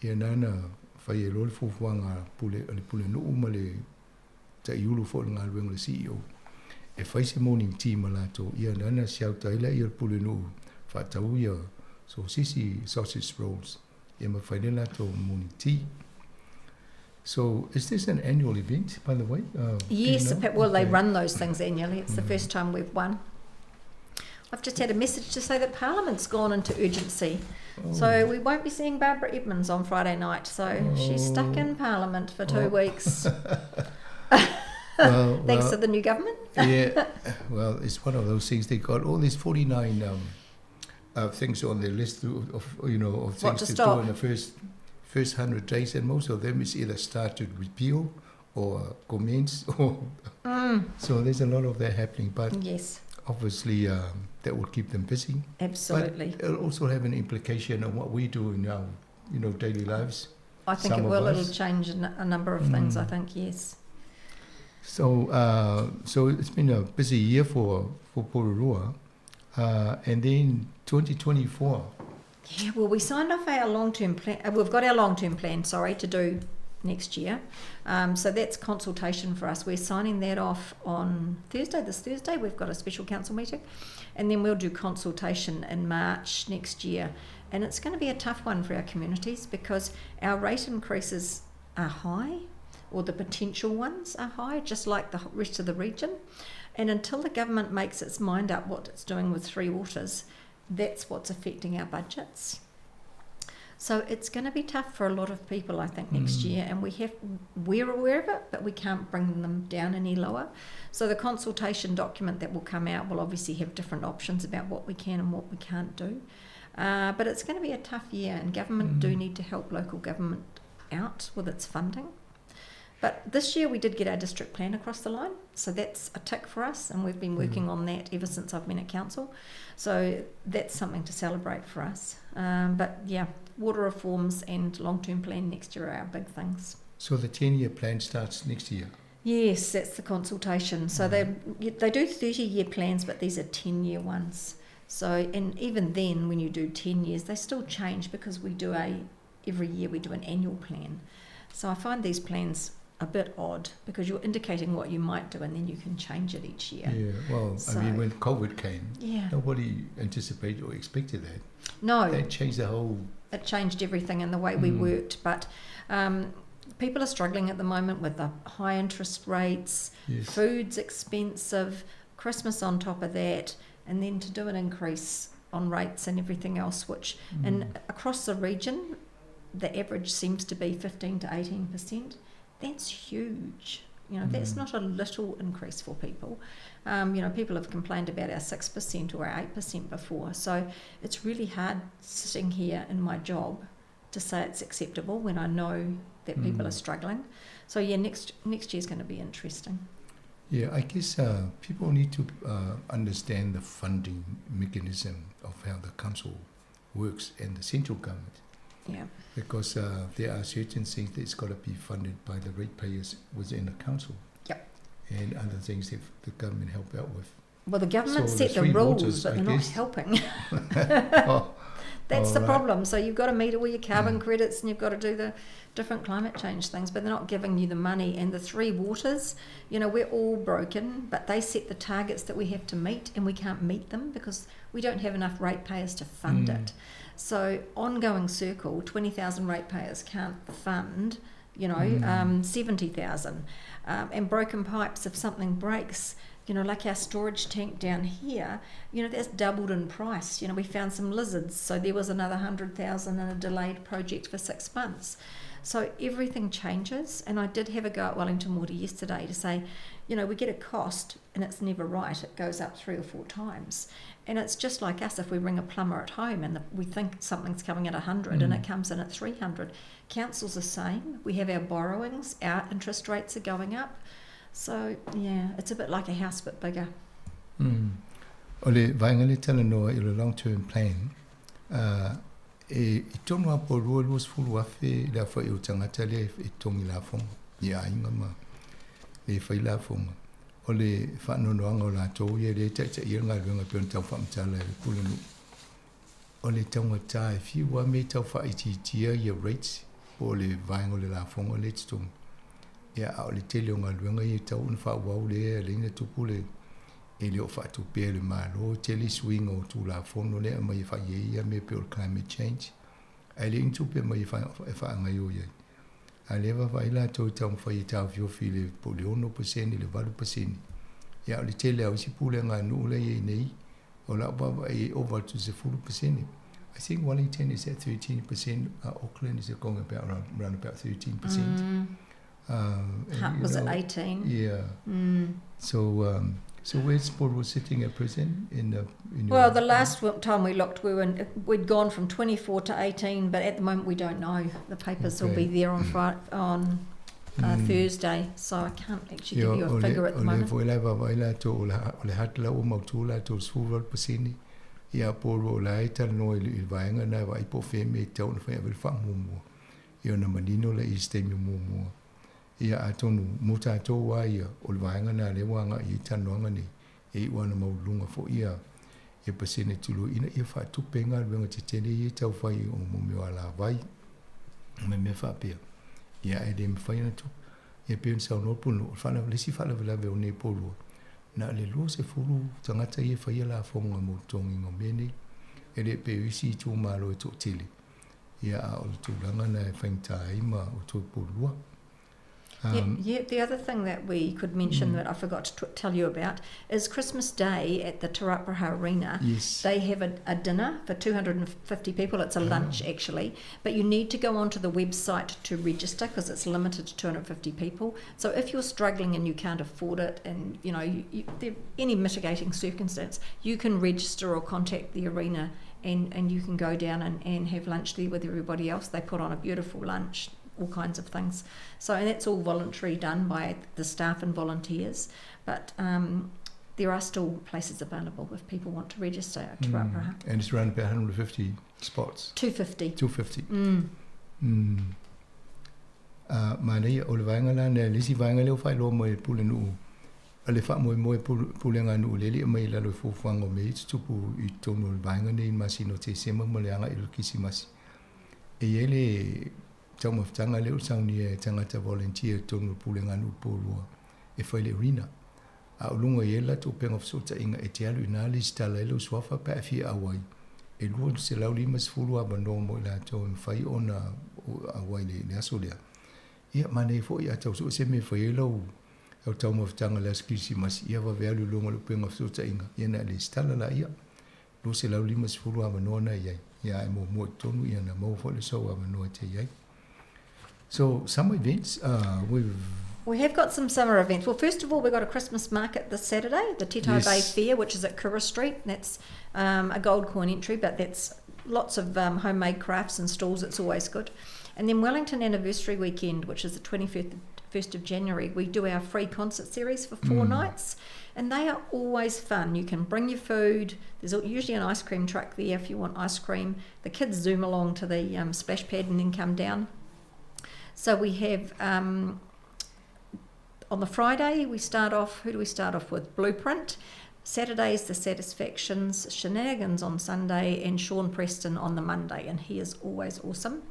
Ia na na fai ai loa le fuafuaga a le pulenuu ma le taiulu foi o le galuega o le CEO e fai se morning tea ma latou. Ia na na siauta ai laia o le pulenuu faatau ia sosisi, sausage rolls, ia ma fai le latou morning tea. So is this an annual event, by the way? Do you Yes, know? well, they Okay. run those things annually. It's the first time we've won. I've just had a message to say that Parliament's gone into urgency. So we won't be seeing Barbara Edmonds on Friday night. So she's stuck in Parliament for 2 weeks. Thanks to the new government. Yeah, well, it's one of those things. They got all these 49 things on their list of you know, of What things to to do stop. in the first 100 days, and most of them is either start to repeal or commence. Or So there's a lot of that happening, but obviously that will keep them busy. Absolutely. But it'll also have an implication on what we do in our, you know, daily lives. I think Some it of will. us. It'll change a number of things, I think, yes. So it's been a busy year for Porirua. And then 2024. Yeah, well, we signed off our long-term plan. We've got our long-term plan, sorry, to do next year. So that's consultation for us. We're signing that off on Thursday, this Thursday. We've got a special council meeting. And then we'll do consultation in March next year. And it's going to be a tough one for our communities because our rate increases are high, or the potential ones are high, just like the rest of the region. And until the government makes its mind up what it's doing with Three Waters, that's what's affecting our budgets. So it's going to be tough for a lot of people, I think, next year. And we're aware of it, but we can't bring them down any lower. So the consultation document that will come out will obviously have different options about what we can and what we can't do. But it's going to be a tough year, and government do need to help local government out with its funding. But this year we did get our district plan across the line, so that's a tick for us, and we've been working on that ever since I've been at council. So that's something to celebrate for us. But water reforms and long-term plan next year are our big things. So the 10-year plan starts next year? Yes, that's the consultation. So they do 30-year plans, but these are 10-year ones. And even then, when you do 10 years, they still change because every year we do an annual plan. So I find these plans a bit odd because you're indicating what you might do and then you can change it each year. Yeah, well, I mean, when COVID came, nobody anticipated or expected that. No. That changed the whole... It changed everything in the way we worked, but people are struggling at the moment with the high interest rates, food's expensive, Christmas on top of that, and then to do an increase on rates and everything else, which and across the region, the average seems to be 15 to 18%. That's huge. That's not a little increase for people. People have complained about our 6% or our 8% before. So it's really hard sitting here in my job to say it's acceptable when I know that people are struggling. So yeah, next next year's going to be interesting. Yeah, I guess people need to understand the funding mechanism of how the council works and the central government. Yeah. Because there are certain things that's got to be funded by the ratepayers within the council. Yep. And other things that the government help out with. Well, the government So set the the three rules, waters, but I they're not guess. helping. Oh, That's all the right. problem. So you've got to meet all your carbon credits and you've got to do the different climate change things, but they're not giving you the money. And the three waters, you know, we're all broken, but they set the targets that we have to meet and we can't meet them because we don't have enough ratepayers to fund it. So ongoing circle, 20,000 ratepayers can't fund, you know, 70,000. And broken pipes, if something breaks, you know, like our storage tank down here, you know, that's doubled in price. You know, we found some lizards, so there was another 100,000 in a delayed project for 6 months. So everything changes. And I did have a go at Wellington Water yesterday to say, you know, we get a cost and it's never right. It goes up 3 or 4 times. And it's just like us if we ring a plumber at home and we think something's coming at 100 and it comes in at 300. Council's the same. We have our borrowings, our interest rates are going up. So, yeah, it's a bit like a house but bigger. O le vaega le talanoa i le long term plan, e i tonu a po rua lua sefulu afe le afa'i o tagata lea e togi lafoga i aiga ma le fai lafoga. O le faanoanoaga o latou ia lea e ta'itaʻia le galuega pe ona tau faamatala e le pulenuu. O le taugatā e fiu a me tau faaitiitia ia rates po o le vaega o le lafoga lea e totogi. Ia a o le tele o galuega ia e tau ona faaauau lea e leina tupu le e le o faatupea le Malo tele suiga o tulafono lea mai e faaiai ia mea pei o le climate change. Ae leai ni tupe mai e faagaioia ai. A lea vaavaai latou i taumafai e taofiofi i le po o le 6% i le 8%. Ia o le tele lava o isi pulega a nuu la e i ai nei, o lau vaavaai e ova atu i le 10%. I think Wellington is at 13%, Auckland is going about around about 13%. And, you Was it 18? Yeah. So, so where's Porirua sitting at present in the? In your Well, the last time we looked, we'd gone from 24 to 18, but at the moment we don't know. The papers will be there on Friday, on Thursday, so I can't actually give you a figure at the o le moment. foi la vaavaai latou o le hat la ua mautū latou 18%. Ia Porirua o la e talanoa i le vaega na e vaai po o fea mea e tatau ona fai ave le faamuamua. Ia ona manino laia i se taimi muamua. Ia atonu mo tatou lava ia o le vaega na lea ua agaʻi ai talanoaga nei e iʻu ana mauluga foʻi ia ia pasene tului ina ia faatupe ai galuega tetele ia e taufai o mo mea o alavai ma mea faapea. Ia ae le mafai ona tupu. Ia pei ona saunoa le pulenuu, o le le isi faalavelave o nei Porirua, na o le 20 tagata ia e faia lafoga mo le totogiina o mea nei. E le pei o isi itumalo e toatele. Ia a o le tulaga na e faigata ai ma o toe Porirua. Yeah, the other thing that we could mention that I forgot to tell you about is Christmas Day at the Te Rauparaha Arena. They have a dinner for 250 people. It's a lunch, actually. But you need to go onto the website to register because it's limited to 250 people. So if you're struggling and you can't afford it and, you know, there, any mitigating circumstance, you can register or contact the arena and you can go down and have lunch there with everybody else. They put on a beautiful lunch, all kinds of things. So, and that's all voluntary, done by the staff and volunteers. But there are still places available if people want to register at Te Rauparaha. And it's around about 150 spots. 250. 250. Manaia o le vaega la na le isi vaega lea ua faailoa mai e le pulenuu a le faamoemoe pulega a nuu le alii mai i lalo i fuafuaga o mea ia tutupu i totonu o le vaega nei i le masina o Tesema ma le agaʻi o le Kisimasi. E i ai le taumafataga lea o le saunia e tagata volunteer i totonu o le pulega a nuu Porirua e fai le arena. A o luga i ai le latou upega o fesootaiga e te alu i ina lesitala ai lou suafa pe a e fia auai. E 250 avanoa mo i latou e mafai ona auai le aso lea. Ia manaia foi a tau sue se mea e fai ai lau lau taumafataga i le aso Kerisimasi, ia vave alu i luga o le upega o fesootaiga, ia na lesitala laia. 250 avanoa na i ai. Ia ae muamua i totonu ia na maua foi le sou avanoa e te i ai. So summer events, we've We have got some summer events. Well, first of all, we've got a Christmas market this Saturday, the Titahi Bay Fair, which is at Kura Street. That's a gold coin entry, but that's Lots of homemade crafts and stalls. It's always good. And then Wellington Anniversary Weekend, which is the 21st 1st of January, we do our free concert series for 4 nights, and they are always fun. You can bring your food. There's usually an ice cream truck there if you want ice cream. The kids zoom along to the splash pad and then come down. So we have, on the Friday, we start off, who do we start off with? Blueprint. Saturday's The Satisfactions, Shenanigans on Sunday, and Sean Preston on the Monday, and he is always awesome.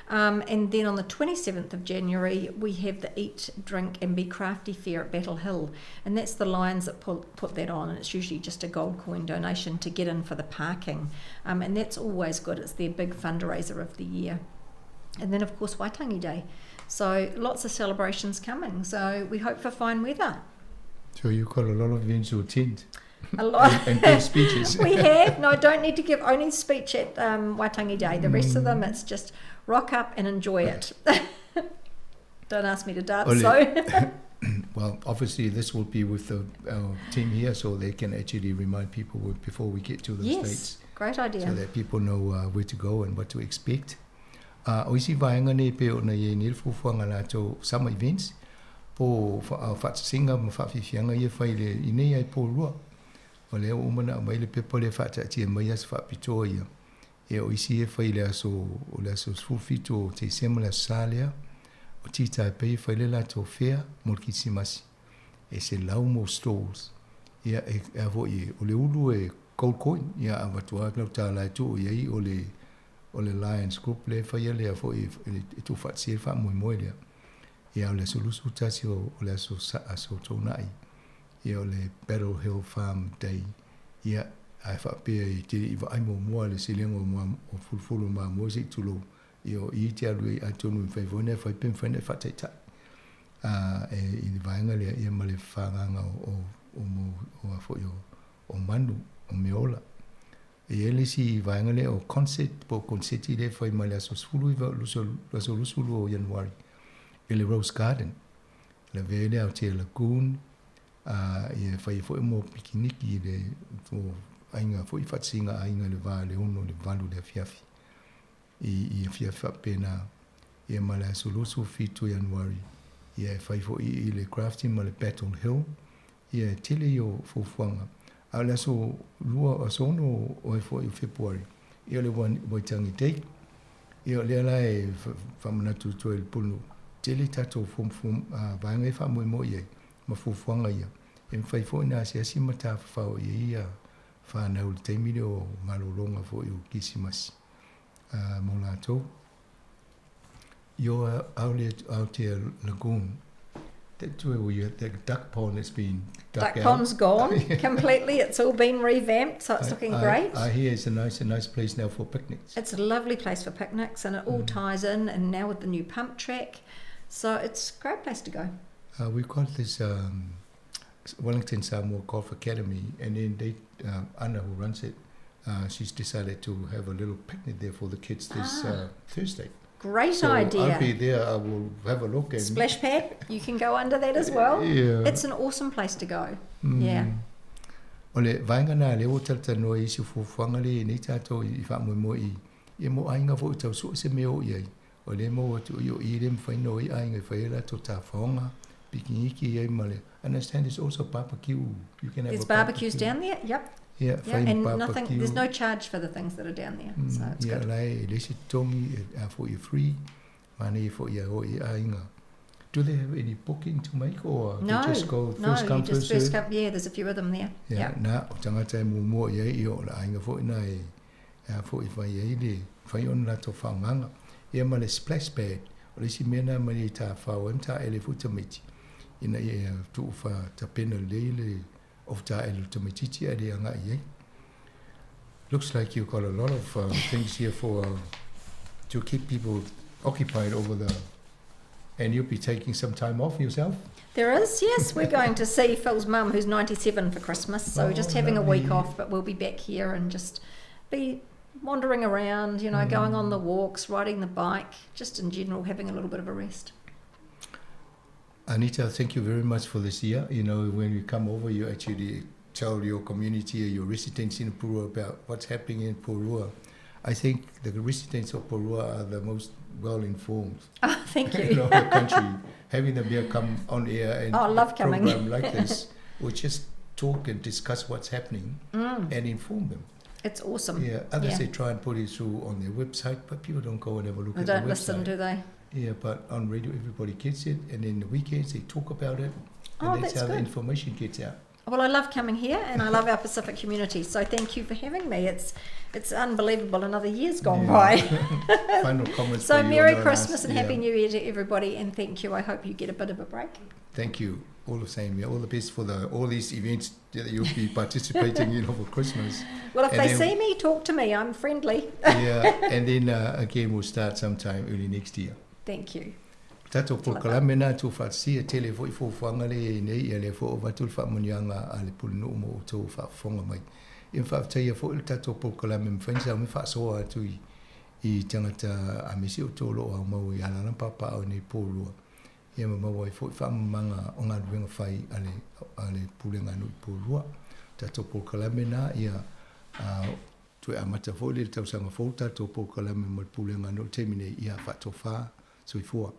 And then on the 27th of January, we have the Eat, Drink and Be Crafty Fair at Battle Hill. And that's the Lions that put that on, and it's usually just a gold coin donation to get in for the parking. And that's always good. It's their big fundraiser of the year. And then, of course, Waitangi Day. So lots of celebrations coming. So we hope for fine weather. So you've got a lot of events to attend. A lot. And give speeches. We have. No, I don't need to give only speech at Waitangi Day. The rest of them, it's just rock up and enjoy it. Don't ask me to dance, Ole. though. Well, obviously this will be with our team here, so they can actually remind people before we get to those Yes, dates. great idea. So that people know where to go and what to expect. O isi vaenga nei pe o na ye ni le fuafuaga latou summer events po faatasega ma faafiafiaga ia fai le i nei ai Porirua. O lea ua uma ona aumai le pepa lea faataatia mai aso faapitoa ia. Ia o isi e fai i le aso o le aso 17 o Tesema le aso Sa lea. O Titaipei e fai le latou fea mo le Kirisimasi. E 100 mo stalls. Ia e a foi e o le ulu e gold coin. Ia avatu lava lau tālā e tuu i ai o le o le Lions Group lea e faia lea foi e tuufaatasia ai le faamoemoe lea. Ia o le aso 21 o le aso aso Toonai. Ia o le Battle Hill Farm Day. Ia ae faapea e te le i vaai muamua le selega o o fulufulu o mamoe se'i tulou. Ia o i te alu ai atonu e mafai foi ona e fai pe mafai ona e faataitai a e i le vaega lea ia ma le fagaga o o o o a foi o o manu o meaola. E i ai le isi vaega lea o concert po o konseti lea e fai mai le aso 19 aso 22 o Ianuari i le Rose Garden. Lavea ai le Aotea Lagoon, a ia e fai ai foi mo pikiniki i le o aiga foi faatasiga aiga i le va i le 6 i le 8 i le afiafi. I i afiafi faapena ia ma le aso 27 o Ianuari ia e fai foi i le Grafton ma le Battle Hill ia e tele ia o fuafuaga. A o le aso 2 aso 6 o foi o Fepuari ia o le Waitangi Day. Ia o lea la e faamanatu atu ai i le Pulenuu, tele tatou vaega e faamoemoe i ai ma fuafuaga ia. E mafai foi ona asiasi ma tafafao i ai ia fanau i le taimi lea o malologa foi o Kirisimasi mo latou. You're Aotea Lagoon. That's where we that duck pond that's been dug Duck out. pond's gone completely. It's all been revamped, so it's looking great. I hear it's a nice place now for picnics. It's a lovely place for picnics, and it all ties in, and now with the new pump track. So it's a great place to go. We've got this Wellington Samoa Golf Academy, and then they, Anna, who runs it, she's decided to have a little picnic there for the kids this Thursday. Great So idea. I'll be there. I will have a look. And Splash pad, you can go under that as well. Yeah. It's an awesome place to go. Yeah. O le vaega lena lea ua talatalanoa i isi o fuafuaga lea i nei tatou i faamoemoe i ia mo aiga foi tau sue se mea o i ai. O lea e maua atu i o i le mafai ona o ai aiga e fai ai latou tafaoga, pikiniki ai ma le I understand there's also barbecue. You can have There's a barbecues barbecue. down there, yep. Yeah, Yeah, fai and ma nothing, barbecue. there's no charge for the things that are down there, so it's Ia good. la e le isi totogi e a foi e free, manaia foi ia o i aiga. Do they have any booking to make or they No, just go no, first you come, just first first serve? come, yeah, there's a few of them there. Ia, Yeah. na, o tagata e muamua i ai, ia o le aiga foi na e a foi e fai ai le fai ona latou faaaogaga. Ia ma le splash pad, o le isi mea na mai i tafao ai ma taele foi tamaiti, ina ia tuu faatapena lelei le ofu taele o le tamaitiiti ae le agai i ai. Looks like you've got a lot of things here for to keep people occupied over the... And you'll be taking some time off yourself? There is, yes. We're going to see Phil's mum, who's 97, for Christmas. So we're just Oh, having a week lovely. off, but we'll be back here and just be wandering around, going on the walks, riding the bike, just in general having a little bit of a rest. Anita, thank you very much for this year. You know, when you come over, you actually tell your community, your residents in Porirua about what's happening in Porirua. I think the residents of Porua are the most well informed. Oh, thank you. in the country. Having them here come on air and oh, love coming. program like this, we just talk and discuss what's happening. and inform them. It's awesome. Yeah, others yeah. they try and put it through on their website, but people don't go and have a look they at don't the website. listen, do they? Yeah, but on radio everybody gets it, and then the weekends they talk about it, and oh, that's, that's how good. the information gets out. Well, I love coming here, and I love our Pacific community. So thank you for having me. It's it's unbelievable. Another year's gone yeah. by. Final comments. So Merry Christmas and Happy New Year to everybody, and thank you. I hope you get a bit of a break. Thank you. All the same, yeah, all the best for the all these events that you'll be participating in over Christmas. Well, if and they then, see me, talk to me. I'm friendly. yeah, and then again we'll start sometime early next year. Thank you. Tatou polokalame na tou faatasia tele foi fuafuaga lea i ai nei, ia lea foi ua avatu le faamanuiaga a le Pulenuu mo outou faafofoga mai. Ia ma faafetaia foi le tatou polokalame e mafai ona sauni faasoa atu i i tagata aemaise outou o lo o aumau i alaala ma papaao i nei po lua, ia ma maua ai foi faamamaga o galuega fai a le a le Pulega a nuu i Poulua. Tatou polokalame na ia toe amata foi le tausaga fou tatou polokalame ma le Pulega a nuu i le taimi nei, ia faatofa. Soifua.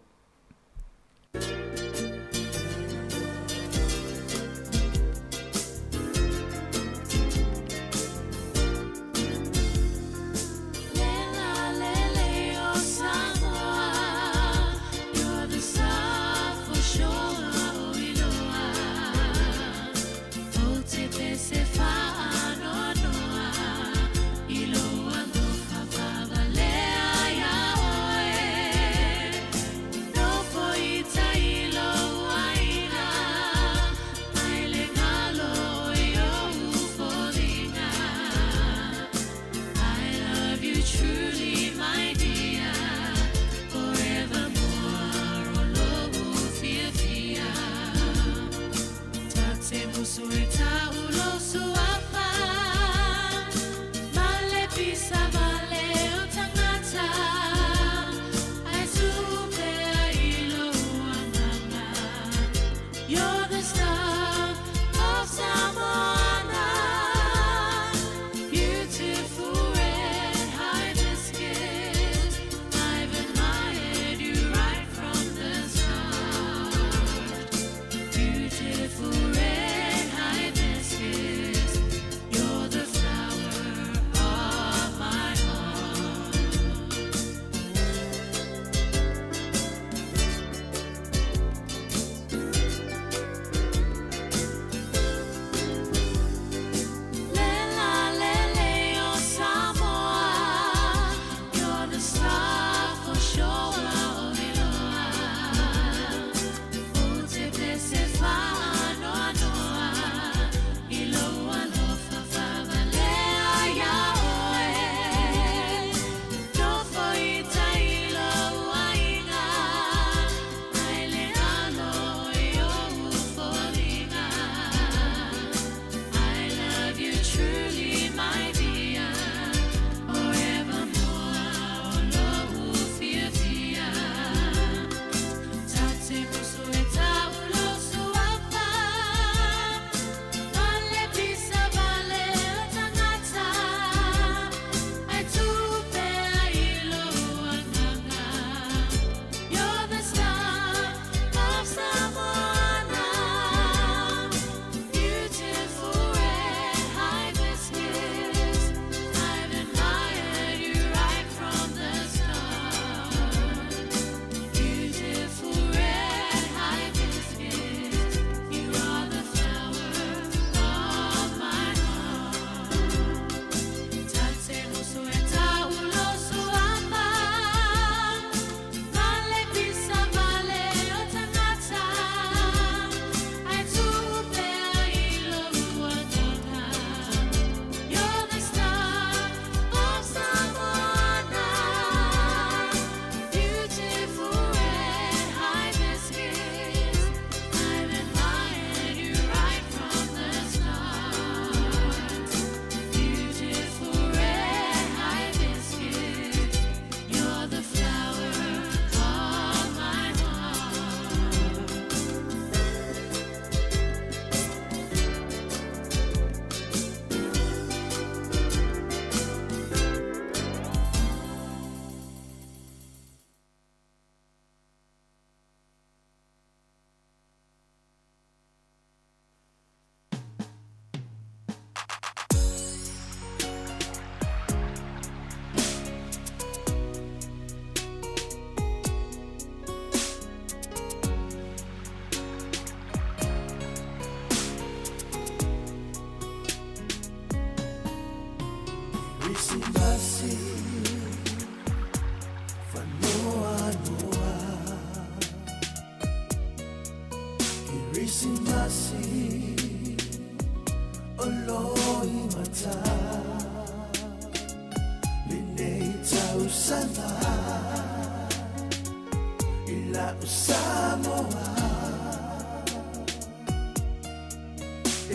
I la'u Samoa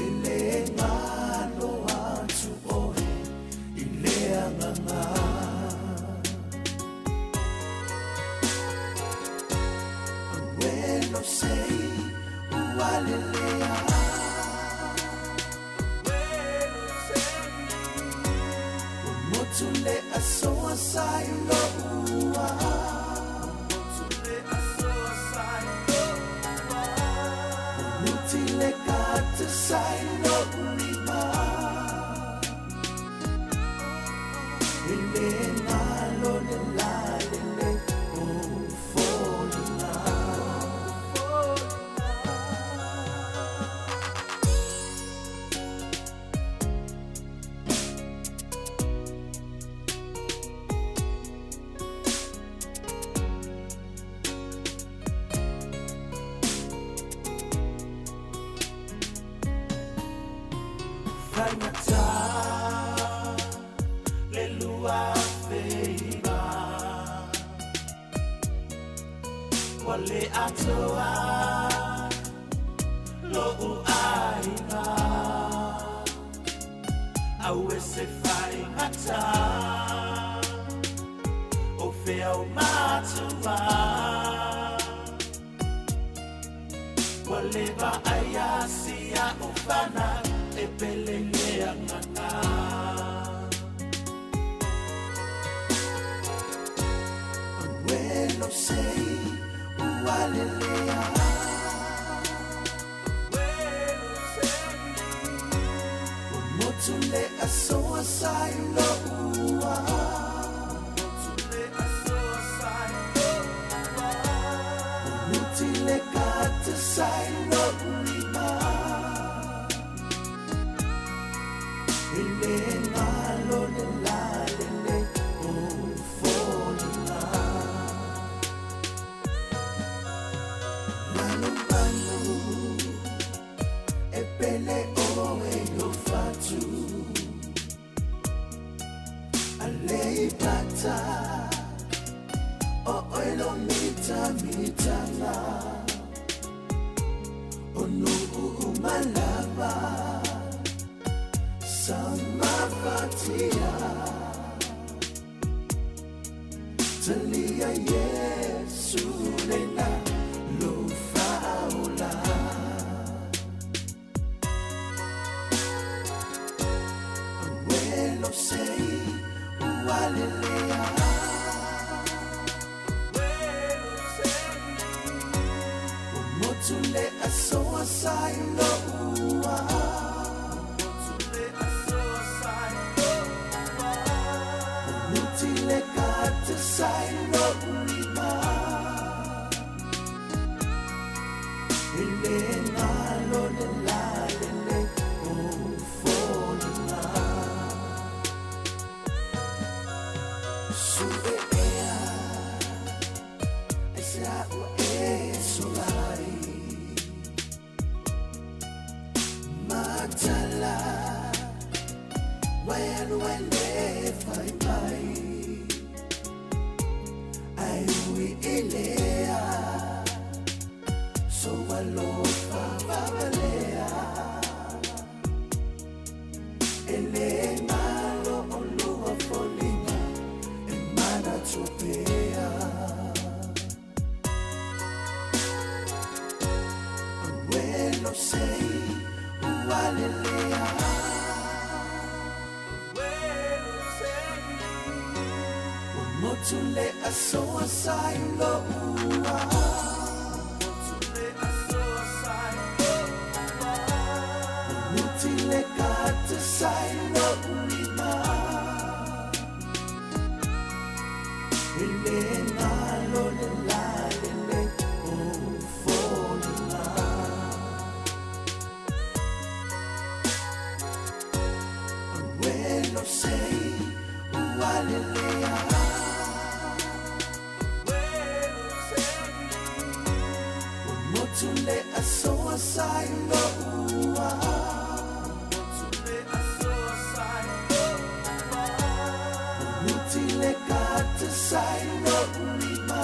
E lē galo atu ʻoe i le agaga Auē lou sei ua lelea Ua motu le asoa sa i lo'u ā Ua muti le kata sa i lo'u lima E lē galo le lalelei o foliga. Faigata le 2009 Ua le atoa lo'u aiga Auē se faigata O fea o matua Ua le vaaia si a'u fanau e pele i le agaga Auē lou sei ua lelea Ua motu le asoa sa i lo'u ā Ua muti le kata sa i lo'u lima E lē galo le lalelei o foliga Lalomanu e pele ʻoe i lou fatu Aleipata o ʻoe lou mitamitaga O nuʻu uma lava Samafatia Talia Iesu lena lou faaola Auē lou sei ua lelea Ua motu le asoa sa i lo'u ā Ua muti le kata sa i lo'u lima E lē galo le lalelei o foliga Su'e ea aisea ua e sola ai Matala ua e alu ai le fai mai Ae ui i lea Sou alofa vāvalea E lē galo olua foliga e manatua pea Auē lou sei ua lelea Ua motu le asoa sa i lo'u ā Ua muti le kata sa i lo'u lima E lē galo le lalelei o foliga Auē lou sei ua lelea Ua motu le asoa sa i lo'u ā Ua muti le kata sa i lo'u lima.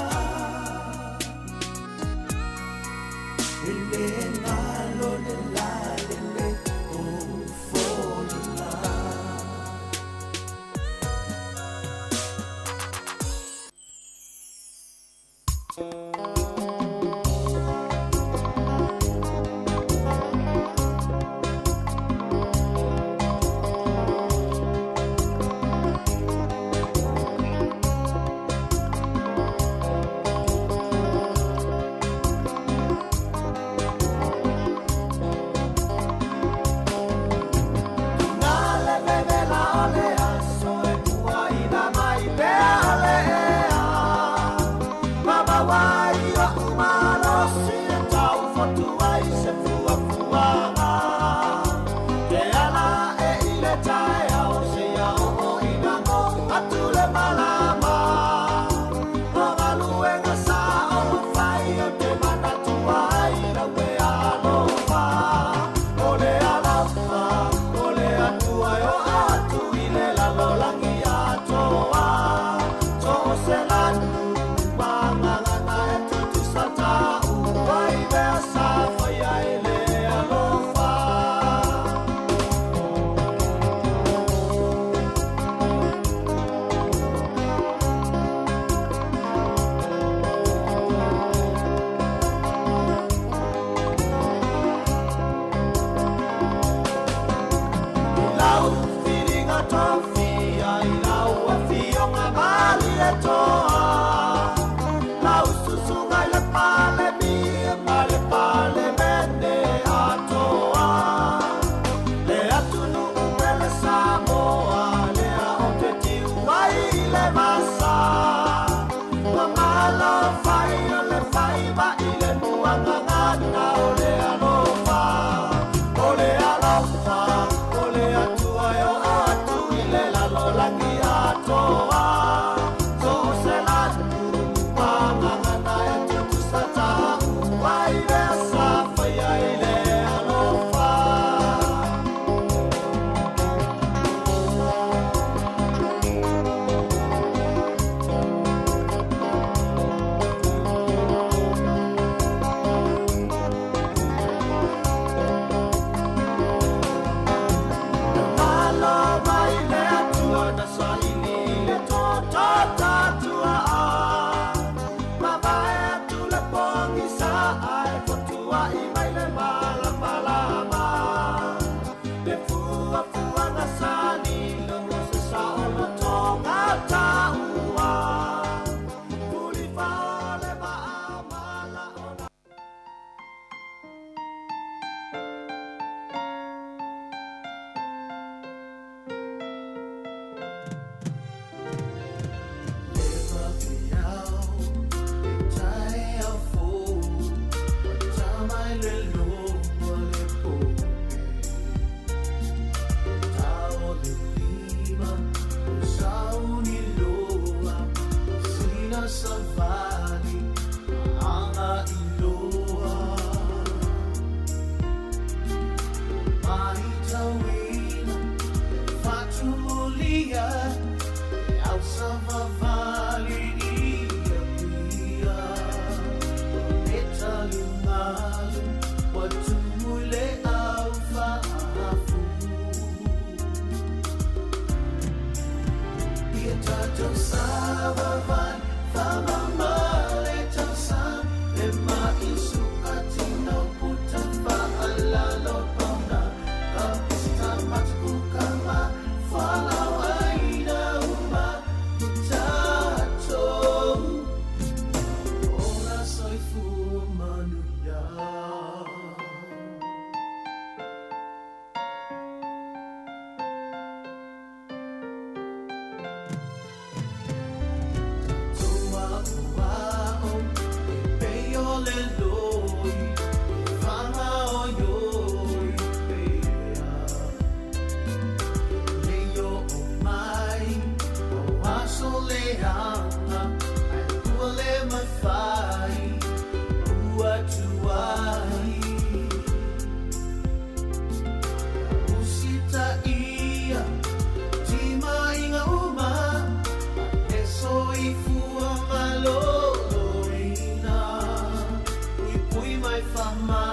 Mai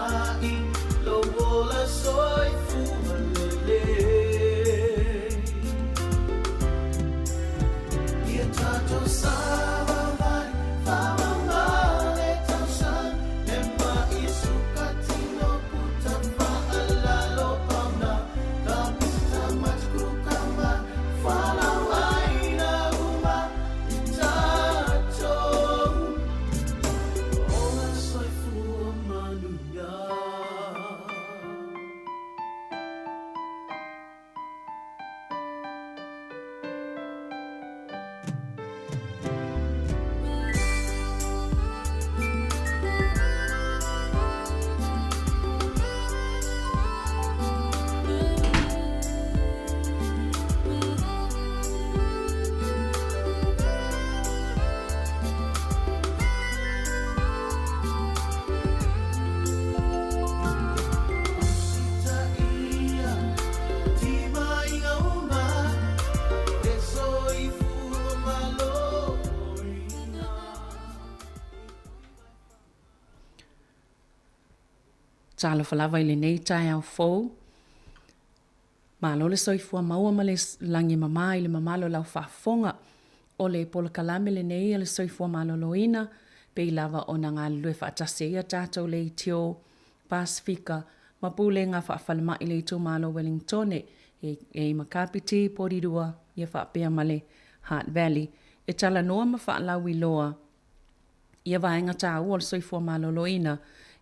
Talofa lava i lenei taeao fou. Malo le soifua maua ma le lagi e mama i le mamalo o lau faafofoga. O le polokalame lenei a le Soifua Maloloina, pei lava ona galulue faatasi ai a tatou leitio Pasefika ma Pulega Faafalemai i le itumalo o Wellingtone e i ma Kapiti, Porirua ia faapea ma le Hutt Valley e talanoa ma faalauiloa ia vaega taua o le soifua maloloina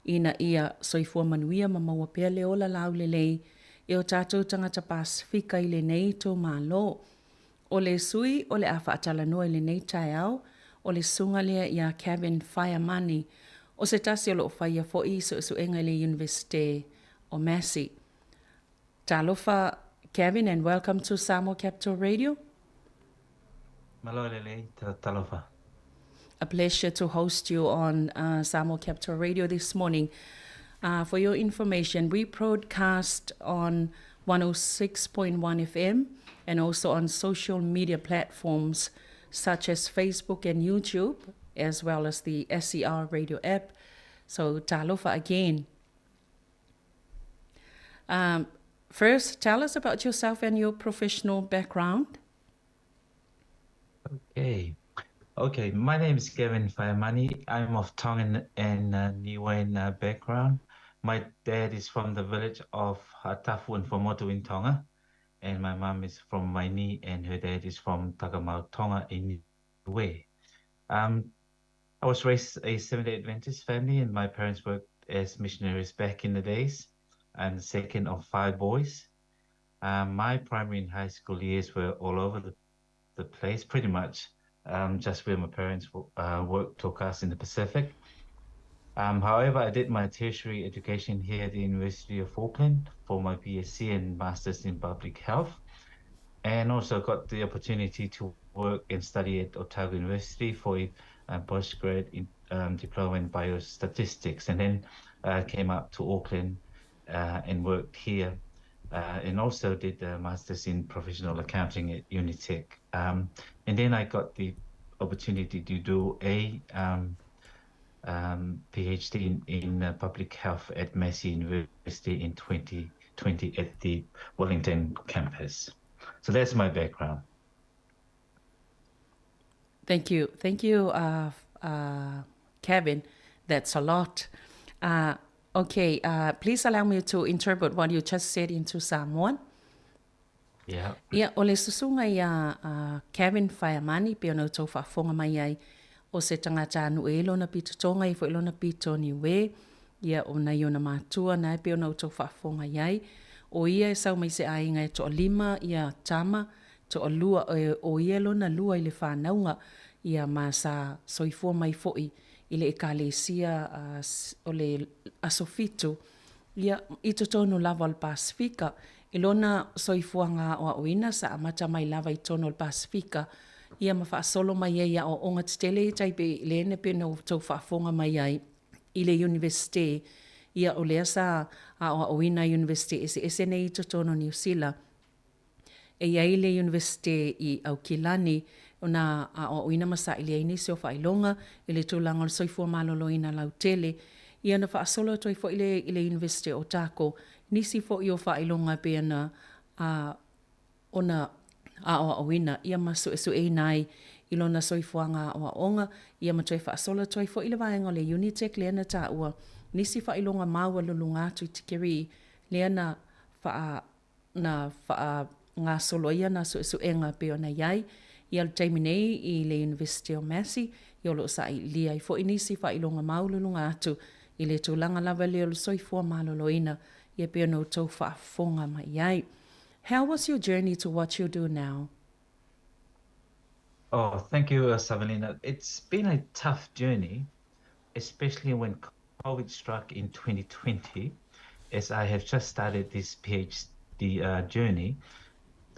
ina ia soifua manuia ma maua pea le ola laulelei e o tatou tagata Pasefika i lenei itumalo. O le sui o le a faatalanoa i lenei taeao, o le susuga lea ia Kevin Firemoney, o se tasi o lo o faia foi suesuega i le Iunivesite o Massey. Talofa Kevin and welcome to Samoa Capital Radio. Malo lelei, talofa. A pleasure to host you on uh, Samoa Capital Radio this morning. Uh, for your information, we broadcast on 106.1 FM and also on social media platforms such as Facebook and YouTube, as well as the SER radio app. So, talofa again. Um, first, tell us about yourself and your professional background. Okay. Okay, my name is Kevin Firemoney. I'm of Tongan and Niuean background. My dad is from the village of Atafu in Fuamotu in Tonga, and my mom is from Waini, and her dad is from Takamau, Tonga in Niue. I was raised a Seventh-day Adventist family, and my parents worked as missionaries back in the days. I'm the second of five boys. My primary and high school years were all over the place, pretty much just where my parents worked took us in the Pacific. However, I did my tertiary education here at the University of Auckland for my BSc and Masters in Public Health, and also got the opportunity to work and study at Otago University for a postgrad diploma in biostatistics, and then came up to Auckland and worked here, and also did a Masters in Professional Accounting at Unitec. And then I got the opportunity to do a PhD in Public Health at Massey University in 2020 at the Wellington campus. So that's my background. Thank you. Thank you, Kevin. That's a lot. Okay, please allow me to interpret what you just said into Samoan. Yeah. Ia, o le susuga ia a Kevin Faeamani, pei ona outou faafofoga mai ai, o se tagata anu e i lona pito Tonga, e i foi lona pito Niue, ia, o nai ona matua na e pei ona outou faafofoga i ai. O ia e sau mai se aiga e toalima ia tama, toalua, e, o ia lona lua i le fanauga, ia, ma sa soifua mai foi i le Ekalesia o le Aso Fitu, ia, i totonu lava o le Pasefika. I lona soifuaga aoaoina sa amata mai lava i totonu o le Pasefika, ia ma faasolo mai ai i aoaoga tetele ia tai pei lea na pei ona outou faafofoga mai ai i le Iunivesite, ia o lea sa aoaoina i Iunivesite eseese nei i totonu o Niu Sila. E i ai le Iunivesite i Aukilani ona aoaoina ma saili ai nisi o faailoga i le tulaga o le soifua maloloina lautele. Ia na faasolo atu ai foi le i le Iunivesite o Otago nisi foi o faailoga e pei ona a ona aoaoina ia ma suesueina ai i lona soifuaga aoaoga ia ma toe faasolo atu ai foi le vaega o le Unitec lea na taua nisi faailoga maualuluga atu i tikeri lea na faa na faagasolo ai ana suesuega e pei ona i ai ia le taimi nei i le Iunivesite o Massey, ia o lo o sailiilia ai foi nisi faailoga maualuluga atu i le tulaga lava lea o le soifua maloloina ia pei ona outou faafofoga mai ai. How was your journey to what you do now? Oh, thank you, Savelina. It's been a tough journey, especially when COVID struck in 2020, as I have just started this PhD journey.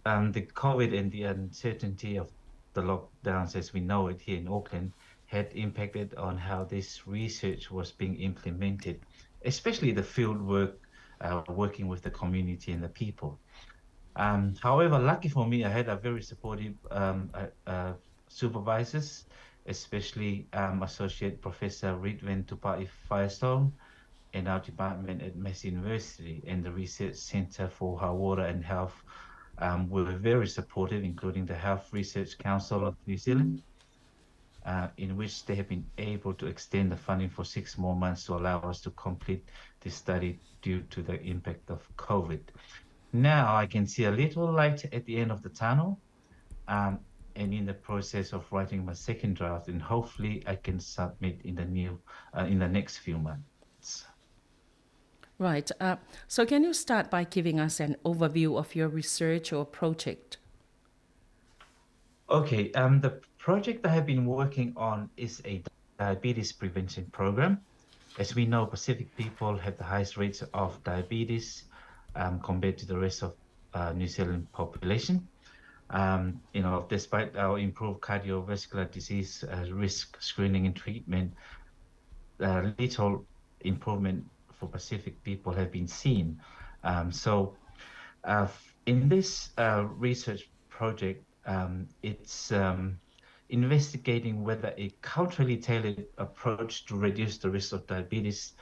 The COVID and the uncertainty of the lockdowns as we know it here in Auckland had impacted on how this research was being implemented, especially the field work, working with the community and the people. However, lucky for me, I had a very supportive supervisors, especially Associate Professor Ridwan Tupai Firestone and our department at Massey University and the Research Centre for Hauora and Health were very supportive, including the Health Research Council of New Zealand, in which they have been able to extend the funding for 6 more months to allow us to complete this study due to the impact of COVID. Now I can see a little light at the end of the tunnel, and in the process of writing my second draft, and hopefully I can submit in the next few months. Right. So can you start by giving us an overview of your research or project? Okay. The project I have been working on is a diabetes prevention program. As we know, Pacific people have the highest rates of diabetes compared to the rest of New Zealand population. Despite our improved cardiovascular disease risk screening and treatment, little improvement for Pacific people have been seen. So in this research project, it's investigating whether a culturally tailored approach to reduce the risk of diabetes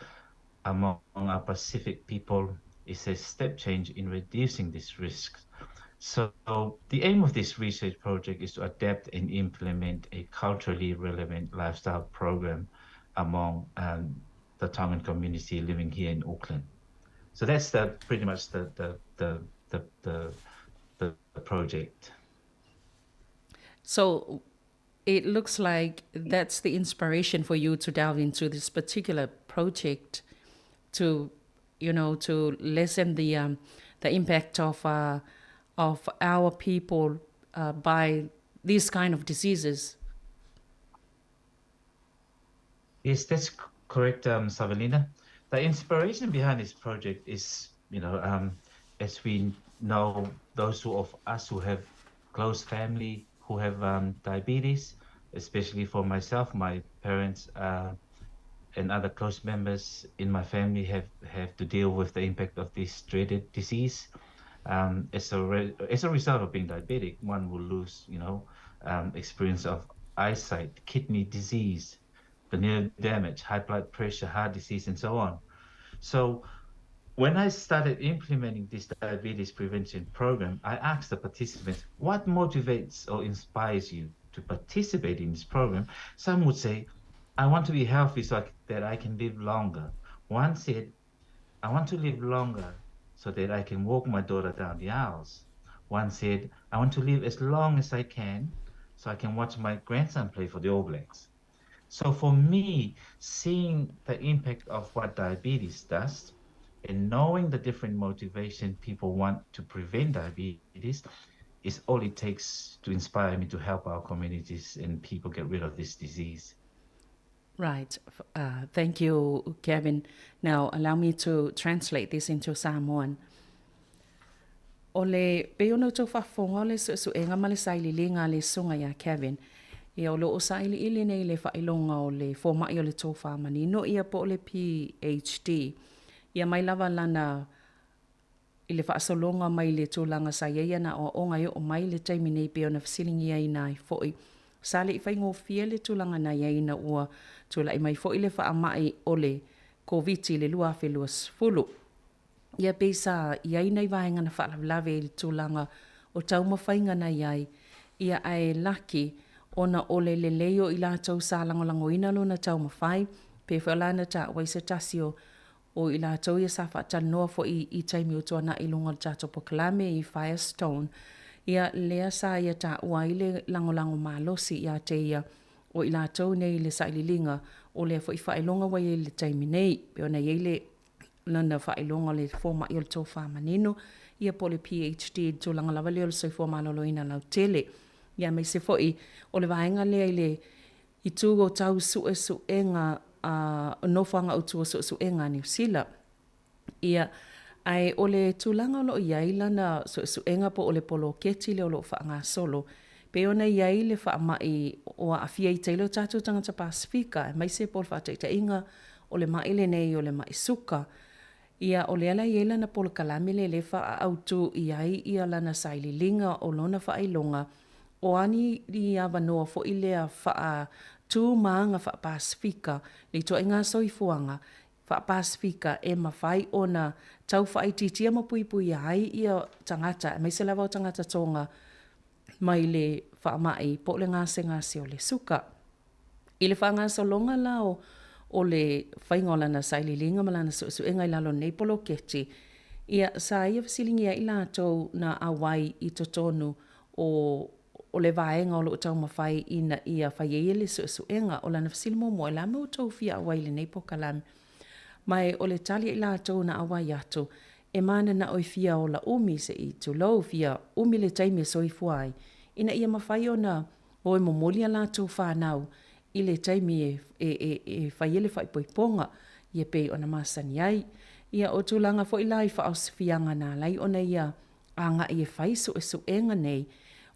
among our Pacific people is a step change in reducing this risk. So the aim of this research project is to adapt and implement a culturally relevant lifestyle program among the Tongan community living here in Auckland. So that's pretty much the project. So it looks like that's the inspiration for you to delve into this particular project to lessen the impact of our people by these kind of diseases. Yes, that's correct, Savelina. The inspiration behind this project is, as we know, those of us who have close family who have diabetes, especially for myself, my parents and other close members in my family have to deal with the impact of this dreaded disease. As a result of being diabetic, one will lose, experience of eyesight, kidney disease, the nerve damage, high blood pressure, heart disease, and so on. So when I started implementing this diabetes prevention program, I asked the participants, what motivates or inspires you to participate in this program? Some would say, I want to be healthy so that I can live longer. One said, I want to live longer so that I can walk my daughter down the aisles. One said, I want to live as long as I can so I can watch my grandson play for the All Blacks. So for me, seeing the impact of what diabetes does and knowing the different motivation people want to prevent diabetes is all it takes to inspire me to help our communities and people get rid of this disease. Right. Thank you, Kevin. Now, allow me to translate this into Samoan. O le pei ona outou faafofoga o le suesuega ma le sailiiliga a le susuga ia Kevin, ia o lo o sailiili nei le faailoga o le fomai o le tofa manino ia po o le PHD. Ia mai lava lana i le faasologa mai le tulaga sa i ai ana aoaoga e oo mai le taimi nei pei ona fesiligiaina ai foi. Sa le i faigofie le tulaga na i ai ina ua tulai mai foi le faamai o le Koviti i le 2020. Ia pei sa i ai nai vaega na faalavelave i le tulaga o taumafaiga na i ai, ia ae laki ona o le lelei o i latou sa lagolagoina lona taumafai, pei foi o lana taua i se tasi o o i latou ia sa faatalanoa foi i taimi o tuanai i luga o le tatou polokalame i Firestone, ia lea sa ia taua ai le lagolago malosi ia te ia o i latou nei i le sailiiliga o lea foi faailoga ua i ai i le taimi nei, pei ona i ai le lana faailoga o le fomai o le tofa manino, ia po o le PHD i le tulaga lava lea o le soifua maloloina lautele. Ia aemaise foi o le vaega lea i le itu o tau suesuega a nofoaga autu o suesuega a Niu Sila. Ia, ae o le tulaga o lo o i ai lana suesuega po o le poloketi lea o lo o faagasolo, pei ona i ai le faamai o aafia i tele o tatou tagata Pasefika, aemaise po o le faataitaiga o le ma'i lenei o le ma'i suka. Ia, o lea la e i ai lana polokalame lea lea e faaautu i ai ia lana sailiiliga o lona faailoga, o a ni avanoa foi lea faa-tu ma aga faa-Pasefika, le ituaiga soifuaga. Faa-Pasifika e mafai ona tau faaitiitia ma puipuia ai ia tagata, aemaise lava o tagata Tonga mai le faamai po o le gasegase o le suka. I le faagasologa la o o le faiga o lana sailiiliga ma lana suesuega i lalo o lenei poloketi, ia, sa ia fesiligia ai i latou na auai i totonu o o le vaega o lo o taumafai ina ia fai ai le suesuega. O lana fesili muamua, o le a mea ua outou fia auai i lenei polokalame? Ma o le tali a i latou na auai atu, e mananao e fia ola umi, se i tulou, fia umi le taimi e soifua ai, ina ia mafai ona o e momoli a latou fanau i le taimi e, e, e, e fai ai le faaipoipoga, ia pei ona masani ai. Ia, o tulaga foi la i faaosofiaga na ala ai ona ia agai e fai suesuega nei,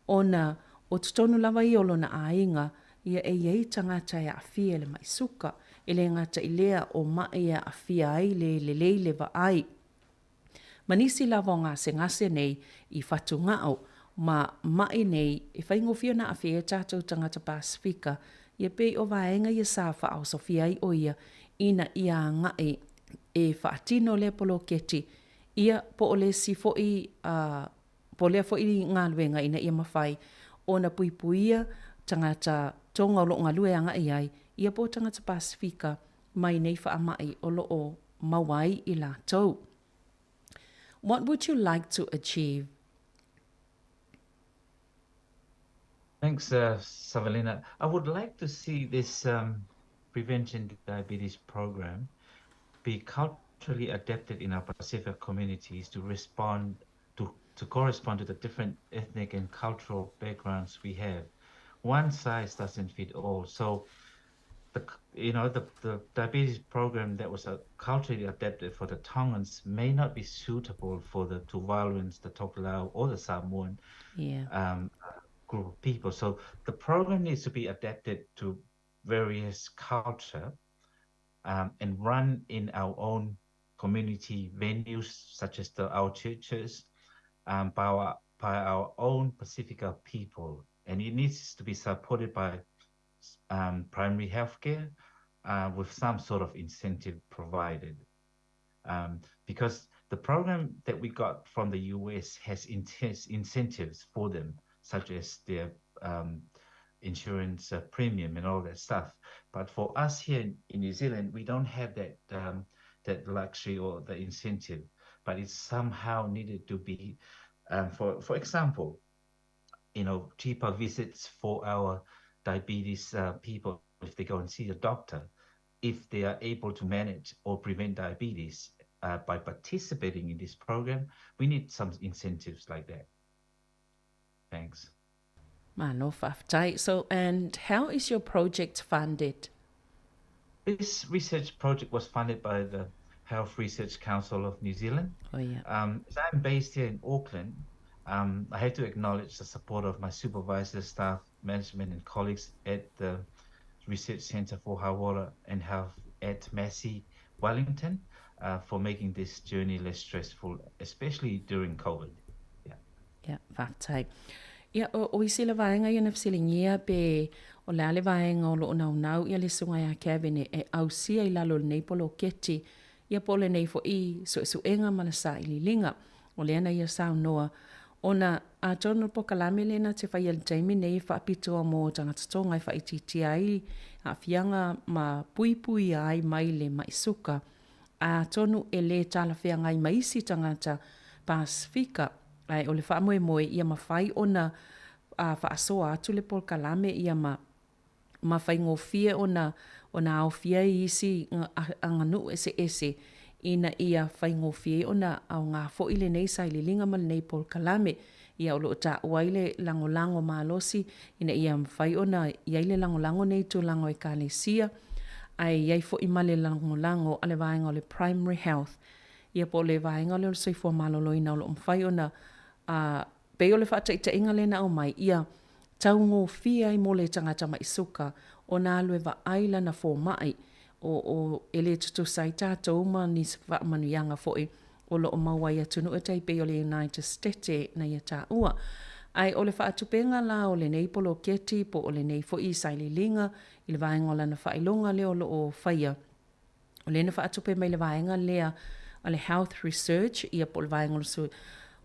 ona o totonu lava ia o lona aiga, ia e i ai tagata e aafia i le mai suka. E le gata i lea, o mai e aafia ai le lelei le vaai. Ma nisi lava o gasegase nei i fatugao ma mai nei e faigofie ona aafia ai tatou tagata Pasifika, ia pei o vaega ia sa faaosofia ai o ia ina ia agai e faatino lea poloketi Ia, po o le isi foi, po o lea foi galuega ina ia mafai ona puipuia tagata Tonga o lo o galue agai ai, ia po o tagata Pasefika mai nei faamai o lo o maua ai i latou. What would you like to achieve? Thanks, Savelina. I would like to see this um, prevention diabetes program be culturally adapted in our Pacific communities to respond to, to correspond to the different ethnic and cultural backgrounds we have. One size doesn't fit all. So the you know the, the diabetes program that was culturally adapted for the Tongans may not be suitable for the Tuvaluans, the Tokelau, or the Samoan yeah. um, group of people. So the program needs to be adapted to various culture um, and run in our own community venues, such as the, our churches, um, by, our, by our own Pacifica people. And it needs to be supported by um, primary healthcare with some sort of incentive provided. Um, because the program that we got from the US has incentives for them, such as their um, insurance premium and all that stuff. But for us here in, in New Zealand, we don't have that um, that luxury or the incentive. But it's somehow needed to be, um, for for example, you know, cheaper visits for our diabetes people if they go and see a doctor, if they are able to manage or prevent diabetes by participating in this program, we need some incentives like that. Thanks. Malo faafetai. So, and how is your project funded? This research project was funded by the Health Research Council of New Zealand. Oh, yeah. Um, as I'm based here in Auckland, um, I have to acknowledge the support of my supervisor, staff, management, and colleagues at the Research Centre for Hauora and Health at Massey, Wellington, for making this journey less stressful, especially during COVID. Yeah. Yeah, faafetai. Ia, o, o isi le vaega ia na fesiligia pe o le a le vaega o lo o naunau ia le susuga ia Kevin e, e ausia i lalo o lenei poloketi, ia po o lenei foi suesuega ma le sailiiliga. O lea na ia saunoa, ona atonu o le polokalame lea na te faia i le taimi nei e faapitoa mo tagata Tonga e faaitiitia ai aafiaga ma puipuia ai mai le mai suka, atonu e lē talafeagai ma isi tagata Pasifika, ae o le faamoemoe ia mafai ona faasoa atu le polokalame ia ma ma faigofie ona ona aofia ai isi aganuu eseese ina ia faigofie ai ona aoga foi lenei sailiiliga ma lenei polokalame. Ia o lo o taua ai le lagolago malosi ina ia mafai ona i ai le lagolago nei i tulaga o Ekalesia, ae i ai foi ma le lagolago a le vaega o le Primary Health, ia po o le vaega lea o le soifua maloloina o lo o mafai ona a pei o le faataitaiga lea na aumai, ia taugofie ai mo le tagata mai suka ona alu e vaai lana fomai, o, o, e le tutusa ai tatou ma ni faamanuiaga foi o lo o maua i atunuu e tai pei o le United Stete na ia taua. Ae o le faatupega la o lenei poloketi po o lenei foi sailiiliga i le vaega o lana faailoga lea o lo o faia, O lea na faatupe mai le vaega lea a le Health Research, ia po o le vaega o le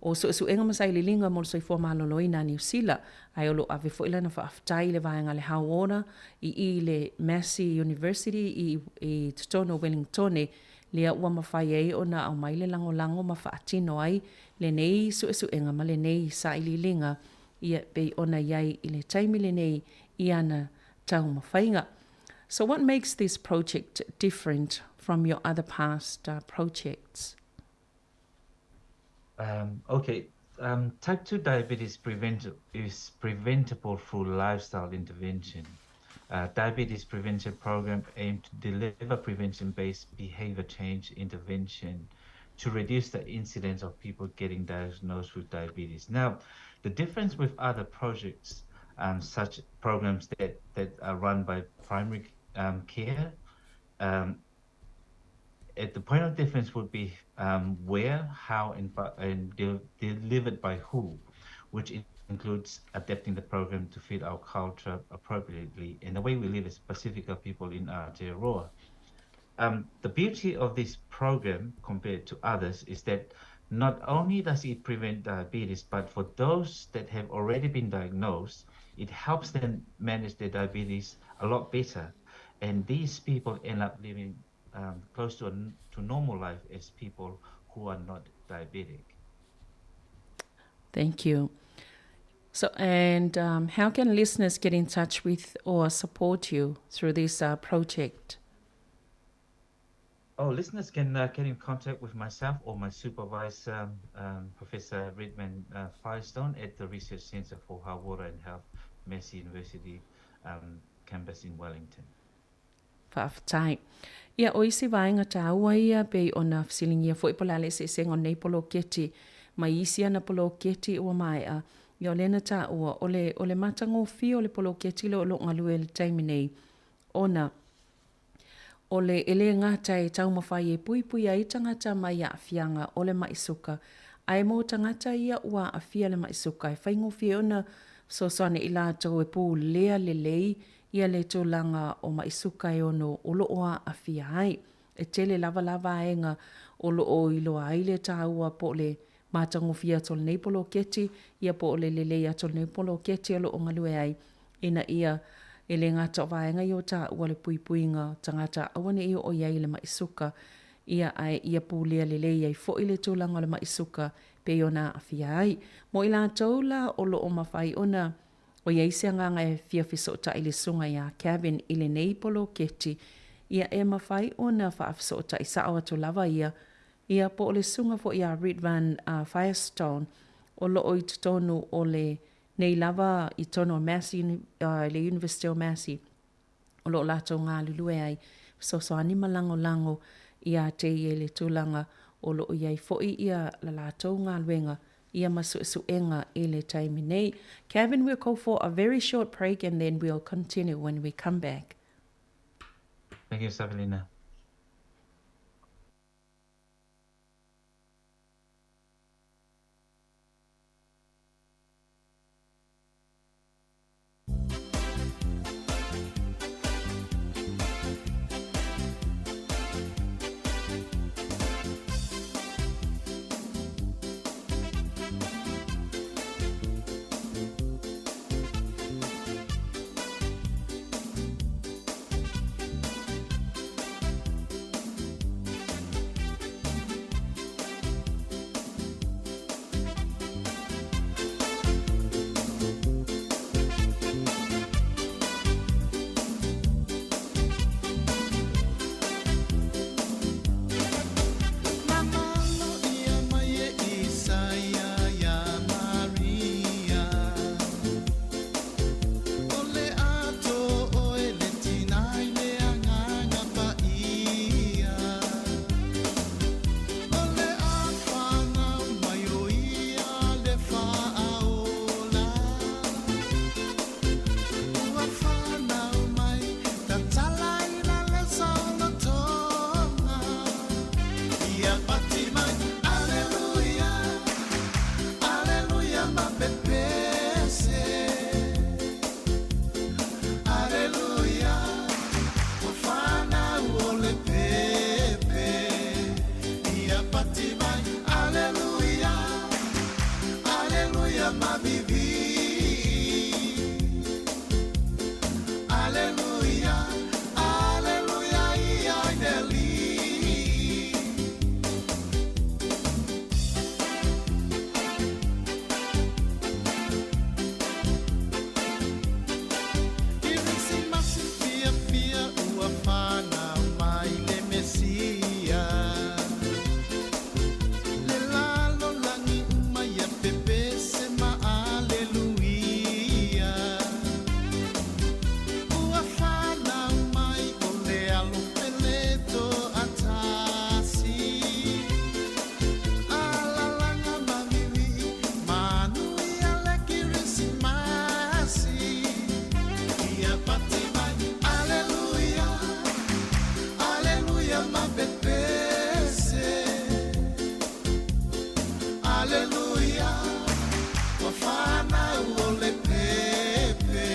o Suesuega ma Sailiiliga mo le Soifua Maloloina a Niu Sila, ae o lo o ave foi lana faafetai i le vaega a le Hauora i i le Massey University i i totonu o Wellingtone, lea ua mafai ai ona aumai le lagolago ma faatino ai lenei suesuega ma lenei sailiiliga, ia pei ona i ai i le taimi lenei i ana taumafaiga. So what makes this project different from your other past uh, projects? Um, okay, um, type 2 diabetes prevent is preventable through lifestyle intervention. Uh, diabetes prevention program aimed to deliver prevention-based behavior change intervention to reduce the incidence of people getting diagnosed with diabetes. Now, the difference with other projects, um, such programs that, that are run by primary um, care, um, at the point of difference would be um, where, how, and, and de delivered by who, which includes adapting the program to fit our culture appropriately and the way we live as Pacifica people in Aotearoa. Um, the beauty of this program compared to others is that not only does it prevent diabetes, but for those that have already been diagnosed, it helps them manage their diabetes a lot better. And these people end up living um, close to, a, to normal life as people who are not diabetic. Thank you. So, and um, how can listeners get in touch with or support you through this uh, project? Oh, listeners can uh, get in contact with myself or my supervisor, um, Professor Redman uh, Firestone at the Research Centre for Hauora and Health, Massey University um, campus in Wellington. Faafetai. Ia, o isi vaega tāua ia, pei ona fesiligia foi po o le a le eseesega o lenei poloketi mai isi ana poloketi ua maea, ia o lea na tāua, o le, o le matagofie o le poloketi lea o lo o galue i le taimi nei, ona o le, e le gata e taumafai e puipui ai tagata mai aafiaga o le maʻi suka, ae mo tagata ia ua aafia le maʻi suka, e faigofie ona fesoasoani i latou e pulea lelei ia le tulaga o maʻi suka e ono o lo o aafia ai. E tele lava la vaega o lo o iloa ai le tāua po o le matagofie atu o lenei poloketi, ia po o le lelei atu o lenei poloketi o lo o galue ai, ina ia e le gata o vaega ia o tāua le puipuiga o tagata aua ne i oo i ai le maʻi suka, ia ae ia pulea lelei ai foi le tulaga o le maʻi suka pei ona aafia ai. Mo i latou la o lo o mafai ona O i ai se agaga e fia fesootai i le susuga iā Kevin i lenei poloketi, ia e mafai ona faafesootai sao atu lava ia, ia po o le susuga foi iā Ridvan Firestone o lo o i totonu o le nei lava i totonu o Massey, i le University o Massey o lo o latou galulue ai, fesoasoani ma lagolago iā te ia i le tulaga o lo o i ai foi ia la latou galuega ia ma suesuega i le taimi nei. Kevin, we'll go for a very short break and then we'll continue when we come back. Thank you, Savelina. Mapepese. Aleluia, ua fanau o le pepe.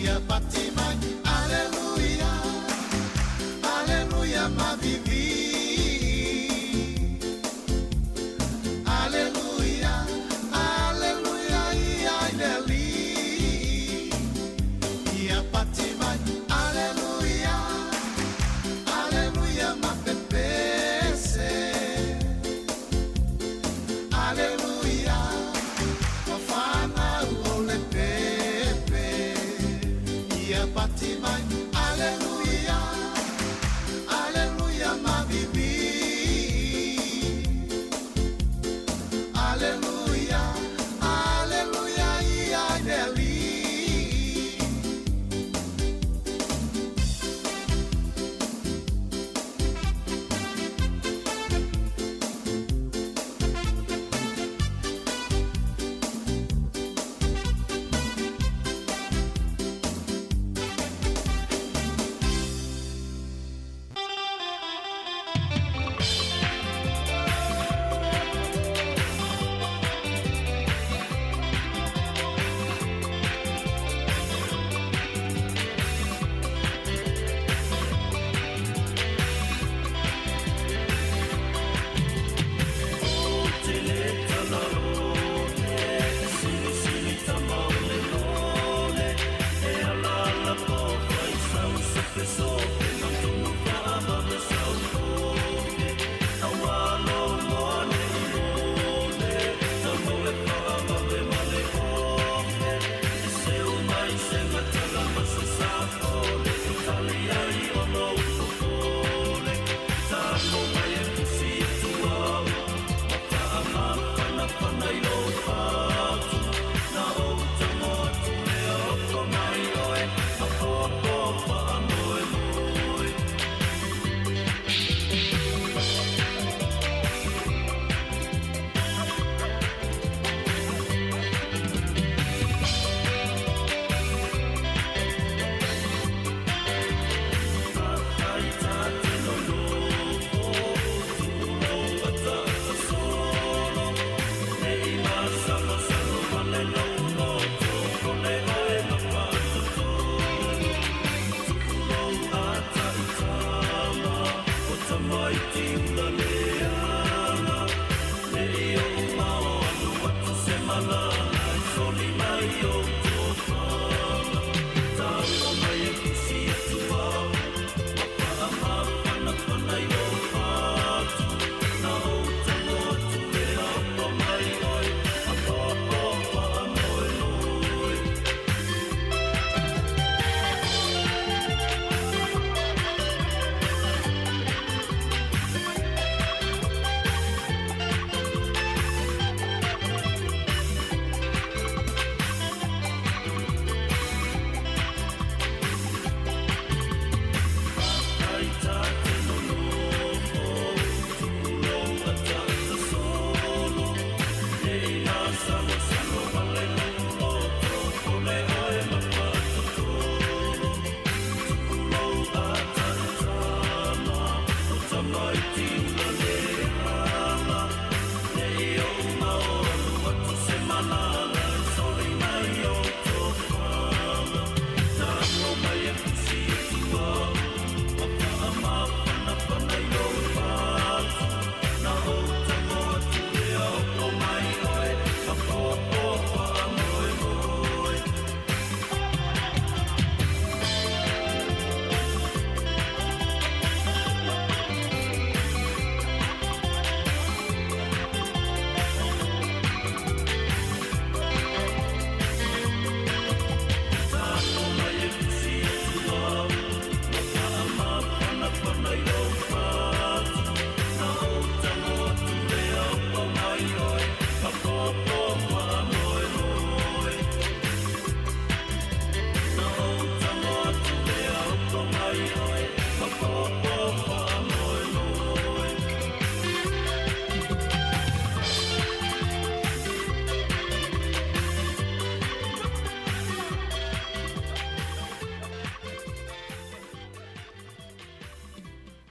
Ia pati mai, aleluia, aleluia mavivi. Aleluia, aleluia, ia i le alii. Ia pati mai, aleluia, aleluia mapepese. Aleluia, ua fanau o le pepe. Ia pati mai, aleluia, aleluia mavivi. Aleluia, aleluia, ia i le alii.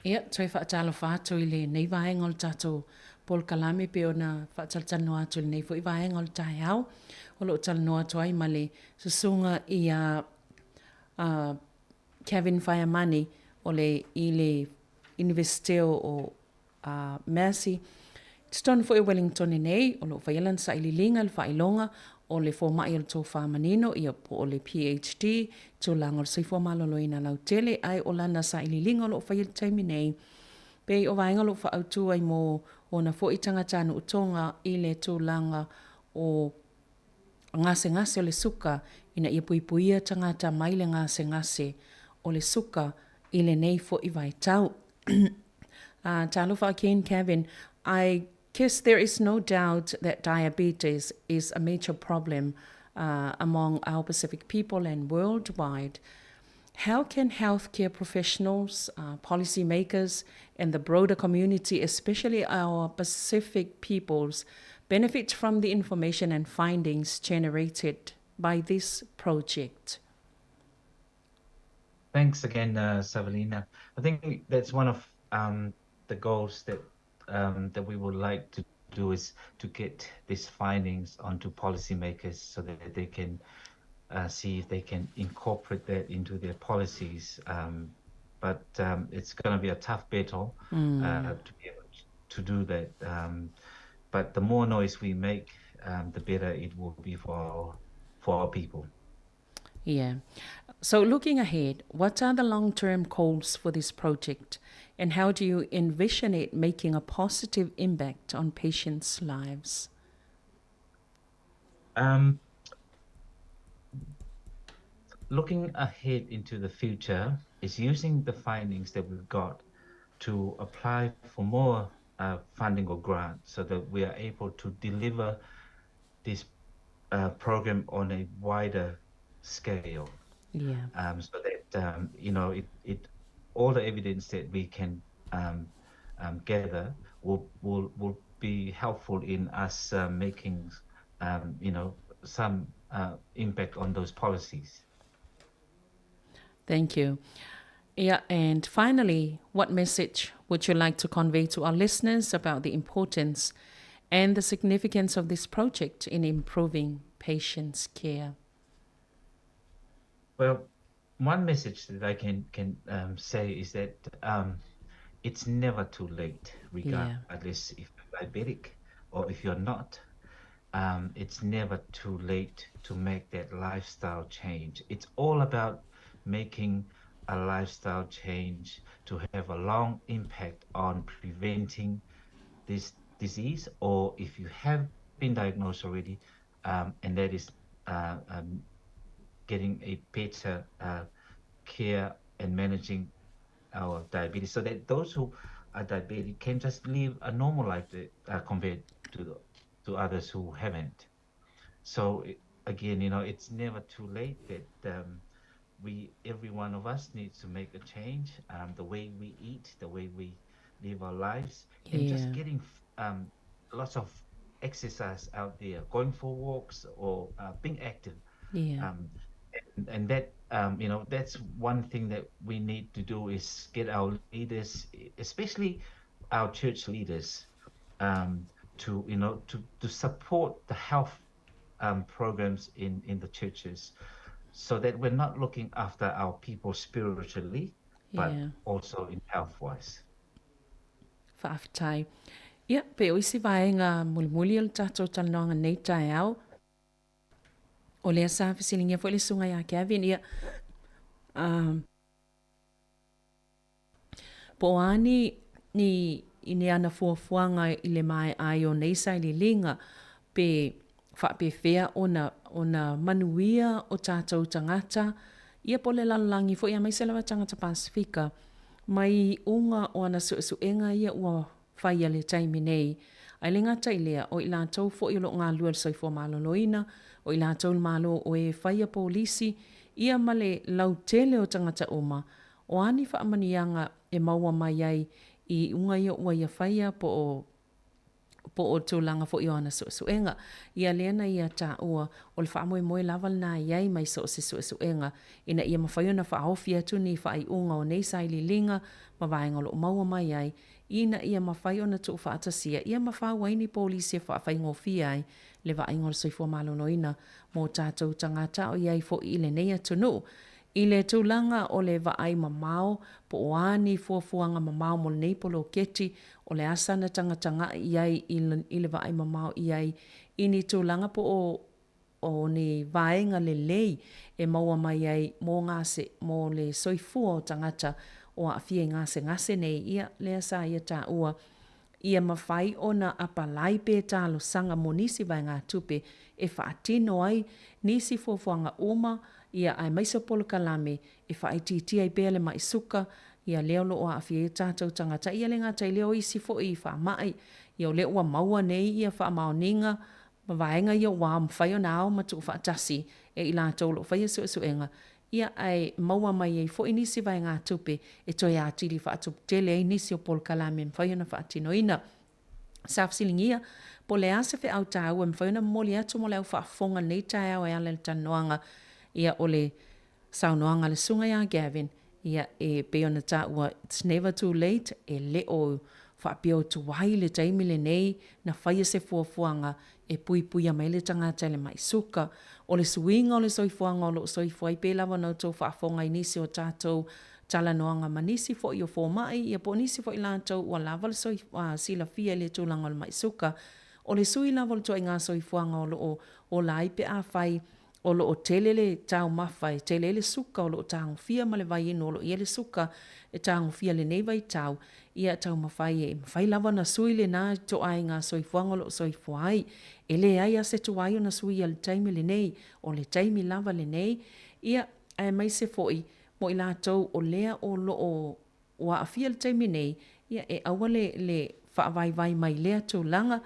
Ia, toe faatalofa atu i lenei vaega o le tatou polokalame pei ona faatalatalanoa atu i lenei foi vaega o le taeao. O lo o talanoa atu ai ma le susuga ia Kevin Faiamani o le i le Iunivesite o Massey, i totonu foi o Wellington nei, o lo o faia lana sailiiliga i le faailoga o le fomai o le tofa manino, ia po o le PHD, tulaga o le soifua maloloina lautele, ae o lana sailiiliga o lo o faia i le taimi nei, pei o vaega o lo o faaautu ai mo ona foi tagatanuu Tonga i le tulaga o gasegase o le suka ina ia puipuia tagata mai le gasegase o le suka i lenei foi vaitau. Talofa again, Kevin. I guess there is no doubt that diabetes is a major problem among our Pacific people and worldwide. How can healthcare professionals, policymakers, and the broader community, especially our Pacific peoples, benefit from the information and findings generated by this project? Thanks again, Savelina. I think that's one of the goals that that we would like to do is to get these findings onto policymakers so that they can see if they can incorporate that into their policies. But it's going to be a tough battle to be able to do that. But the more noise we make, the better it will be for our people. Yeah. So looking ahead, what are the long-term goals for this project and how do you envision it making a positive impact on patients' lives? Looking ahead into the future is using the findings that we've got to apply for more funding or grants so that we are able to deliver this program on a wider scale. So that all the evidence that we can gather will be helpful in us making some impact on those policies. Thank you. Yeah, and finally, what message would you like to convey to our listeners about the importance and the significance of this project in improving patients' care? Well, one message that I can say is that it's never too late, regardless if you're diabetic or if you're not. It's never too late to make that lifestyle change. It's all about making a lifestyle change to have a long impact on preventing this disease, or if you have been diagnosed already, and that is getting a better care and managing our diabetes, so that those who are diabetic can just live a normal life compared to others who haven't. So again, it's never too late that every one of us needs to make a change, the way we eat, the way we live our lives, and just getting lots of exercise out there, going for walks or being active. And that, that's one thing that we need to do is get our leaders, especially our church leaders, to support the health programs in the churches, so that we're not looking after our people spiritually, but also in health-wise. Faafetai. Ia, pe o isi vaega mulimuli o le tatou talanoaga nei taeao, o lea sa fesiligia foi le susuga ia Gavin, ia, po o a ni, ni, i ni ana fuafuaga i le mae'a ai o nei sailiiliga, pe faapefea ona, ona manuia o tatou tagata, ia po o le lalolagi foi aemaise lava tagata Pasefika, mai iuga o ana suesuega ia ua faia i le taimi nei. Ae le gata i lea, o i latou foi o lo o galulue i le soifua maloloina, o i latou le Malo o e faia polisi, ia ma le lautele o tagata uma, o a ni faamanuiaga e maua mai ai i iuga ia ua ia faia po o. po o tulaga foi o ana suesuega. Ia lea na ia taua, o le faamoemoe lava lena e i ai mai so o se suesuega, ina ia mafai ona faaofi atu ni faaiuga o nei sailiiliga ma vaega o lo o maua mai ai, ina ia mafai ona tuufaatasia ia ma fau ai ni polisi e faafaigofie ai le vaaiga o le soifua maloloina mo tatou tagata o i ai foi i lenei atunuu. I le tulaga o le vaai mamao po o a ni fuafuaga mamao mo lenei poloketi, o le a sana tagatagai i ai i le vaai mamao i ai i ni tulaga po o o ni vaega lelei e maua mai ai mo gase, mo le soifua o tagata o aafia i gasegase nei, ia, lea sa ia taua, ia mafai ona apalai pe talosaga mo nisi vaegatupe e faatino ai nisi fuafuaga uma, ia, aemaise o polokalame e faaitiitia ai pea le mai suka, ia, lea o lo o aafia ai o tatou tagata, ia le gata i lea o isi foi faamai, ia, o lea ua maua nei ia faamaoniga ma vaega ia ua mafai ona ao ma tuufaatasi e i latou o lo o faia suesuega, ia ae maua mai ai foi nisi vaegatupe e toe atili faatuputele ai nisi o polokalame e mafai ona faatinoina. Sa fesiligia, po o le a se feau taua e mafai ona momoli atu mo le au faafofoga i lenei taeao e ala i le talanoaga, ia o le saunoaga a le Susuga ia Gavin, ia, e pei ona taua, it's never too late, e le o faapea o tuai le taimi lenei na faia se fuafuaga e puipuia mai le tagata i le mai suka. O le suiga o le soifuaga o lo o soifua ai pei lava ona outou faafofoga i nisi o tatou talanoaga ma nisi foi o fomai, ia po o nisi foi latou ua lava le silafia i le tulaga o le mai suka. O le sui lava o le ituaiga soifuaga o lo o ola ai pe afai O lo o tele le taumafa e tele ai le suka o lo o tagofia ma le vaiinu o lo o i ai le suka e tagofia lenei vaitau, ia taumafai e mafai lava ona sui lena ituaiga soifuaga o lo o soifua ai. E leai lava se tuai ona suia i le taimi lenei, o le taimi lava lenei, ia, aemaise foi mo i latou o lea o lo o ua aafia i le taimi nei, ia e aua le le faavaivai mai lea tulaga,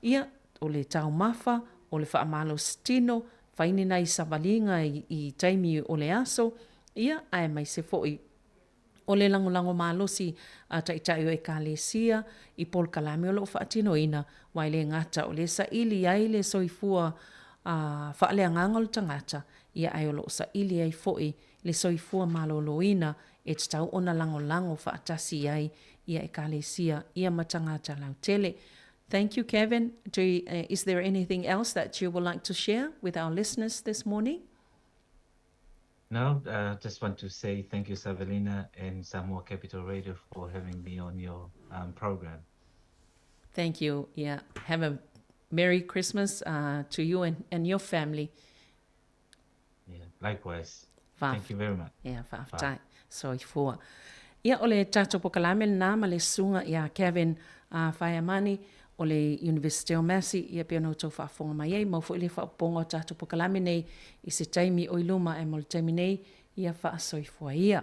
ia o le taumafa, o le faamalositino, fai ni nai savaliga i taimi o le aso, ia aemaise foi o le lagolago malosi a Taitai o Ekalesia i polokalame o lo o faatinoina, aua e le gata o lea e saili ai le soifua faaleagaga o le tagata, ia ae o lo o saili ai foi le soifua maloloina e tatau ona lagolago faatasi ai ia Ekalesia ia ma tagata lautele. Thank you Kevin. Do you, is there anything else that you would like to share with our listeners this morning? No, uh, just want to say thank you, Savelina and Samoa Capital Radio for having me on your um, program. Thank you. Yeah. Have a Merry Christmas uh, to you and, and your family. Yeah, likewise. Thank you very much. Yeah, faafetai. Soifua. Ia, o le tatou pokalame lena ma le susuga ia Kevin uh, Faeamani o le University o Massey, ia pei ona outou faafofoga mai ai, mau foi le faaopoopoga o tatou pokalame nei i se taimi o i luma ae mo le taimi nei, ia faasoifua ia.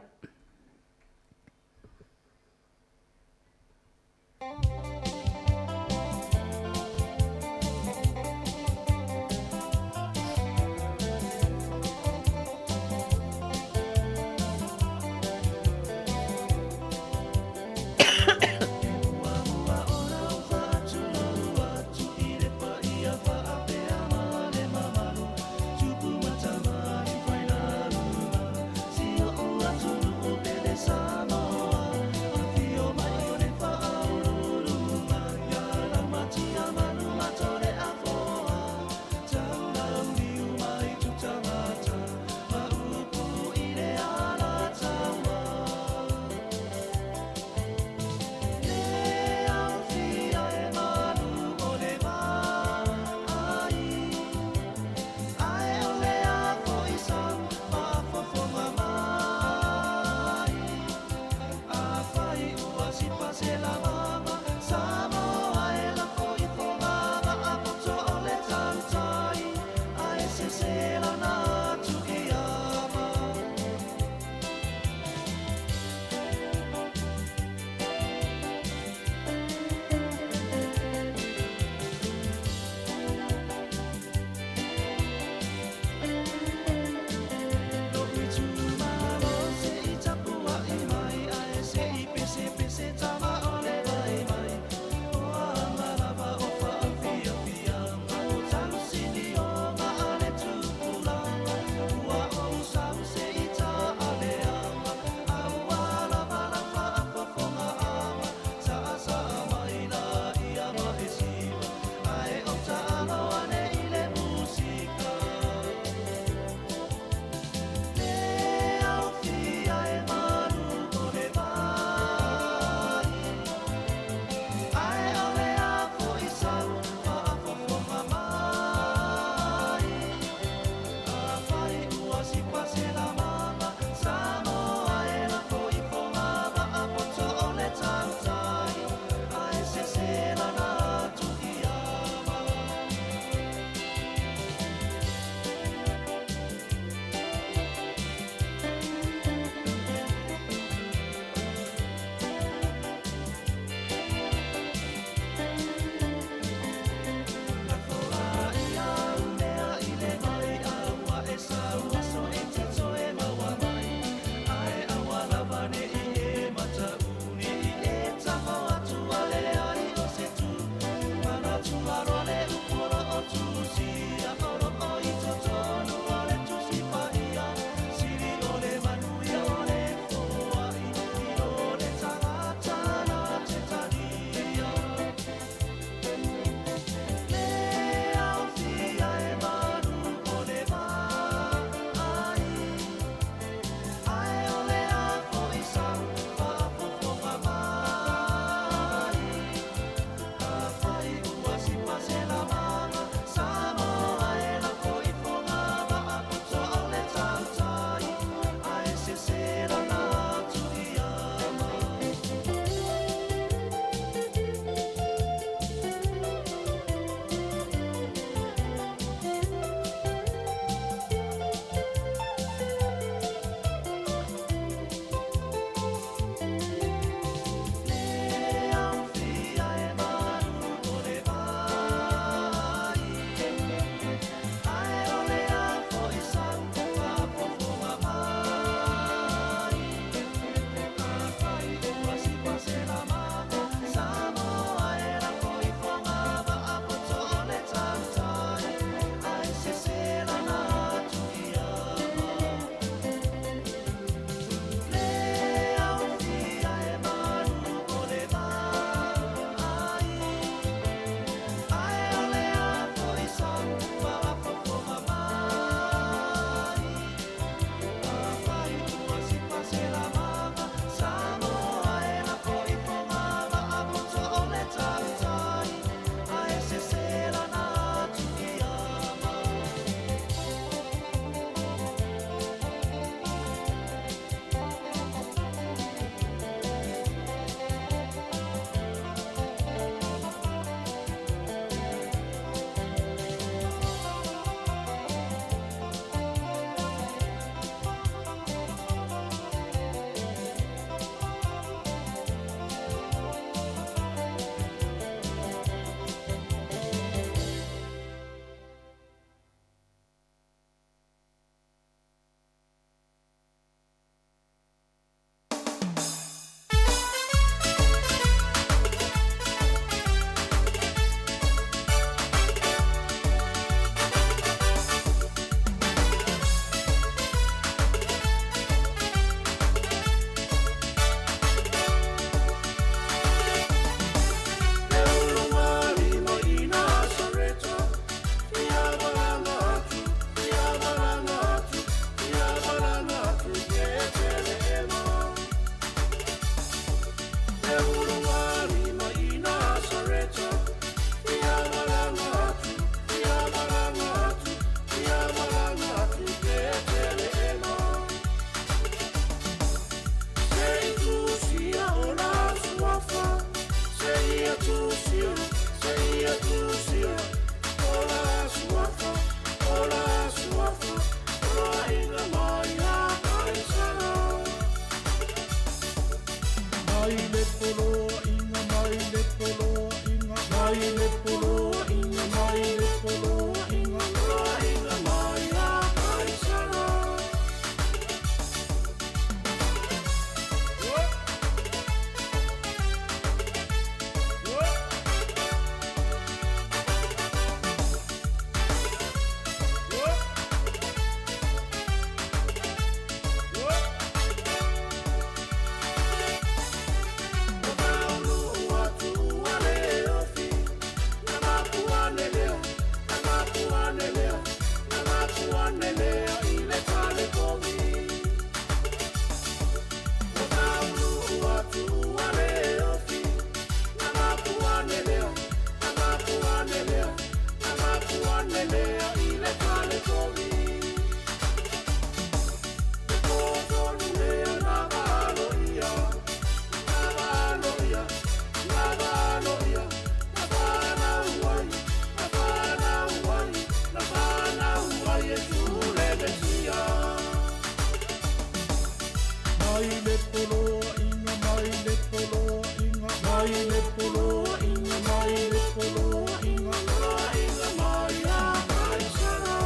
le poloaiga mai le poloaiga poloaiga mai ia Kaisara.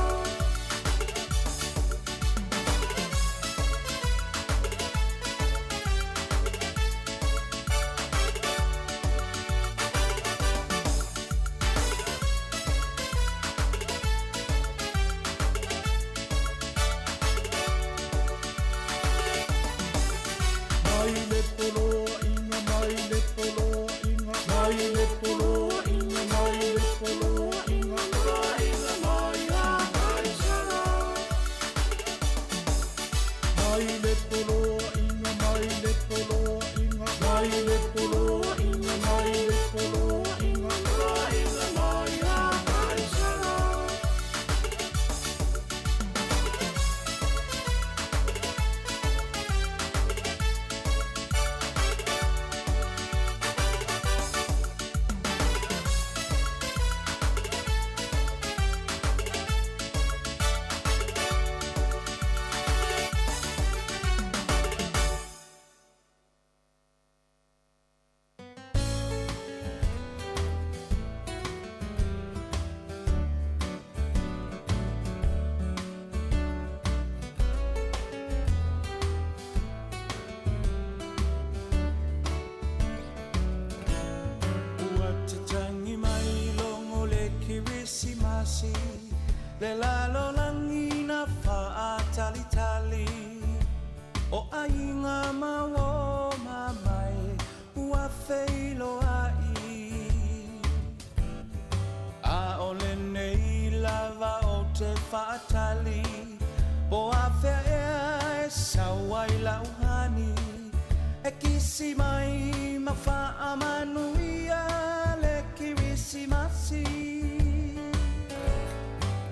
Mai le poloaiga mai le poloaiga mai le poloaiga mai le poloaiga poloaiga mai ia Kaisara. Mai le poloaiga mai le poloaiga mai le poloaiga mai le poloaiga poloaiga mai ia Kaisara. Ua tatagi mai logo le Kerisimasi, le lalolagi na faatalitali. O aiga ma uō ma mai ua feiloai. A o lenei lava ou te faatali, po afea ea e sau ai lau hani, e kisi mai ma faamanuia le Kerisimasi.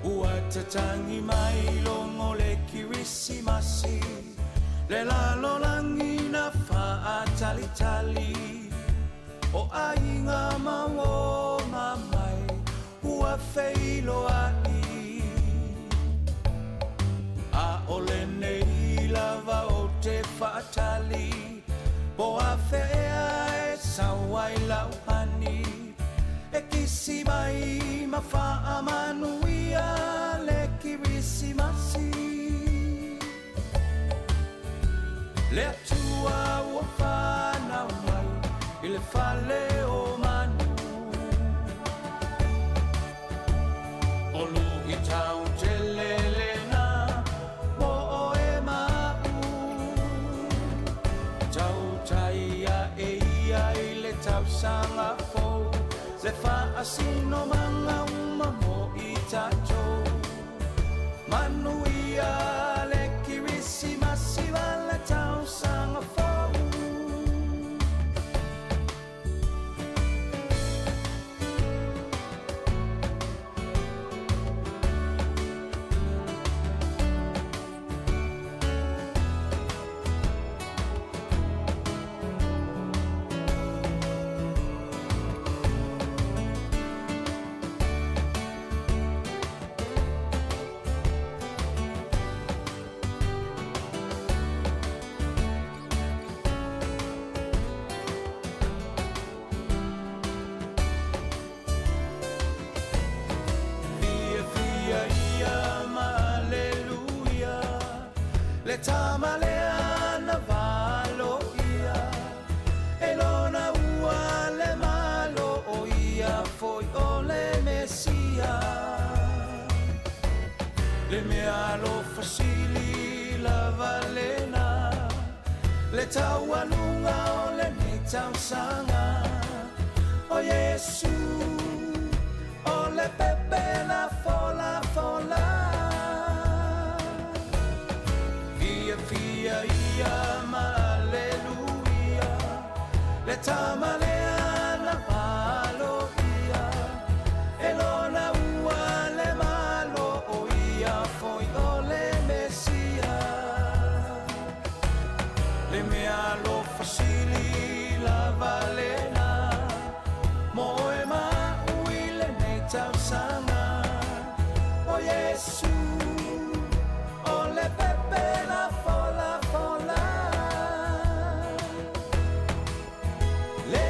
Ua tatagi mai logo le Kerisimasi, le lalolagi na faatalitali. O aiga ma uō ma mai ua feiloai. A o lenei lava ou te faatali, po afea ea e sau ai lau hani, e kisi mai ma faamanuia le Kerisimasi. Le Atua ua fanau mai i le fale o manu. O luitau tele lena mo oe ma a'u. Tautai ae ia i le tausaga fou, le faasinomaga uma mo i tatou. Manuia le Kerisimasi ma le tausaga fou. Fiafia ia ma aleluia, le tama lea na valoia, e lona ua le Malo o ia foi o le Mesia. Le meaalofa sili lava lena, le taualuga o lenei tausaga. O Iesu o le pepe na folafola. Fiafia ia ma aleluia, le tama lea na valoia, e lona ua le Malo o ia foi o le Mesia. Le meaalofa sili lava lena, mo oe ma a'u i lenei tausaga. O Iesu o le pepe na folafola. Le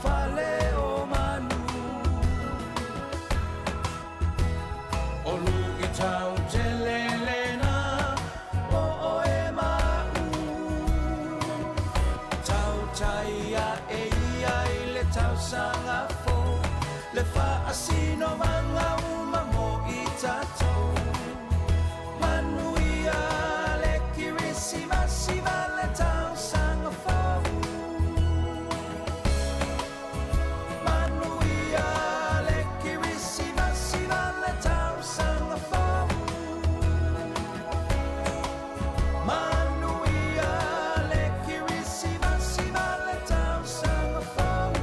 fale o manu. O luʻitau tele lena o ʻoe ma aʻu. Tautai aʻe ia i le tausaga fou, le faasinomaga uma mo i tatou. Manuia le Kerisimasi ma le tausaga fou. Manuia le Kerisimasi ma le tausaga fou. Manuia le Kerisimasi ma le tausaga fou.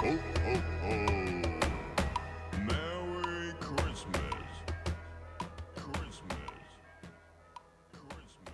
Ho, ho, ho. Merry Christmas. Christmas. Christmas.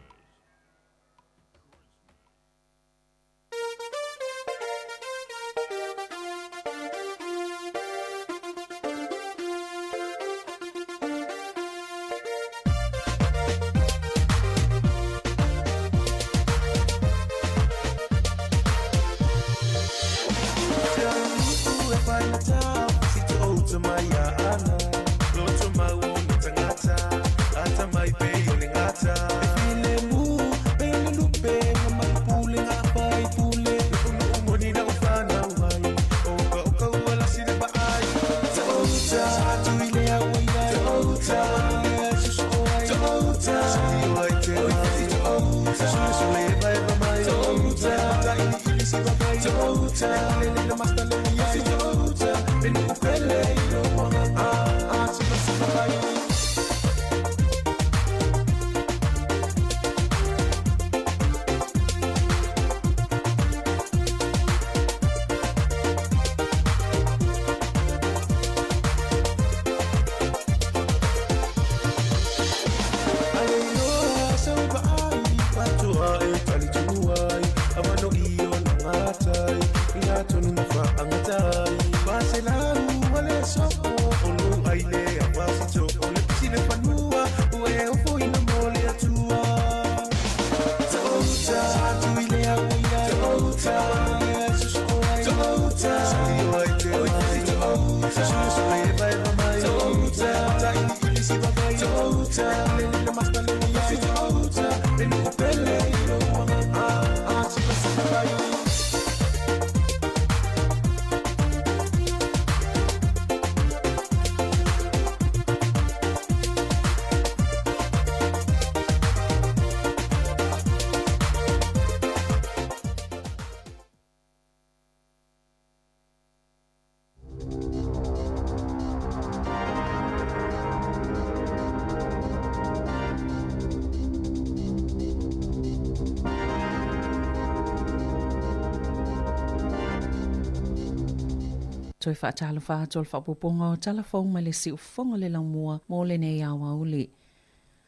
Toe faatalofa atu o le faaopoopoga o tala fou mai le siufofoga o le laumua mo lenei aoauli.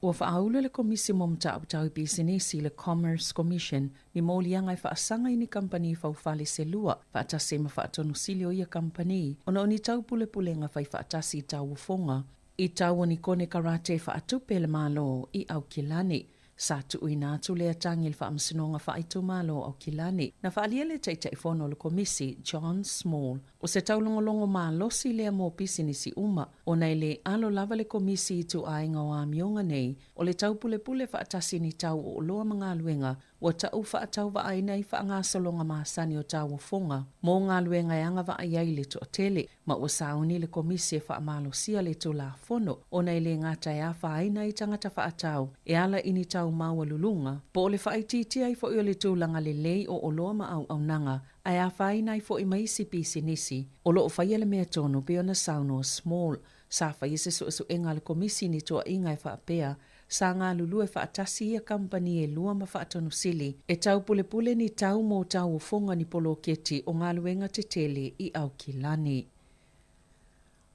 Ua faaulu e le Komisi mo Mataupu Tau i Pisinisi, le Commerce Commission, ni moliaga e faasaga i ni kamupani faufale se lua, faatasi ai ma faatonusili o ia kamupani, ona o ni taupulepulega fai faatasi i tauofoga i tau o ni konekarate e faatupe e le Malo i Aukilani. Sa tuuina atu lea tagi i le Faamasinoga Faaitumalo o Aukilani. Na faaalia le Taitaifono o le Komisi, John Small, o se taulogologo malosi lea mo pisinisi uma, ona e le alo lava le Komisi i ituaiga o amioga nei o le taupulepule faatasi ni tau o oloa ma galuega ua tau faatauvaaina i faagasologa masani o tauofoga mo galuega e agavaa i ai le toatele, ma ua sauni le Komisi e faamalosia le Tulafono ona e le gata e afaina ai tagata faatau e ala i ni tau maualuluga, po o le faaitiitia ai foi o le tulaga lelei o oloa ma auaunaga, ae afaina ai foi ma isi pisinisi o lo o faia le mea tonu pei ona saunoa Small. Sa faia se suesuega a le Komisi i ni toaiga e faapea sa galulue faatasi ia kamupani e lua ma Faatonusili e taupulepule ni tau mo tauofoga ni poloketi o galuega tetele i Aukilani.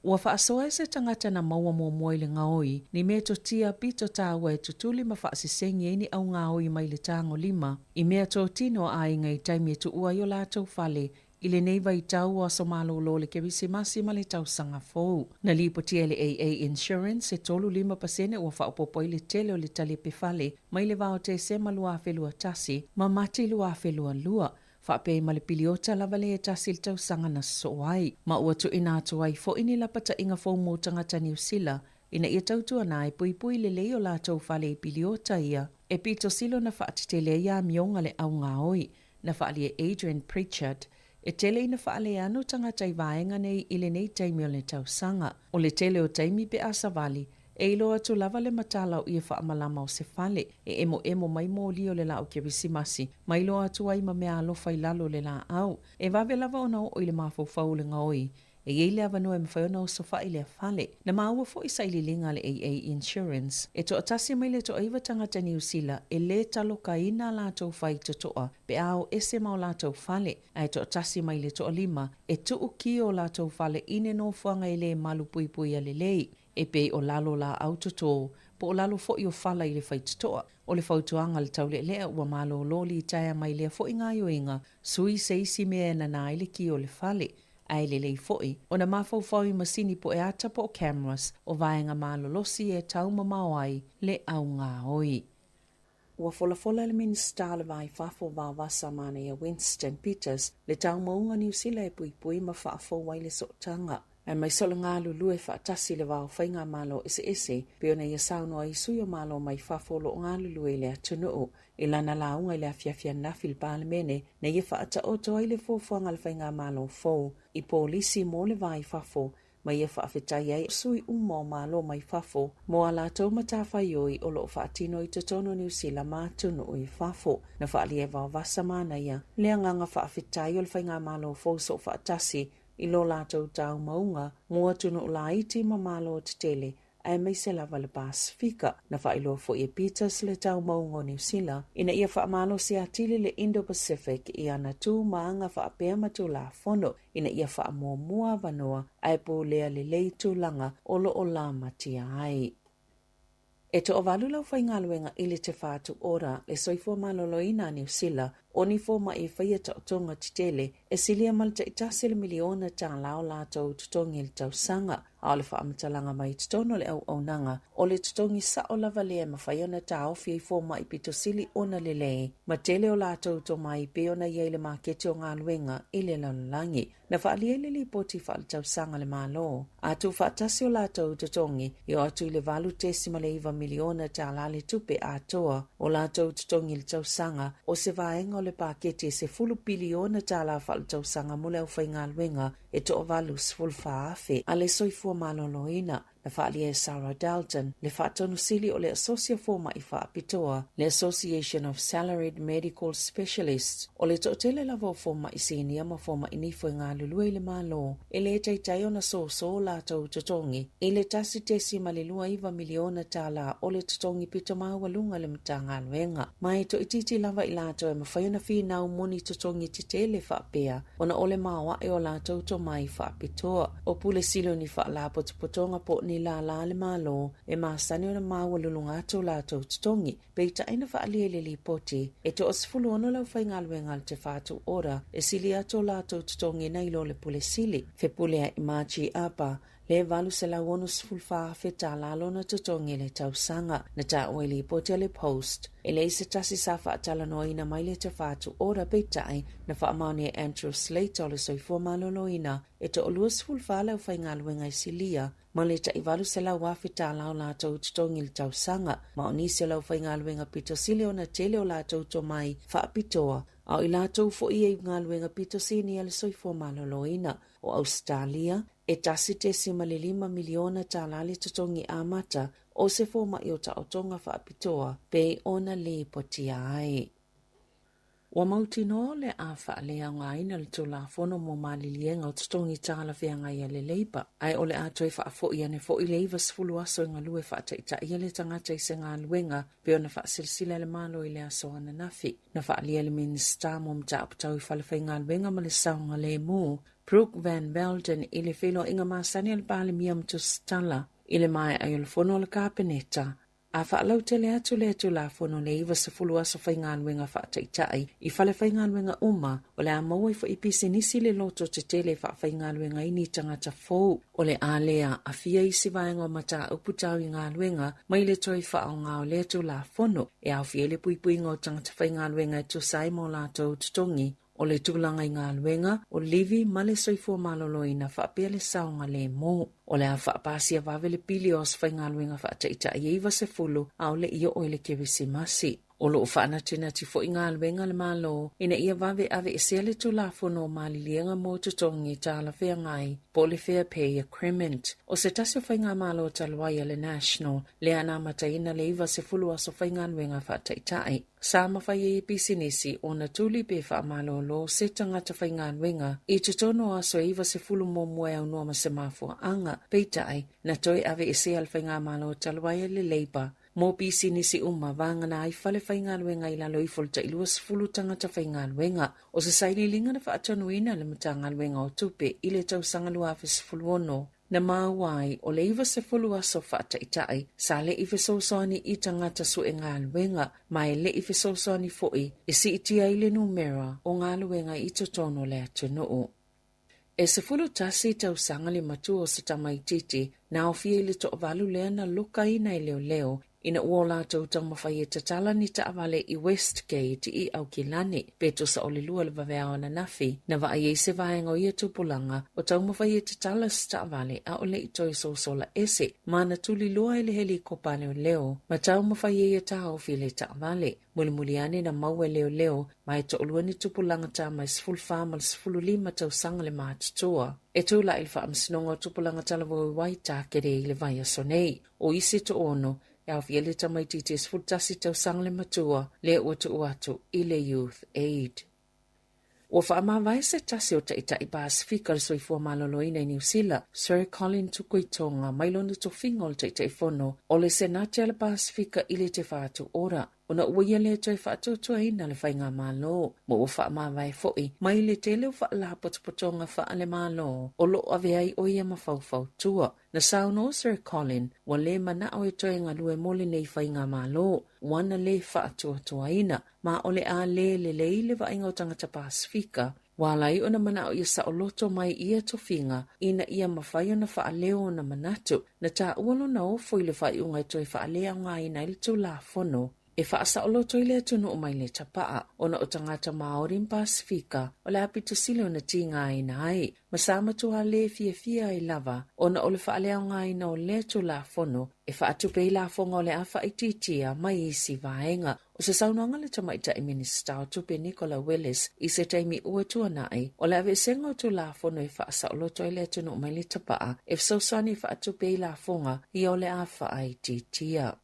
Ua faasoa e se tagata na maua muamua i le gaoi ni metotia pito taua e tutuli ma faasesegi ai ni augaoi mai le tagolima i meatotino a aiga i taimi e tuua ai o latou fale. i lenei vaitau o aso malolo o le Kerisimasi ma le Tausaga Fou. Na lipotia e le AA Insurance e 35% ua faaopoopo ai le tele o le talepe fale mai le va o Tesema 2021 ma Mati 2022, faapea ai ma le piliota lava lea e tasi i le tausaga na sosoo ai. Ma ua tuuina atu ai foi ni lapataiga fou mo tagata Niu Sila ina ia tautuana e puipui lelei o latou fale i piliota ia e pito sili ona faatetele ai amioga le augaoi. Na faaalia e Adrian Pritchard, E tele ina faaleano tagata i vaega nei i lenei taimi o le tausaga. O le tele o taimi pe a savali, e iloa atu lava le matala o ie faamalama o se fale, e emoemo mai moli o le laau Kerisimasi, ma iloa atu ai ma mea alofa i lalo o le laau. E vave lava ona oo i le mafaufau o le gaoi, E i ai le avanoa e mafai ona osofai lea fale. Na maua foi sailiiliga a le AA Insurance, e toatasi mai le toaiva tagata Niu Sila e lē talokaina a latou faitotoa pe a o ese ma o latou fale, ae toatasi mai le toalima e tuu ki o latou fale i ne nofoaga e lē malu puipuia lelei, e pei o lalo laau totō, po o lalo foi o fala i le faitotoa. O le fautuaga a le taulealea ua malōlō litaea mai lea foi gaioiga, sui se isi mea e nanā ai le ki o le fale, Ae lelei foi ona mafaufau i masini poeata po o cameras o vaega malolosi e tau mamao ai le augaoi. Ua folafola le Minisita o le Va i Fafo Vaovasa Manaia Winston Peters le taumauga o Niu Sila e puipui ma faafou ai le sootaga aemaise o le galulue faatasi i le va o faigamalo eseese pei ona ia saunoa ai sui o Malo mai fafo o lo o galulue i le atunuu. I lana lauga i le afiafi ananafi i le Palemene, na ia faataoto ai le fuafuaga a le Faigamalo fou i polisi mo le va i fafo, ma ia faafetai ai sui uma o Malo mai fafo mo a latou matafaioi o lo o faatino i totonu o Niu Sila ma atunuu i fafo. Na faaalia e Vaovasa Manaia le agaga faafetai o le Faigamalo fou soofaatasi i lo latou taumauga mo atunuu laiti ma Malo tetele aemaise lava le Pasefika. Na faailoa foi e Peters le taumauga o Niu Sila ina ia faamalosi atili le Indo-Pacific i ana tu ma aga faapea ma Tulafono ina ia faamuamua avanoa ae pulea lelei tulaga o lo o lamatia ai. E toavalu le aufaigaluega i le Te Whatu Ora, le soifua maloloina a Niu Sila, o ni fomai e faia taotoga tetele e silia ma le taitasi le miliona tālā o latou totogi i le tausaga. A o le faamatalaga mai i totonu o le auaunaga, o le totogi sao lava lea e mafai ona taofi ai fomai pito sili ona lelei ma tele o latou tomai pei ona i ai le maketi o galuega i le lalolagi. Na faaalia i le Lipoti Faaletausaga a le Malo, a tuufaatasi o latou totogi e oo atu i le $8.9 miliona tālā le tupe atoa o latou totogi i le tausaga, o se vaega o le paketi e $10 piliona tālā faaletausaga mo le aufaigaluega e toavalu 14,000 a le soifua maloloina. Na faaalia e Sarah Dalton, le Faatonu Sili o le Asosi Fomai Faapitoa, le Association of Salaried Medical Specialists, o le toatele lava o fomai sinia ma fomai nifo e galulue i le Malo, e lē taitai ona sōsō latou totogi i le $1.29 miliona tālā o le totogi pito maualuga i le Matagaluega. Ma e toaitiiti lava i latou e mafai ona finau moni totogi tetele faapea ona o le maoae o latou tomai faapitoa. O Pule Sili o ni faalapotopotoga po o ni lālā a le Malo e masani ona maualuluga atu o latou totogi. Peitai na faaalia i le lipoti, e toa-16 le aufaigaluega a le Te Whatu Ora e sili atu o latou totogi nai lo le Pule Sili. Fepuleai Margie Apa, le $864,000 tālā lona totogi i le tausaga. Na taua i lipoti a le Post, e leai se tasi sa faatalanoaina mai le Te Whatu Ora peitai na faamaonia e Andrew Slater o le Soifua Maloloina e toa-24 le aufaigaluega i silia ma le tai $800,000 tālā o latou totogi i le tausaga, ma o nisi o le aufaigaluega pito sili ona tele o latou tomai faapitoa, a o i latou foi e i galuega pito sinia le soifua maloloina. O Ausetalia, e $1.5 miliona tālā le totogi amata o se fomai o taotoga faapitoa pei ona lipotia ai. Ua mautinoa o le a faaleaogaina le Tulafono mo Maliliega o Totogi Talafeagai a le Labour, ae o le a toe faafoi ane foi le 90 aso e galue faataitai ai le tagata i se galuega pei ona faasilasila e le Malo i le aso ananafi. Na faaalia e le Minisita mo Mataupu Tau i Falefaigaluega ma le Saogalemu, Brooke Van Velden i le feiloaiga masani a le Palemia ma Tusitala i le maea ai o le fono a le Kapeneta. A faalautele atu lea Tulafono le 90 aso faigaluega faataitai i falefaigaluega uma, o le a maua ai foi pisinisi le loto tetele e faafaigaluega ai ni tagata fou. O le a le aafia isi vaega o mataupu tau i galuega mai le toe faaaoga o lea Tulafono e aofia ai le puipuiga o tagata faigaluega e tusa ai ma o latou totogi, o le tulaga i galuega, o livi ma le soifua maloloina faapea le saogalemu. O le a faapasia vave le pili o aso faigaluega faataitai e 90 a o le i oo i le Kerisimasi. O lo o faanatinati foi galuega a le Malo ina ia vave aveesea le Tulafono o Maliliega mo Totogi Talafeagai po o le Fair Pay Agreement. O se tasi o faigamalo talu ai a le National lea na amataina le 90 aso faigaluega faataitai. Sa mafai ai e pisinisi ona tuli pe faamalolo se tagata faigaluega i totonu o aso e 90 muamua e aunoa ma se mafuaaga, peitai, na toe aveesea le faigamalo talu ai a le Labour mo pisinisi uma vagana ai fale faigaluega i lalo ifo o le tai 20 tagata faigaluega. O se sailiiliga na faatonuina e le Matagaluega o Tupe i le tausaga 2016, na maua ai o le 90 aso faataitai sa le i fesoasoani i tagata sue galuega ma e le i fesoasoani foi e siitia ai le numera o galuega i totonu o le atunuu. E 11 tausaga le matua o se tamaitiiti na aofia i le toavalu lea na lokaina e leoleo ina ua o latou taumafai e tatala ni taavale i Westgate i Aukilani, pe tusa o le 2 le vaveao ananafi, na vaai ai se vaega o ia tupulaga o taumafai e tatala se taavale a o le i toe sosola ese ma na tuliloa e le helikopa a leoleo ma taumafai ai e taofi le taavale. Mulimuli ane na maua e leoleo ma e toalua ni tupulaga tama e 14 ma le 15 tausaga le matutua. E tulai le Faamasinoga o Tupulaga Talavou i Waitakere i le vaiaso nei. O isi toono, e aofia le tamaitiiti e 11 tausaga le matua, lea ua tuu atu i le Youth Aid. Ua faamavae se tasi o Taitai Pasefika o le Soifua Maloloina i Niu Sila, Sir Colin Tukuitonga, mai lona tofiga o le Taitaifono o le Senate a le Pasefika i le Te Whatu Ora, ona ua ia le toe faatuatuaina le faigamalo, ma ua faamavae foi mai le tele o faalapotopotoga faale-Malo o lo o avea ai o ia ma faufautua. Na saunoa Sir Colin, ua le manao e toe galue mo lenei faigamalo, ua na le faatuatuaina, ma o le a le lelei le vaaiga o tagata Pasefika, ua ala ai ona manao ia saoloto mai ia tofiga ina ia mafai ona faaleo ona manatu. Na taua lona ofo i le faaiuga e toe faaleaogaina ai le Tulafono e faasaoloto ai le atunuu mai le tapaa, ona o tagata Māori ma Pasefika o le a pito sili ona tigaina ai, ma sa matua le fiafia ai lava ona o le faaleaogaina o lea Tulafono e faatupe ai lafoga o le a faaitiitia mai isi vaega. O se saunoaga a le Tamaitai Minisita o Tupe Nicola Willis i se taimi ua tuanai, o le aveesega o Tulafono e faasaoloto ai le atunuu mai le tapaa e fesoasoani e faatupe ai lafoga ia o le a faaitiitia.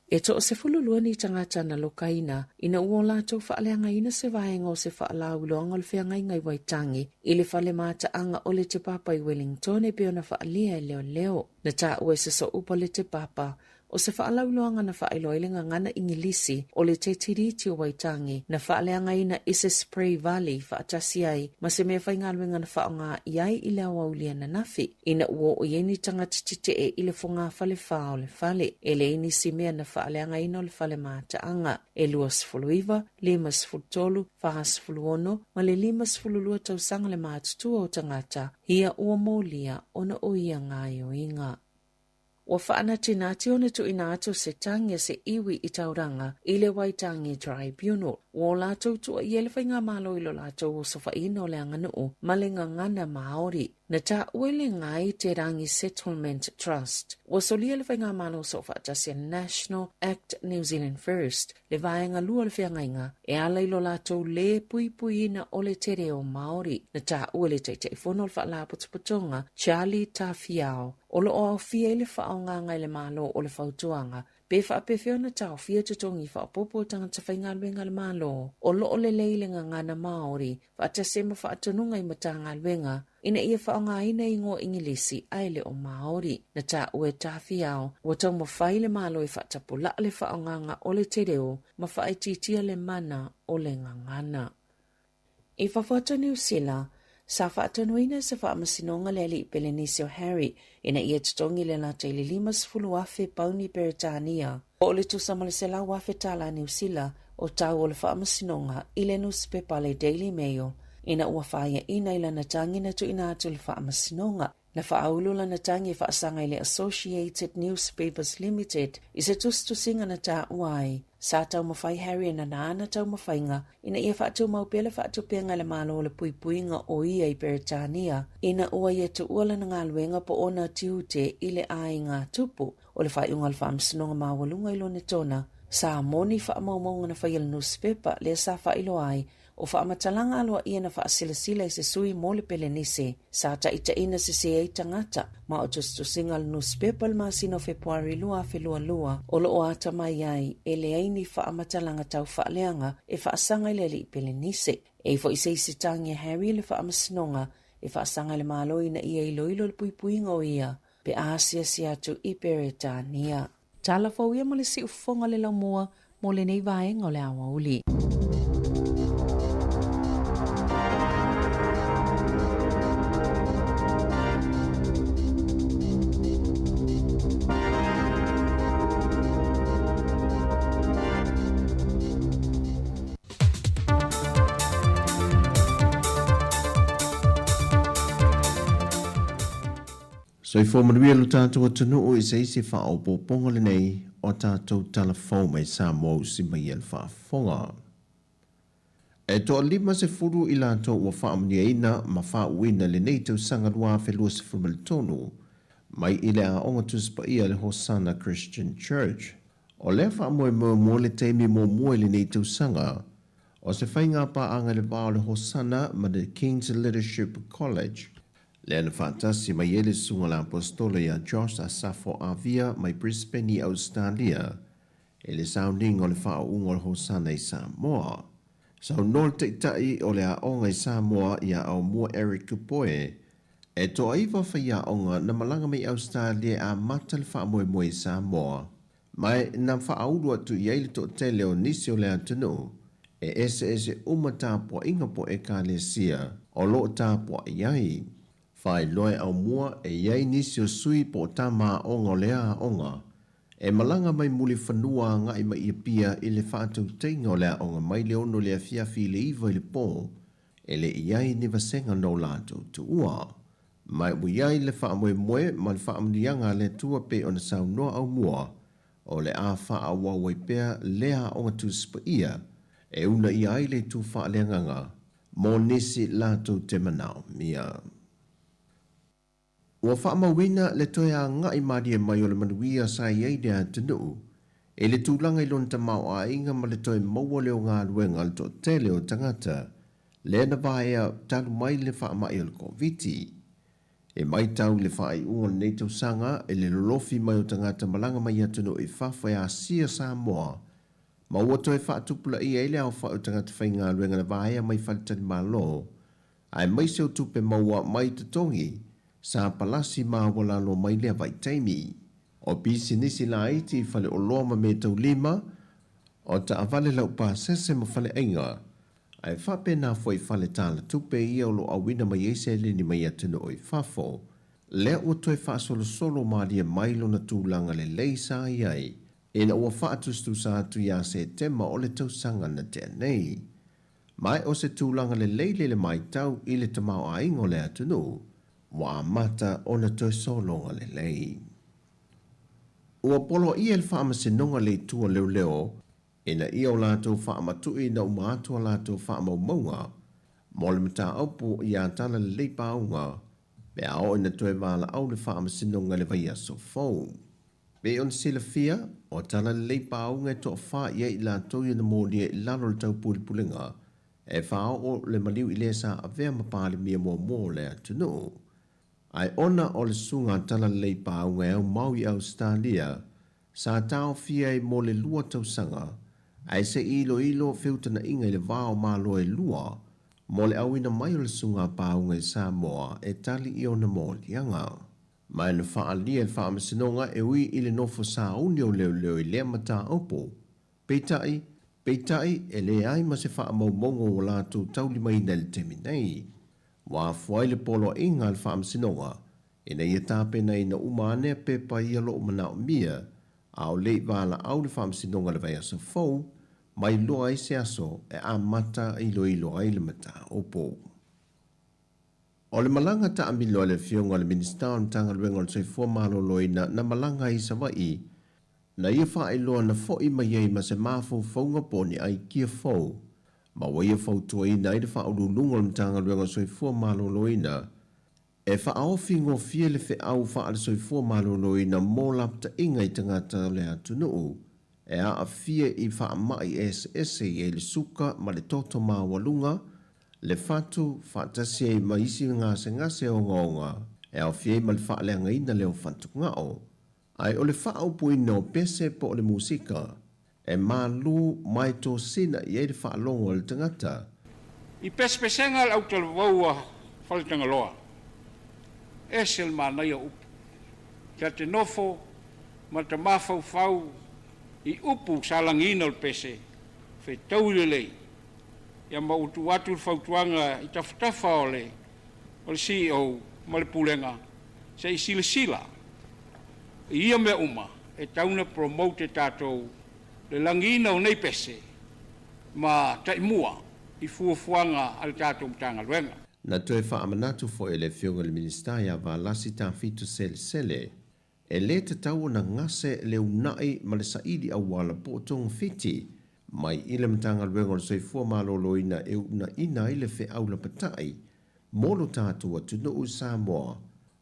E toasefululua ni tagata na lokaina ina ua o latou faaleagaina se vaega o se faalauiloaga o le feagaiga i Waitangi i le fale mataaga o le Te Papa i Wellington e pei ona faaalia e leoleo. Na taua e se sooupa le Te Papa o se faalauiloaga na faailoa ai le gagana Igilisi o le Te Tiriti o Waitangi na faaleagaina i se spray vali faatasi ai ma se mea faigaluega na faaaoga i ai i le aoauli ananafi. Ina ua oo i ai ni tagata tetee i le fogafale fa o le fale, e leai nisi mea na faaleagaina o le fale mataaga. E 29, 53, 46 ma le 52 tausaga le matutua o tagata ia ua molia ona o ia gaoioiga. Ua faanatinati ona tuuina atu se tagi a se iwi i Tauranga i le Waitangi Tribunal. Ua o latou tuuaia le Faigamalo i lo latou osofaiina o le aganuu ma le gagana Māori. Na taua e le Ngāi Te Rangi Settlement Trust, ua solia le Faigamalo Soofaatasi a National Act New Zealand First le vaega lua o le feagaiga e ala i lo latou lē puipuiina o le te reo Māori. Na taua e le Taitaifono o le Faalapotopotoga, Charlie Tawhiao, o lo o aofia ai le faaaogaga e le Malo o le fautuaga pe faapefea ona taofia totogi faaopoopo o tagata faigaluega a le Malo o lo o lelei le gagana Māori faatasi ai ma faatonuga i Matagaluega ina ia faaaogaina igoa Igilisi ae le o Māori. Na taua e Tawhiao ua taumafai le Malo e faatapulaa le faaaogaga o le te reo ma faaitiitia le mana o le gagana. I fafo atu o Niu Sila, Sa faatonuina se faamasinoga le alii Pelenise o Harry ina ia totogi le lata i le 50,000 pauni Peretania, po o le tusa ma le 100,000 tala Niu Sila o tau o le faamasinoga i le nusipepa a le Daily Mail ina ua faiaina i lana tagi na tuuina atu i le faamasinoga. Na faaulu lana tagi e faasaga i le Associated Newspapers Limited i se tusitusiga na taua ai, sa taumafai Harry e nana ana taumafaiga ina ia faatumau pea le faatupega e le Malo o le puipuiga o ia i Peretania ina ua ia tuua lana galuega po ona tiute i le aiga tupu. O le faaiuga a le Faamasinoga Maualuga i Lonetona, sa moni faamaumauga na faia e le nusipepa lea sa faailoa ai O faamatalaga aloaia na faasilasila e se sui mo le Pelenise, sa taitaiina sese ai tagata, ma o tusitusiga a le nusipepa i le masina o Fepuari 2022, o lo o atamai ai e leai ni faamatalaga tau faaleaga e faasaga i le alii Pelenise. E i foi se isi tagi a Harry i le faamasinoga e faasaga i le Malo ina ia iloilo le puipuiga o ia pe a asiasi atu i Peretania. Tala fou ia ma le siufofoga le laumua mo lenei vaega o le aoauli. Soifua manuia lo tatou atunuu i se isi faaopoopoga lenei o tatou tala fou mai Samoa usi mai e le faafofoga. E toa 50 i latou ua faamanuiaina ma faauuina i lenei tausaga 2023 mai i le Aoga Tusi Paia a le Hosana Christian Church. O lea faamoemoe mo le taimi muamua i lenei tausaga o se faiga paaga i le va o le Hosana ma le King's Leadership College, Lea na faatasi mai ai le Susuga le Aposetolo ia Josh Asafo Avia mai Brisbane i Ausetalia i le sauniga o le faauuga o le Hosana i Samoa. Saunoa le Taitai o le Aoga i Samoa ia Aumua Eric Kupoe, e toaiva faiaoga na malaga mai Ausetalia e amata le faamoemoe i Samoa, ma na faaulu atu i ai le toatele o nisi o le atunuu e eseese uma tapuaiga po o Ekalesia o lo o tapuai ai. Faailoa e Aumua e i ai nisi o sui po o tama aoga o lea aoga e malaga mai Mulifanua agai mai i Apia i le faatautaiga o le aoga mai le 6 i le afiafi i le 9 i le po e le i ai ni vasega no latou tuua. Ma ua i ai le faamoemoe ma le faamanuiaga a le Atua pei ona saunoa aumua, o le a faaauau ai pea lea aoga Tusi Paia e unaia ai le itu faaleagaga mo nisi latou te manaomia. Ua faamauina le toe agai malie mai o le manuia sa i ai le atunuu i le tulaga i lona tamaoaiga ma le toe maua lea o galuega a le toatele o tagata lea na vaea talu mai le faamai o le Koviti. E maitau i le faaiuga o lenei tausaga i le lolofi mai o tagata malaga mai atunuu i fafo e asia Samoa ma ua toe faatupulaia ai le aofai o tagata faigaluega na vaea mai faletalimalo aemaise o tupe maua mai totogi sa palasi maualalo mai lea vaitaimi. O pisinisi laiti i faleoloa ma metaulima, o taavale laupasese ma faleaiga, ae faapena foi fale tala tupe ia o lo o auina mai ai seleni mai atunuu i fafo, lea ua toe faasolosolo malie mai lona tulaga lelei sa i ai ina ua faatusatusa atu ia Setema o le tausaga na tea nei. Ma o se tulaga lelei le le maitau i le tamaoaiga o le atunuu, ua amata ona toe sologa lelei. Ua poloaia e le Faamasinoga le Itu o Leoleo ina ia o latou faamatuuina uma atu a latou faamaumauga mo le mataupu ia Talalelei Pauga pe a oo ina toe valaau le Faamasinoga i le vaiaso fou. Pei ona silafia, o Talalelei Pauga e toafa i ai i latou ia na molia i lalo o le taupulepulega e faaoo le maliu i le sa avea ma Palemia muamua o le atunuu. Ae ona o le susuga a Talalelei Pauga e aumau i Ausetalia, sa taofia ai mo le lua tausaga, ae se i iloilo feutana'iga i le va o Malo e lua mo le auina mai o le susuga a Pauga i Samoa e tali i ona moliaga. Ma na faaalia e le Faamasinoga e ui i le nofo sauni o leoleo i lea mataupu. Peitai, peitai, e leai ma se faamaumauga ua latou taulimaina i le taimi nei. Ua afua ai le poloaiga a le Faamasinoga ina ia tapenaina uma ane pepa ia o lo o manaomia a o le i valaau le Faamasinoga i le vaiaso fou ma iloa ai se aso e amata iloilo ai le mataupu. O le malaga taamilo a le Afioga i le Minisita o le Matagaluega o le Soifua Maloloina na malaga ai i Savaii, na ia faailoa na fo'i mai ai ma se mafaufauga po o ni aikia fou ma ua ia fautuaina ai le Faauluuluga o le Matagaluega o le Soifua Maloloina e faaofi gofie le feau faale-soifua maloloina mo lapataiga i tagata o le atunuu e aafia i faamai eseese i ai le suka ma le toto maualuga, le fatu, faatasi ai ma isi gasegase ogaoga e aofia ai ma le faaleagaina lea o fatugao. Ae o le faaupuina o pese po o le musika, e malu ma e tosina i ai le faalogo a le tagata. I pesepesega le autalavou a Faletagaloa, ese le manaia o upu. Ta te nofo ma ta mafaufau i upu sa lagiina o le pese, fetaui lelei, ia ma ua tuu atu le fautuaga i tafatafa o le o le CEO ma le Pulega se i silasila i ia mea uma e tau na promote e tatou le lagiina o nei pese ma taimua i fuafuaga a le tatou Matagaluega. Na toe faamanatu foi e le Afioga i le Minisita ia Valasi Tafito Selesele, e lē tatau ona gase le una'i ma le saili auala po o togafiti mai i le Matagaluega o le Soifua Maloloina e unaʻina ai le feau lapataʻi mo lo tatou atunuu i Samoa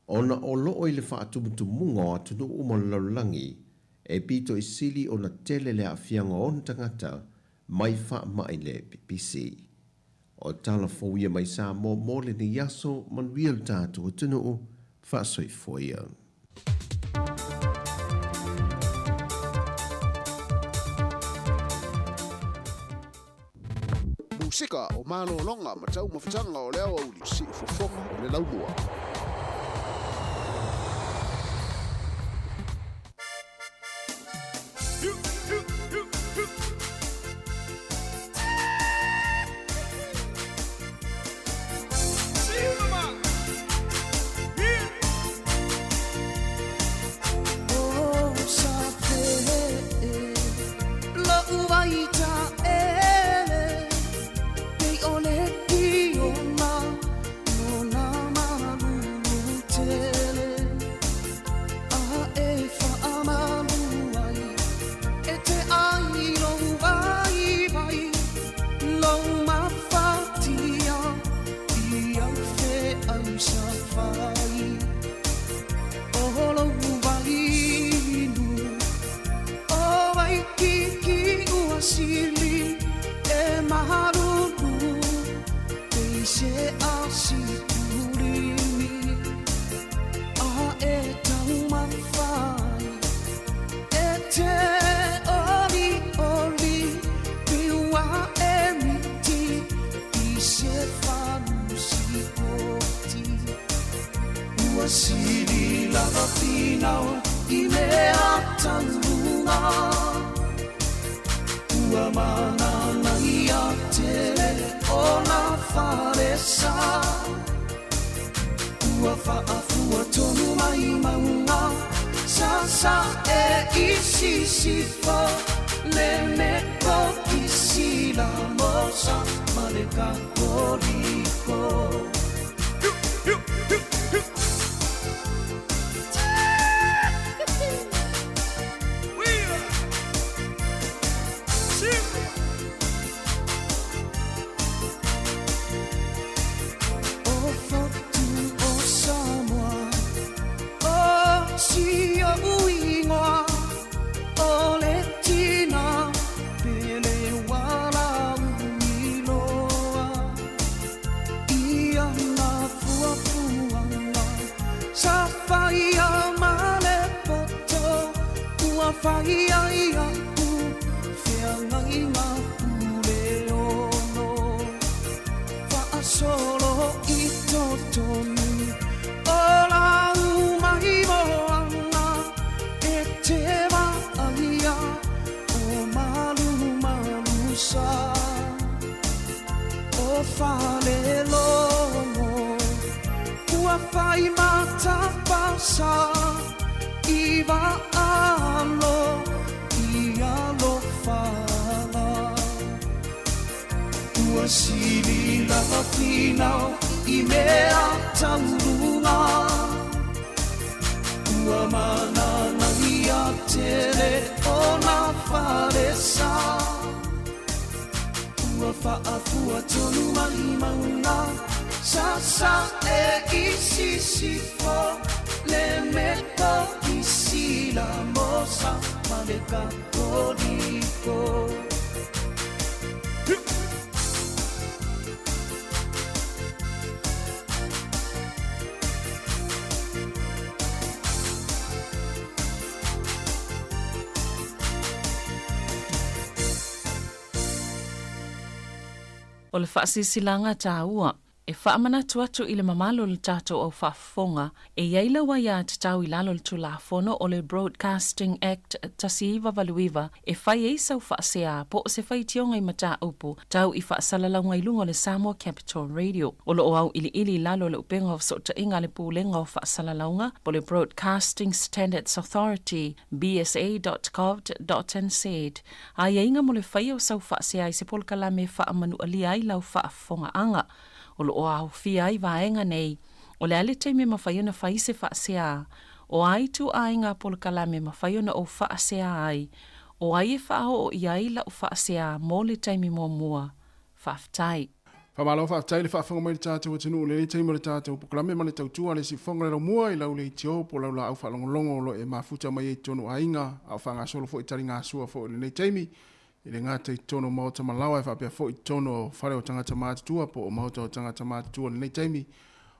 ona o loo i le faatumutumuga o atunuu uma o le lalolagi e pito i sili ona tele le aafiaga o ona tagata mai faamai le pipisi. O tala fou ia mai Samoa mo lenei aso, manuia lo tatou atunuu, faasoifua ia. Musika o malologa ma taumafataga o le aoauli, siufofoga o le laumua. sa i vaalo i alofala. Ua sili lava finau i mea tauluga. Ua mananaia tele o na falesa. Ua faafua tonu mai mauna sasa e i sisifo le meto i sila mosa ma le katoliko. O le faasilasilaga taua e faamanatu atu i le mamalu o le tatou au faafofoga e i ai lau aiatatau i lalo o le Tulafono o le Broadcasting Act 1989 e fai ai sau faasea po o se faitioga i mataupu tau i faasalalauga i luga o le Samoa Capital Radio. O lo o auiliili i lalo o le upega o fesootaiga a le Pulega o Faasalalauga po o le Broadcasting Standards Authority, bsa.govt.nz, aiaiga mo le faia o sau faasea i se polokalame e faamanualia ai lau faafofogaaga. O lo o aofia ai vaega nei, o le a le taimi e mafai ona fai se faasea, o a ituaiga polokalame e mafai ona ou faasea ai, o ai e faaoo i ai lau faasea mo le taimi muamua. Faafetai. Faamalo faafetai le faafofoga mai i le tatou atunuu i lenei taimi o le tatou polokalame ma le tautua a le siufofoga le laumua i lau leitio po o lau laau faalogologo o lo o e mafuta mai ai i totonu o aiga a o faagasolo foi taligasua foi i lenei taimi e le gata i totonu o maota malaoa ae faapea foi i totonu o fale o tagata matutua po o maota o tagata matutua i lenei taimi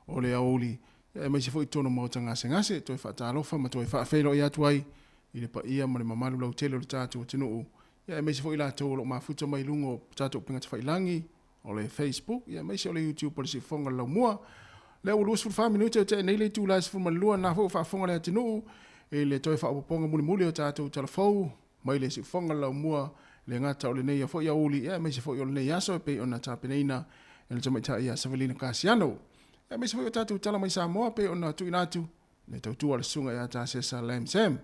o le aoauli aemaise foi i totonu o maota gasegase. Toe faatalofa ma toe faafeiloai atu ai i le paia ma le mamalu lautele o le tatou atunuu aemaise foi i latou o lo o mafuta mai i luga o tatou upega tafailagi, o le Facebook, aemaise o le YouTube o le Siufofoga o le Laumua. Lea ua 24 minute o tea nei le itula e 12, na foi ua faafofoga le atunuu i le toe faaopoopoga mulimuli o tatou talafou mai le Siufofoga o le Laumua, le gata o lenei foi aoauli, aemaise foi o lenei aso e pei ona tapenaina e le tamaitai ia Savelina Kasiano. Aemaise foi o tatou tala mai Samoa e pei ona tuuina atu le tautua a le susuga ia Tasesa Lam Sam.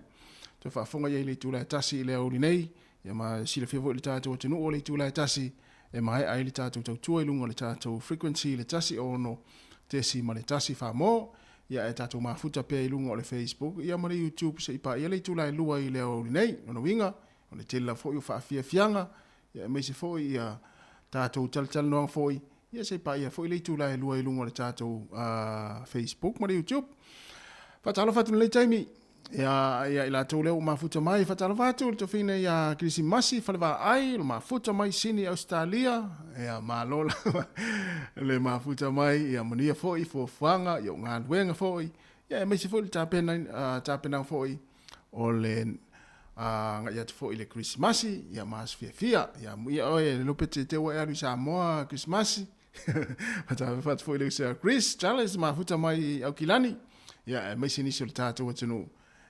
Toe faafofoga i ai i le itula e 1 i le aoauli nei, ia ma silafia foi le tatou atunuu o le itula e 1 e maea ai le tatou tautua i luga o le tatou frequency i le 106.1 Samoa, ia ae tatou mafuta pea i luga o le Facebook ia ma le YouTube se i paia le itula e 2 i le aoauli nei. Lona uiga, o le tele lava foi o faafiafiaga, ia aemaise foi ia tatou talatalanoaga foi, ia se i paia foi le itula e 2 i luga o le tatou Facebook ma le YouTube. Faatalofa atu i lenei taimi ia, ia i latou lea ua mafuta mai. Faatalofa atu le tofina ia Kirisimasi Falevaai, le mafuta mai Sini Australia. Ia malo lava le mafuta mai, ia manuia foi fuafuaga, ia o galuega foi. Ia aemaise foi le tapena, tapenaga foi o le agai atu foi i le Kerisimasi, ia ma aso fiafia. Ia amuia oe e Lope te te ua e alu i Samoa Kerisimasi. Faatalofa atu foi i le uso ia Chris Charles mafuta mai i Aukilani. Ia aemaise nisi o le tatou atunuu.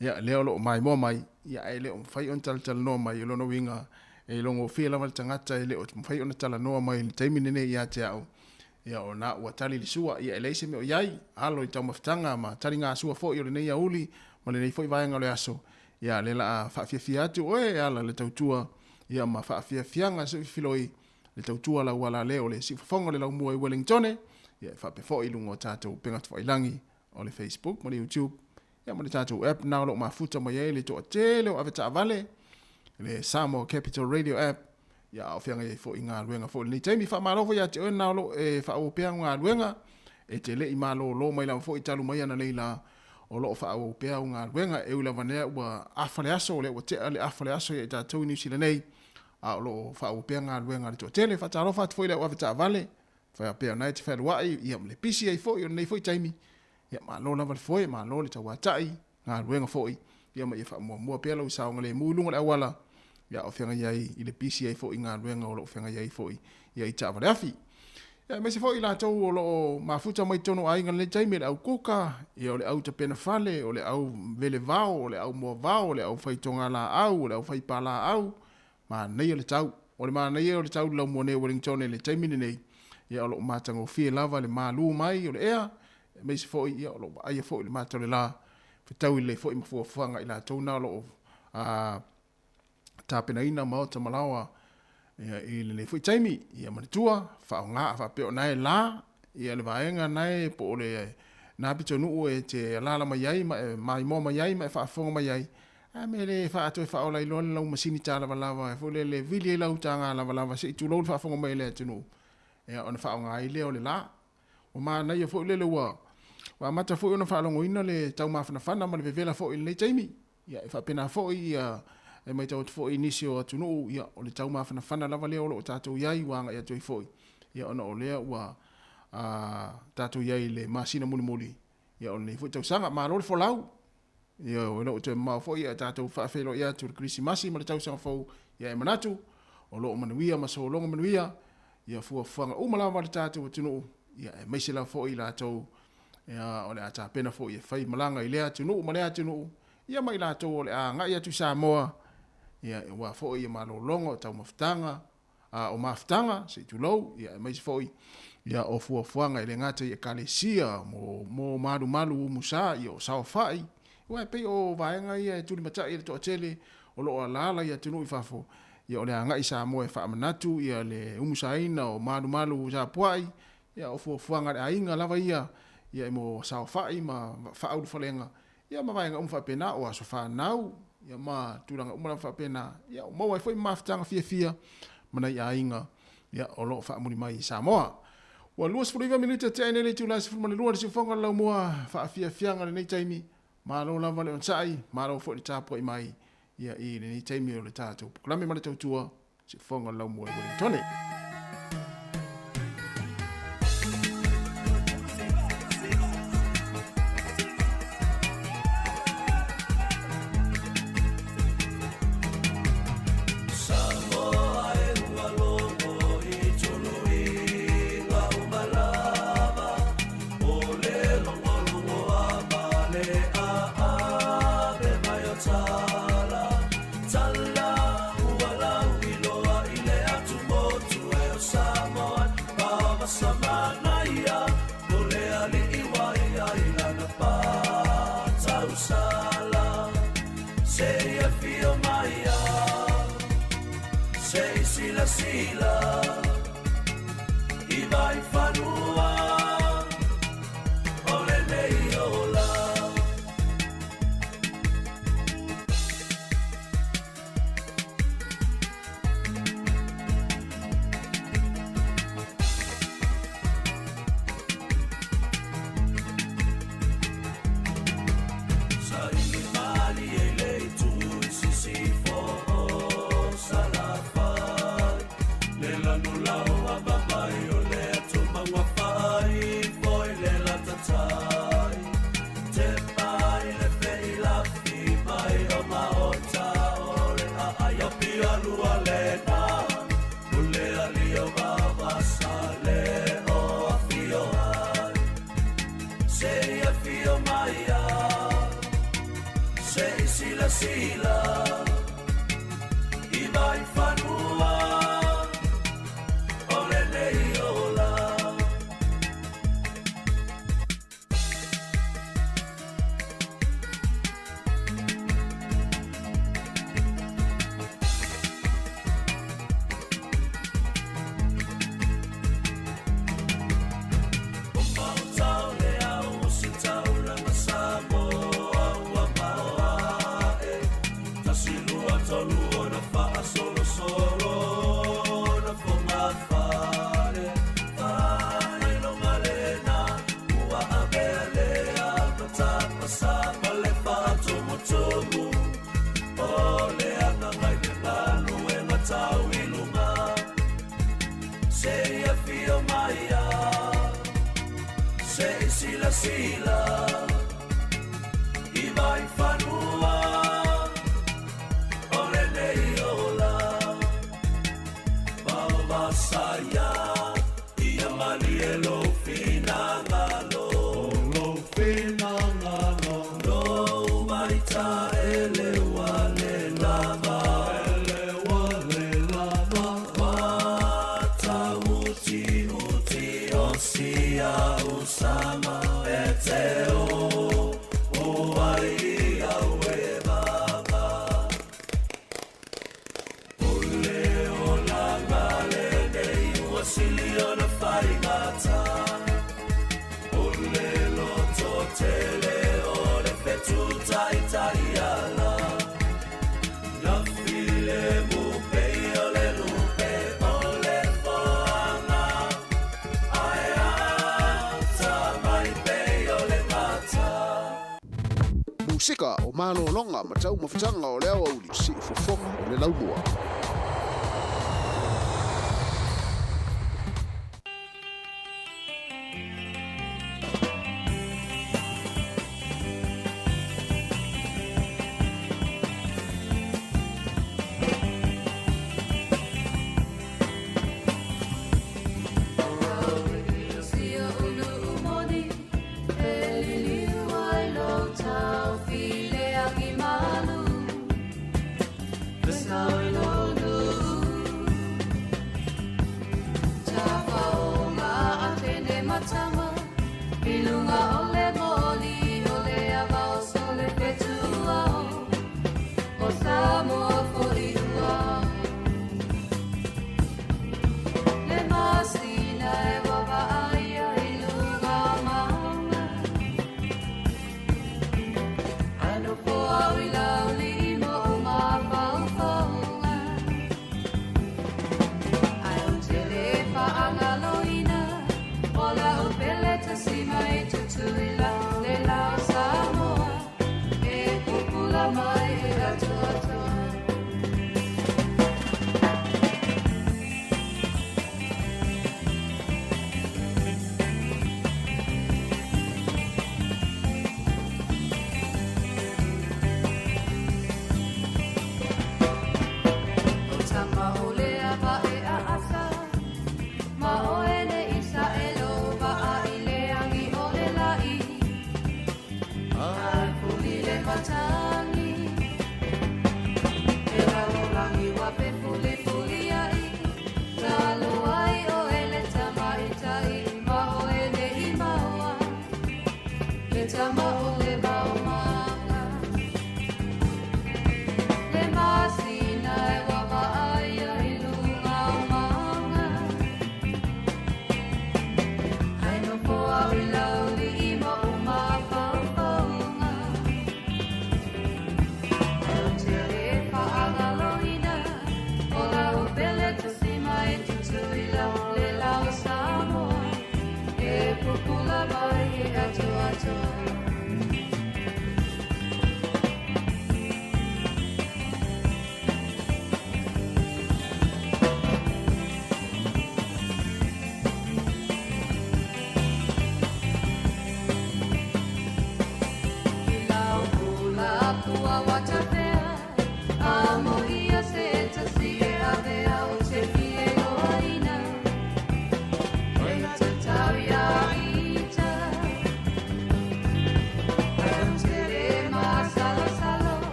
Ia lea o lo o maimoa mai, ia ae le o mafai ona talatalanoa mai. O lona uiga e logofie lava le tagata e le o mafai ona talanoa mai i le taimi lenei ia te au. Ia o na ua tali le sua, ia e leai se mea o i ai, alo i taumafataga ma taligasua foi o lenei aoauli ma lenei foi vaega o le aso, ia lea la a faafiafia atu oe e ala le tautua, ia ma faafiafiaga seufiloi le tautua lau ala lea o le siufofoga o le laumua i Wellingtone, ia e faapea foi i luga o tatou upega tafailagi o le Facebook ma le YouTube, ia ma le tatou app na o lo o mafuta mai ai le toatele o avetaavale, le Samoa Capital Radio App, ia a o feagai ai foi i galuega foi i lenei taimi. Faamalo foi ia te oe na o lo o e faaauau pea au galuega, e te le i malolo mai lava foi talu mai ananei la o lo o faaauau pea au galuega. E ui lava nea ua afa le aso, o lea ua tea le afa le aso ia i tatou i Niu Sila nei, a o lo o faaauau pea galuega a le toatele. Faatalofa atu foi i le au avetaavale, faapea o na e te fealuai, ia ma le pisi ai foi o lenei foi taimi. Ia malo lava le foe, malo le tauatai, galuega foi, ia ma ia faamuamua pea lou saogalemu i luga o le auala, ia a o feagai ai i le pisi ai foi i galuega o lo o feagai ai foi ia i taavale afi. Ia aemaise foi i latou o lo o mafuta mai totonu o aiga i lenei taimi, le au kuka, ia o le au tapena fale, o le au vele vao, o le au moa vao, o le au fai togalaau, o le au fai palaau, manaia le tau. O le manaia o le tau i le laumua nei o Wellington i le taimi lenei, ia o lo o matagofie lava le malu mai o le ea, aemaise foi ia o lo o vaaia foi le mata o le la. fetaui lelei foi ma fuafuaga a i latou na o lo o tapenaina maota ma laoa ia, i lenei foi taimi. Ia manatua, faaaoga a faapea o na e la ia le vaega na e po o le na pitonuu e te alaala mai ai ma e maimoa mai ai ma e faafofoga mai ai, a mea le toe faaola ai loa le lau masini talavalava e foi lele vili ai lau taga lavalava se i tulou le faafofoga mai a le atunuu, ia, ona faaaoga ai lea o le la. Ua manaia foi lele ua amata foi ona faalogoina le taumafanafana ma le vevela foi i lenei taimi. Ia, e faapena foi ia, e matau atu foi i nisi o atunuu, ia, o le taumafanafana lava lea o lo o tatou i ai ua agai atu ai foi, ia, ona o lea ua tatou i ai i le masina mulimuli, ia, o lenei foi tausaga. Malo le folau! Ia, e le o toe mamao foi ae tatou faafeiloai atu i le Kerisimasi ma le tausaga fou, ia e manatu, o lo o manuia ma sologa manuia, ia fuafuaga uma lava a le tatou atunuu, ia, aemaise lava foi i latou ia, o le a tapena foi e fai malaga i lea atunuu ma lea atunuu, ia ma i latou o le a agai atu i Samoa, ia, aua foi ia malologa o taumafataga, a o mafutaga, se i tulou, ia, aemaise foi ia, o fuafuaga e le gata i ekalesia mo, mo malumalu umusa, ia, o saofai, aua e pei o vaega ia e tulimatai e le toatele o lo o alaala i atunuu i fafo, ia, o le agai i Samoa e faamanatu ia le umusaina o malumalu tapuai, Ia, o fuafuaga a le aiga lava ia, ia e mo saofai ma faaulufalega, ia ma vaega uma faapena, o aso fanau, ia ma tulaga uma lava faapena, ia maua ai foi mafutaga fiafia ma nai aiga, ia o lo o faamuli mai i Samoa. Ua 29 minute tea ai nei le itula e 12 i le siufofoga o le laumua faafiafiaga i lenei taimi. Malo lava le onosai, malo foi le tapuai mai, ia i lenei taimi o le tatou polokalame ma le tautua. Siufofoga o le laumua i Wellingtone. Samoa e ua logo i tuluiga uma lava, o le logologo a ma le aabe mai o tala. Tala ua lau iloa i le atumotu e o Samoa, Paova Samanaia, o le alii wa ia i lana patausala. Se i afio mai a, se i silasila i Vaifanua o lenei ola. Saili malie i le itu i sisifo o Salafai, le lanu lau a mamai o le atumauga fai foi le latatai. Tepa i le feilafi mai o maota o le aai o Pialua lena, o le alii o Vaovasa le o afio ai. Se i afio mai a, se i silasila i Vaifanua o lenei ola. O maota o le ao o sitaulaga Samoa ua maoae, tasi lua tolu ona faasolosolo na fogafale faailoga lena ua avea lea matapasa ma le faatumutumu o le agaga i le galuega tau i luga se i afio mai a se i silasila i Vaifanua o lenei ola. Vaovasaia ia malie lou finagalo, lou finagalo, lou maita e le ua le lava, e le ua le lava, Mata uti uti o sia usama e te malologa ma taumafataga o le aoauli, siufofoga o le laumua.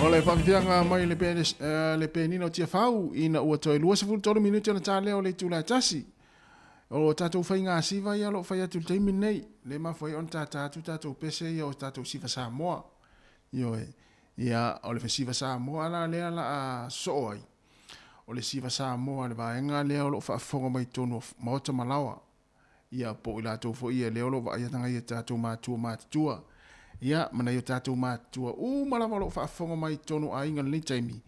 O le faafiafiaga mai le le penina o Tiafau ina ua toe 23 minute ona ta lea o le itula e tasi. O tatou faiga siva ia o lo o fai atu i le taimi lenei, lea e mafua ai ona tata atu tatou pese ia o tatou siva Samoa. Ioe. Ia, o le siva Samoa la lea la a soo ai, o le siva Samoa le vaega lea o lo o faafofoga mai totonu o maota ma laoa. Ia, po o i latou foi ia lea o lo o vaaia nai o tatou matua matutua. Ia, ma nai o tatou matutua uma lava o lo o faafofoga mai i totonu o aiga i lenei taimi.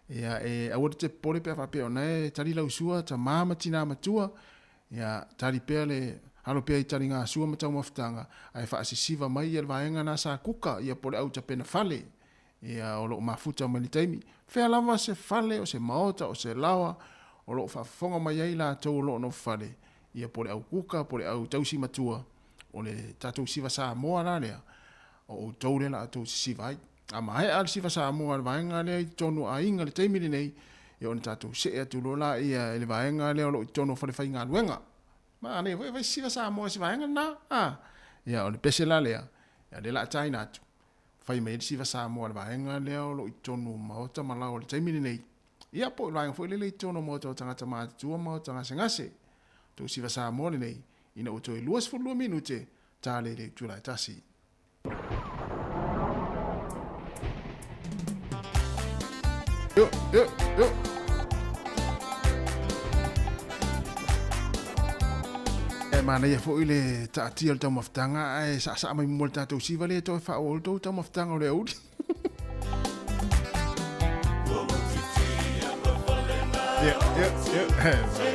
Ia, e aua te popole pe a faapea o na e tali lau sua, tamā ma tinā matua, ia, tali pea le, alo pea i taliga sua ma taumafataga, ae faasisiva mai ia le vaega na sa kuka, ia po o le au tapena fale, ia, o lo o mafuta mai le taimi. Fea lava se fale, o se maota, o se laoa, o lo o faafofoga mai ai latou o lo o nofo fale, ia po o le au kuka, po o le au tausi matua, o le tatou siva Samoa la lea, o outou lea la outou sisiva ai. A maea le siva Samoa a le vaega lea i totonu o aiga i le taimi lenei, ia ona tatou see atu loa laia i le vaega lea o lo o i totonu o falefaigaluega. Manaia foi e fai se siva Samoa i se vaega lena, a! Ia, o le pese la lea, ia lea o le a taina atu, fai mai ai le siva Samoa a le vaega lea o lo o i totonu o maota ma laoa i le taimi lenei. Ia, po o le vaega foi lele i totonu o maota o tagata matutua ma maota gasegase. Tou siva Samoa lenei, ina ua toe 22 minute tale i le itula e tasi. Yo, yo, yo. E manaia foi le taatia o le taumafataga ae saasaa mai mo le tatou siva lea toe faaauau le tou taumafataga o le auli. Yeah, yeah, yeah.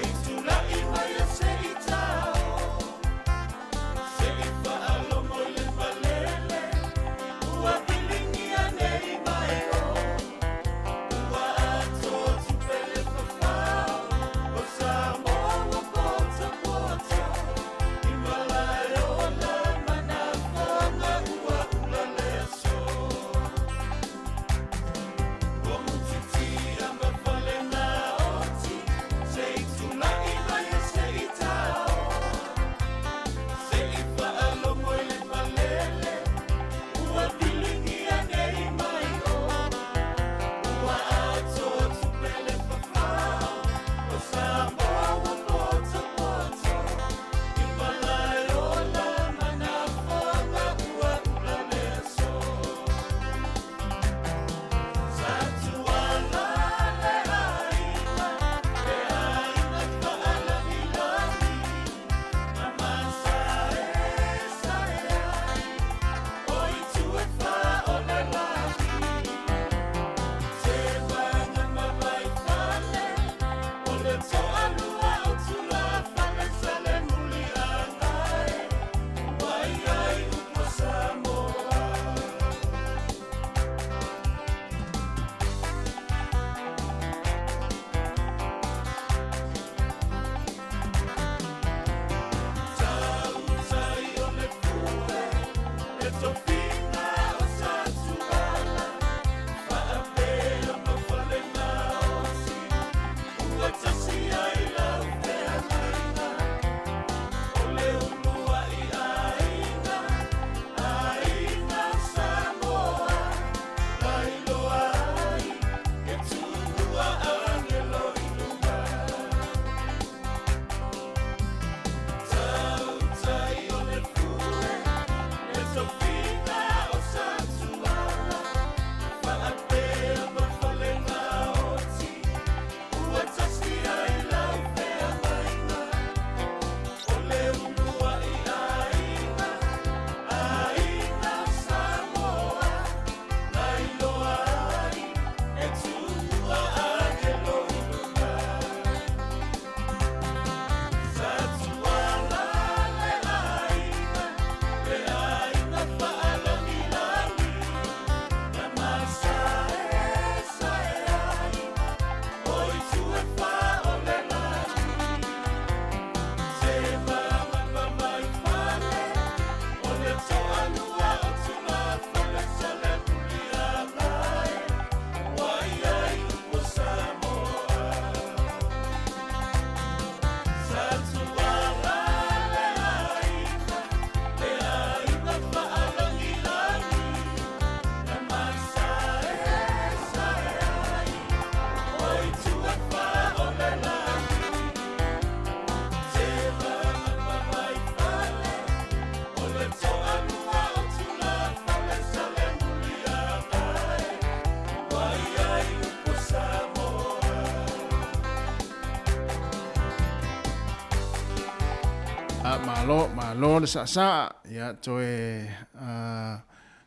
Malo, malo le saasaa, ia toe, uh,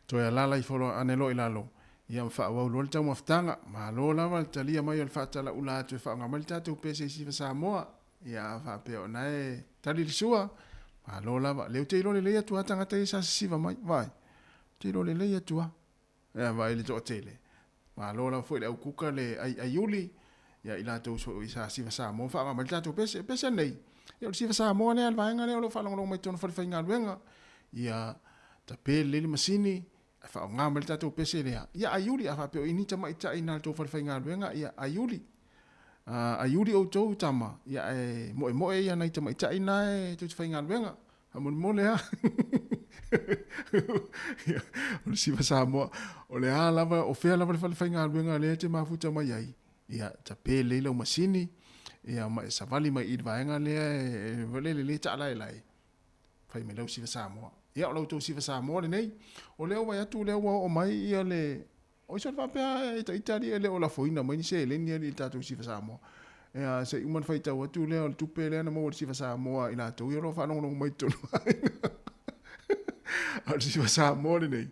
toe alala ifo loa ane loa i lalo. Ia ma faaauau loa le taumafataga. Malo lava le talia mai o le faatalaula atu e faaaoga mai le tatou pese i Siva Samoa. Ia a faapea o na e tali le sua, malo lava. Lea ou te iloa lelei atu lava tagata ia sa sisiva mai. Vaai. Ou te iloa lelei atu lava. Ia vaai le toatele. Malo lava foi le au kuka le aiaiuli, ia i latou foi sa Siva Samoa ma faaaoga mai le tatou pese. Pese nei, ia o le Siva Samoa lea le vaega lea o lo o faalogologo mai i totonu o falefaigaluega. Ia tape lelei le masini, Ae faaaoga mai le tatou pese lea. Ia aiuli, a faapea o i ni tamaitai na le tou falefaigaluega, ia aiuli. Aiuli outou tama, ia ae moemoe ia nai tamaitai na e tou te faigaluega. Faamolemole a. Ia, o le Siva Samoa, o le a lava, o fea lava le falefaigaluega lea e te mafuta mai ai, ia tape lelei lau masini, ia ma e savali mai i le vaega lea e lelei taalaelae. Fai mai lau Siva Samoa. Ia, o la outou Siva Samoa lenei. O lea ua vaai atu o lea ua oo mai ia le... Oi sole faapea e ita alii e le o lafoina mai ni seleni alii i le tatou Siva Samoa. Ia, se i uma ona faitau atu lea o le tupe lea na maua i le Siva Samoa i latou ia o lo o faalogologo mai i totonu o aiga. A o le Siva Samoa lenei,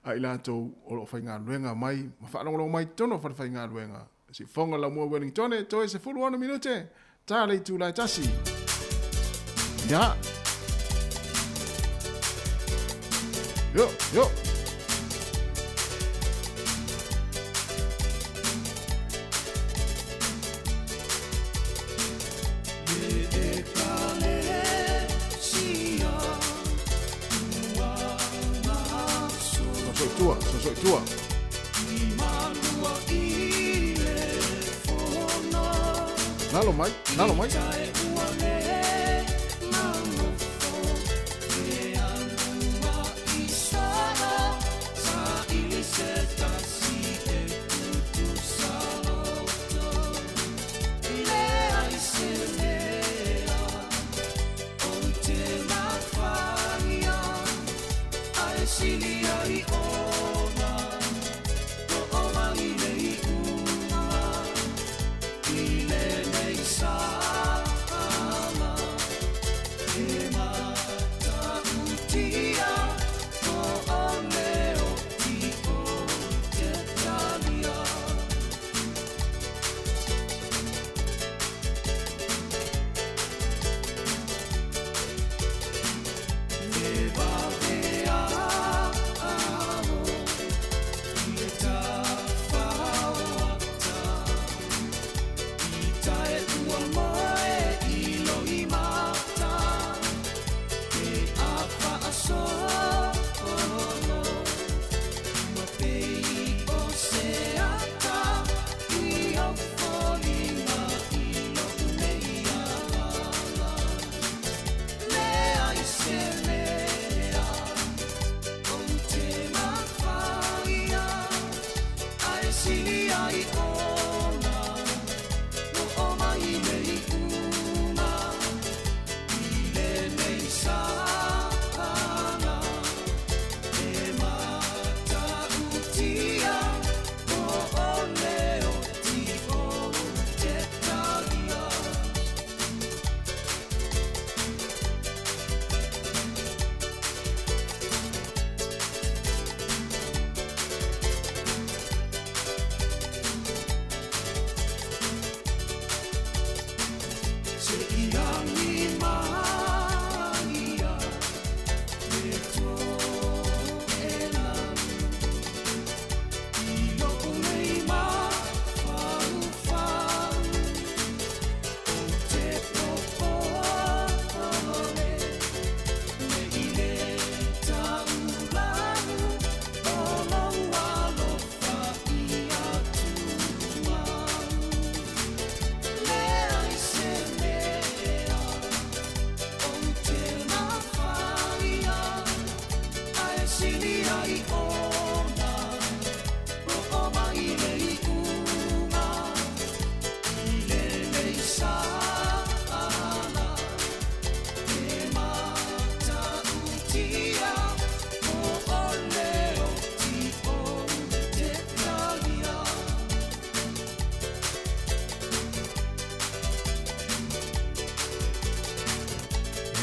a i latou o lo o faigaluega mai ma faalogologo mai i totonu o falefaigaluega. Siufofoga Laumua Wellingtone, toe 16 minute, ta le itula e tasi. Ia. Yo, yo. Soso i tua, soso i tua. Lalo mai, lalo mai.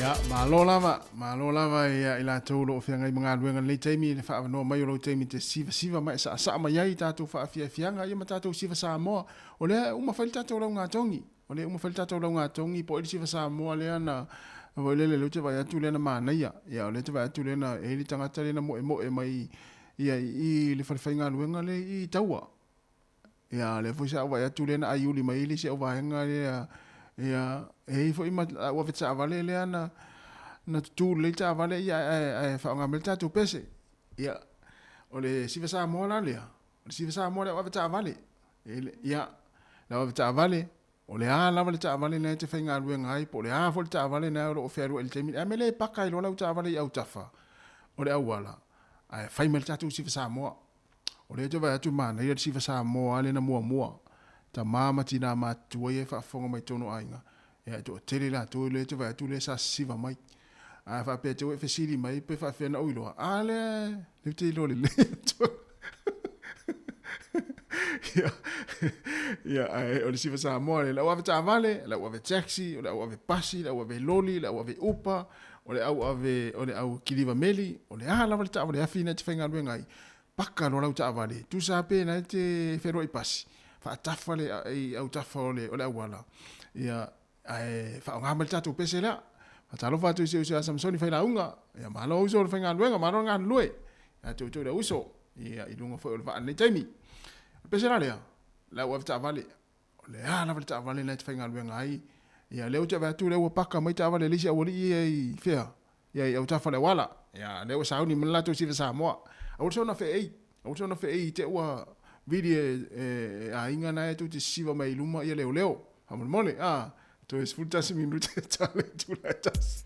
Ia, Ia, malo lava, malo lava ia i latou o lo o feagai ma galuega i lenei taimi i le faaavanoa mai o lou taimi te sivasiva ma e saasaa mai ai i tatou faafiafiaga ia ma tatou siva Samoa. O lea e uma fai le tatou laugatogi, o lea e uma fai le tatou laugatogi po o ai le siva Samoa lea na foi lele lea ou te vaai atu lea na manaia. Ia o lea ou te vaai atu lea na e i ai le tagata lea na moemoe mai ia i i le fale faigaluega lea i Taua. Ia, lea foi sa ou vaai atu lea na aiuli mai ai le isi au vaega lea, ia, e i ai foi ma lau ave taavale lea na, na tutu lelei taavale ia ae, ae faaaoga mai le tatou pese. Ia, o le Siva Samoa la lea, o le Siva Samoa le au ave taavale. Ia, le au ave taavale, o le a lava le taavale na e te faigaluega ai, po o le a foi le taavale na o lo o fealuai i le taimi, a mea le paka ai loa lau taavale i autafa o le auala, ae fai mai le tatou Siva Samoa. O lea ou te vaai atu manaia le siva Samoa lea na muamua. Tama ma tina matutua ia e faafofoga mai totonu o aiga, ia e toatele latou lea ou te vaai atu lea sa sisiva mai. A faapea te ua e fesili mai pe faapefea ona ou iloa, a lea lea ou te iloa lelei atu. Ia, ia, ae o le siva Samoa lea, le au ave taavale, le au ave taxi, o le au ave pasi, le au ave loli, le au ave upa, o le au ave, o le au kiliva meli, o le a lava le taavale afi na e te faigaluega ai, paka loa lau taavale, tusa pe na e te fealuai pasi, faatafa le i autafa o le, o le auala, ia, ae faaaoga mai le tatou pese lea. Faatalofa atu i si uso ia Samsoni Failauga, ia malo uso o le faigaluega, malo le galulue, ia te outou le uso, ia i luga foi o le vaa i lenei taimi. O le pese la lea, le au ave taavale, O le a lava le taavale na e te faigaluega ai, ia lea ou te vaai atu lea ua paka mai taavale a le isi aualii ia i fea, ia i autafa o le auala. Ia lea ua sauni mai le latou siva Samoa. Aua le soona feei, aua le soona feei i te ua vili e, e, e aiga na e tou te sisiva mai i luma ia leoleo. Faamolemole, a, toe 11 minute tale itula e tasi.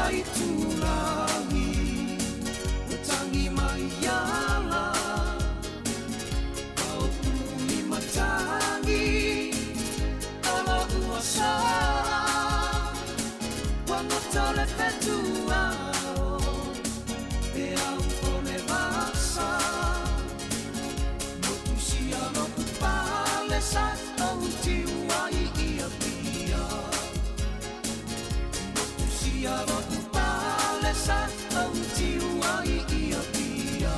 Aitulagi Ua tangi mai ala Paupu i matagi Ala ua sala Ua goto le fetuao E au o le vasa Motu sia loku pale sa Au tiu ai ia pia Motu sia loku pale sa Au tiu ai ia pia.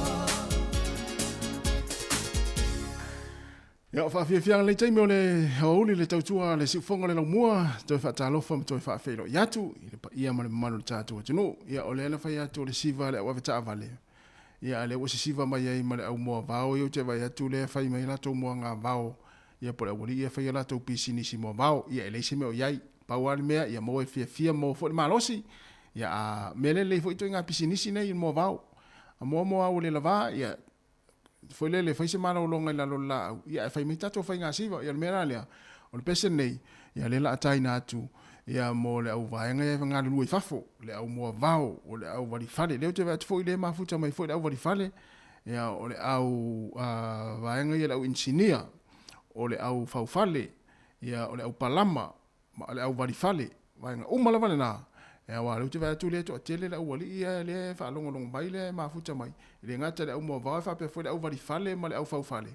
Ia, o faafiafiaga lenei taimi o le aoauli le tautua a le siufofoga o le laumua, toe faatalofa ma toe faafeiloai atu i le paia ma le mamalu o le tatou atunuu. Ia, o lea na fai atu o le siva a le au avetaavale, ia, a lea ua sisiva mai ai ma le au moavao ia ou te vaai atu lea e fai mai latou moagavao, ia po o le aualii ia e fai a latou pisinisi moavao. Ia, e leai se mea o i ai. Pau lava le mea, ia maua e fiafia, maua foi le malosi. Ia, a mea lelei foi ituaiga pisinisi nei i le moavao. A moa moa ua le lava, ia, foi lele, fai se malologa i lalo o le laau, ia ae fai mai tatou faiga siva. Ia o le mea la lea, o le pese lenei, ia lea o le a taina atu ia mo le au vaega ia e galulue i fafo, le au moavao, o le au valifale. Lea ou te vaai atu foi lea e mafuta mai foi le au valifale, ia o le au vaega ia le au inisinia, o le au faufale, ia o le au palama, ma le au valifale, vaega uma lava lena, aua o lea ou te vaai atu o lea e toatele le aualii ia lea e faalogologo mai lea e mafuta mai, e le gata i le au moavao ae faapea foi le au valifale ma le au faufale,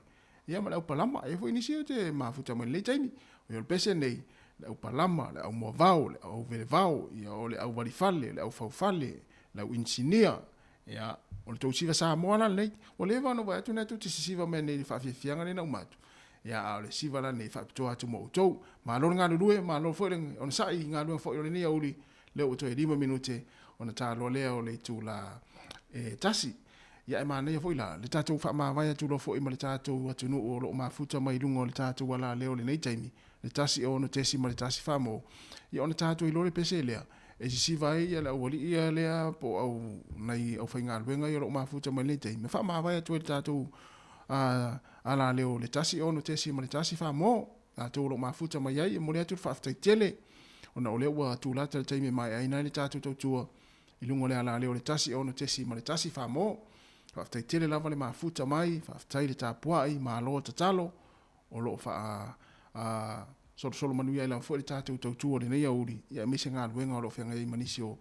ia ma le au palama. E i ai foi nisi ou te mafuta mai i lenei taimi. O le pese nei, le au palama, le au moavao, le au velevao, ia o le au valifale, le au faufale, le au inisinia, ia o le tou siva Samoa la lenei. Ua leva ona ou vaai atu na tou te sisiva mai nei i le faafiafiaga lea na uma atu. Ia, a o le siva la lenei e faapitoa atu mo outou. Malo le galulue, malo foi le onosai i galuega foi o lenei aoauli, lea ua toe 5 minute ona ta loa lea o le itula e 1. Ia, ae manaia foi la le tatou faamavae atu loa foi ma le tatou atunuu o lo o mafuta mai i luga o le tatou alaleo i lenei taimi, le 1 6.1 faa-mo, ia ona tatou iloa le pese lea e sisiva ai ia le aualii ia lea po o au nai aufaigaluega ia o lo o mafuta mai i lenei taimi, ma faamavae atu ai le tatou alaleo le 1 6.1 faa-mo, latou o lo o mafuta mai ai. E momoli atu le faafetai tele ona o lea ua tulata le taimi e maeaina ai le tatou tautua i luga o le alaleo le 1 6.1 faa-mo. Faafetai tele lava le mafuta mai, faafetai le tapuai, malo tatalo o lo o faa solosolo manuia ai lava foi le tatou tautua i lenei aoauli, ia aemaise galuega o lo o feagai ai ma nisi o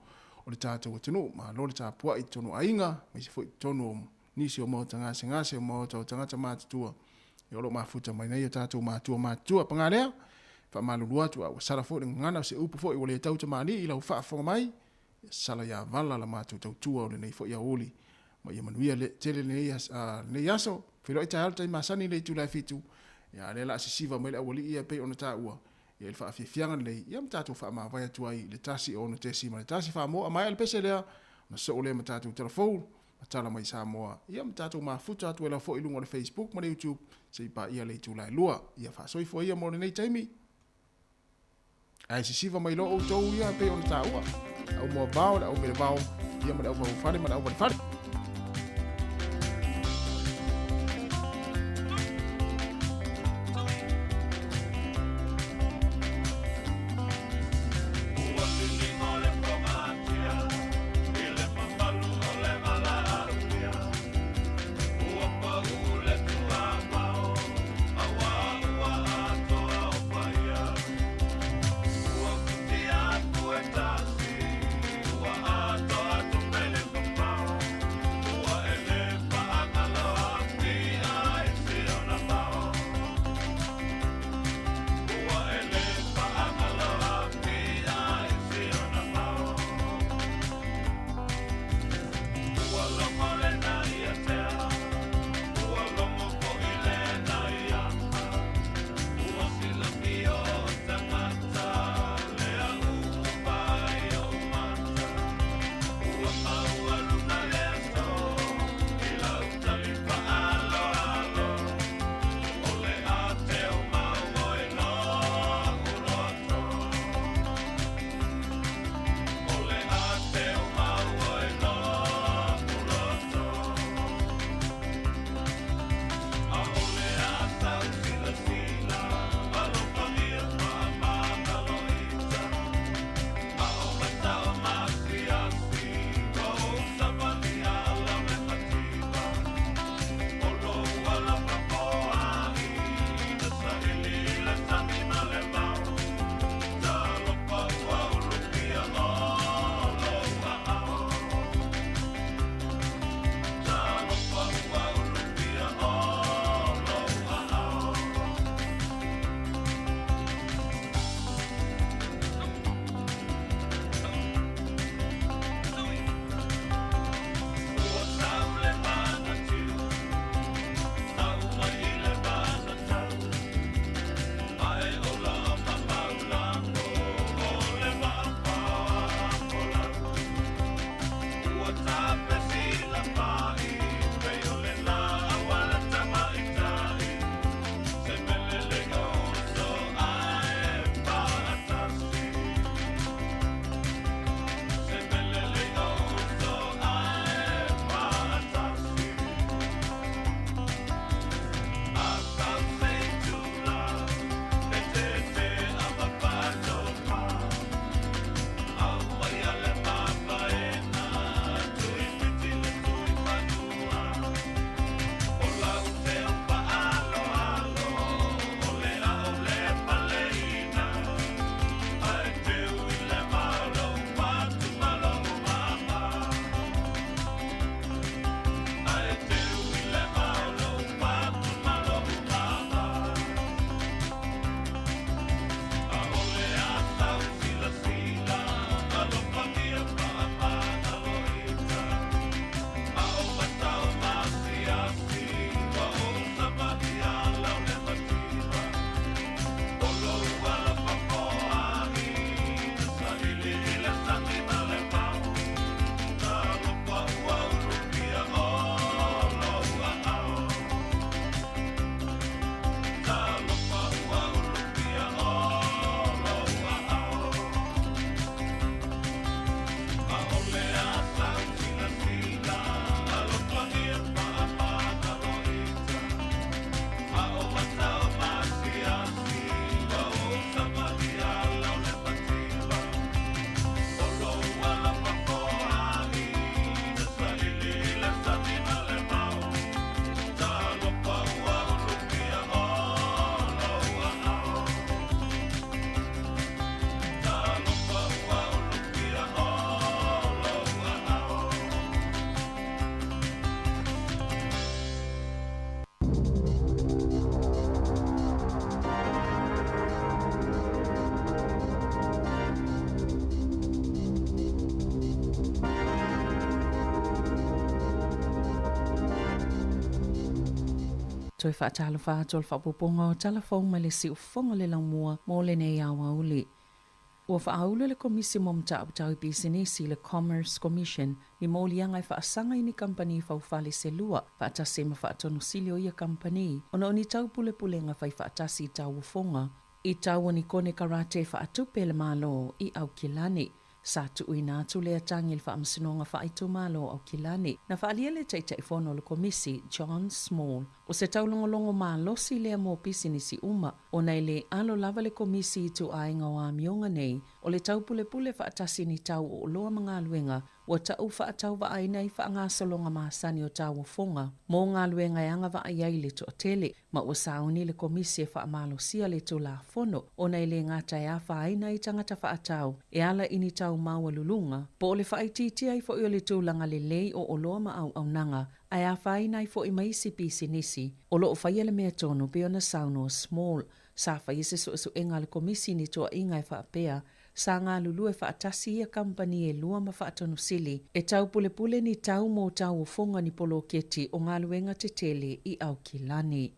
le tatou atunuu. Malo le tapuai i totonu o aiga, aemaise foi i totonu o nisi o maota gasegase, o maota o tagata matutua, ia o lo o mafuta mai nei o tatou matua matutua. Paga lea, faamalulu atu a ua sala foi le gagana o se upu foi ua le tau tamalii i lau faafofoga mai, ia sala ia vala la matou tautua o lenei foi aoauli ma ia manuia le tele lenei aso. Feiloai taeao le taimi masani i le itula e 7, ia a lea la a sisiva mai le aualii ia e pei ona taua, ia i le faafiafiaga lenei, ia ma tatou faamavae atu ai i le 1 6.1 faa-mo a maea le pese lea, ona soo lea ma tatou tala fou, ma tala mai Samoa, ia ma tatou mafuta atu ai lava foi i luga o le Facebook ma le YouTube, se i paia le itula e 2. Ia faasoifua ia mo lenei taimi. Ae sisiva mai loa outou ia e pei ona taua, le au moavao, le au velevao, ia ma le au faufale ma le au valefale. Toe faatalofa atu o le faaopoopoga o tala fou mai le siufofoga o le laumua mo lenei aoauli. Ua faaulu e le Komisi mo Mataupu Tau i Pisinisi, le Commerce Commission, ni moliaga e faasaga i ni kamupani faufale se lua, faatasi ma faatonu sili o ia kamupani, ona o ni taupulepulega fai faatasi i tauofoga, i tau o ni konekarate faatupe le Malo i Aukilani. Sa tuuina atu lea tagi i le Faamasinoga Faaitumalo o Aukilani. Na faaalia le Taitaifono o le Komisi, John Small, o se taulogologo malosi lea mo pisinisi uma, ona e le alo lava le Komisi i ituaiga o amioga nei o le taupulepule faatasi ni tau o oloa ma galuega ua tau faatauvaaina i faagasologa masani o tauofoga mo galuega e agavaa i ai le toatele, ma ua sauni le Komisi e faamalosia le Tulafono ona e le gata e afaina ai tagata faatau e ala i ni tau maualuluga, po o le faaitiitia ai foi o le tulaga lelei o oloa ma auaunaga, ae afaina ai foi ma isi pisinisi o lo o faia le mea tonu pei ona saunoa Small. Sa faia se suesuega a le Komisi i ni toaiga e faapea Sa galulue faatasi ia kamupani e lua ma Faatonusili e taupulepule ni tau mo tauofoga ni poloketi o galuega tetele i Aukilani.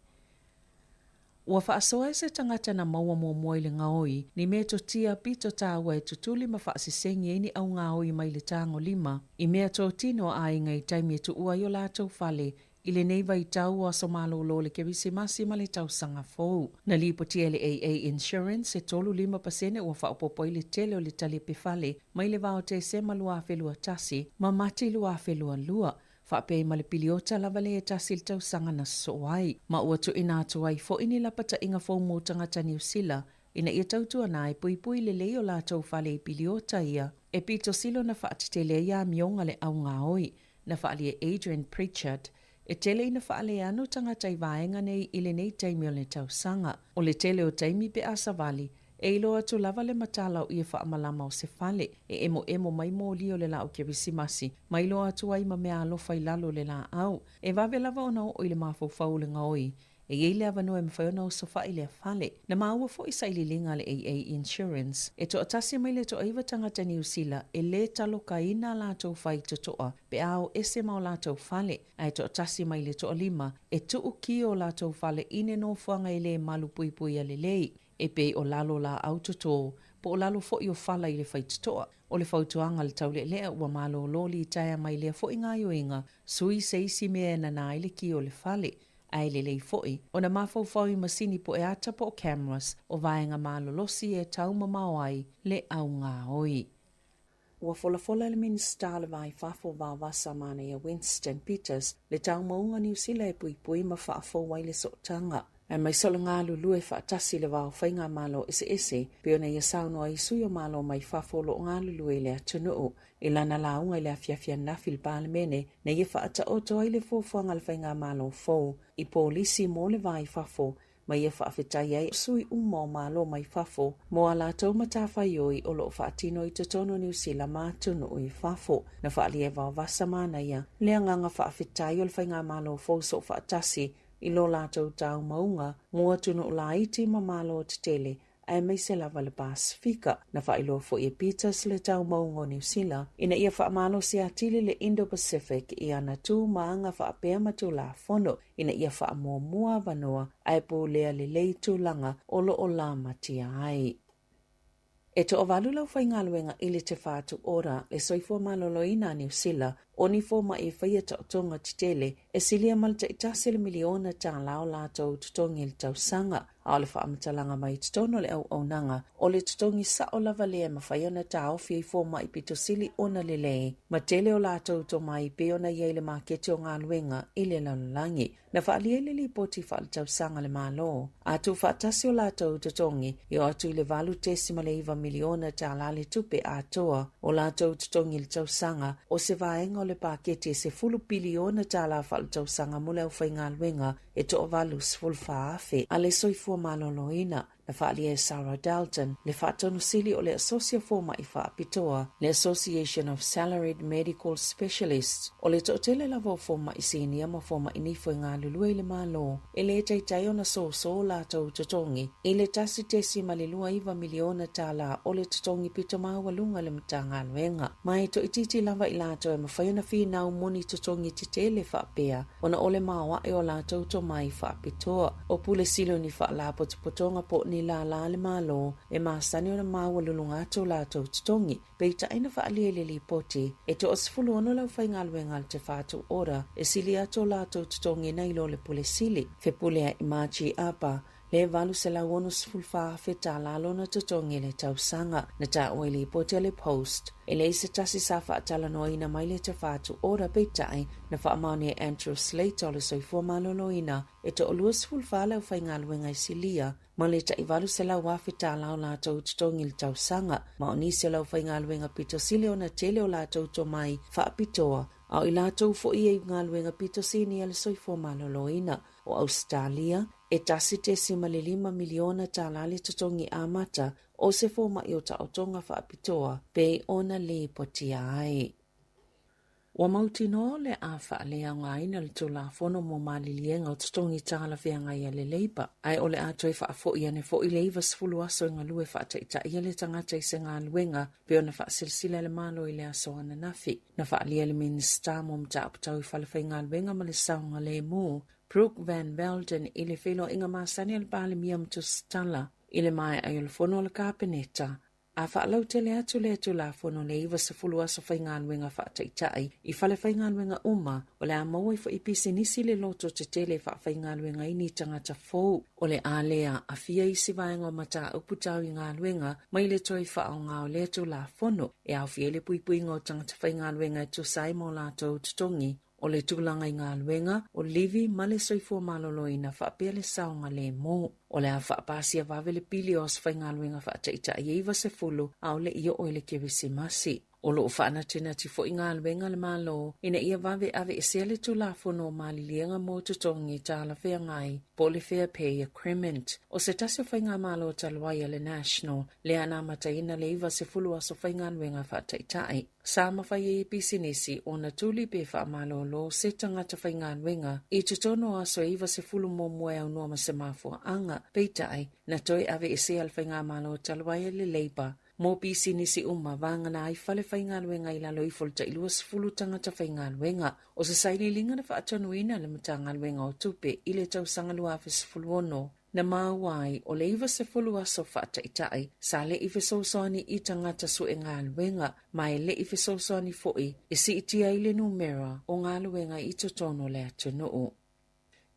Ua faasoa e se tagata na maua muamua i le gaoi ni metotia pito taua e tutuli ma faasesegi ai ni augaoi mai le tagolima i mea totino a aiga i taimi e tuua ai o latou fale I lenei vaitau o aso malolo o le Kerisimasi ma le Tausaga Fou, na lipotia e le AA Insurance e 35 pasene ua faaopoopo ai le tele o le talipe fale mai le va o Tesema 2021 ma Mati 2022, faapea ai ma le piliota lava lea e tasi i le tausaga na sosoo ai. Ma ua tuuina atu ai foi ni lapataiga fou mo tagata Niu Sila ina ia tautuana e puipui lelei o latou fale i piliota ia e pito sili ona faatetele ai amioga le augaoi. Na faaalia e Adrian Pritchard, e tele ina faaleano tagata i vaega nei i lenei taimi o le tausaga. O le tele o taimi pe a savali, e iloa atu lava le matala o ie faamalama o se fale, e emoemo mai moli o le laau Kerisimasi, ma iloa atu ai ma mea alofa i lalo o le laau. E vave lava ona oo i le mafaufau o le gaoi, E i ai le avanoa e mafai ona osofai lea fale. Na maua foi sailiiliga a le AA Insurance, e toatasi mai le toaiva tagata Niu Sila e lē talokaina a latou faitotoa pe a o ese ma o latou fale, ae toatasi mai le toalima e tuu ki o latou fale i ne nofoaga e lē malu puipuia lelei, e pei o lalo laau totō, po o lalo foi o fala i le faitotoa. O le fautuaga a le taulealea ua malōlō litaea mai lea foi gaioiga, sui se isi mea e nanā ai le ki o le fale, Ae lelei foi ona mafaufau i masini poe ata po o cameras o vaega malolosi e taumamao ai le augaoi. Ua folafola le Minisita o le Va i Fafo Vaovasa Manaia Winston Peters le taumauga Niu Sila e puipui ma faafou ai le sootaga aemaise o le galulue faatasi i le va o faigamalo eseese pei ona ia saunoa ai sui o Malo mai fafo o lo o galulue i le atunuu. I lana lauga i le afiafi ananafi i le Palemene, na ia faataoto ai le fuafuaga a le Faigamalo fou i polisi mo le va i fafo, ma ia faafetai ai sui uma o Malo mai fafo mo a latou matafaioi o lo o faatino i totonu o Niu Sila ma atunuu i fafo. Na faaalia e Vaovasa Manaia le agaga faafetai o le Faigamalo fou soofaatasi i lo latou taumauga mo atunuu laiti ma Malo tetele aemaise lava le Pasefika. Na faailoa foi e Peters le taumauga o Niu Sila ina ia faamalosi atili le Indo-Pacific i ana tu ma aga faapea ma Tulafono ina ia faamuamua avanoa ae pulea lelei tulaga o lo o lamatia ai. E toavalu le aufaigaluega i le Te Whatu Ora, le soifua maloloina a Niu Sila, o ni fomai e faia taotoga tetele e silia ma le taitasi o le miliona tālā o latou totogi i le tausaga. A o le faamatalaga mai i totonu o le auaunaga, o le totogi sao lava lea e mafai ona taofi ai fomai pito sili ona lelei ma tele o latou tomai pei ona i ai le maketi o galuega i le lalolagi. Na faaalia i le Lipoti Faaletausaga a le Malo, a tuufaatasi o latou totogi e oo atu i le $8.9 miliona tālā le tupe atoa o latou totogi i le tausaga, o se vaega o le paketi e $10 piliona tālā faaletausaga mo le aufaigaluega e toa-84,000 a le soifua maloloina. Na faaalia e Sarah Dalton, le Faatonu Sili o le Asosi o Fomai Faapitoa, le Association of Salaried Medical Specialists, o le toatele lava o fomai sinia ma fomai nifo e galulue i le Malo, e lē taitai ona sōsō latou totogi i le $1.29 miliona tālā o le totogi pito maualuga i le Matagaluega. Ma e toaitiiti lava i latou e mafai ona finau moni totogi tetele faapea ona o le maoae o latou tomai. tomai faapitoa. O Pule Sili o ni faalapotopotoga po o ni lālā a le Malo e masani ona maualuluga atu o latou totogi. Peitai na faaalia i le lipoti, e toa-16 le aufaigaluega a le Te Whatu Ora e sili atu o latou totogi nai lo le Pule Sili. Fepuleai Margie Apa, le $864,000 tālā lona totogi i le tausaga. Na taua i lipoti a le Post, e leai se tasi sa faatalanoaina mai le Te Whatu Ora peitai na faamaonia e Andrew Slater o le Soifua Maloloina e toa-24 le aufaigaluega i silia ma le tai $800,000 tālā o latou totogi i le tausaga, ma o nisi o le aufaigaluega pito sili ona tele o latou tomai faapitoa, a o i latou foi e i galuega pito sini a le soifua maloloina. O Ausetalia, e 1.5 miliona tālā le totogi amata o se fomai o taotoga faapitoa pei ona lipotia ai. Ua mautinoa o le a faaleaogaina le Tulafono mo Maliliega o Totogi Talafeagai a le Labour, ae o le a toe faafo'i ane foi le 90 aso e galue faataitai ai le tagata i se galuega pei ona faasilasila e le Malo i le aso ananafi. Na faaalia e le Minisita mo Mataupu Tau i Falefaigaluega ma le Saogalemu, Brooke Van Velden i le feiloaiga masani a le Palemia ma Tusitala i le maea ai o le fono a le Kapeneta, A faalautele atu lea Tulafono le 90 aso faigaluega faataitai i falefaigaluega uma, o le a maua ai foi pisinisi le loto tetele e faafaigaluega ai ni tagata fou. O le a le aafia isi vaega o mataupu tau i galuega mai le toe faaaoga o lea Tulafono e aofia ai le puipuiga o tagata faigaluega e tusa ai ma o latou totogi o le tulaga i galuega, o livi ma le soifua maloloina faapea le saogalemu. O le a faapasia vave le pili o aso faigaluega faataitai e 90 a o le i oo i le Kerisimasi. O lo o faanatinati foi galuega a le Malo ina ia vave aveesea le Tulafono o Maliliega mo Totogi Talafeagai po o le Fair Pay Agreement. O se tasi o faigamalo talu ai a le National lea na amataina le 90 aso faigaluega faataitai. Sa mafai ai e pisinisi ona tuli pe faamalolo se tagata faigaluega i totonu o aso e 90 muamua e aunoa ma se mafuaaga. Peitai, na toe aveesea le faigamalo talu ai a le Labour mo pisinisi uma vagana ai fale faigaluega i lalo ifo o le tai 20 tagata faigaluega. O se sailiiliga na faatonuina e le Matagaluega o Tupe i le tausaga 2016, Na maua ai o le 90 aso faataitai sa le i fesoasoani i tagata sue galuega, ma e le i fesoasoani foi e siitia ai le numera o galuega i totonu o le atunuu.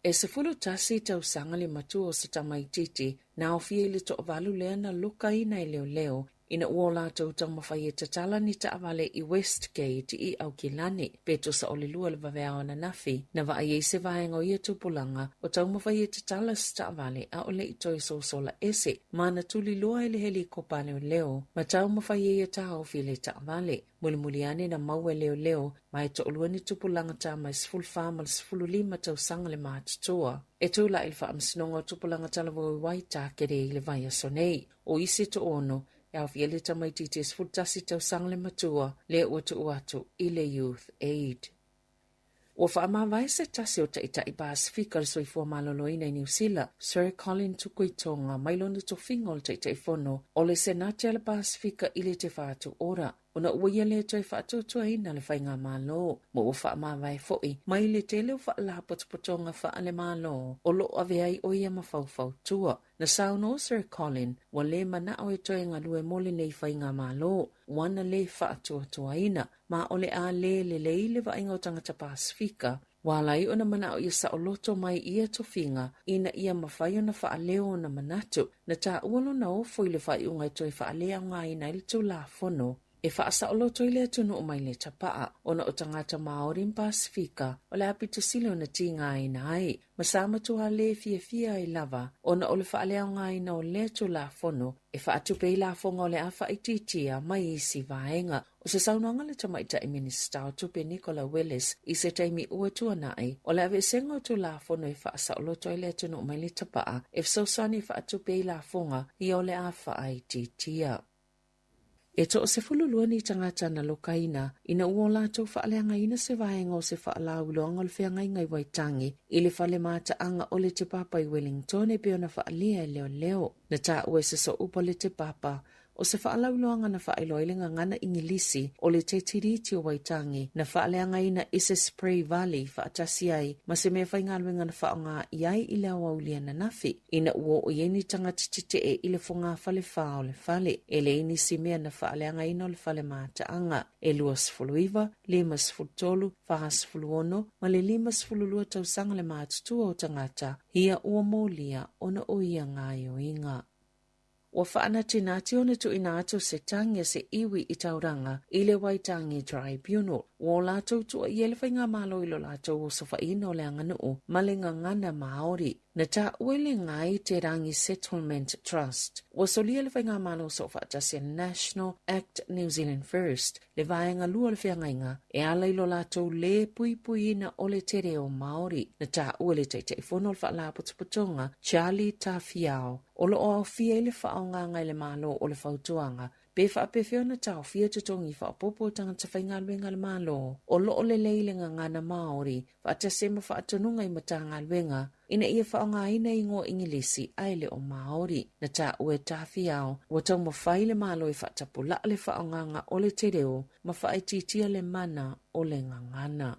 E 11 tausaga le matua o se tamaitiiti na aofia i le toavalu lea na lokaina e leoleo Ina ua o latou taumafai e tatala ni taavale i Westgate i Aukilani, pe tusa o le 2 le vaveao ananafi, na vaai ai se vaega o ia tupulaga o taumafai e tatala se taavale a o le i toe sosola ese ma na tuliloa e le helikopa a leoleo ma taumafai ai e taofi le taavale. Mulimuli ane na maua e leoleo ma e toalua ni tupulaga tama e 14 ma le 15 tausaga le matutua. E tulai le Faamasinoga o Tupulaga Talavou i Waitakere i le vaiaso nei. O isi toono, e aofia le tamaitiiti e 11 tausaga le matua, lea ua tuu atu i le Youth Aid. Ua faamavae se tasi o Taitai Pasefika o le Soifua Maloloina i Niu Sila, Sir Colin Tukuitonga, mai lona tofiga o le Taitaifono o le Senate a le Pasefika i le Te Whatu Ora, ona ua ia le toe faatuatuaina le faigamalo, ma ua faamavae foi mai le tele o faalapotopotoga faale-Malo o lo o avea ai o ia ma faufautua. Na saunoa Sir Colin, ua lē mana'o e toe galue mo lenei faigamalo, ua na lē faatuatuaina, ma o le a lē lelei le vaaiga o tagata Pasefika, ua ala ai ona mana'o ia saoloto mai ia tofiga ina ia mafai ona faaleo ona manatu. Na taua lona ofo i le faaiuga e toe faaleaogaina ai le Tulafono e faasaoloto i le atunuu mai le tapaa, ona o tagata Māori ma Pasefika o le a pito sili ona tigaina ai, ma sa matua lē fiafia ai lava ona o le faaleaogaina o lea Tulafono e faatupe ai lafoga o le a faaitiitia mai isi vaega. O se saunoaga a le Tamaitai Minisita o Tupe Nicola Willis i se taimi ua tuanai, o le aveesega o Tulafono e faasaoloto ai le atunuu mai le tapaa e fesoasoani e faatupe ai lafoga ia o le a faaitiitia. E toa-12 ni tagata na lokaina ina ua o latou faaleagaina se vaega o se faalauiloaga o le feagaiga i Waitangi i le fale mataaga o le Te Papa i Wellington e pei ona faaalia e leoleo. Na taua e se sooupa le Te Papa. O se faalauiloaga na faailoa ai le gagana Igilisi o le Te Tiriti o Waitangi na faaleagaina i se spray vali faatasi ai ma se meafaigaluega na faaaoga i ai i le aoauli ananafi ina ua oo i ai ni tagata tetee i le fogafale fā o le fale. E leai nisi mea na faaleagaina o le fale mataaga. E 29, 53, 46 ma le 52 tausaga le matutua o tagata ia ua molia ona o ia gaoioiga. Ua faanatinati ona tuuina atu se tagi a se iwi i Tauranga i le Waitangi Tribunal. Ua o latou tuuaia le Faigamalo i lo latou osofaiina o le aganuu ma le gagana Māori. Na taua i le Ngāi Te Rangi Settlement Trust. Ua solia le Faigamalo Soofaatasi a National Act New Zealand First le vaega lua o le feagaiga e ala i lo latou lē puipuiina o le te reo Māori. Na taua le Taitaifono o le Faalapotopotoga Charlie Tawhiao o lo o aofia i le faaaogaga e le Malo o le fautuaga pe faapefea ona taofia totogi faaopoopo o tagata faigaluega a le Malo o lo o lelei le gagana Māori faatasi ai ma faatonuga i Matagaluega ina ia faaaogaina igoa Igilisi ae le o Māori. Na taua e Tawhiao ua taumafai le Malo e faatapulaa le faaaogaga o le te reo ma faaitiitia le mana o le gagana.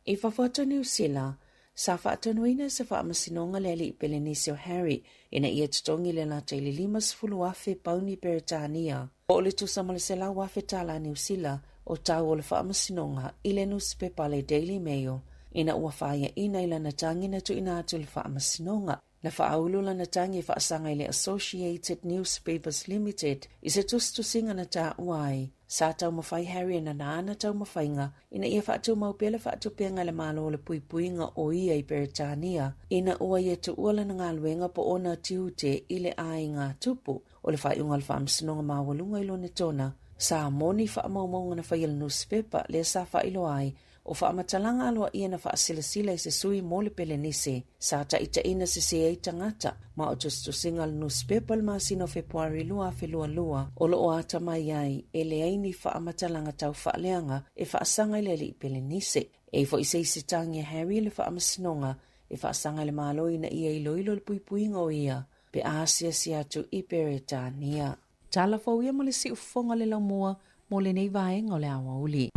I fafo atu o Niu Sila, sa faatonuina se faamasinoga le alii Pelenisi o Harry ina ia totogi le lata i le 50,000 pauni Peretania, po o le tusa ma le 100,000 tala Niu Sila o tau o le faamasinoga i le nusipepa a le Daily Mail ina ua faiaina i lana tagi na tuuina atu i le faamasinoga. Na faaulu lana tagi e faasaga i le Associated Newspapers Limited i se tusitusiga na taua ai, sa taumafai Harry e nana ana taumafaiga ina ia faatumau pea le faatupega e le Malo o le puipuiga o ia i Peretania ina ua ia tuua lana galuega po ona tiute i le aiga tupu. O le faaiuga o le Faamasinoga Maualuga i Lonetona, sa moni faamaumauga na faia e le nusipepa lea sa faailoa ai O faamatalaga aloaia na faasilasila e se sui mo le Pelenise, sa taitaiina sese ai tagata, ma o tusitusiga a le nusipepa i le masina o Fepuari 2022, o lo o atamai ai e leai ni faamatalaga tau faaleaga e faasaga i le alii Pelenise. E i foi se isi tagi a Harry i le faamasinoga e faasaga i le Malo ina ia iloilo le puipuiga o ia pe a asiasi atu i Peretania. Tala fou ia ma le siufofoga le laumua mo lenei vaega o le aoauli.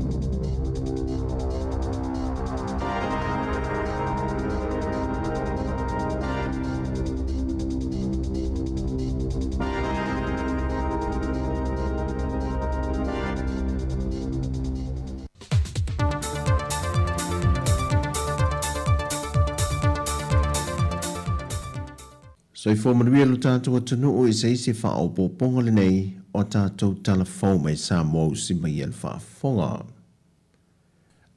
Soifua manuia lo tatou atunuu i se isi faaopoopoga lenei o a tatou tala fou mai Samoa usi mai e le faafofoga.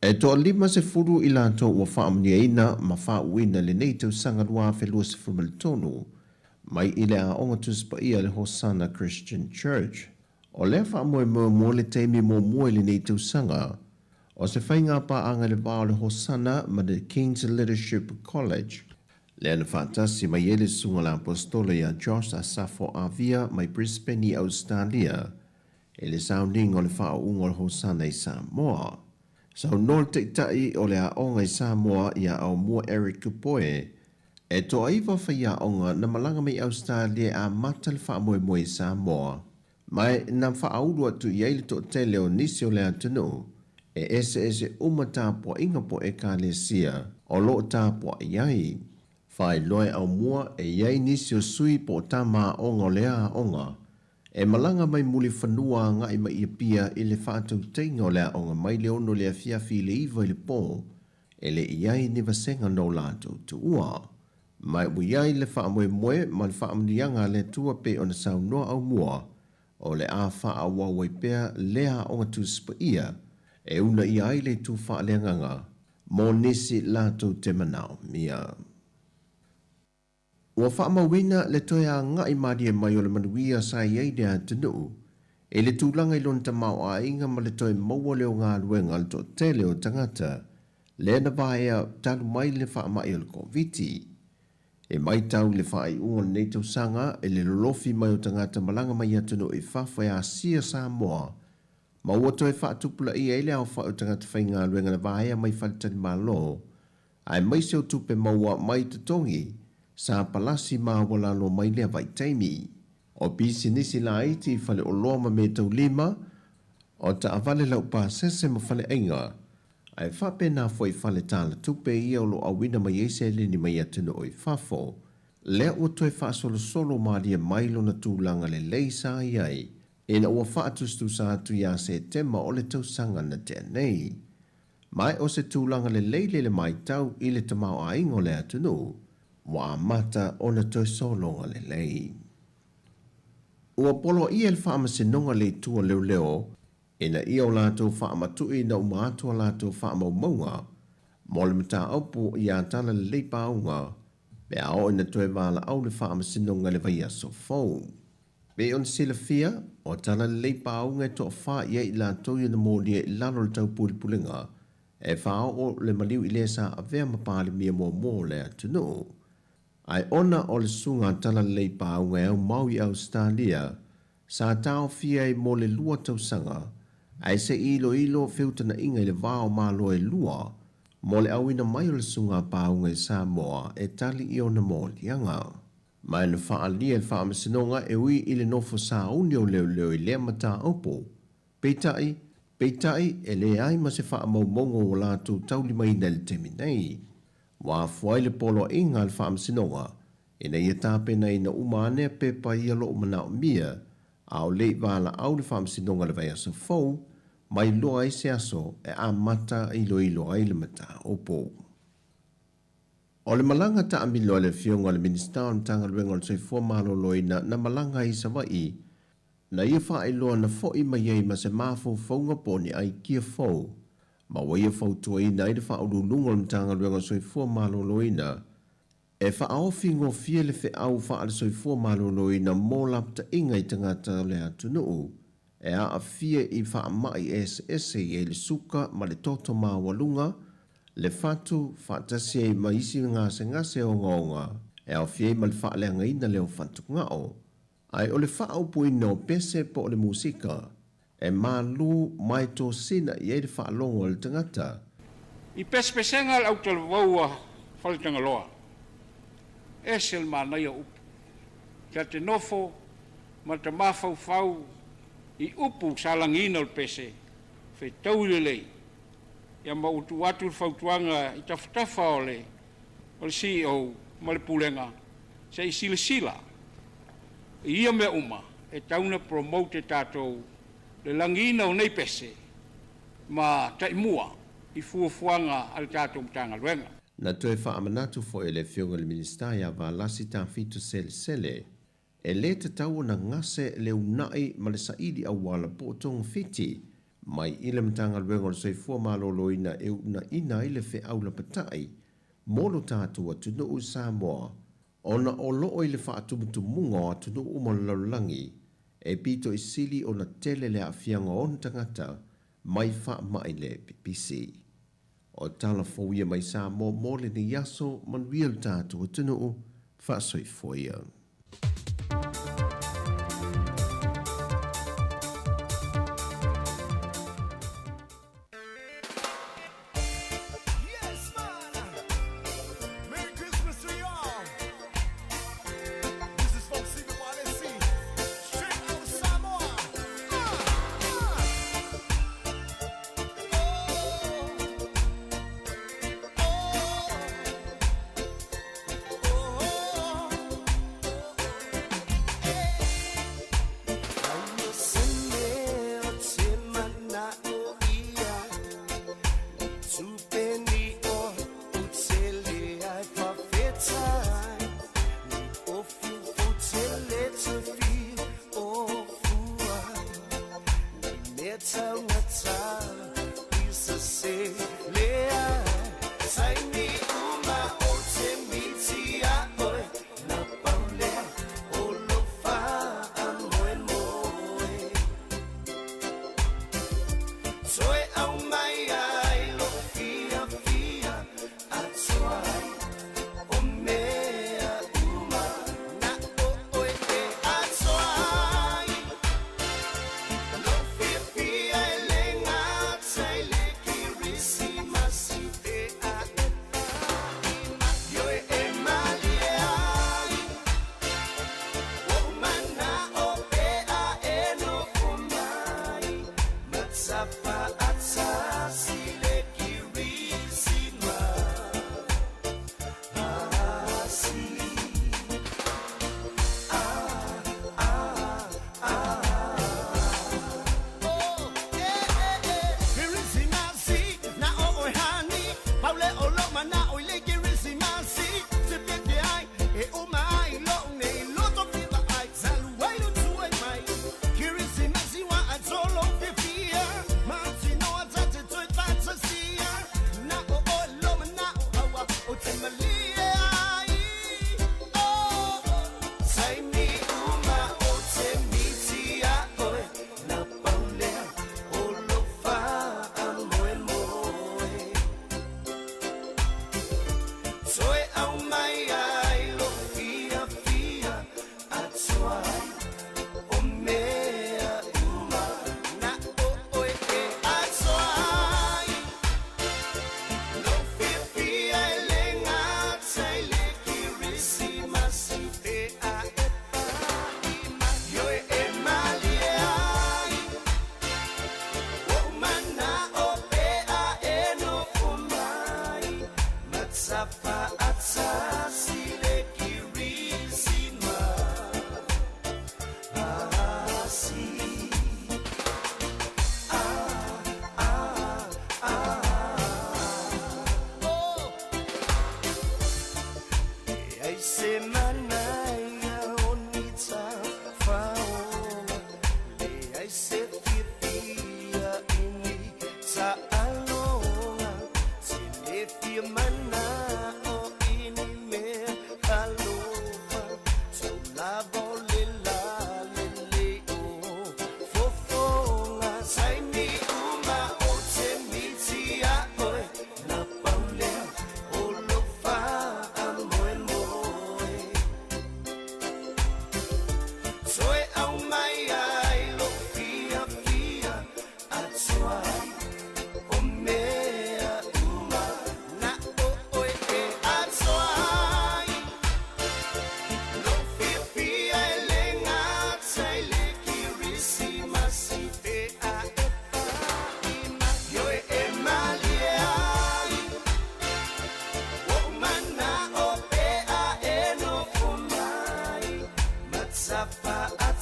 E toa 50 i latou ua faamanuiaina ma faauuina lenei tausaga 2023 mai i le Aoga Tusi Paia a le Hosana Christian Church. O lea faamoemoe mo le taimi muamua i lenei tausaga, o se faiga paaga i le va o le Hosana ma le King's Leadership College, Lea na faatasi mai ai le Susuga le Apostola ia Josh Asafo Avia mai Brisbane i Ausetalia i le sauniga o le faauuga o le Hosana i Samoa. Saunoa le Taitai o le Aoga i Samoa ia Aumua Eric Kupoe, e toaiva faiaoga na malaga mai Ausetalia e amata le faamoemoe i Samoa. Ma na faaulu atu i ai le toatele o nisi o le atunuu e eseese uma tapuaiga po Ekalesia o lo o tapuai ai. Faailoa e Aumua e i ai nisi o sui po o tama aoga o lea aoga e malaga mai Mulifanua agai mai i Apia i le faatautaiga o le aoga mai le 6 i le afiafi i le 9 i le po e le i ai ni vasega no latou tuua. Ma ua i ai le faamoemoe ma le faamanuiaga a le Atua pei ona saunoa aumua, o le a faaauau ai pea lea aoga Tusi Paia e unaia ai le itu faaleagaga mo nisi latou te manaomia. Ua faamauina le toe agai malie mai o le manuia sa i ai le atunuu i le tulaga i lona tamaoaiga ma le toe maua lea o galuega a le toatele o tagata lea na vaea talu mai le faamai o le Koviti. E maitau i le faaiuga o lenei tausaga i le lolofi mai o tagata malaga mai atunuu i fafo e asia Samoa ma ua toe faatupulaia ai le aofai o tagata faigaluega na vaea mai faletalimalo aemaise o tupe maua mai totogi sa palasi maualalo mai lea vaitaimi. O pisinisi laiti i faleoloa ma meataulima, o taavale laupasese ma faleaiga, ae faapena foi i fale talatupe ia o lo o auina mai ai seleni mai atunuu i fafo. Lea ua toe faasolosolo malie mai lona tulaga lelei sa i ai ina ua faatusatusa atu ia Setema o le tausaga na tea nei. Ma o se tulaga lelei lea i le matau i le tamaoaiga o le atunuu, ua amata ona toe sologa lelei. Ua poloaia e le Faamasinoga le Itu a Leoleo ina ia o latou faamatuuina uma atu a latou faamaumauga mo le mataupu ia Talalelei Pauga pe a oo ina toe valaau le Faamasinoga i le vaiaso fou. Pei ona silafia, o Talalelei Pauga e toafa i ai i latou i ona molia i lalo o le taupulepulega e faaoo le maliu i le sa avea ma Palemia muamua o le atunuu. Ae ona o le susuga a Talalelei Pauga e aumau i Ausetalia, sa taofia ai mo le lua tausaga, ae se i iloilo feutana'iga i le va o Malo e lua mo le auina mai o le susuga a Pauga i Samoa e tali i ona moliaga. Ma na faaalia e le Faamasinoga e ui i le nofo sauni o leoleo i lea mataupu. Peitai, peitai, e leai ma se faamaumauga ua latou taulimaina i le taimi nei. Ua afua ai le poloaiga a le Faamasinoga ina ia tapenaina uma ane a pepa ia loo manaomia, a o le i valaau le Faamasinoga i le vaiaso fou, mai loa ai se aso e amata iloilo ai le mataupu. O le malaga taamilo a le Afioga i le Minisita o le Matagaluega o le Soifua Maloloina na malaga ai i Savaii, na ia faailoa na fo'i mai ai ma se mafaufauga po o ni aikia fou ma ua ia fautuaina ai le Faauluuluga o le Matagaluega o le Soifua Maloloina e faaofi gofie le feau faale-soifua maloloina mo lapataiga i tagata o le atunuu e aafia i faamai eseese i ai le suka ma le toto maualuga, le fatu, faatasi ai ma isi gasegase ogaoga e aofia ai ma le faaleagaina lea o fatugao. Ae o le faaupuina o pese po o le musika, e malu ma e tosina i ai le faalogo a le tagata. I pesepesega a le autalavou a Faletagaloa, ese le manaia o upu. Ta te nofo ma ta mafaufau i upu sa lagiina o le pese, fetaui lelei, ia ma ua tuu atu le fautuaga i tafatafa o le o le CEO ma le Pulega se i silasila i ia mea uma e tau na promote e tatou le lagiina o nei pese ma taimua i fuafuaga a le tatou Matagaluega. Na toe faamanatu foi e le Afioga i le Minisita ia Valasi Tafito Selesele, e lē tatau ona gase le una'i ma le saili auala po o togafiti mai i le Matagaluega o le Soifua Maloloina e uunaina ai le feau lapata'i mo lo tatou atunuu i Samoa ona o loo i le faatumutumuga o atunuu uma o le lalolagi e pito i sili ona tele le aafiaga o ona tagata mai faamai le pipisi. O tala fou ia mai Samoa mo lenei aso, manuia lo tatou atunuu, faasoifua ia.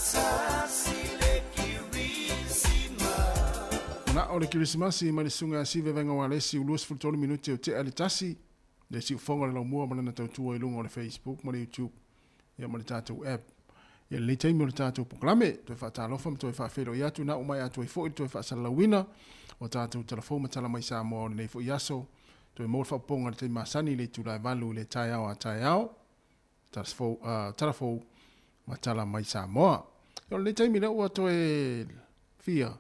faatasi le Kirisimasi. Mana'o le Kirisimasi mai le susuga ia Sive Vaiga Ualesi ua 23 minute o te'a le tasi le siufofoga o le laumua ma lana tautua i luga o le Facebook ma le YouTube ia ma le tatou app. Ia lenei taimi o le tatou polokalame, toe faatalofa ma toe faafeiloai atu na uma e atu ai foi le toe faasalalauina o tatou tala fou ma tala mai Samoa o lenei foi aso. Toe maua le faaopoopoga i le taimi masani i le itula e 8 i le taeao a taeao. Tala fou ma tala mai Samoa. O lenei taimi lea ua toe fia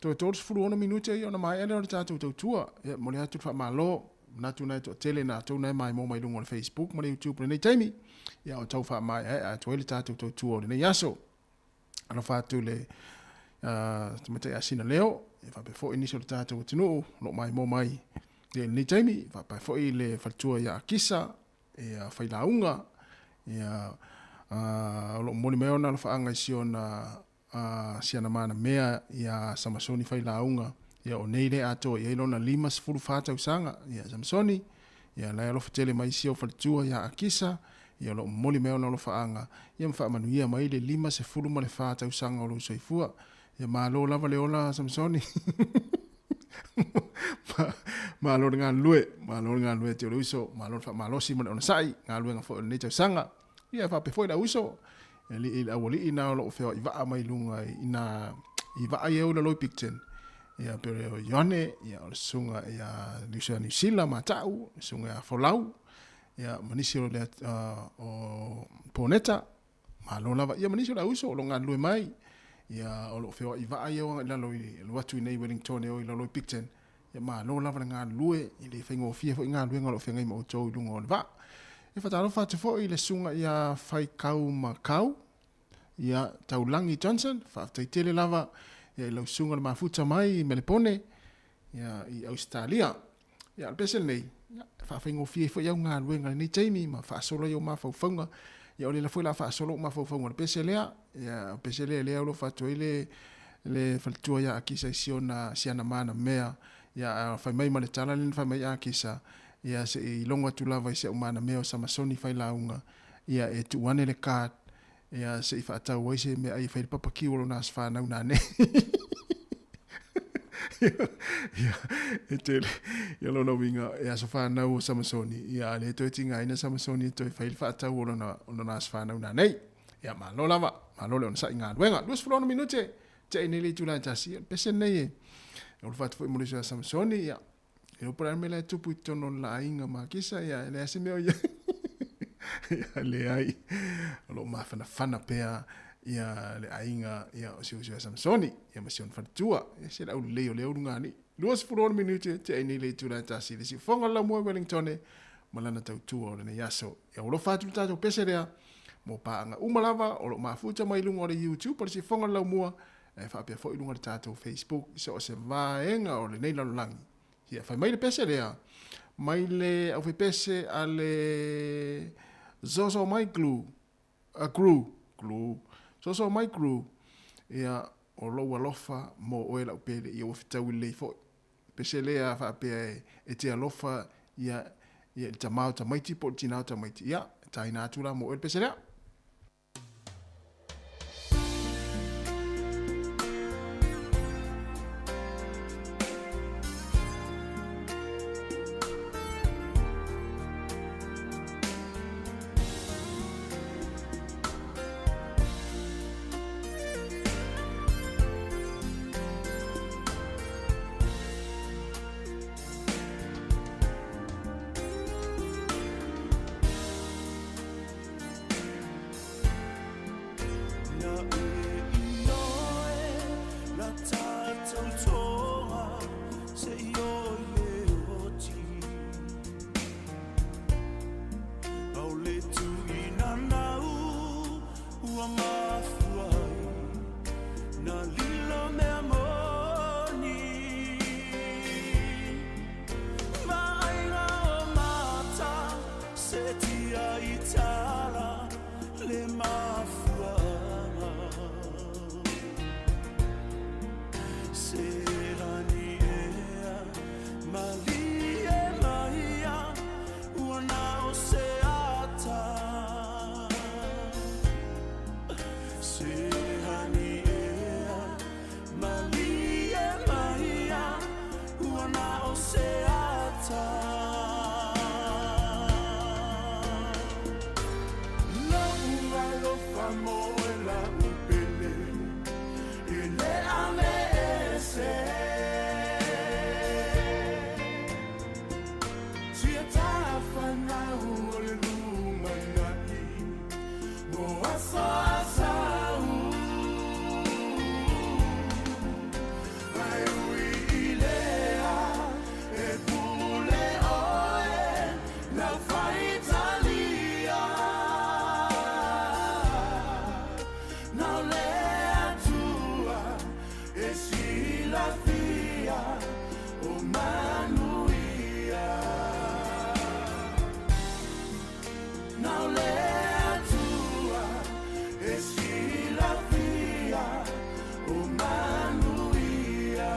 toe 36 minute ia ona maea lea o le tatou tautua. Ia momoli atu le faamalo, manatu na e toatele na tou na e maimoa mai luga o le Facebook ma le YouTube lenei taimi. Ia o tau faamaeaea atu ai le tatou tautua o lenei aso. Alofa atu le tamaitai Asina Leo, ia faapea foi nisi o le tatou atunuu o lo o maimoa mai i lenei taimi, faapea foi le faletua ia Akisa, ia Failauga, ia o lo o momoli mai ona alofaaga i si ona siana manamea ia Samasoni Failauga, ia o nei le atoa i ai lona 54 tausaga. Ia Samasoni, ia la e alofa tele mai si ou faletua ia Akisa, ia o lo o momoli mai ona alofaaga, ia ma faamanuia mai le 54 tausaga o lou soifua. Ia malo lava le ola Samasoni. Malo le galulue, malo le galulue te o le uso, malo le faamalosi ma le onosai, galuega foi o lenei tausaga. Ia faapea foi le auuso, e alii le aualii na o loo feoai vaa mai luga i na i vaa ia ula loi Picton. Ia pe o Ioane, ia o le susuga ia Niu Niu Sila ma Ta'u, le susuga ia Folau, ia ma nisi o le o Poneta, malo lava. Ia ma nisi o le auuso o lo galulue mai, ia o loo feoai vaa ia i lalo i alu atu i nei Wellington e o i lalo i Picton. Ia malo lava le galulue, e le faigofie foi galuega o lo o feagai ma outou i luga o le vaa. E faatalofa atu foi i le susuga ia Faikau Makau, ia Taulagi Johnson, faafetai tele lava ia i lau susuga le mafuta mai i Melepone, ia i Ausetalia. Ia o le pese lenei, ia, e faafaigofie ai foi au galuega i lenei taimi ma faasolo ai ou mafaufauga. Ia o lea foi la faasolo ou mafaufauga i le pese lea, ia o le pese lea lea o lo o fatu ai le le faletua ia Akisa i siona siana mana mea ia fai mai ma le tala lea na fai mai Akisa ia se i logo atu lava i si au mana mea o Samasoni Failauga ia e tuu ane le card ia se i faatau ai se meaai e fai le papakiu o lona aso fanau nanei. Ia, e tele, ia lona uiga, e aso fanau o Samasoni, ia a le toe tigaina Samasoni e toe fai le faatau o lona, o lona aso fanau nanei. Ia, malo lava, malo le onosai i galuega. 26 minute, tea i nei le itula e tasi, ia, le pese lenei e, e olofa atu foi mo le uso ia Samasoni, ia, e iloa po o le a le mea la e tupu i totonu o le aiga ma Akisa, ia, e leai se mea o i ai. Ia, leai, o lo o mafanafana pea ia le aiga ia o si uso ia Samasoni, ia ma si ona faletua. Ia, se le aulelei o lea ulugalii. 26 minute, tea i nei le itula e tasi, le siufofoga o le laumua i Wellingtone ma lana tautua o lenei aso. Ia, ua alofa atu le tatou pese lea mo paaga uma lava o lo o mafuta mai luga o le YouTube o le siufofoga o le laumua, e faapea foi i luga o le tatou Facebook i so o se vaega o lenei lalolagi. Ia, fai mai le pese lea, mai le aufaipese a le Zozo Mai Glue, a Gru, Glue, Zozo Mai Gru, ia, o lou alofa mo oe lau pele, ia ua fetaui lelei foi. Pese lea faapea e, e te alofa ia, ia i le tama o tamaiti po o le tina o tamaiti. Ia, e taina atu la mo oe le pese lea. la'u pele e lē aveese. Sia tafanau o le lumana'i mo aso a sau. Ae ui i lea e pule oe lau faitalia. Na o le Atua e silafia o manuia. Na o le Atua e silafia o manuia.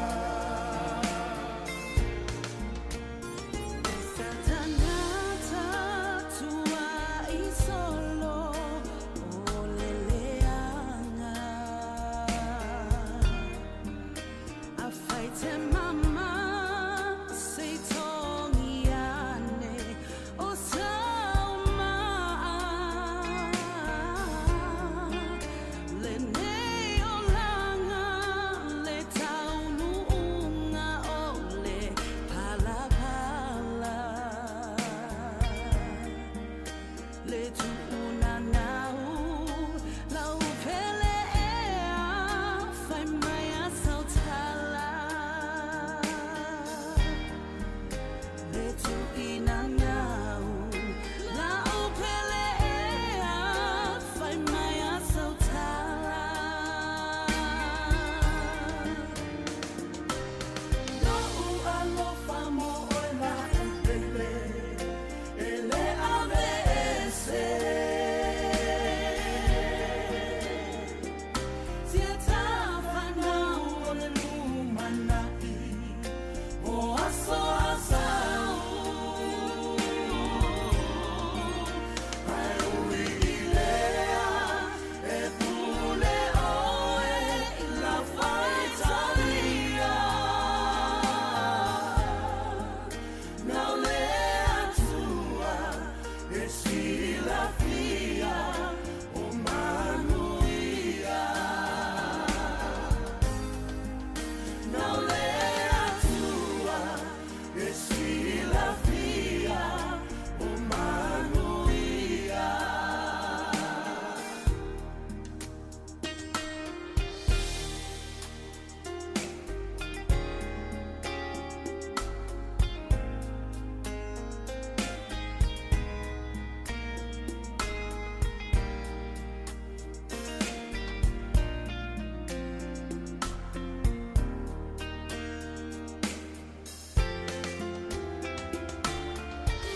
Le tu'unanau lau pele ea fai mai a sau tala. Le tu'inanau lau pele ea fai mai a sau tala. Lo'u alofa mo oe la'u pele e lē aveese. Sia tafanau o le lumana'i mo aso a sau. Ae ui i lea e pule oe lau faitalia. Na o le Atua e silafia o manuia. Na o le Atua e silafia o manuia.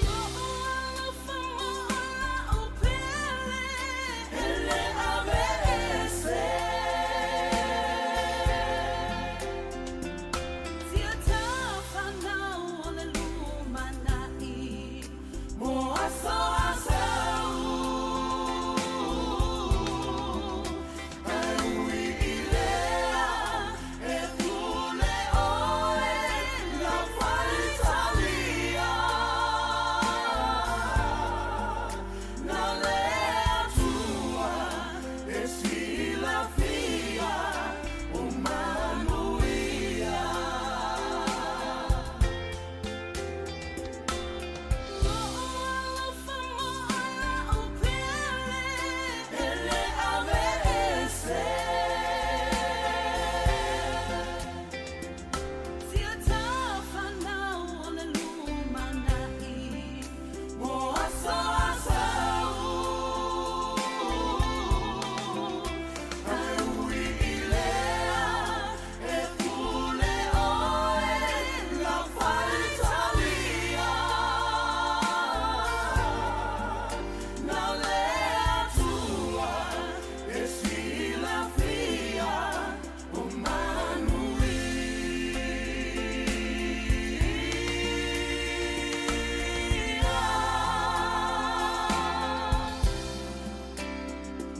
Lo'u alofa mo oe la'u pele E lē aveese. Sia tafanau o le lumana'i Mo aso a sau. Ae ui i lea e pule oe lau faitalia. Na o le Atua e silafia o manuia. Lo'u alofa mo oe la'u pele E lē aveese. Sia tafanau o le lumana'i Mo aso a sau. Ae ui i lea e pule oe lau faitalia. Na o le Atua e silafia o manuia.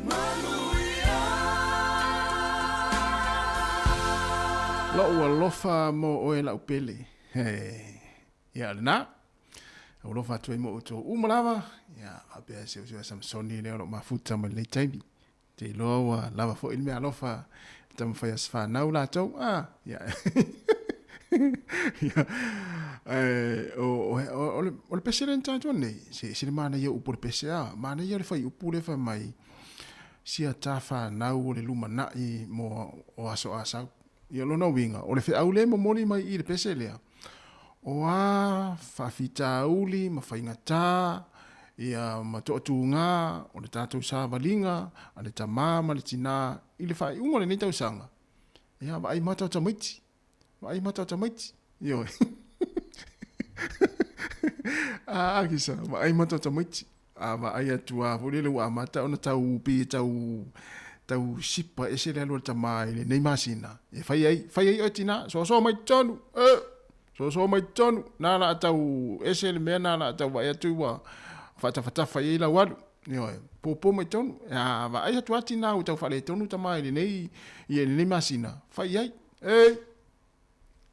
Manuia. Lo'u alofa mo oe la'u pele. He. Ia lena. Ua alofa atu ai mo outou uma lava. Ia, faapea se uso ia Samsoni lea o lo o mafuta mai lenei taimi. Te iloa ua lava foi le meaalofa i le taumafai a se fanau latou, a, ia, ia, ae, o, o, o, le, o le pese lea na tatou nei, se, se le manaia upu o le pese, a, manaia le fuaiupu lea fai mai, sia ta fanau o le lumanai mo o aso a sau. Ia lona uiga, o le feau lea e momoli mai i le pese lea, o a faafitauli ma faigata, ia ma toatuga o le tatou savaliga a le tamā ma le tinā i le faaiuga o lenei tausaga, ia vaai mata o tamaiti, vaai mata o tamaiti, ioe. A, kisa, vaai mata o tamaiti. A vaai atu lava foi lele ua amata ona tau pei e tau tau sipa ese le alu a le tama i lenei masina e fai ai fai ai oe tina soasoa mai totonu e soasoa mai totonu na la tau ese le mea na la tau vaai atu ua faatafatafa i ai lau alu ioe popo mai totonu a vaai atu lava tina ua tau faaletonu tama i lenei i lenei masina fai ai e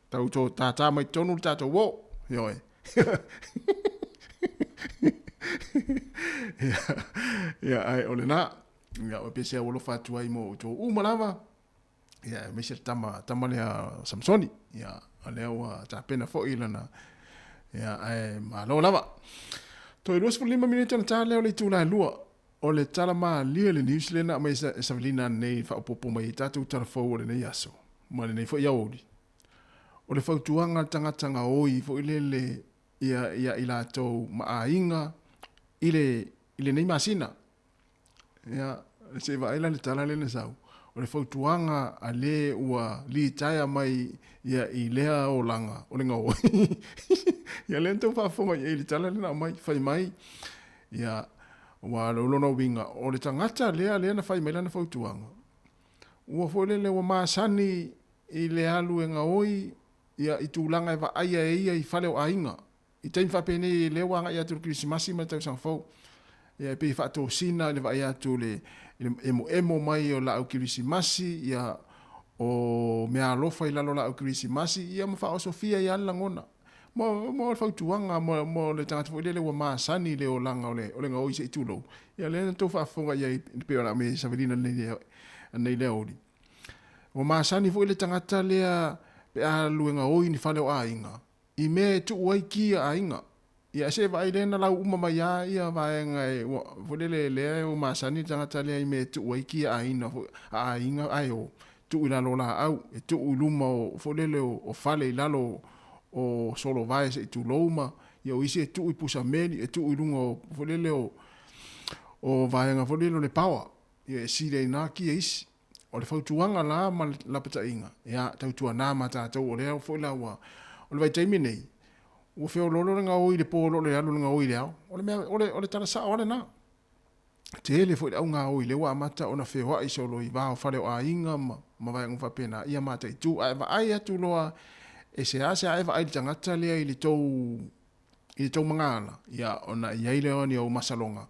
Tau tō tātā mai tonu le tātou o. Ioe. Ia, ia, ai, o lena. Ia, o pese au alofa atu ai mo tō uma lava. Ia, me se tama, tama lea Samsoni. Ia, a lea ua tāpena foi lana. Ia, ai, malo lava. Toe 25 minute ona tā lea o le itula e lua. O le tala malie le news lea na aumai e Savelina ananei e faaopoopo mai ai tatou tala fou o lenei aso ma lenei foi aoauli. O le fautuaga a le tagata gaoi foi lele ia ia i latou ma aiga i le i lenei masina. Ia, se i vaai la le tala lea na sau. O le fautuaga a le ua litaea mai ia i lea olaga o le gaoi. Ia lea na tou faafofoga i ai i le tala lea na aumai, fai mai Ia, ua o lona uiga, o le tagata lea lea na fai mai lana fautuaga, ua foi lele ua masani i le alu e gaoi ia i tulaga e vaaia e ia i fale o aiga. I taimi faapenei lea ua agai atu i le Kerisimasi ma le tausaga fou, ia e pei e faatosina i le vaai atu i le emoemo mai o laau Kerisimasi, ia o meaalofa i lalo o laau Kerisimasi, ia ma faaosofia ai lava le lagona. Mo, mo le fautuaga, mo, mo le tagata foi lele ua masani i le olaga o le, o le gaoi se i tulou, ia lea na tou faafofoga i ai e pei ona aumai e Savelina nei, nei le aoauli. Ua masani foi le tagata lea pe a alu e gaoi ni fale o aiga, i mea e tuu ai ki a aiga. Ia se vaai lea na lau uma mai lava ia vaega e, ua, foi lele lea ua masani le tagata lea i mea e tuu ai ki a aiga foi, a aiga ae o, tuu i lalo o laau, e tuu i luma o, foi lele o, o fale i lalo o solovae se i tulou ma, ia o isi e tuu i pusa meli, e tuu i luga o, foi lele o, o vaega foi lele o le paoa, ia e sili ai na ki e isi. O le fautuaga la ma le lapataiga, ia, tautuana ma tatou, o lea foi la ua, o le vaitaimi nei, ua feoloolo le gaoi i le po i lo le alu o le gaoi i le ao. O le mea, o le, o le tala sao lava lena. Tele foi le augaoi lea ua amata ona feoai solo i va o fale o aiga ma, ma vaega uma faapena, ia mataitu. Ae vaai atu loa e seasea e vaai i le tagata lea i le tou, i le tou magala, ia ona i ai lea o ni ou masaloga,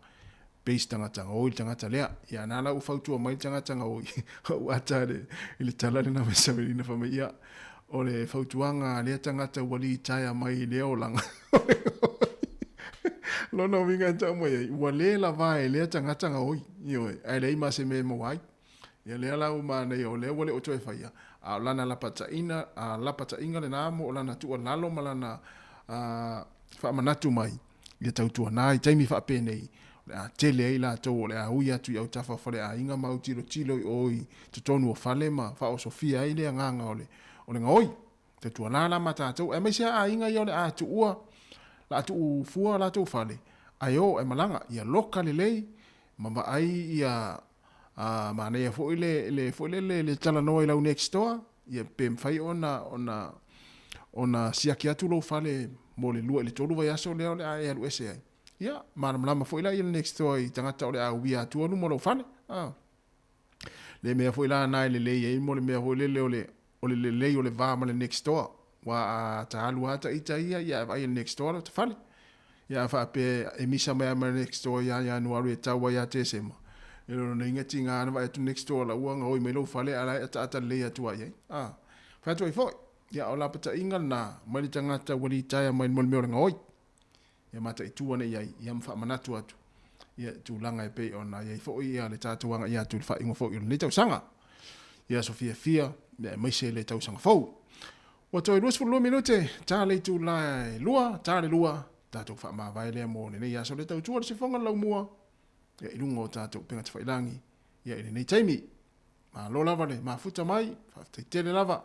pei se tagata gaoi le tagata lea. Ia na la ua fautua mai le tagata gaoi, ou ata le, i le tala lena mai Savelina fai mai, ia, o le fautuaga a lea tagata ua litaea mai i lea olaga. Lona uiga e tau mai ai, ua le lava e lea tagata gaoi, ioe, ae leai ma se mea e maua ai. Ia lea la ua manaia o lea ua le o toe faia, a o lana lapataiga, a lapataiga lena mo lana tuualalo ma lana faamanatu mai, ia tautuana i taimi faapenei, o le a tele ai latou o le a ui atu i autafa o faleaiga ma autilotilo i o i totonu o fale ma faaosofia ai le agaga o le, o le gaoi. Tautuana la ma tatou, aemaise lava aiga ia o le a tuua, la a tuu fua latou fale, ae o ae malaga, ia loka lelei ma vaai ia a manaia foi le, le, foi lele le talanoa i lau next door, ia pe mafai ona, ona, ona siaki atu lou fale mo le 2 i le 3 vaiaso lea o le a e alu ese ai. Ia, malamalama foi la ia le next door i tagata o le a uia atua luma o lou fale. A. Le mea foi la na e lelei ai mo le mea foi lele o le, o le lelei o le va ma le next door. Ua a ta alu lava ta ita ia, ia e vaai e le next door lo ta fale. Ia a faapea e misa mai lava ma le next door ia Ianuari e tau ai ia Tesema. E lona uiga tiga na vaai atu next door la ua gaoi mai lou fale a la e ataata lelei atu ai ai. A. Fai atu ai foi. Ia o lapataiga lena mai le tagata ua litaea mai mo le mea o le gaoi. Ia mataitu ane i ai, ia ma faamanatu atu. ia tulaga e pei ona i ai foi ia le tatou aga'i atu i le faaiuga foi o lenei tausaga. Ia aso fiafia, ia aemaise le tausaga fou. Ua toe 22 minute, ta le itula e 2, ta le 2, tatou faamavae lea mo lenei aso le tautua le sifoga le laumua, ia i luga o tatou upega tafailagi, ia i lenei taimi. Malo lava le mafuta mai, faafetai tele lava.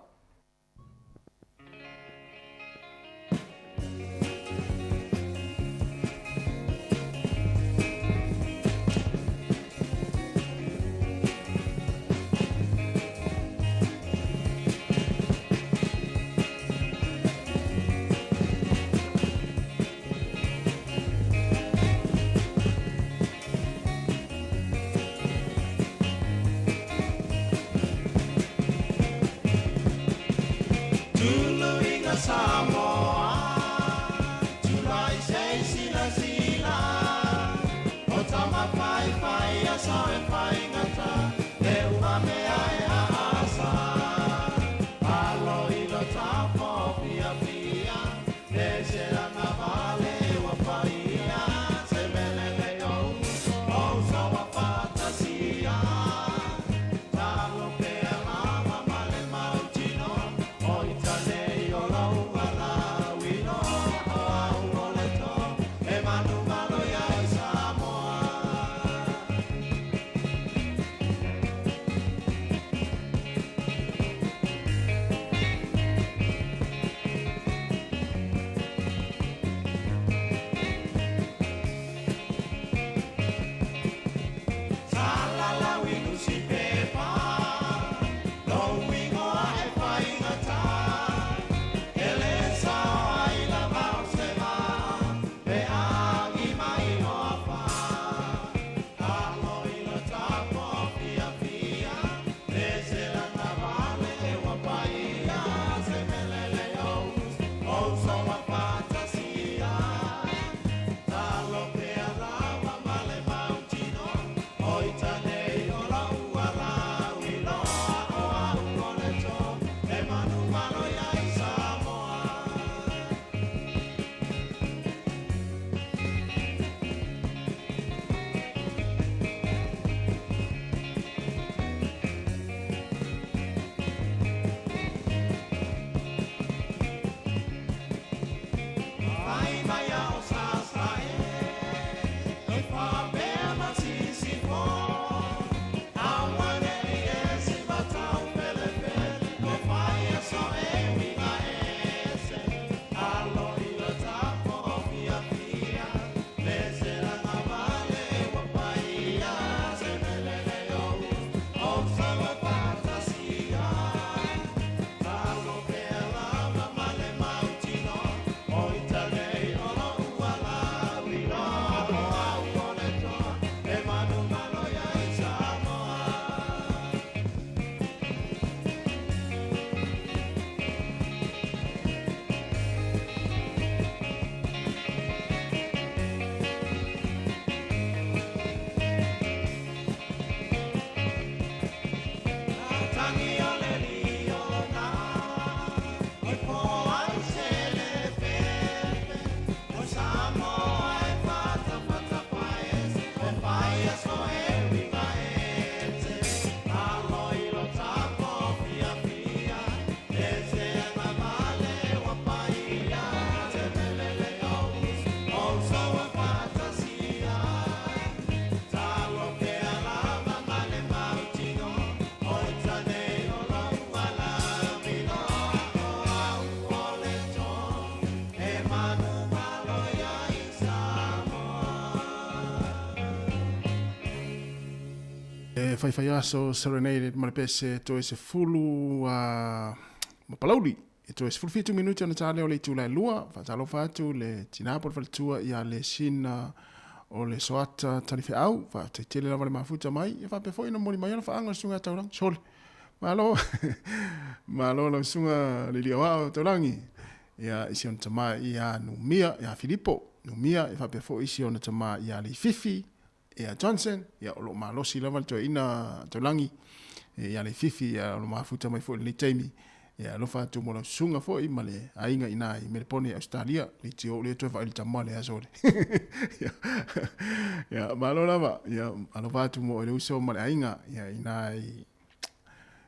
E faifai aso serenaded ma le pese toe 10 ma Palauli. E toe 17 minute ona ta lea o le itula e 2. Faatalofa atu le tina po o le faletua ia le sina o le Soata Talifeau. Faafetai tele lava le mafuta mai. E faapea foi ona momoli mai ana faaga o le susuga ia Taulagi. Sole! Malo! Malo lau susuga le Liauao Taulagi. Ia, i si ona tama ia Numia, ia Filipo Numia, e faapea foi si ona tama ia Leififi, ia Johnson, ia o lo o malosi lava le toeaina Taulagi, ia Leififi, ia o lo o mafuta mai foi i lenei taimi. Ia alofa atu mo lau susuga foi ma le aiga i ina i Melepone i Ausetalia, leitioa ou le toe vaai i le tama le aso le. Ia, ia, malo lava, ia, alofa atu mo oe le uso ma le aiga, ia, i ina i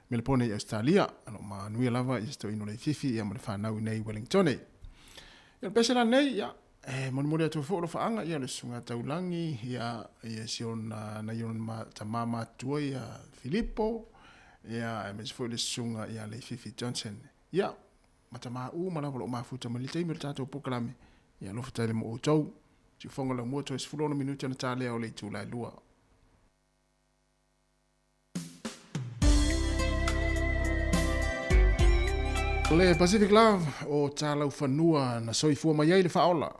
Melepone i Ausetalia. O lo o manuia lava ia si toeaina o Leififi, ia, ma le fanau i inei i Wellingtone. Ia, o le pese la lenei, ia, e molimoli atu ai foi alofaaga, ia, le susuga Taulagi, ia, ia si ona, nai ona tama matutua ia Filipo, ia, aemaise foi le susuga ia Leififi Johnson. Ia, ma tama uma lava o lo o mafuta mai le taimi o le tatou polokalame, ia alofa tele mo outou. Siufoga laumua toe 16 minute ona ta lea o le itula e 2. Le Pacific Love o Talaufanua na soifua mai ai le faaola.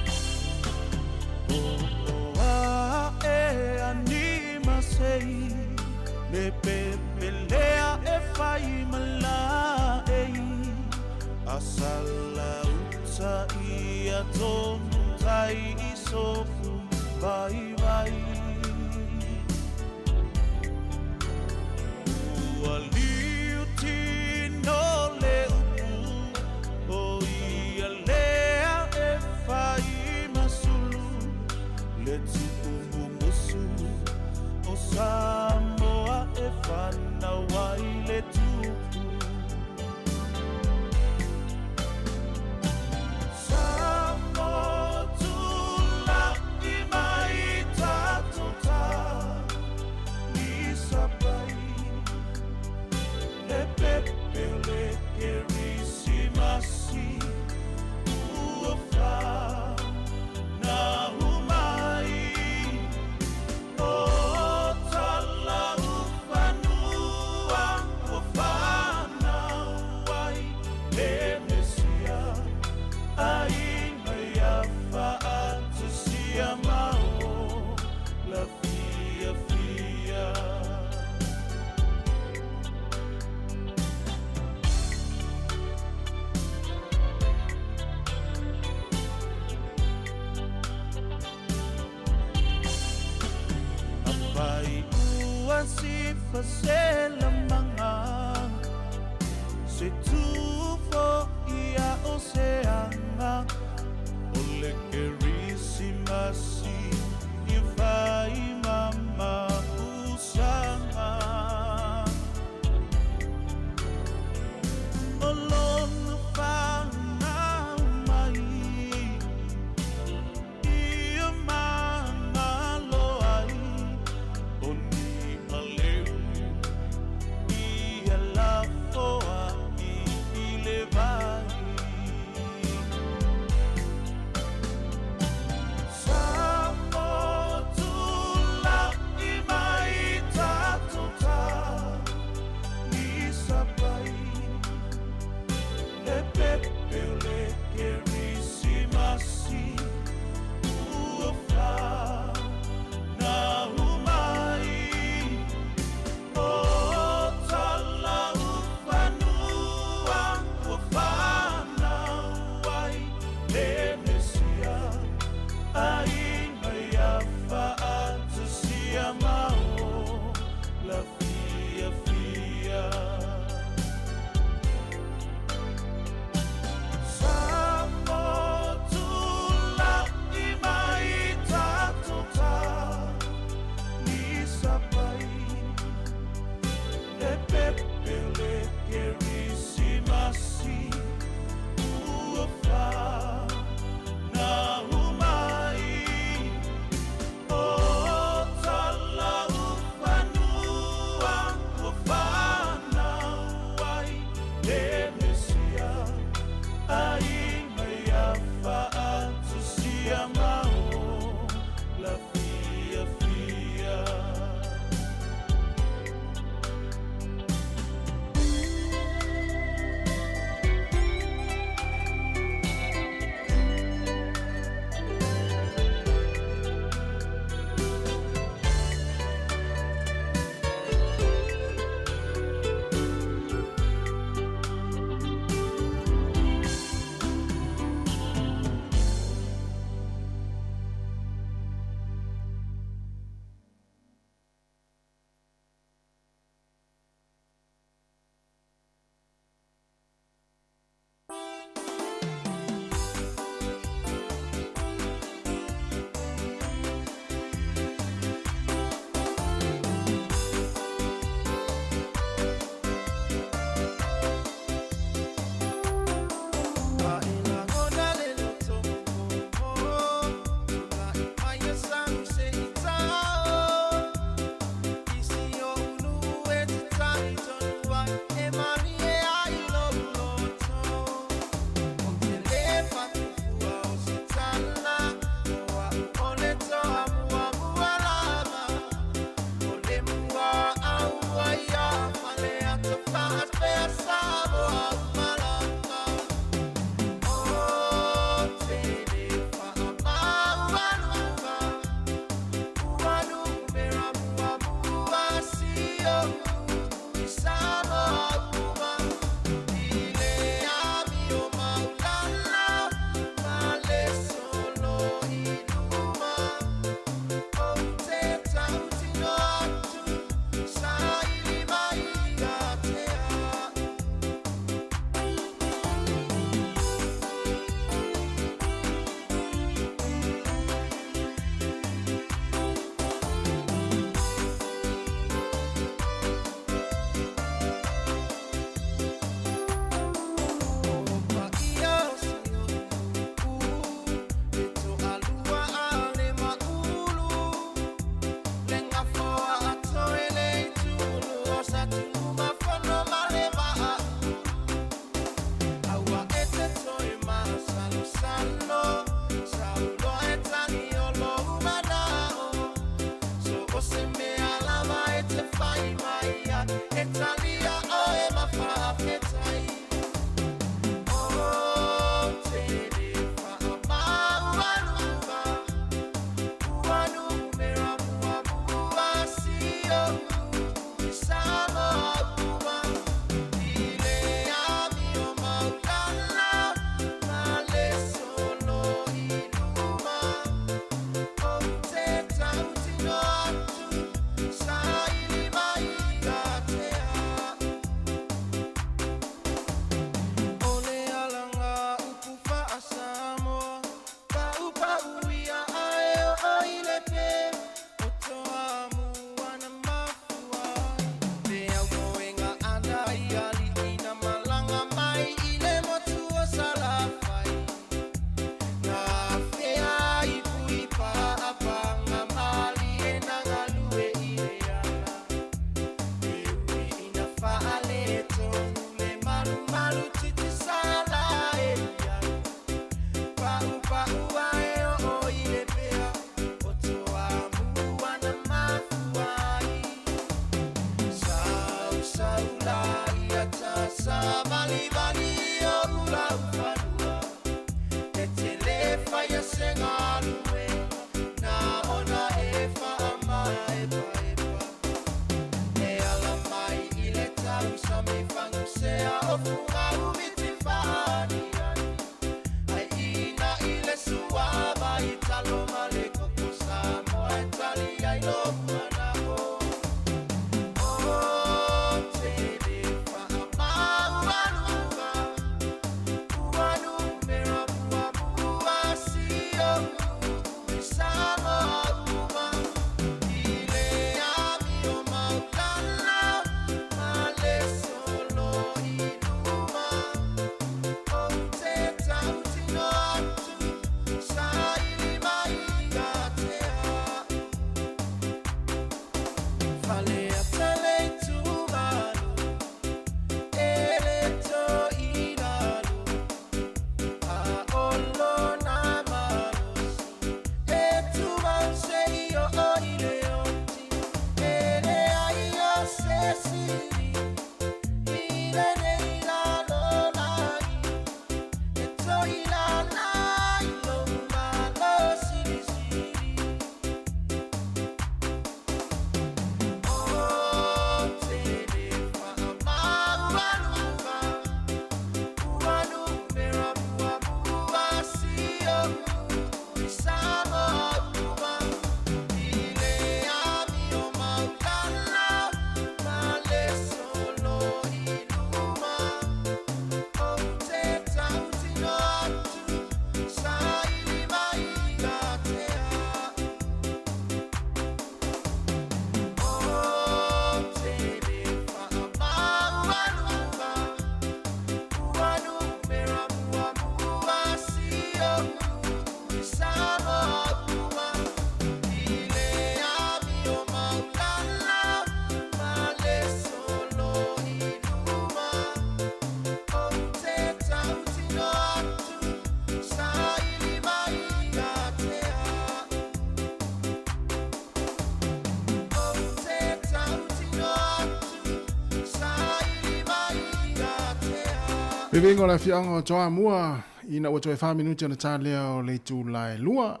Vevega o le afioaga o Toamua ina ua toe fa minute ona ta lea o le itula e lua.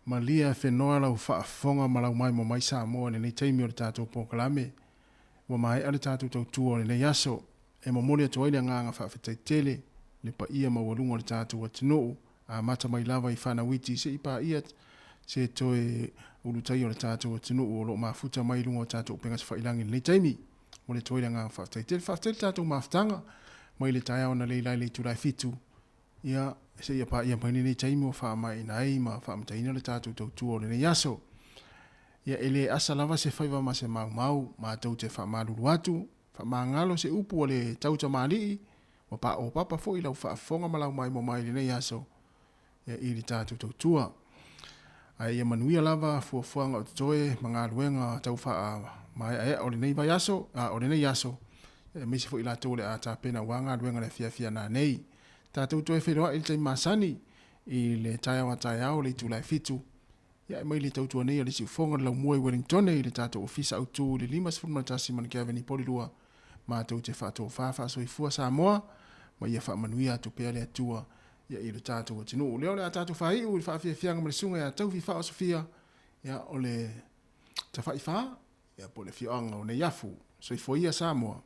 Malia fenoa lau faafofoga ma lau maimoa mai Samoa i lenei taimi o le tatou polokalame. Ua maea le tatou tautua o lenei aso. E momoli atu ai le agaga faafetai tele le paia maualuga o le tatou atunuu, amata mai lava i fanau iti seia paia se toe ulutai o le tatou atunuu o lo o mafuta mai i luga o tatou upega tafailagi i lenei taimi. Momoli atu ai le agaga faafetai tele. Faafetai i le tatou mafutaga mai le taeao analeila i le itula e fitu, ia, seia paia mai lenei taimi ua faamaeaina ai ma faamataina le tatou tautua o lenei aso. Ia, e le asa lava se faiva ma se maumau, matou te faamalulu atu, faamagalo se upu a le tau tamalii, ua paopapa foi lau faafofoga ma lau maimoa mai i lenei aso, ia, i le tatou tautua. Ae ia manuia lava fuafuaga o totoe ma galuega tau faamaeaea o lenei vaiaso, a o lenei aso, aemaise foi i latou o le a tapena aua galuega i le afiafi a nanei. Tatou toe feiloai i le taimi masani i le taeao a taeao i le itula e fitu, ia e mai le tautua nei a le Siufofoga o le Laumua i Wellingtone i le tatou Ofisa Autu i le 51 Manukau Avenue Polilua, matou te faatofa faasoifua Samoa ma ia faamanuia atu pea le Atua ia i lo tatou atunuu. Lea o le a tatou faaiu i le faafiafiaga ma le susuga ia Taufi Faaosofia, ia o le Tafaifa, ia po o le afioaga o Neiafu. Soifua ia Samoa.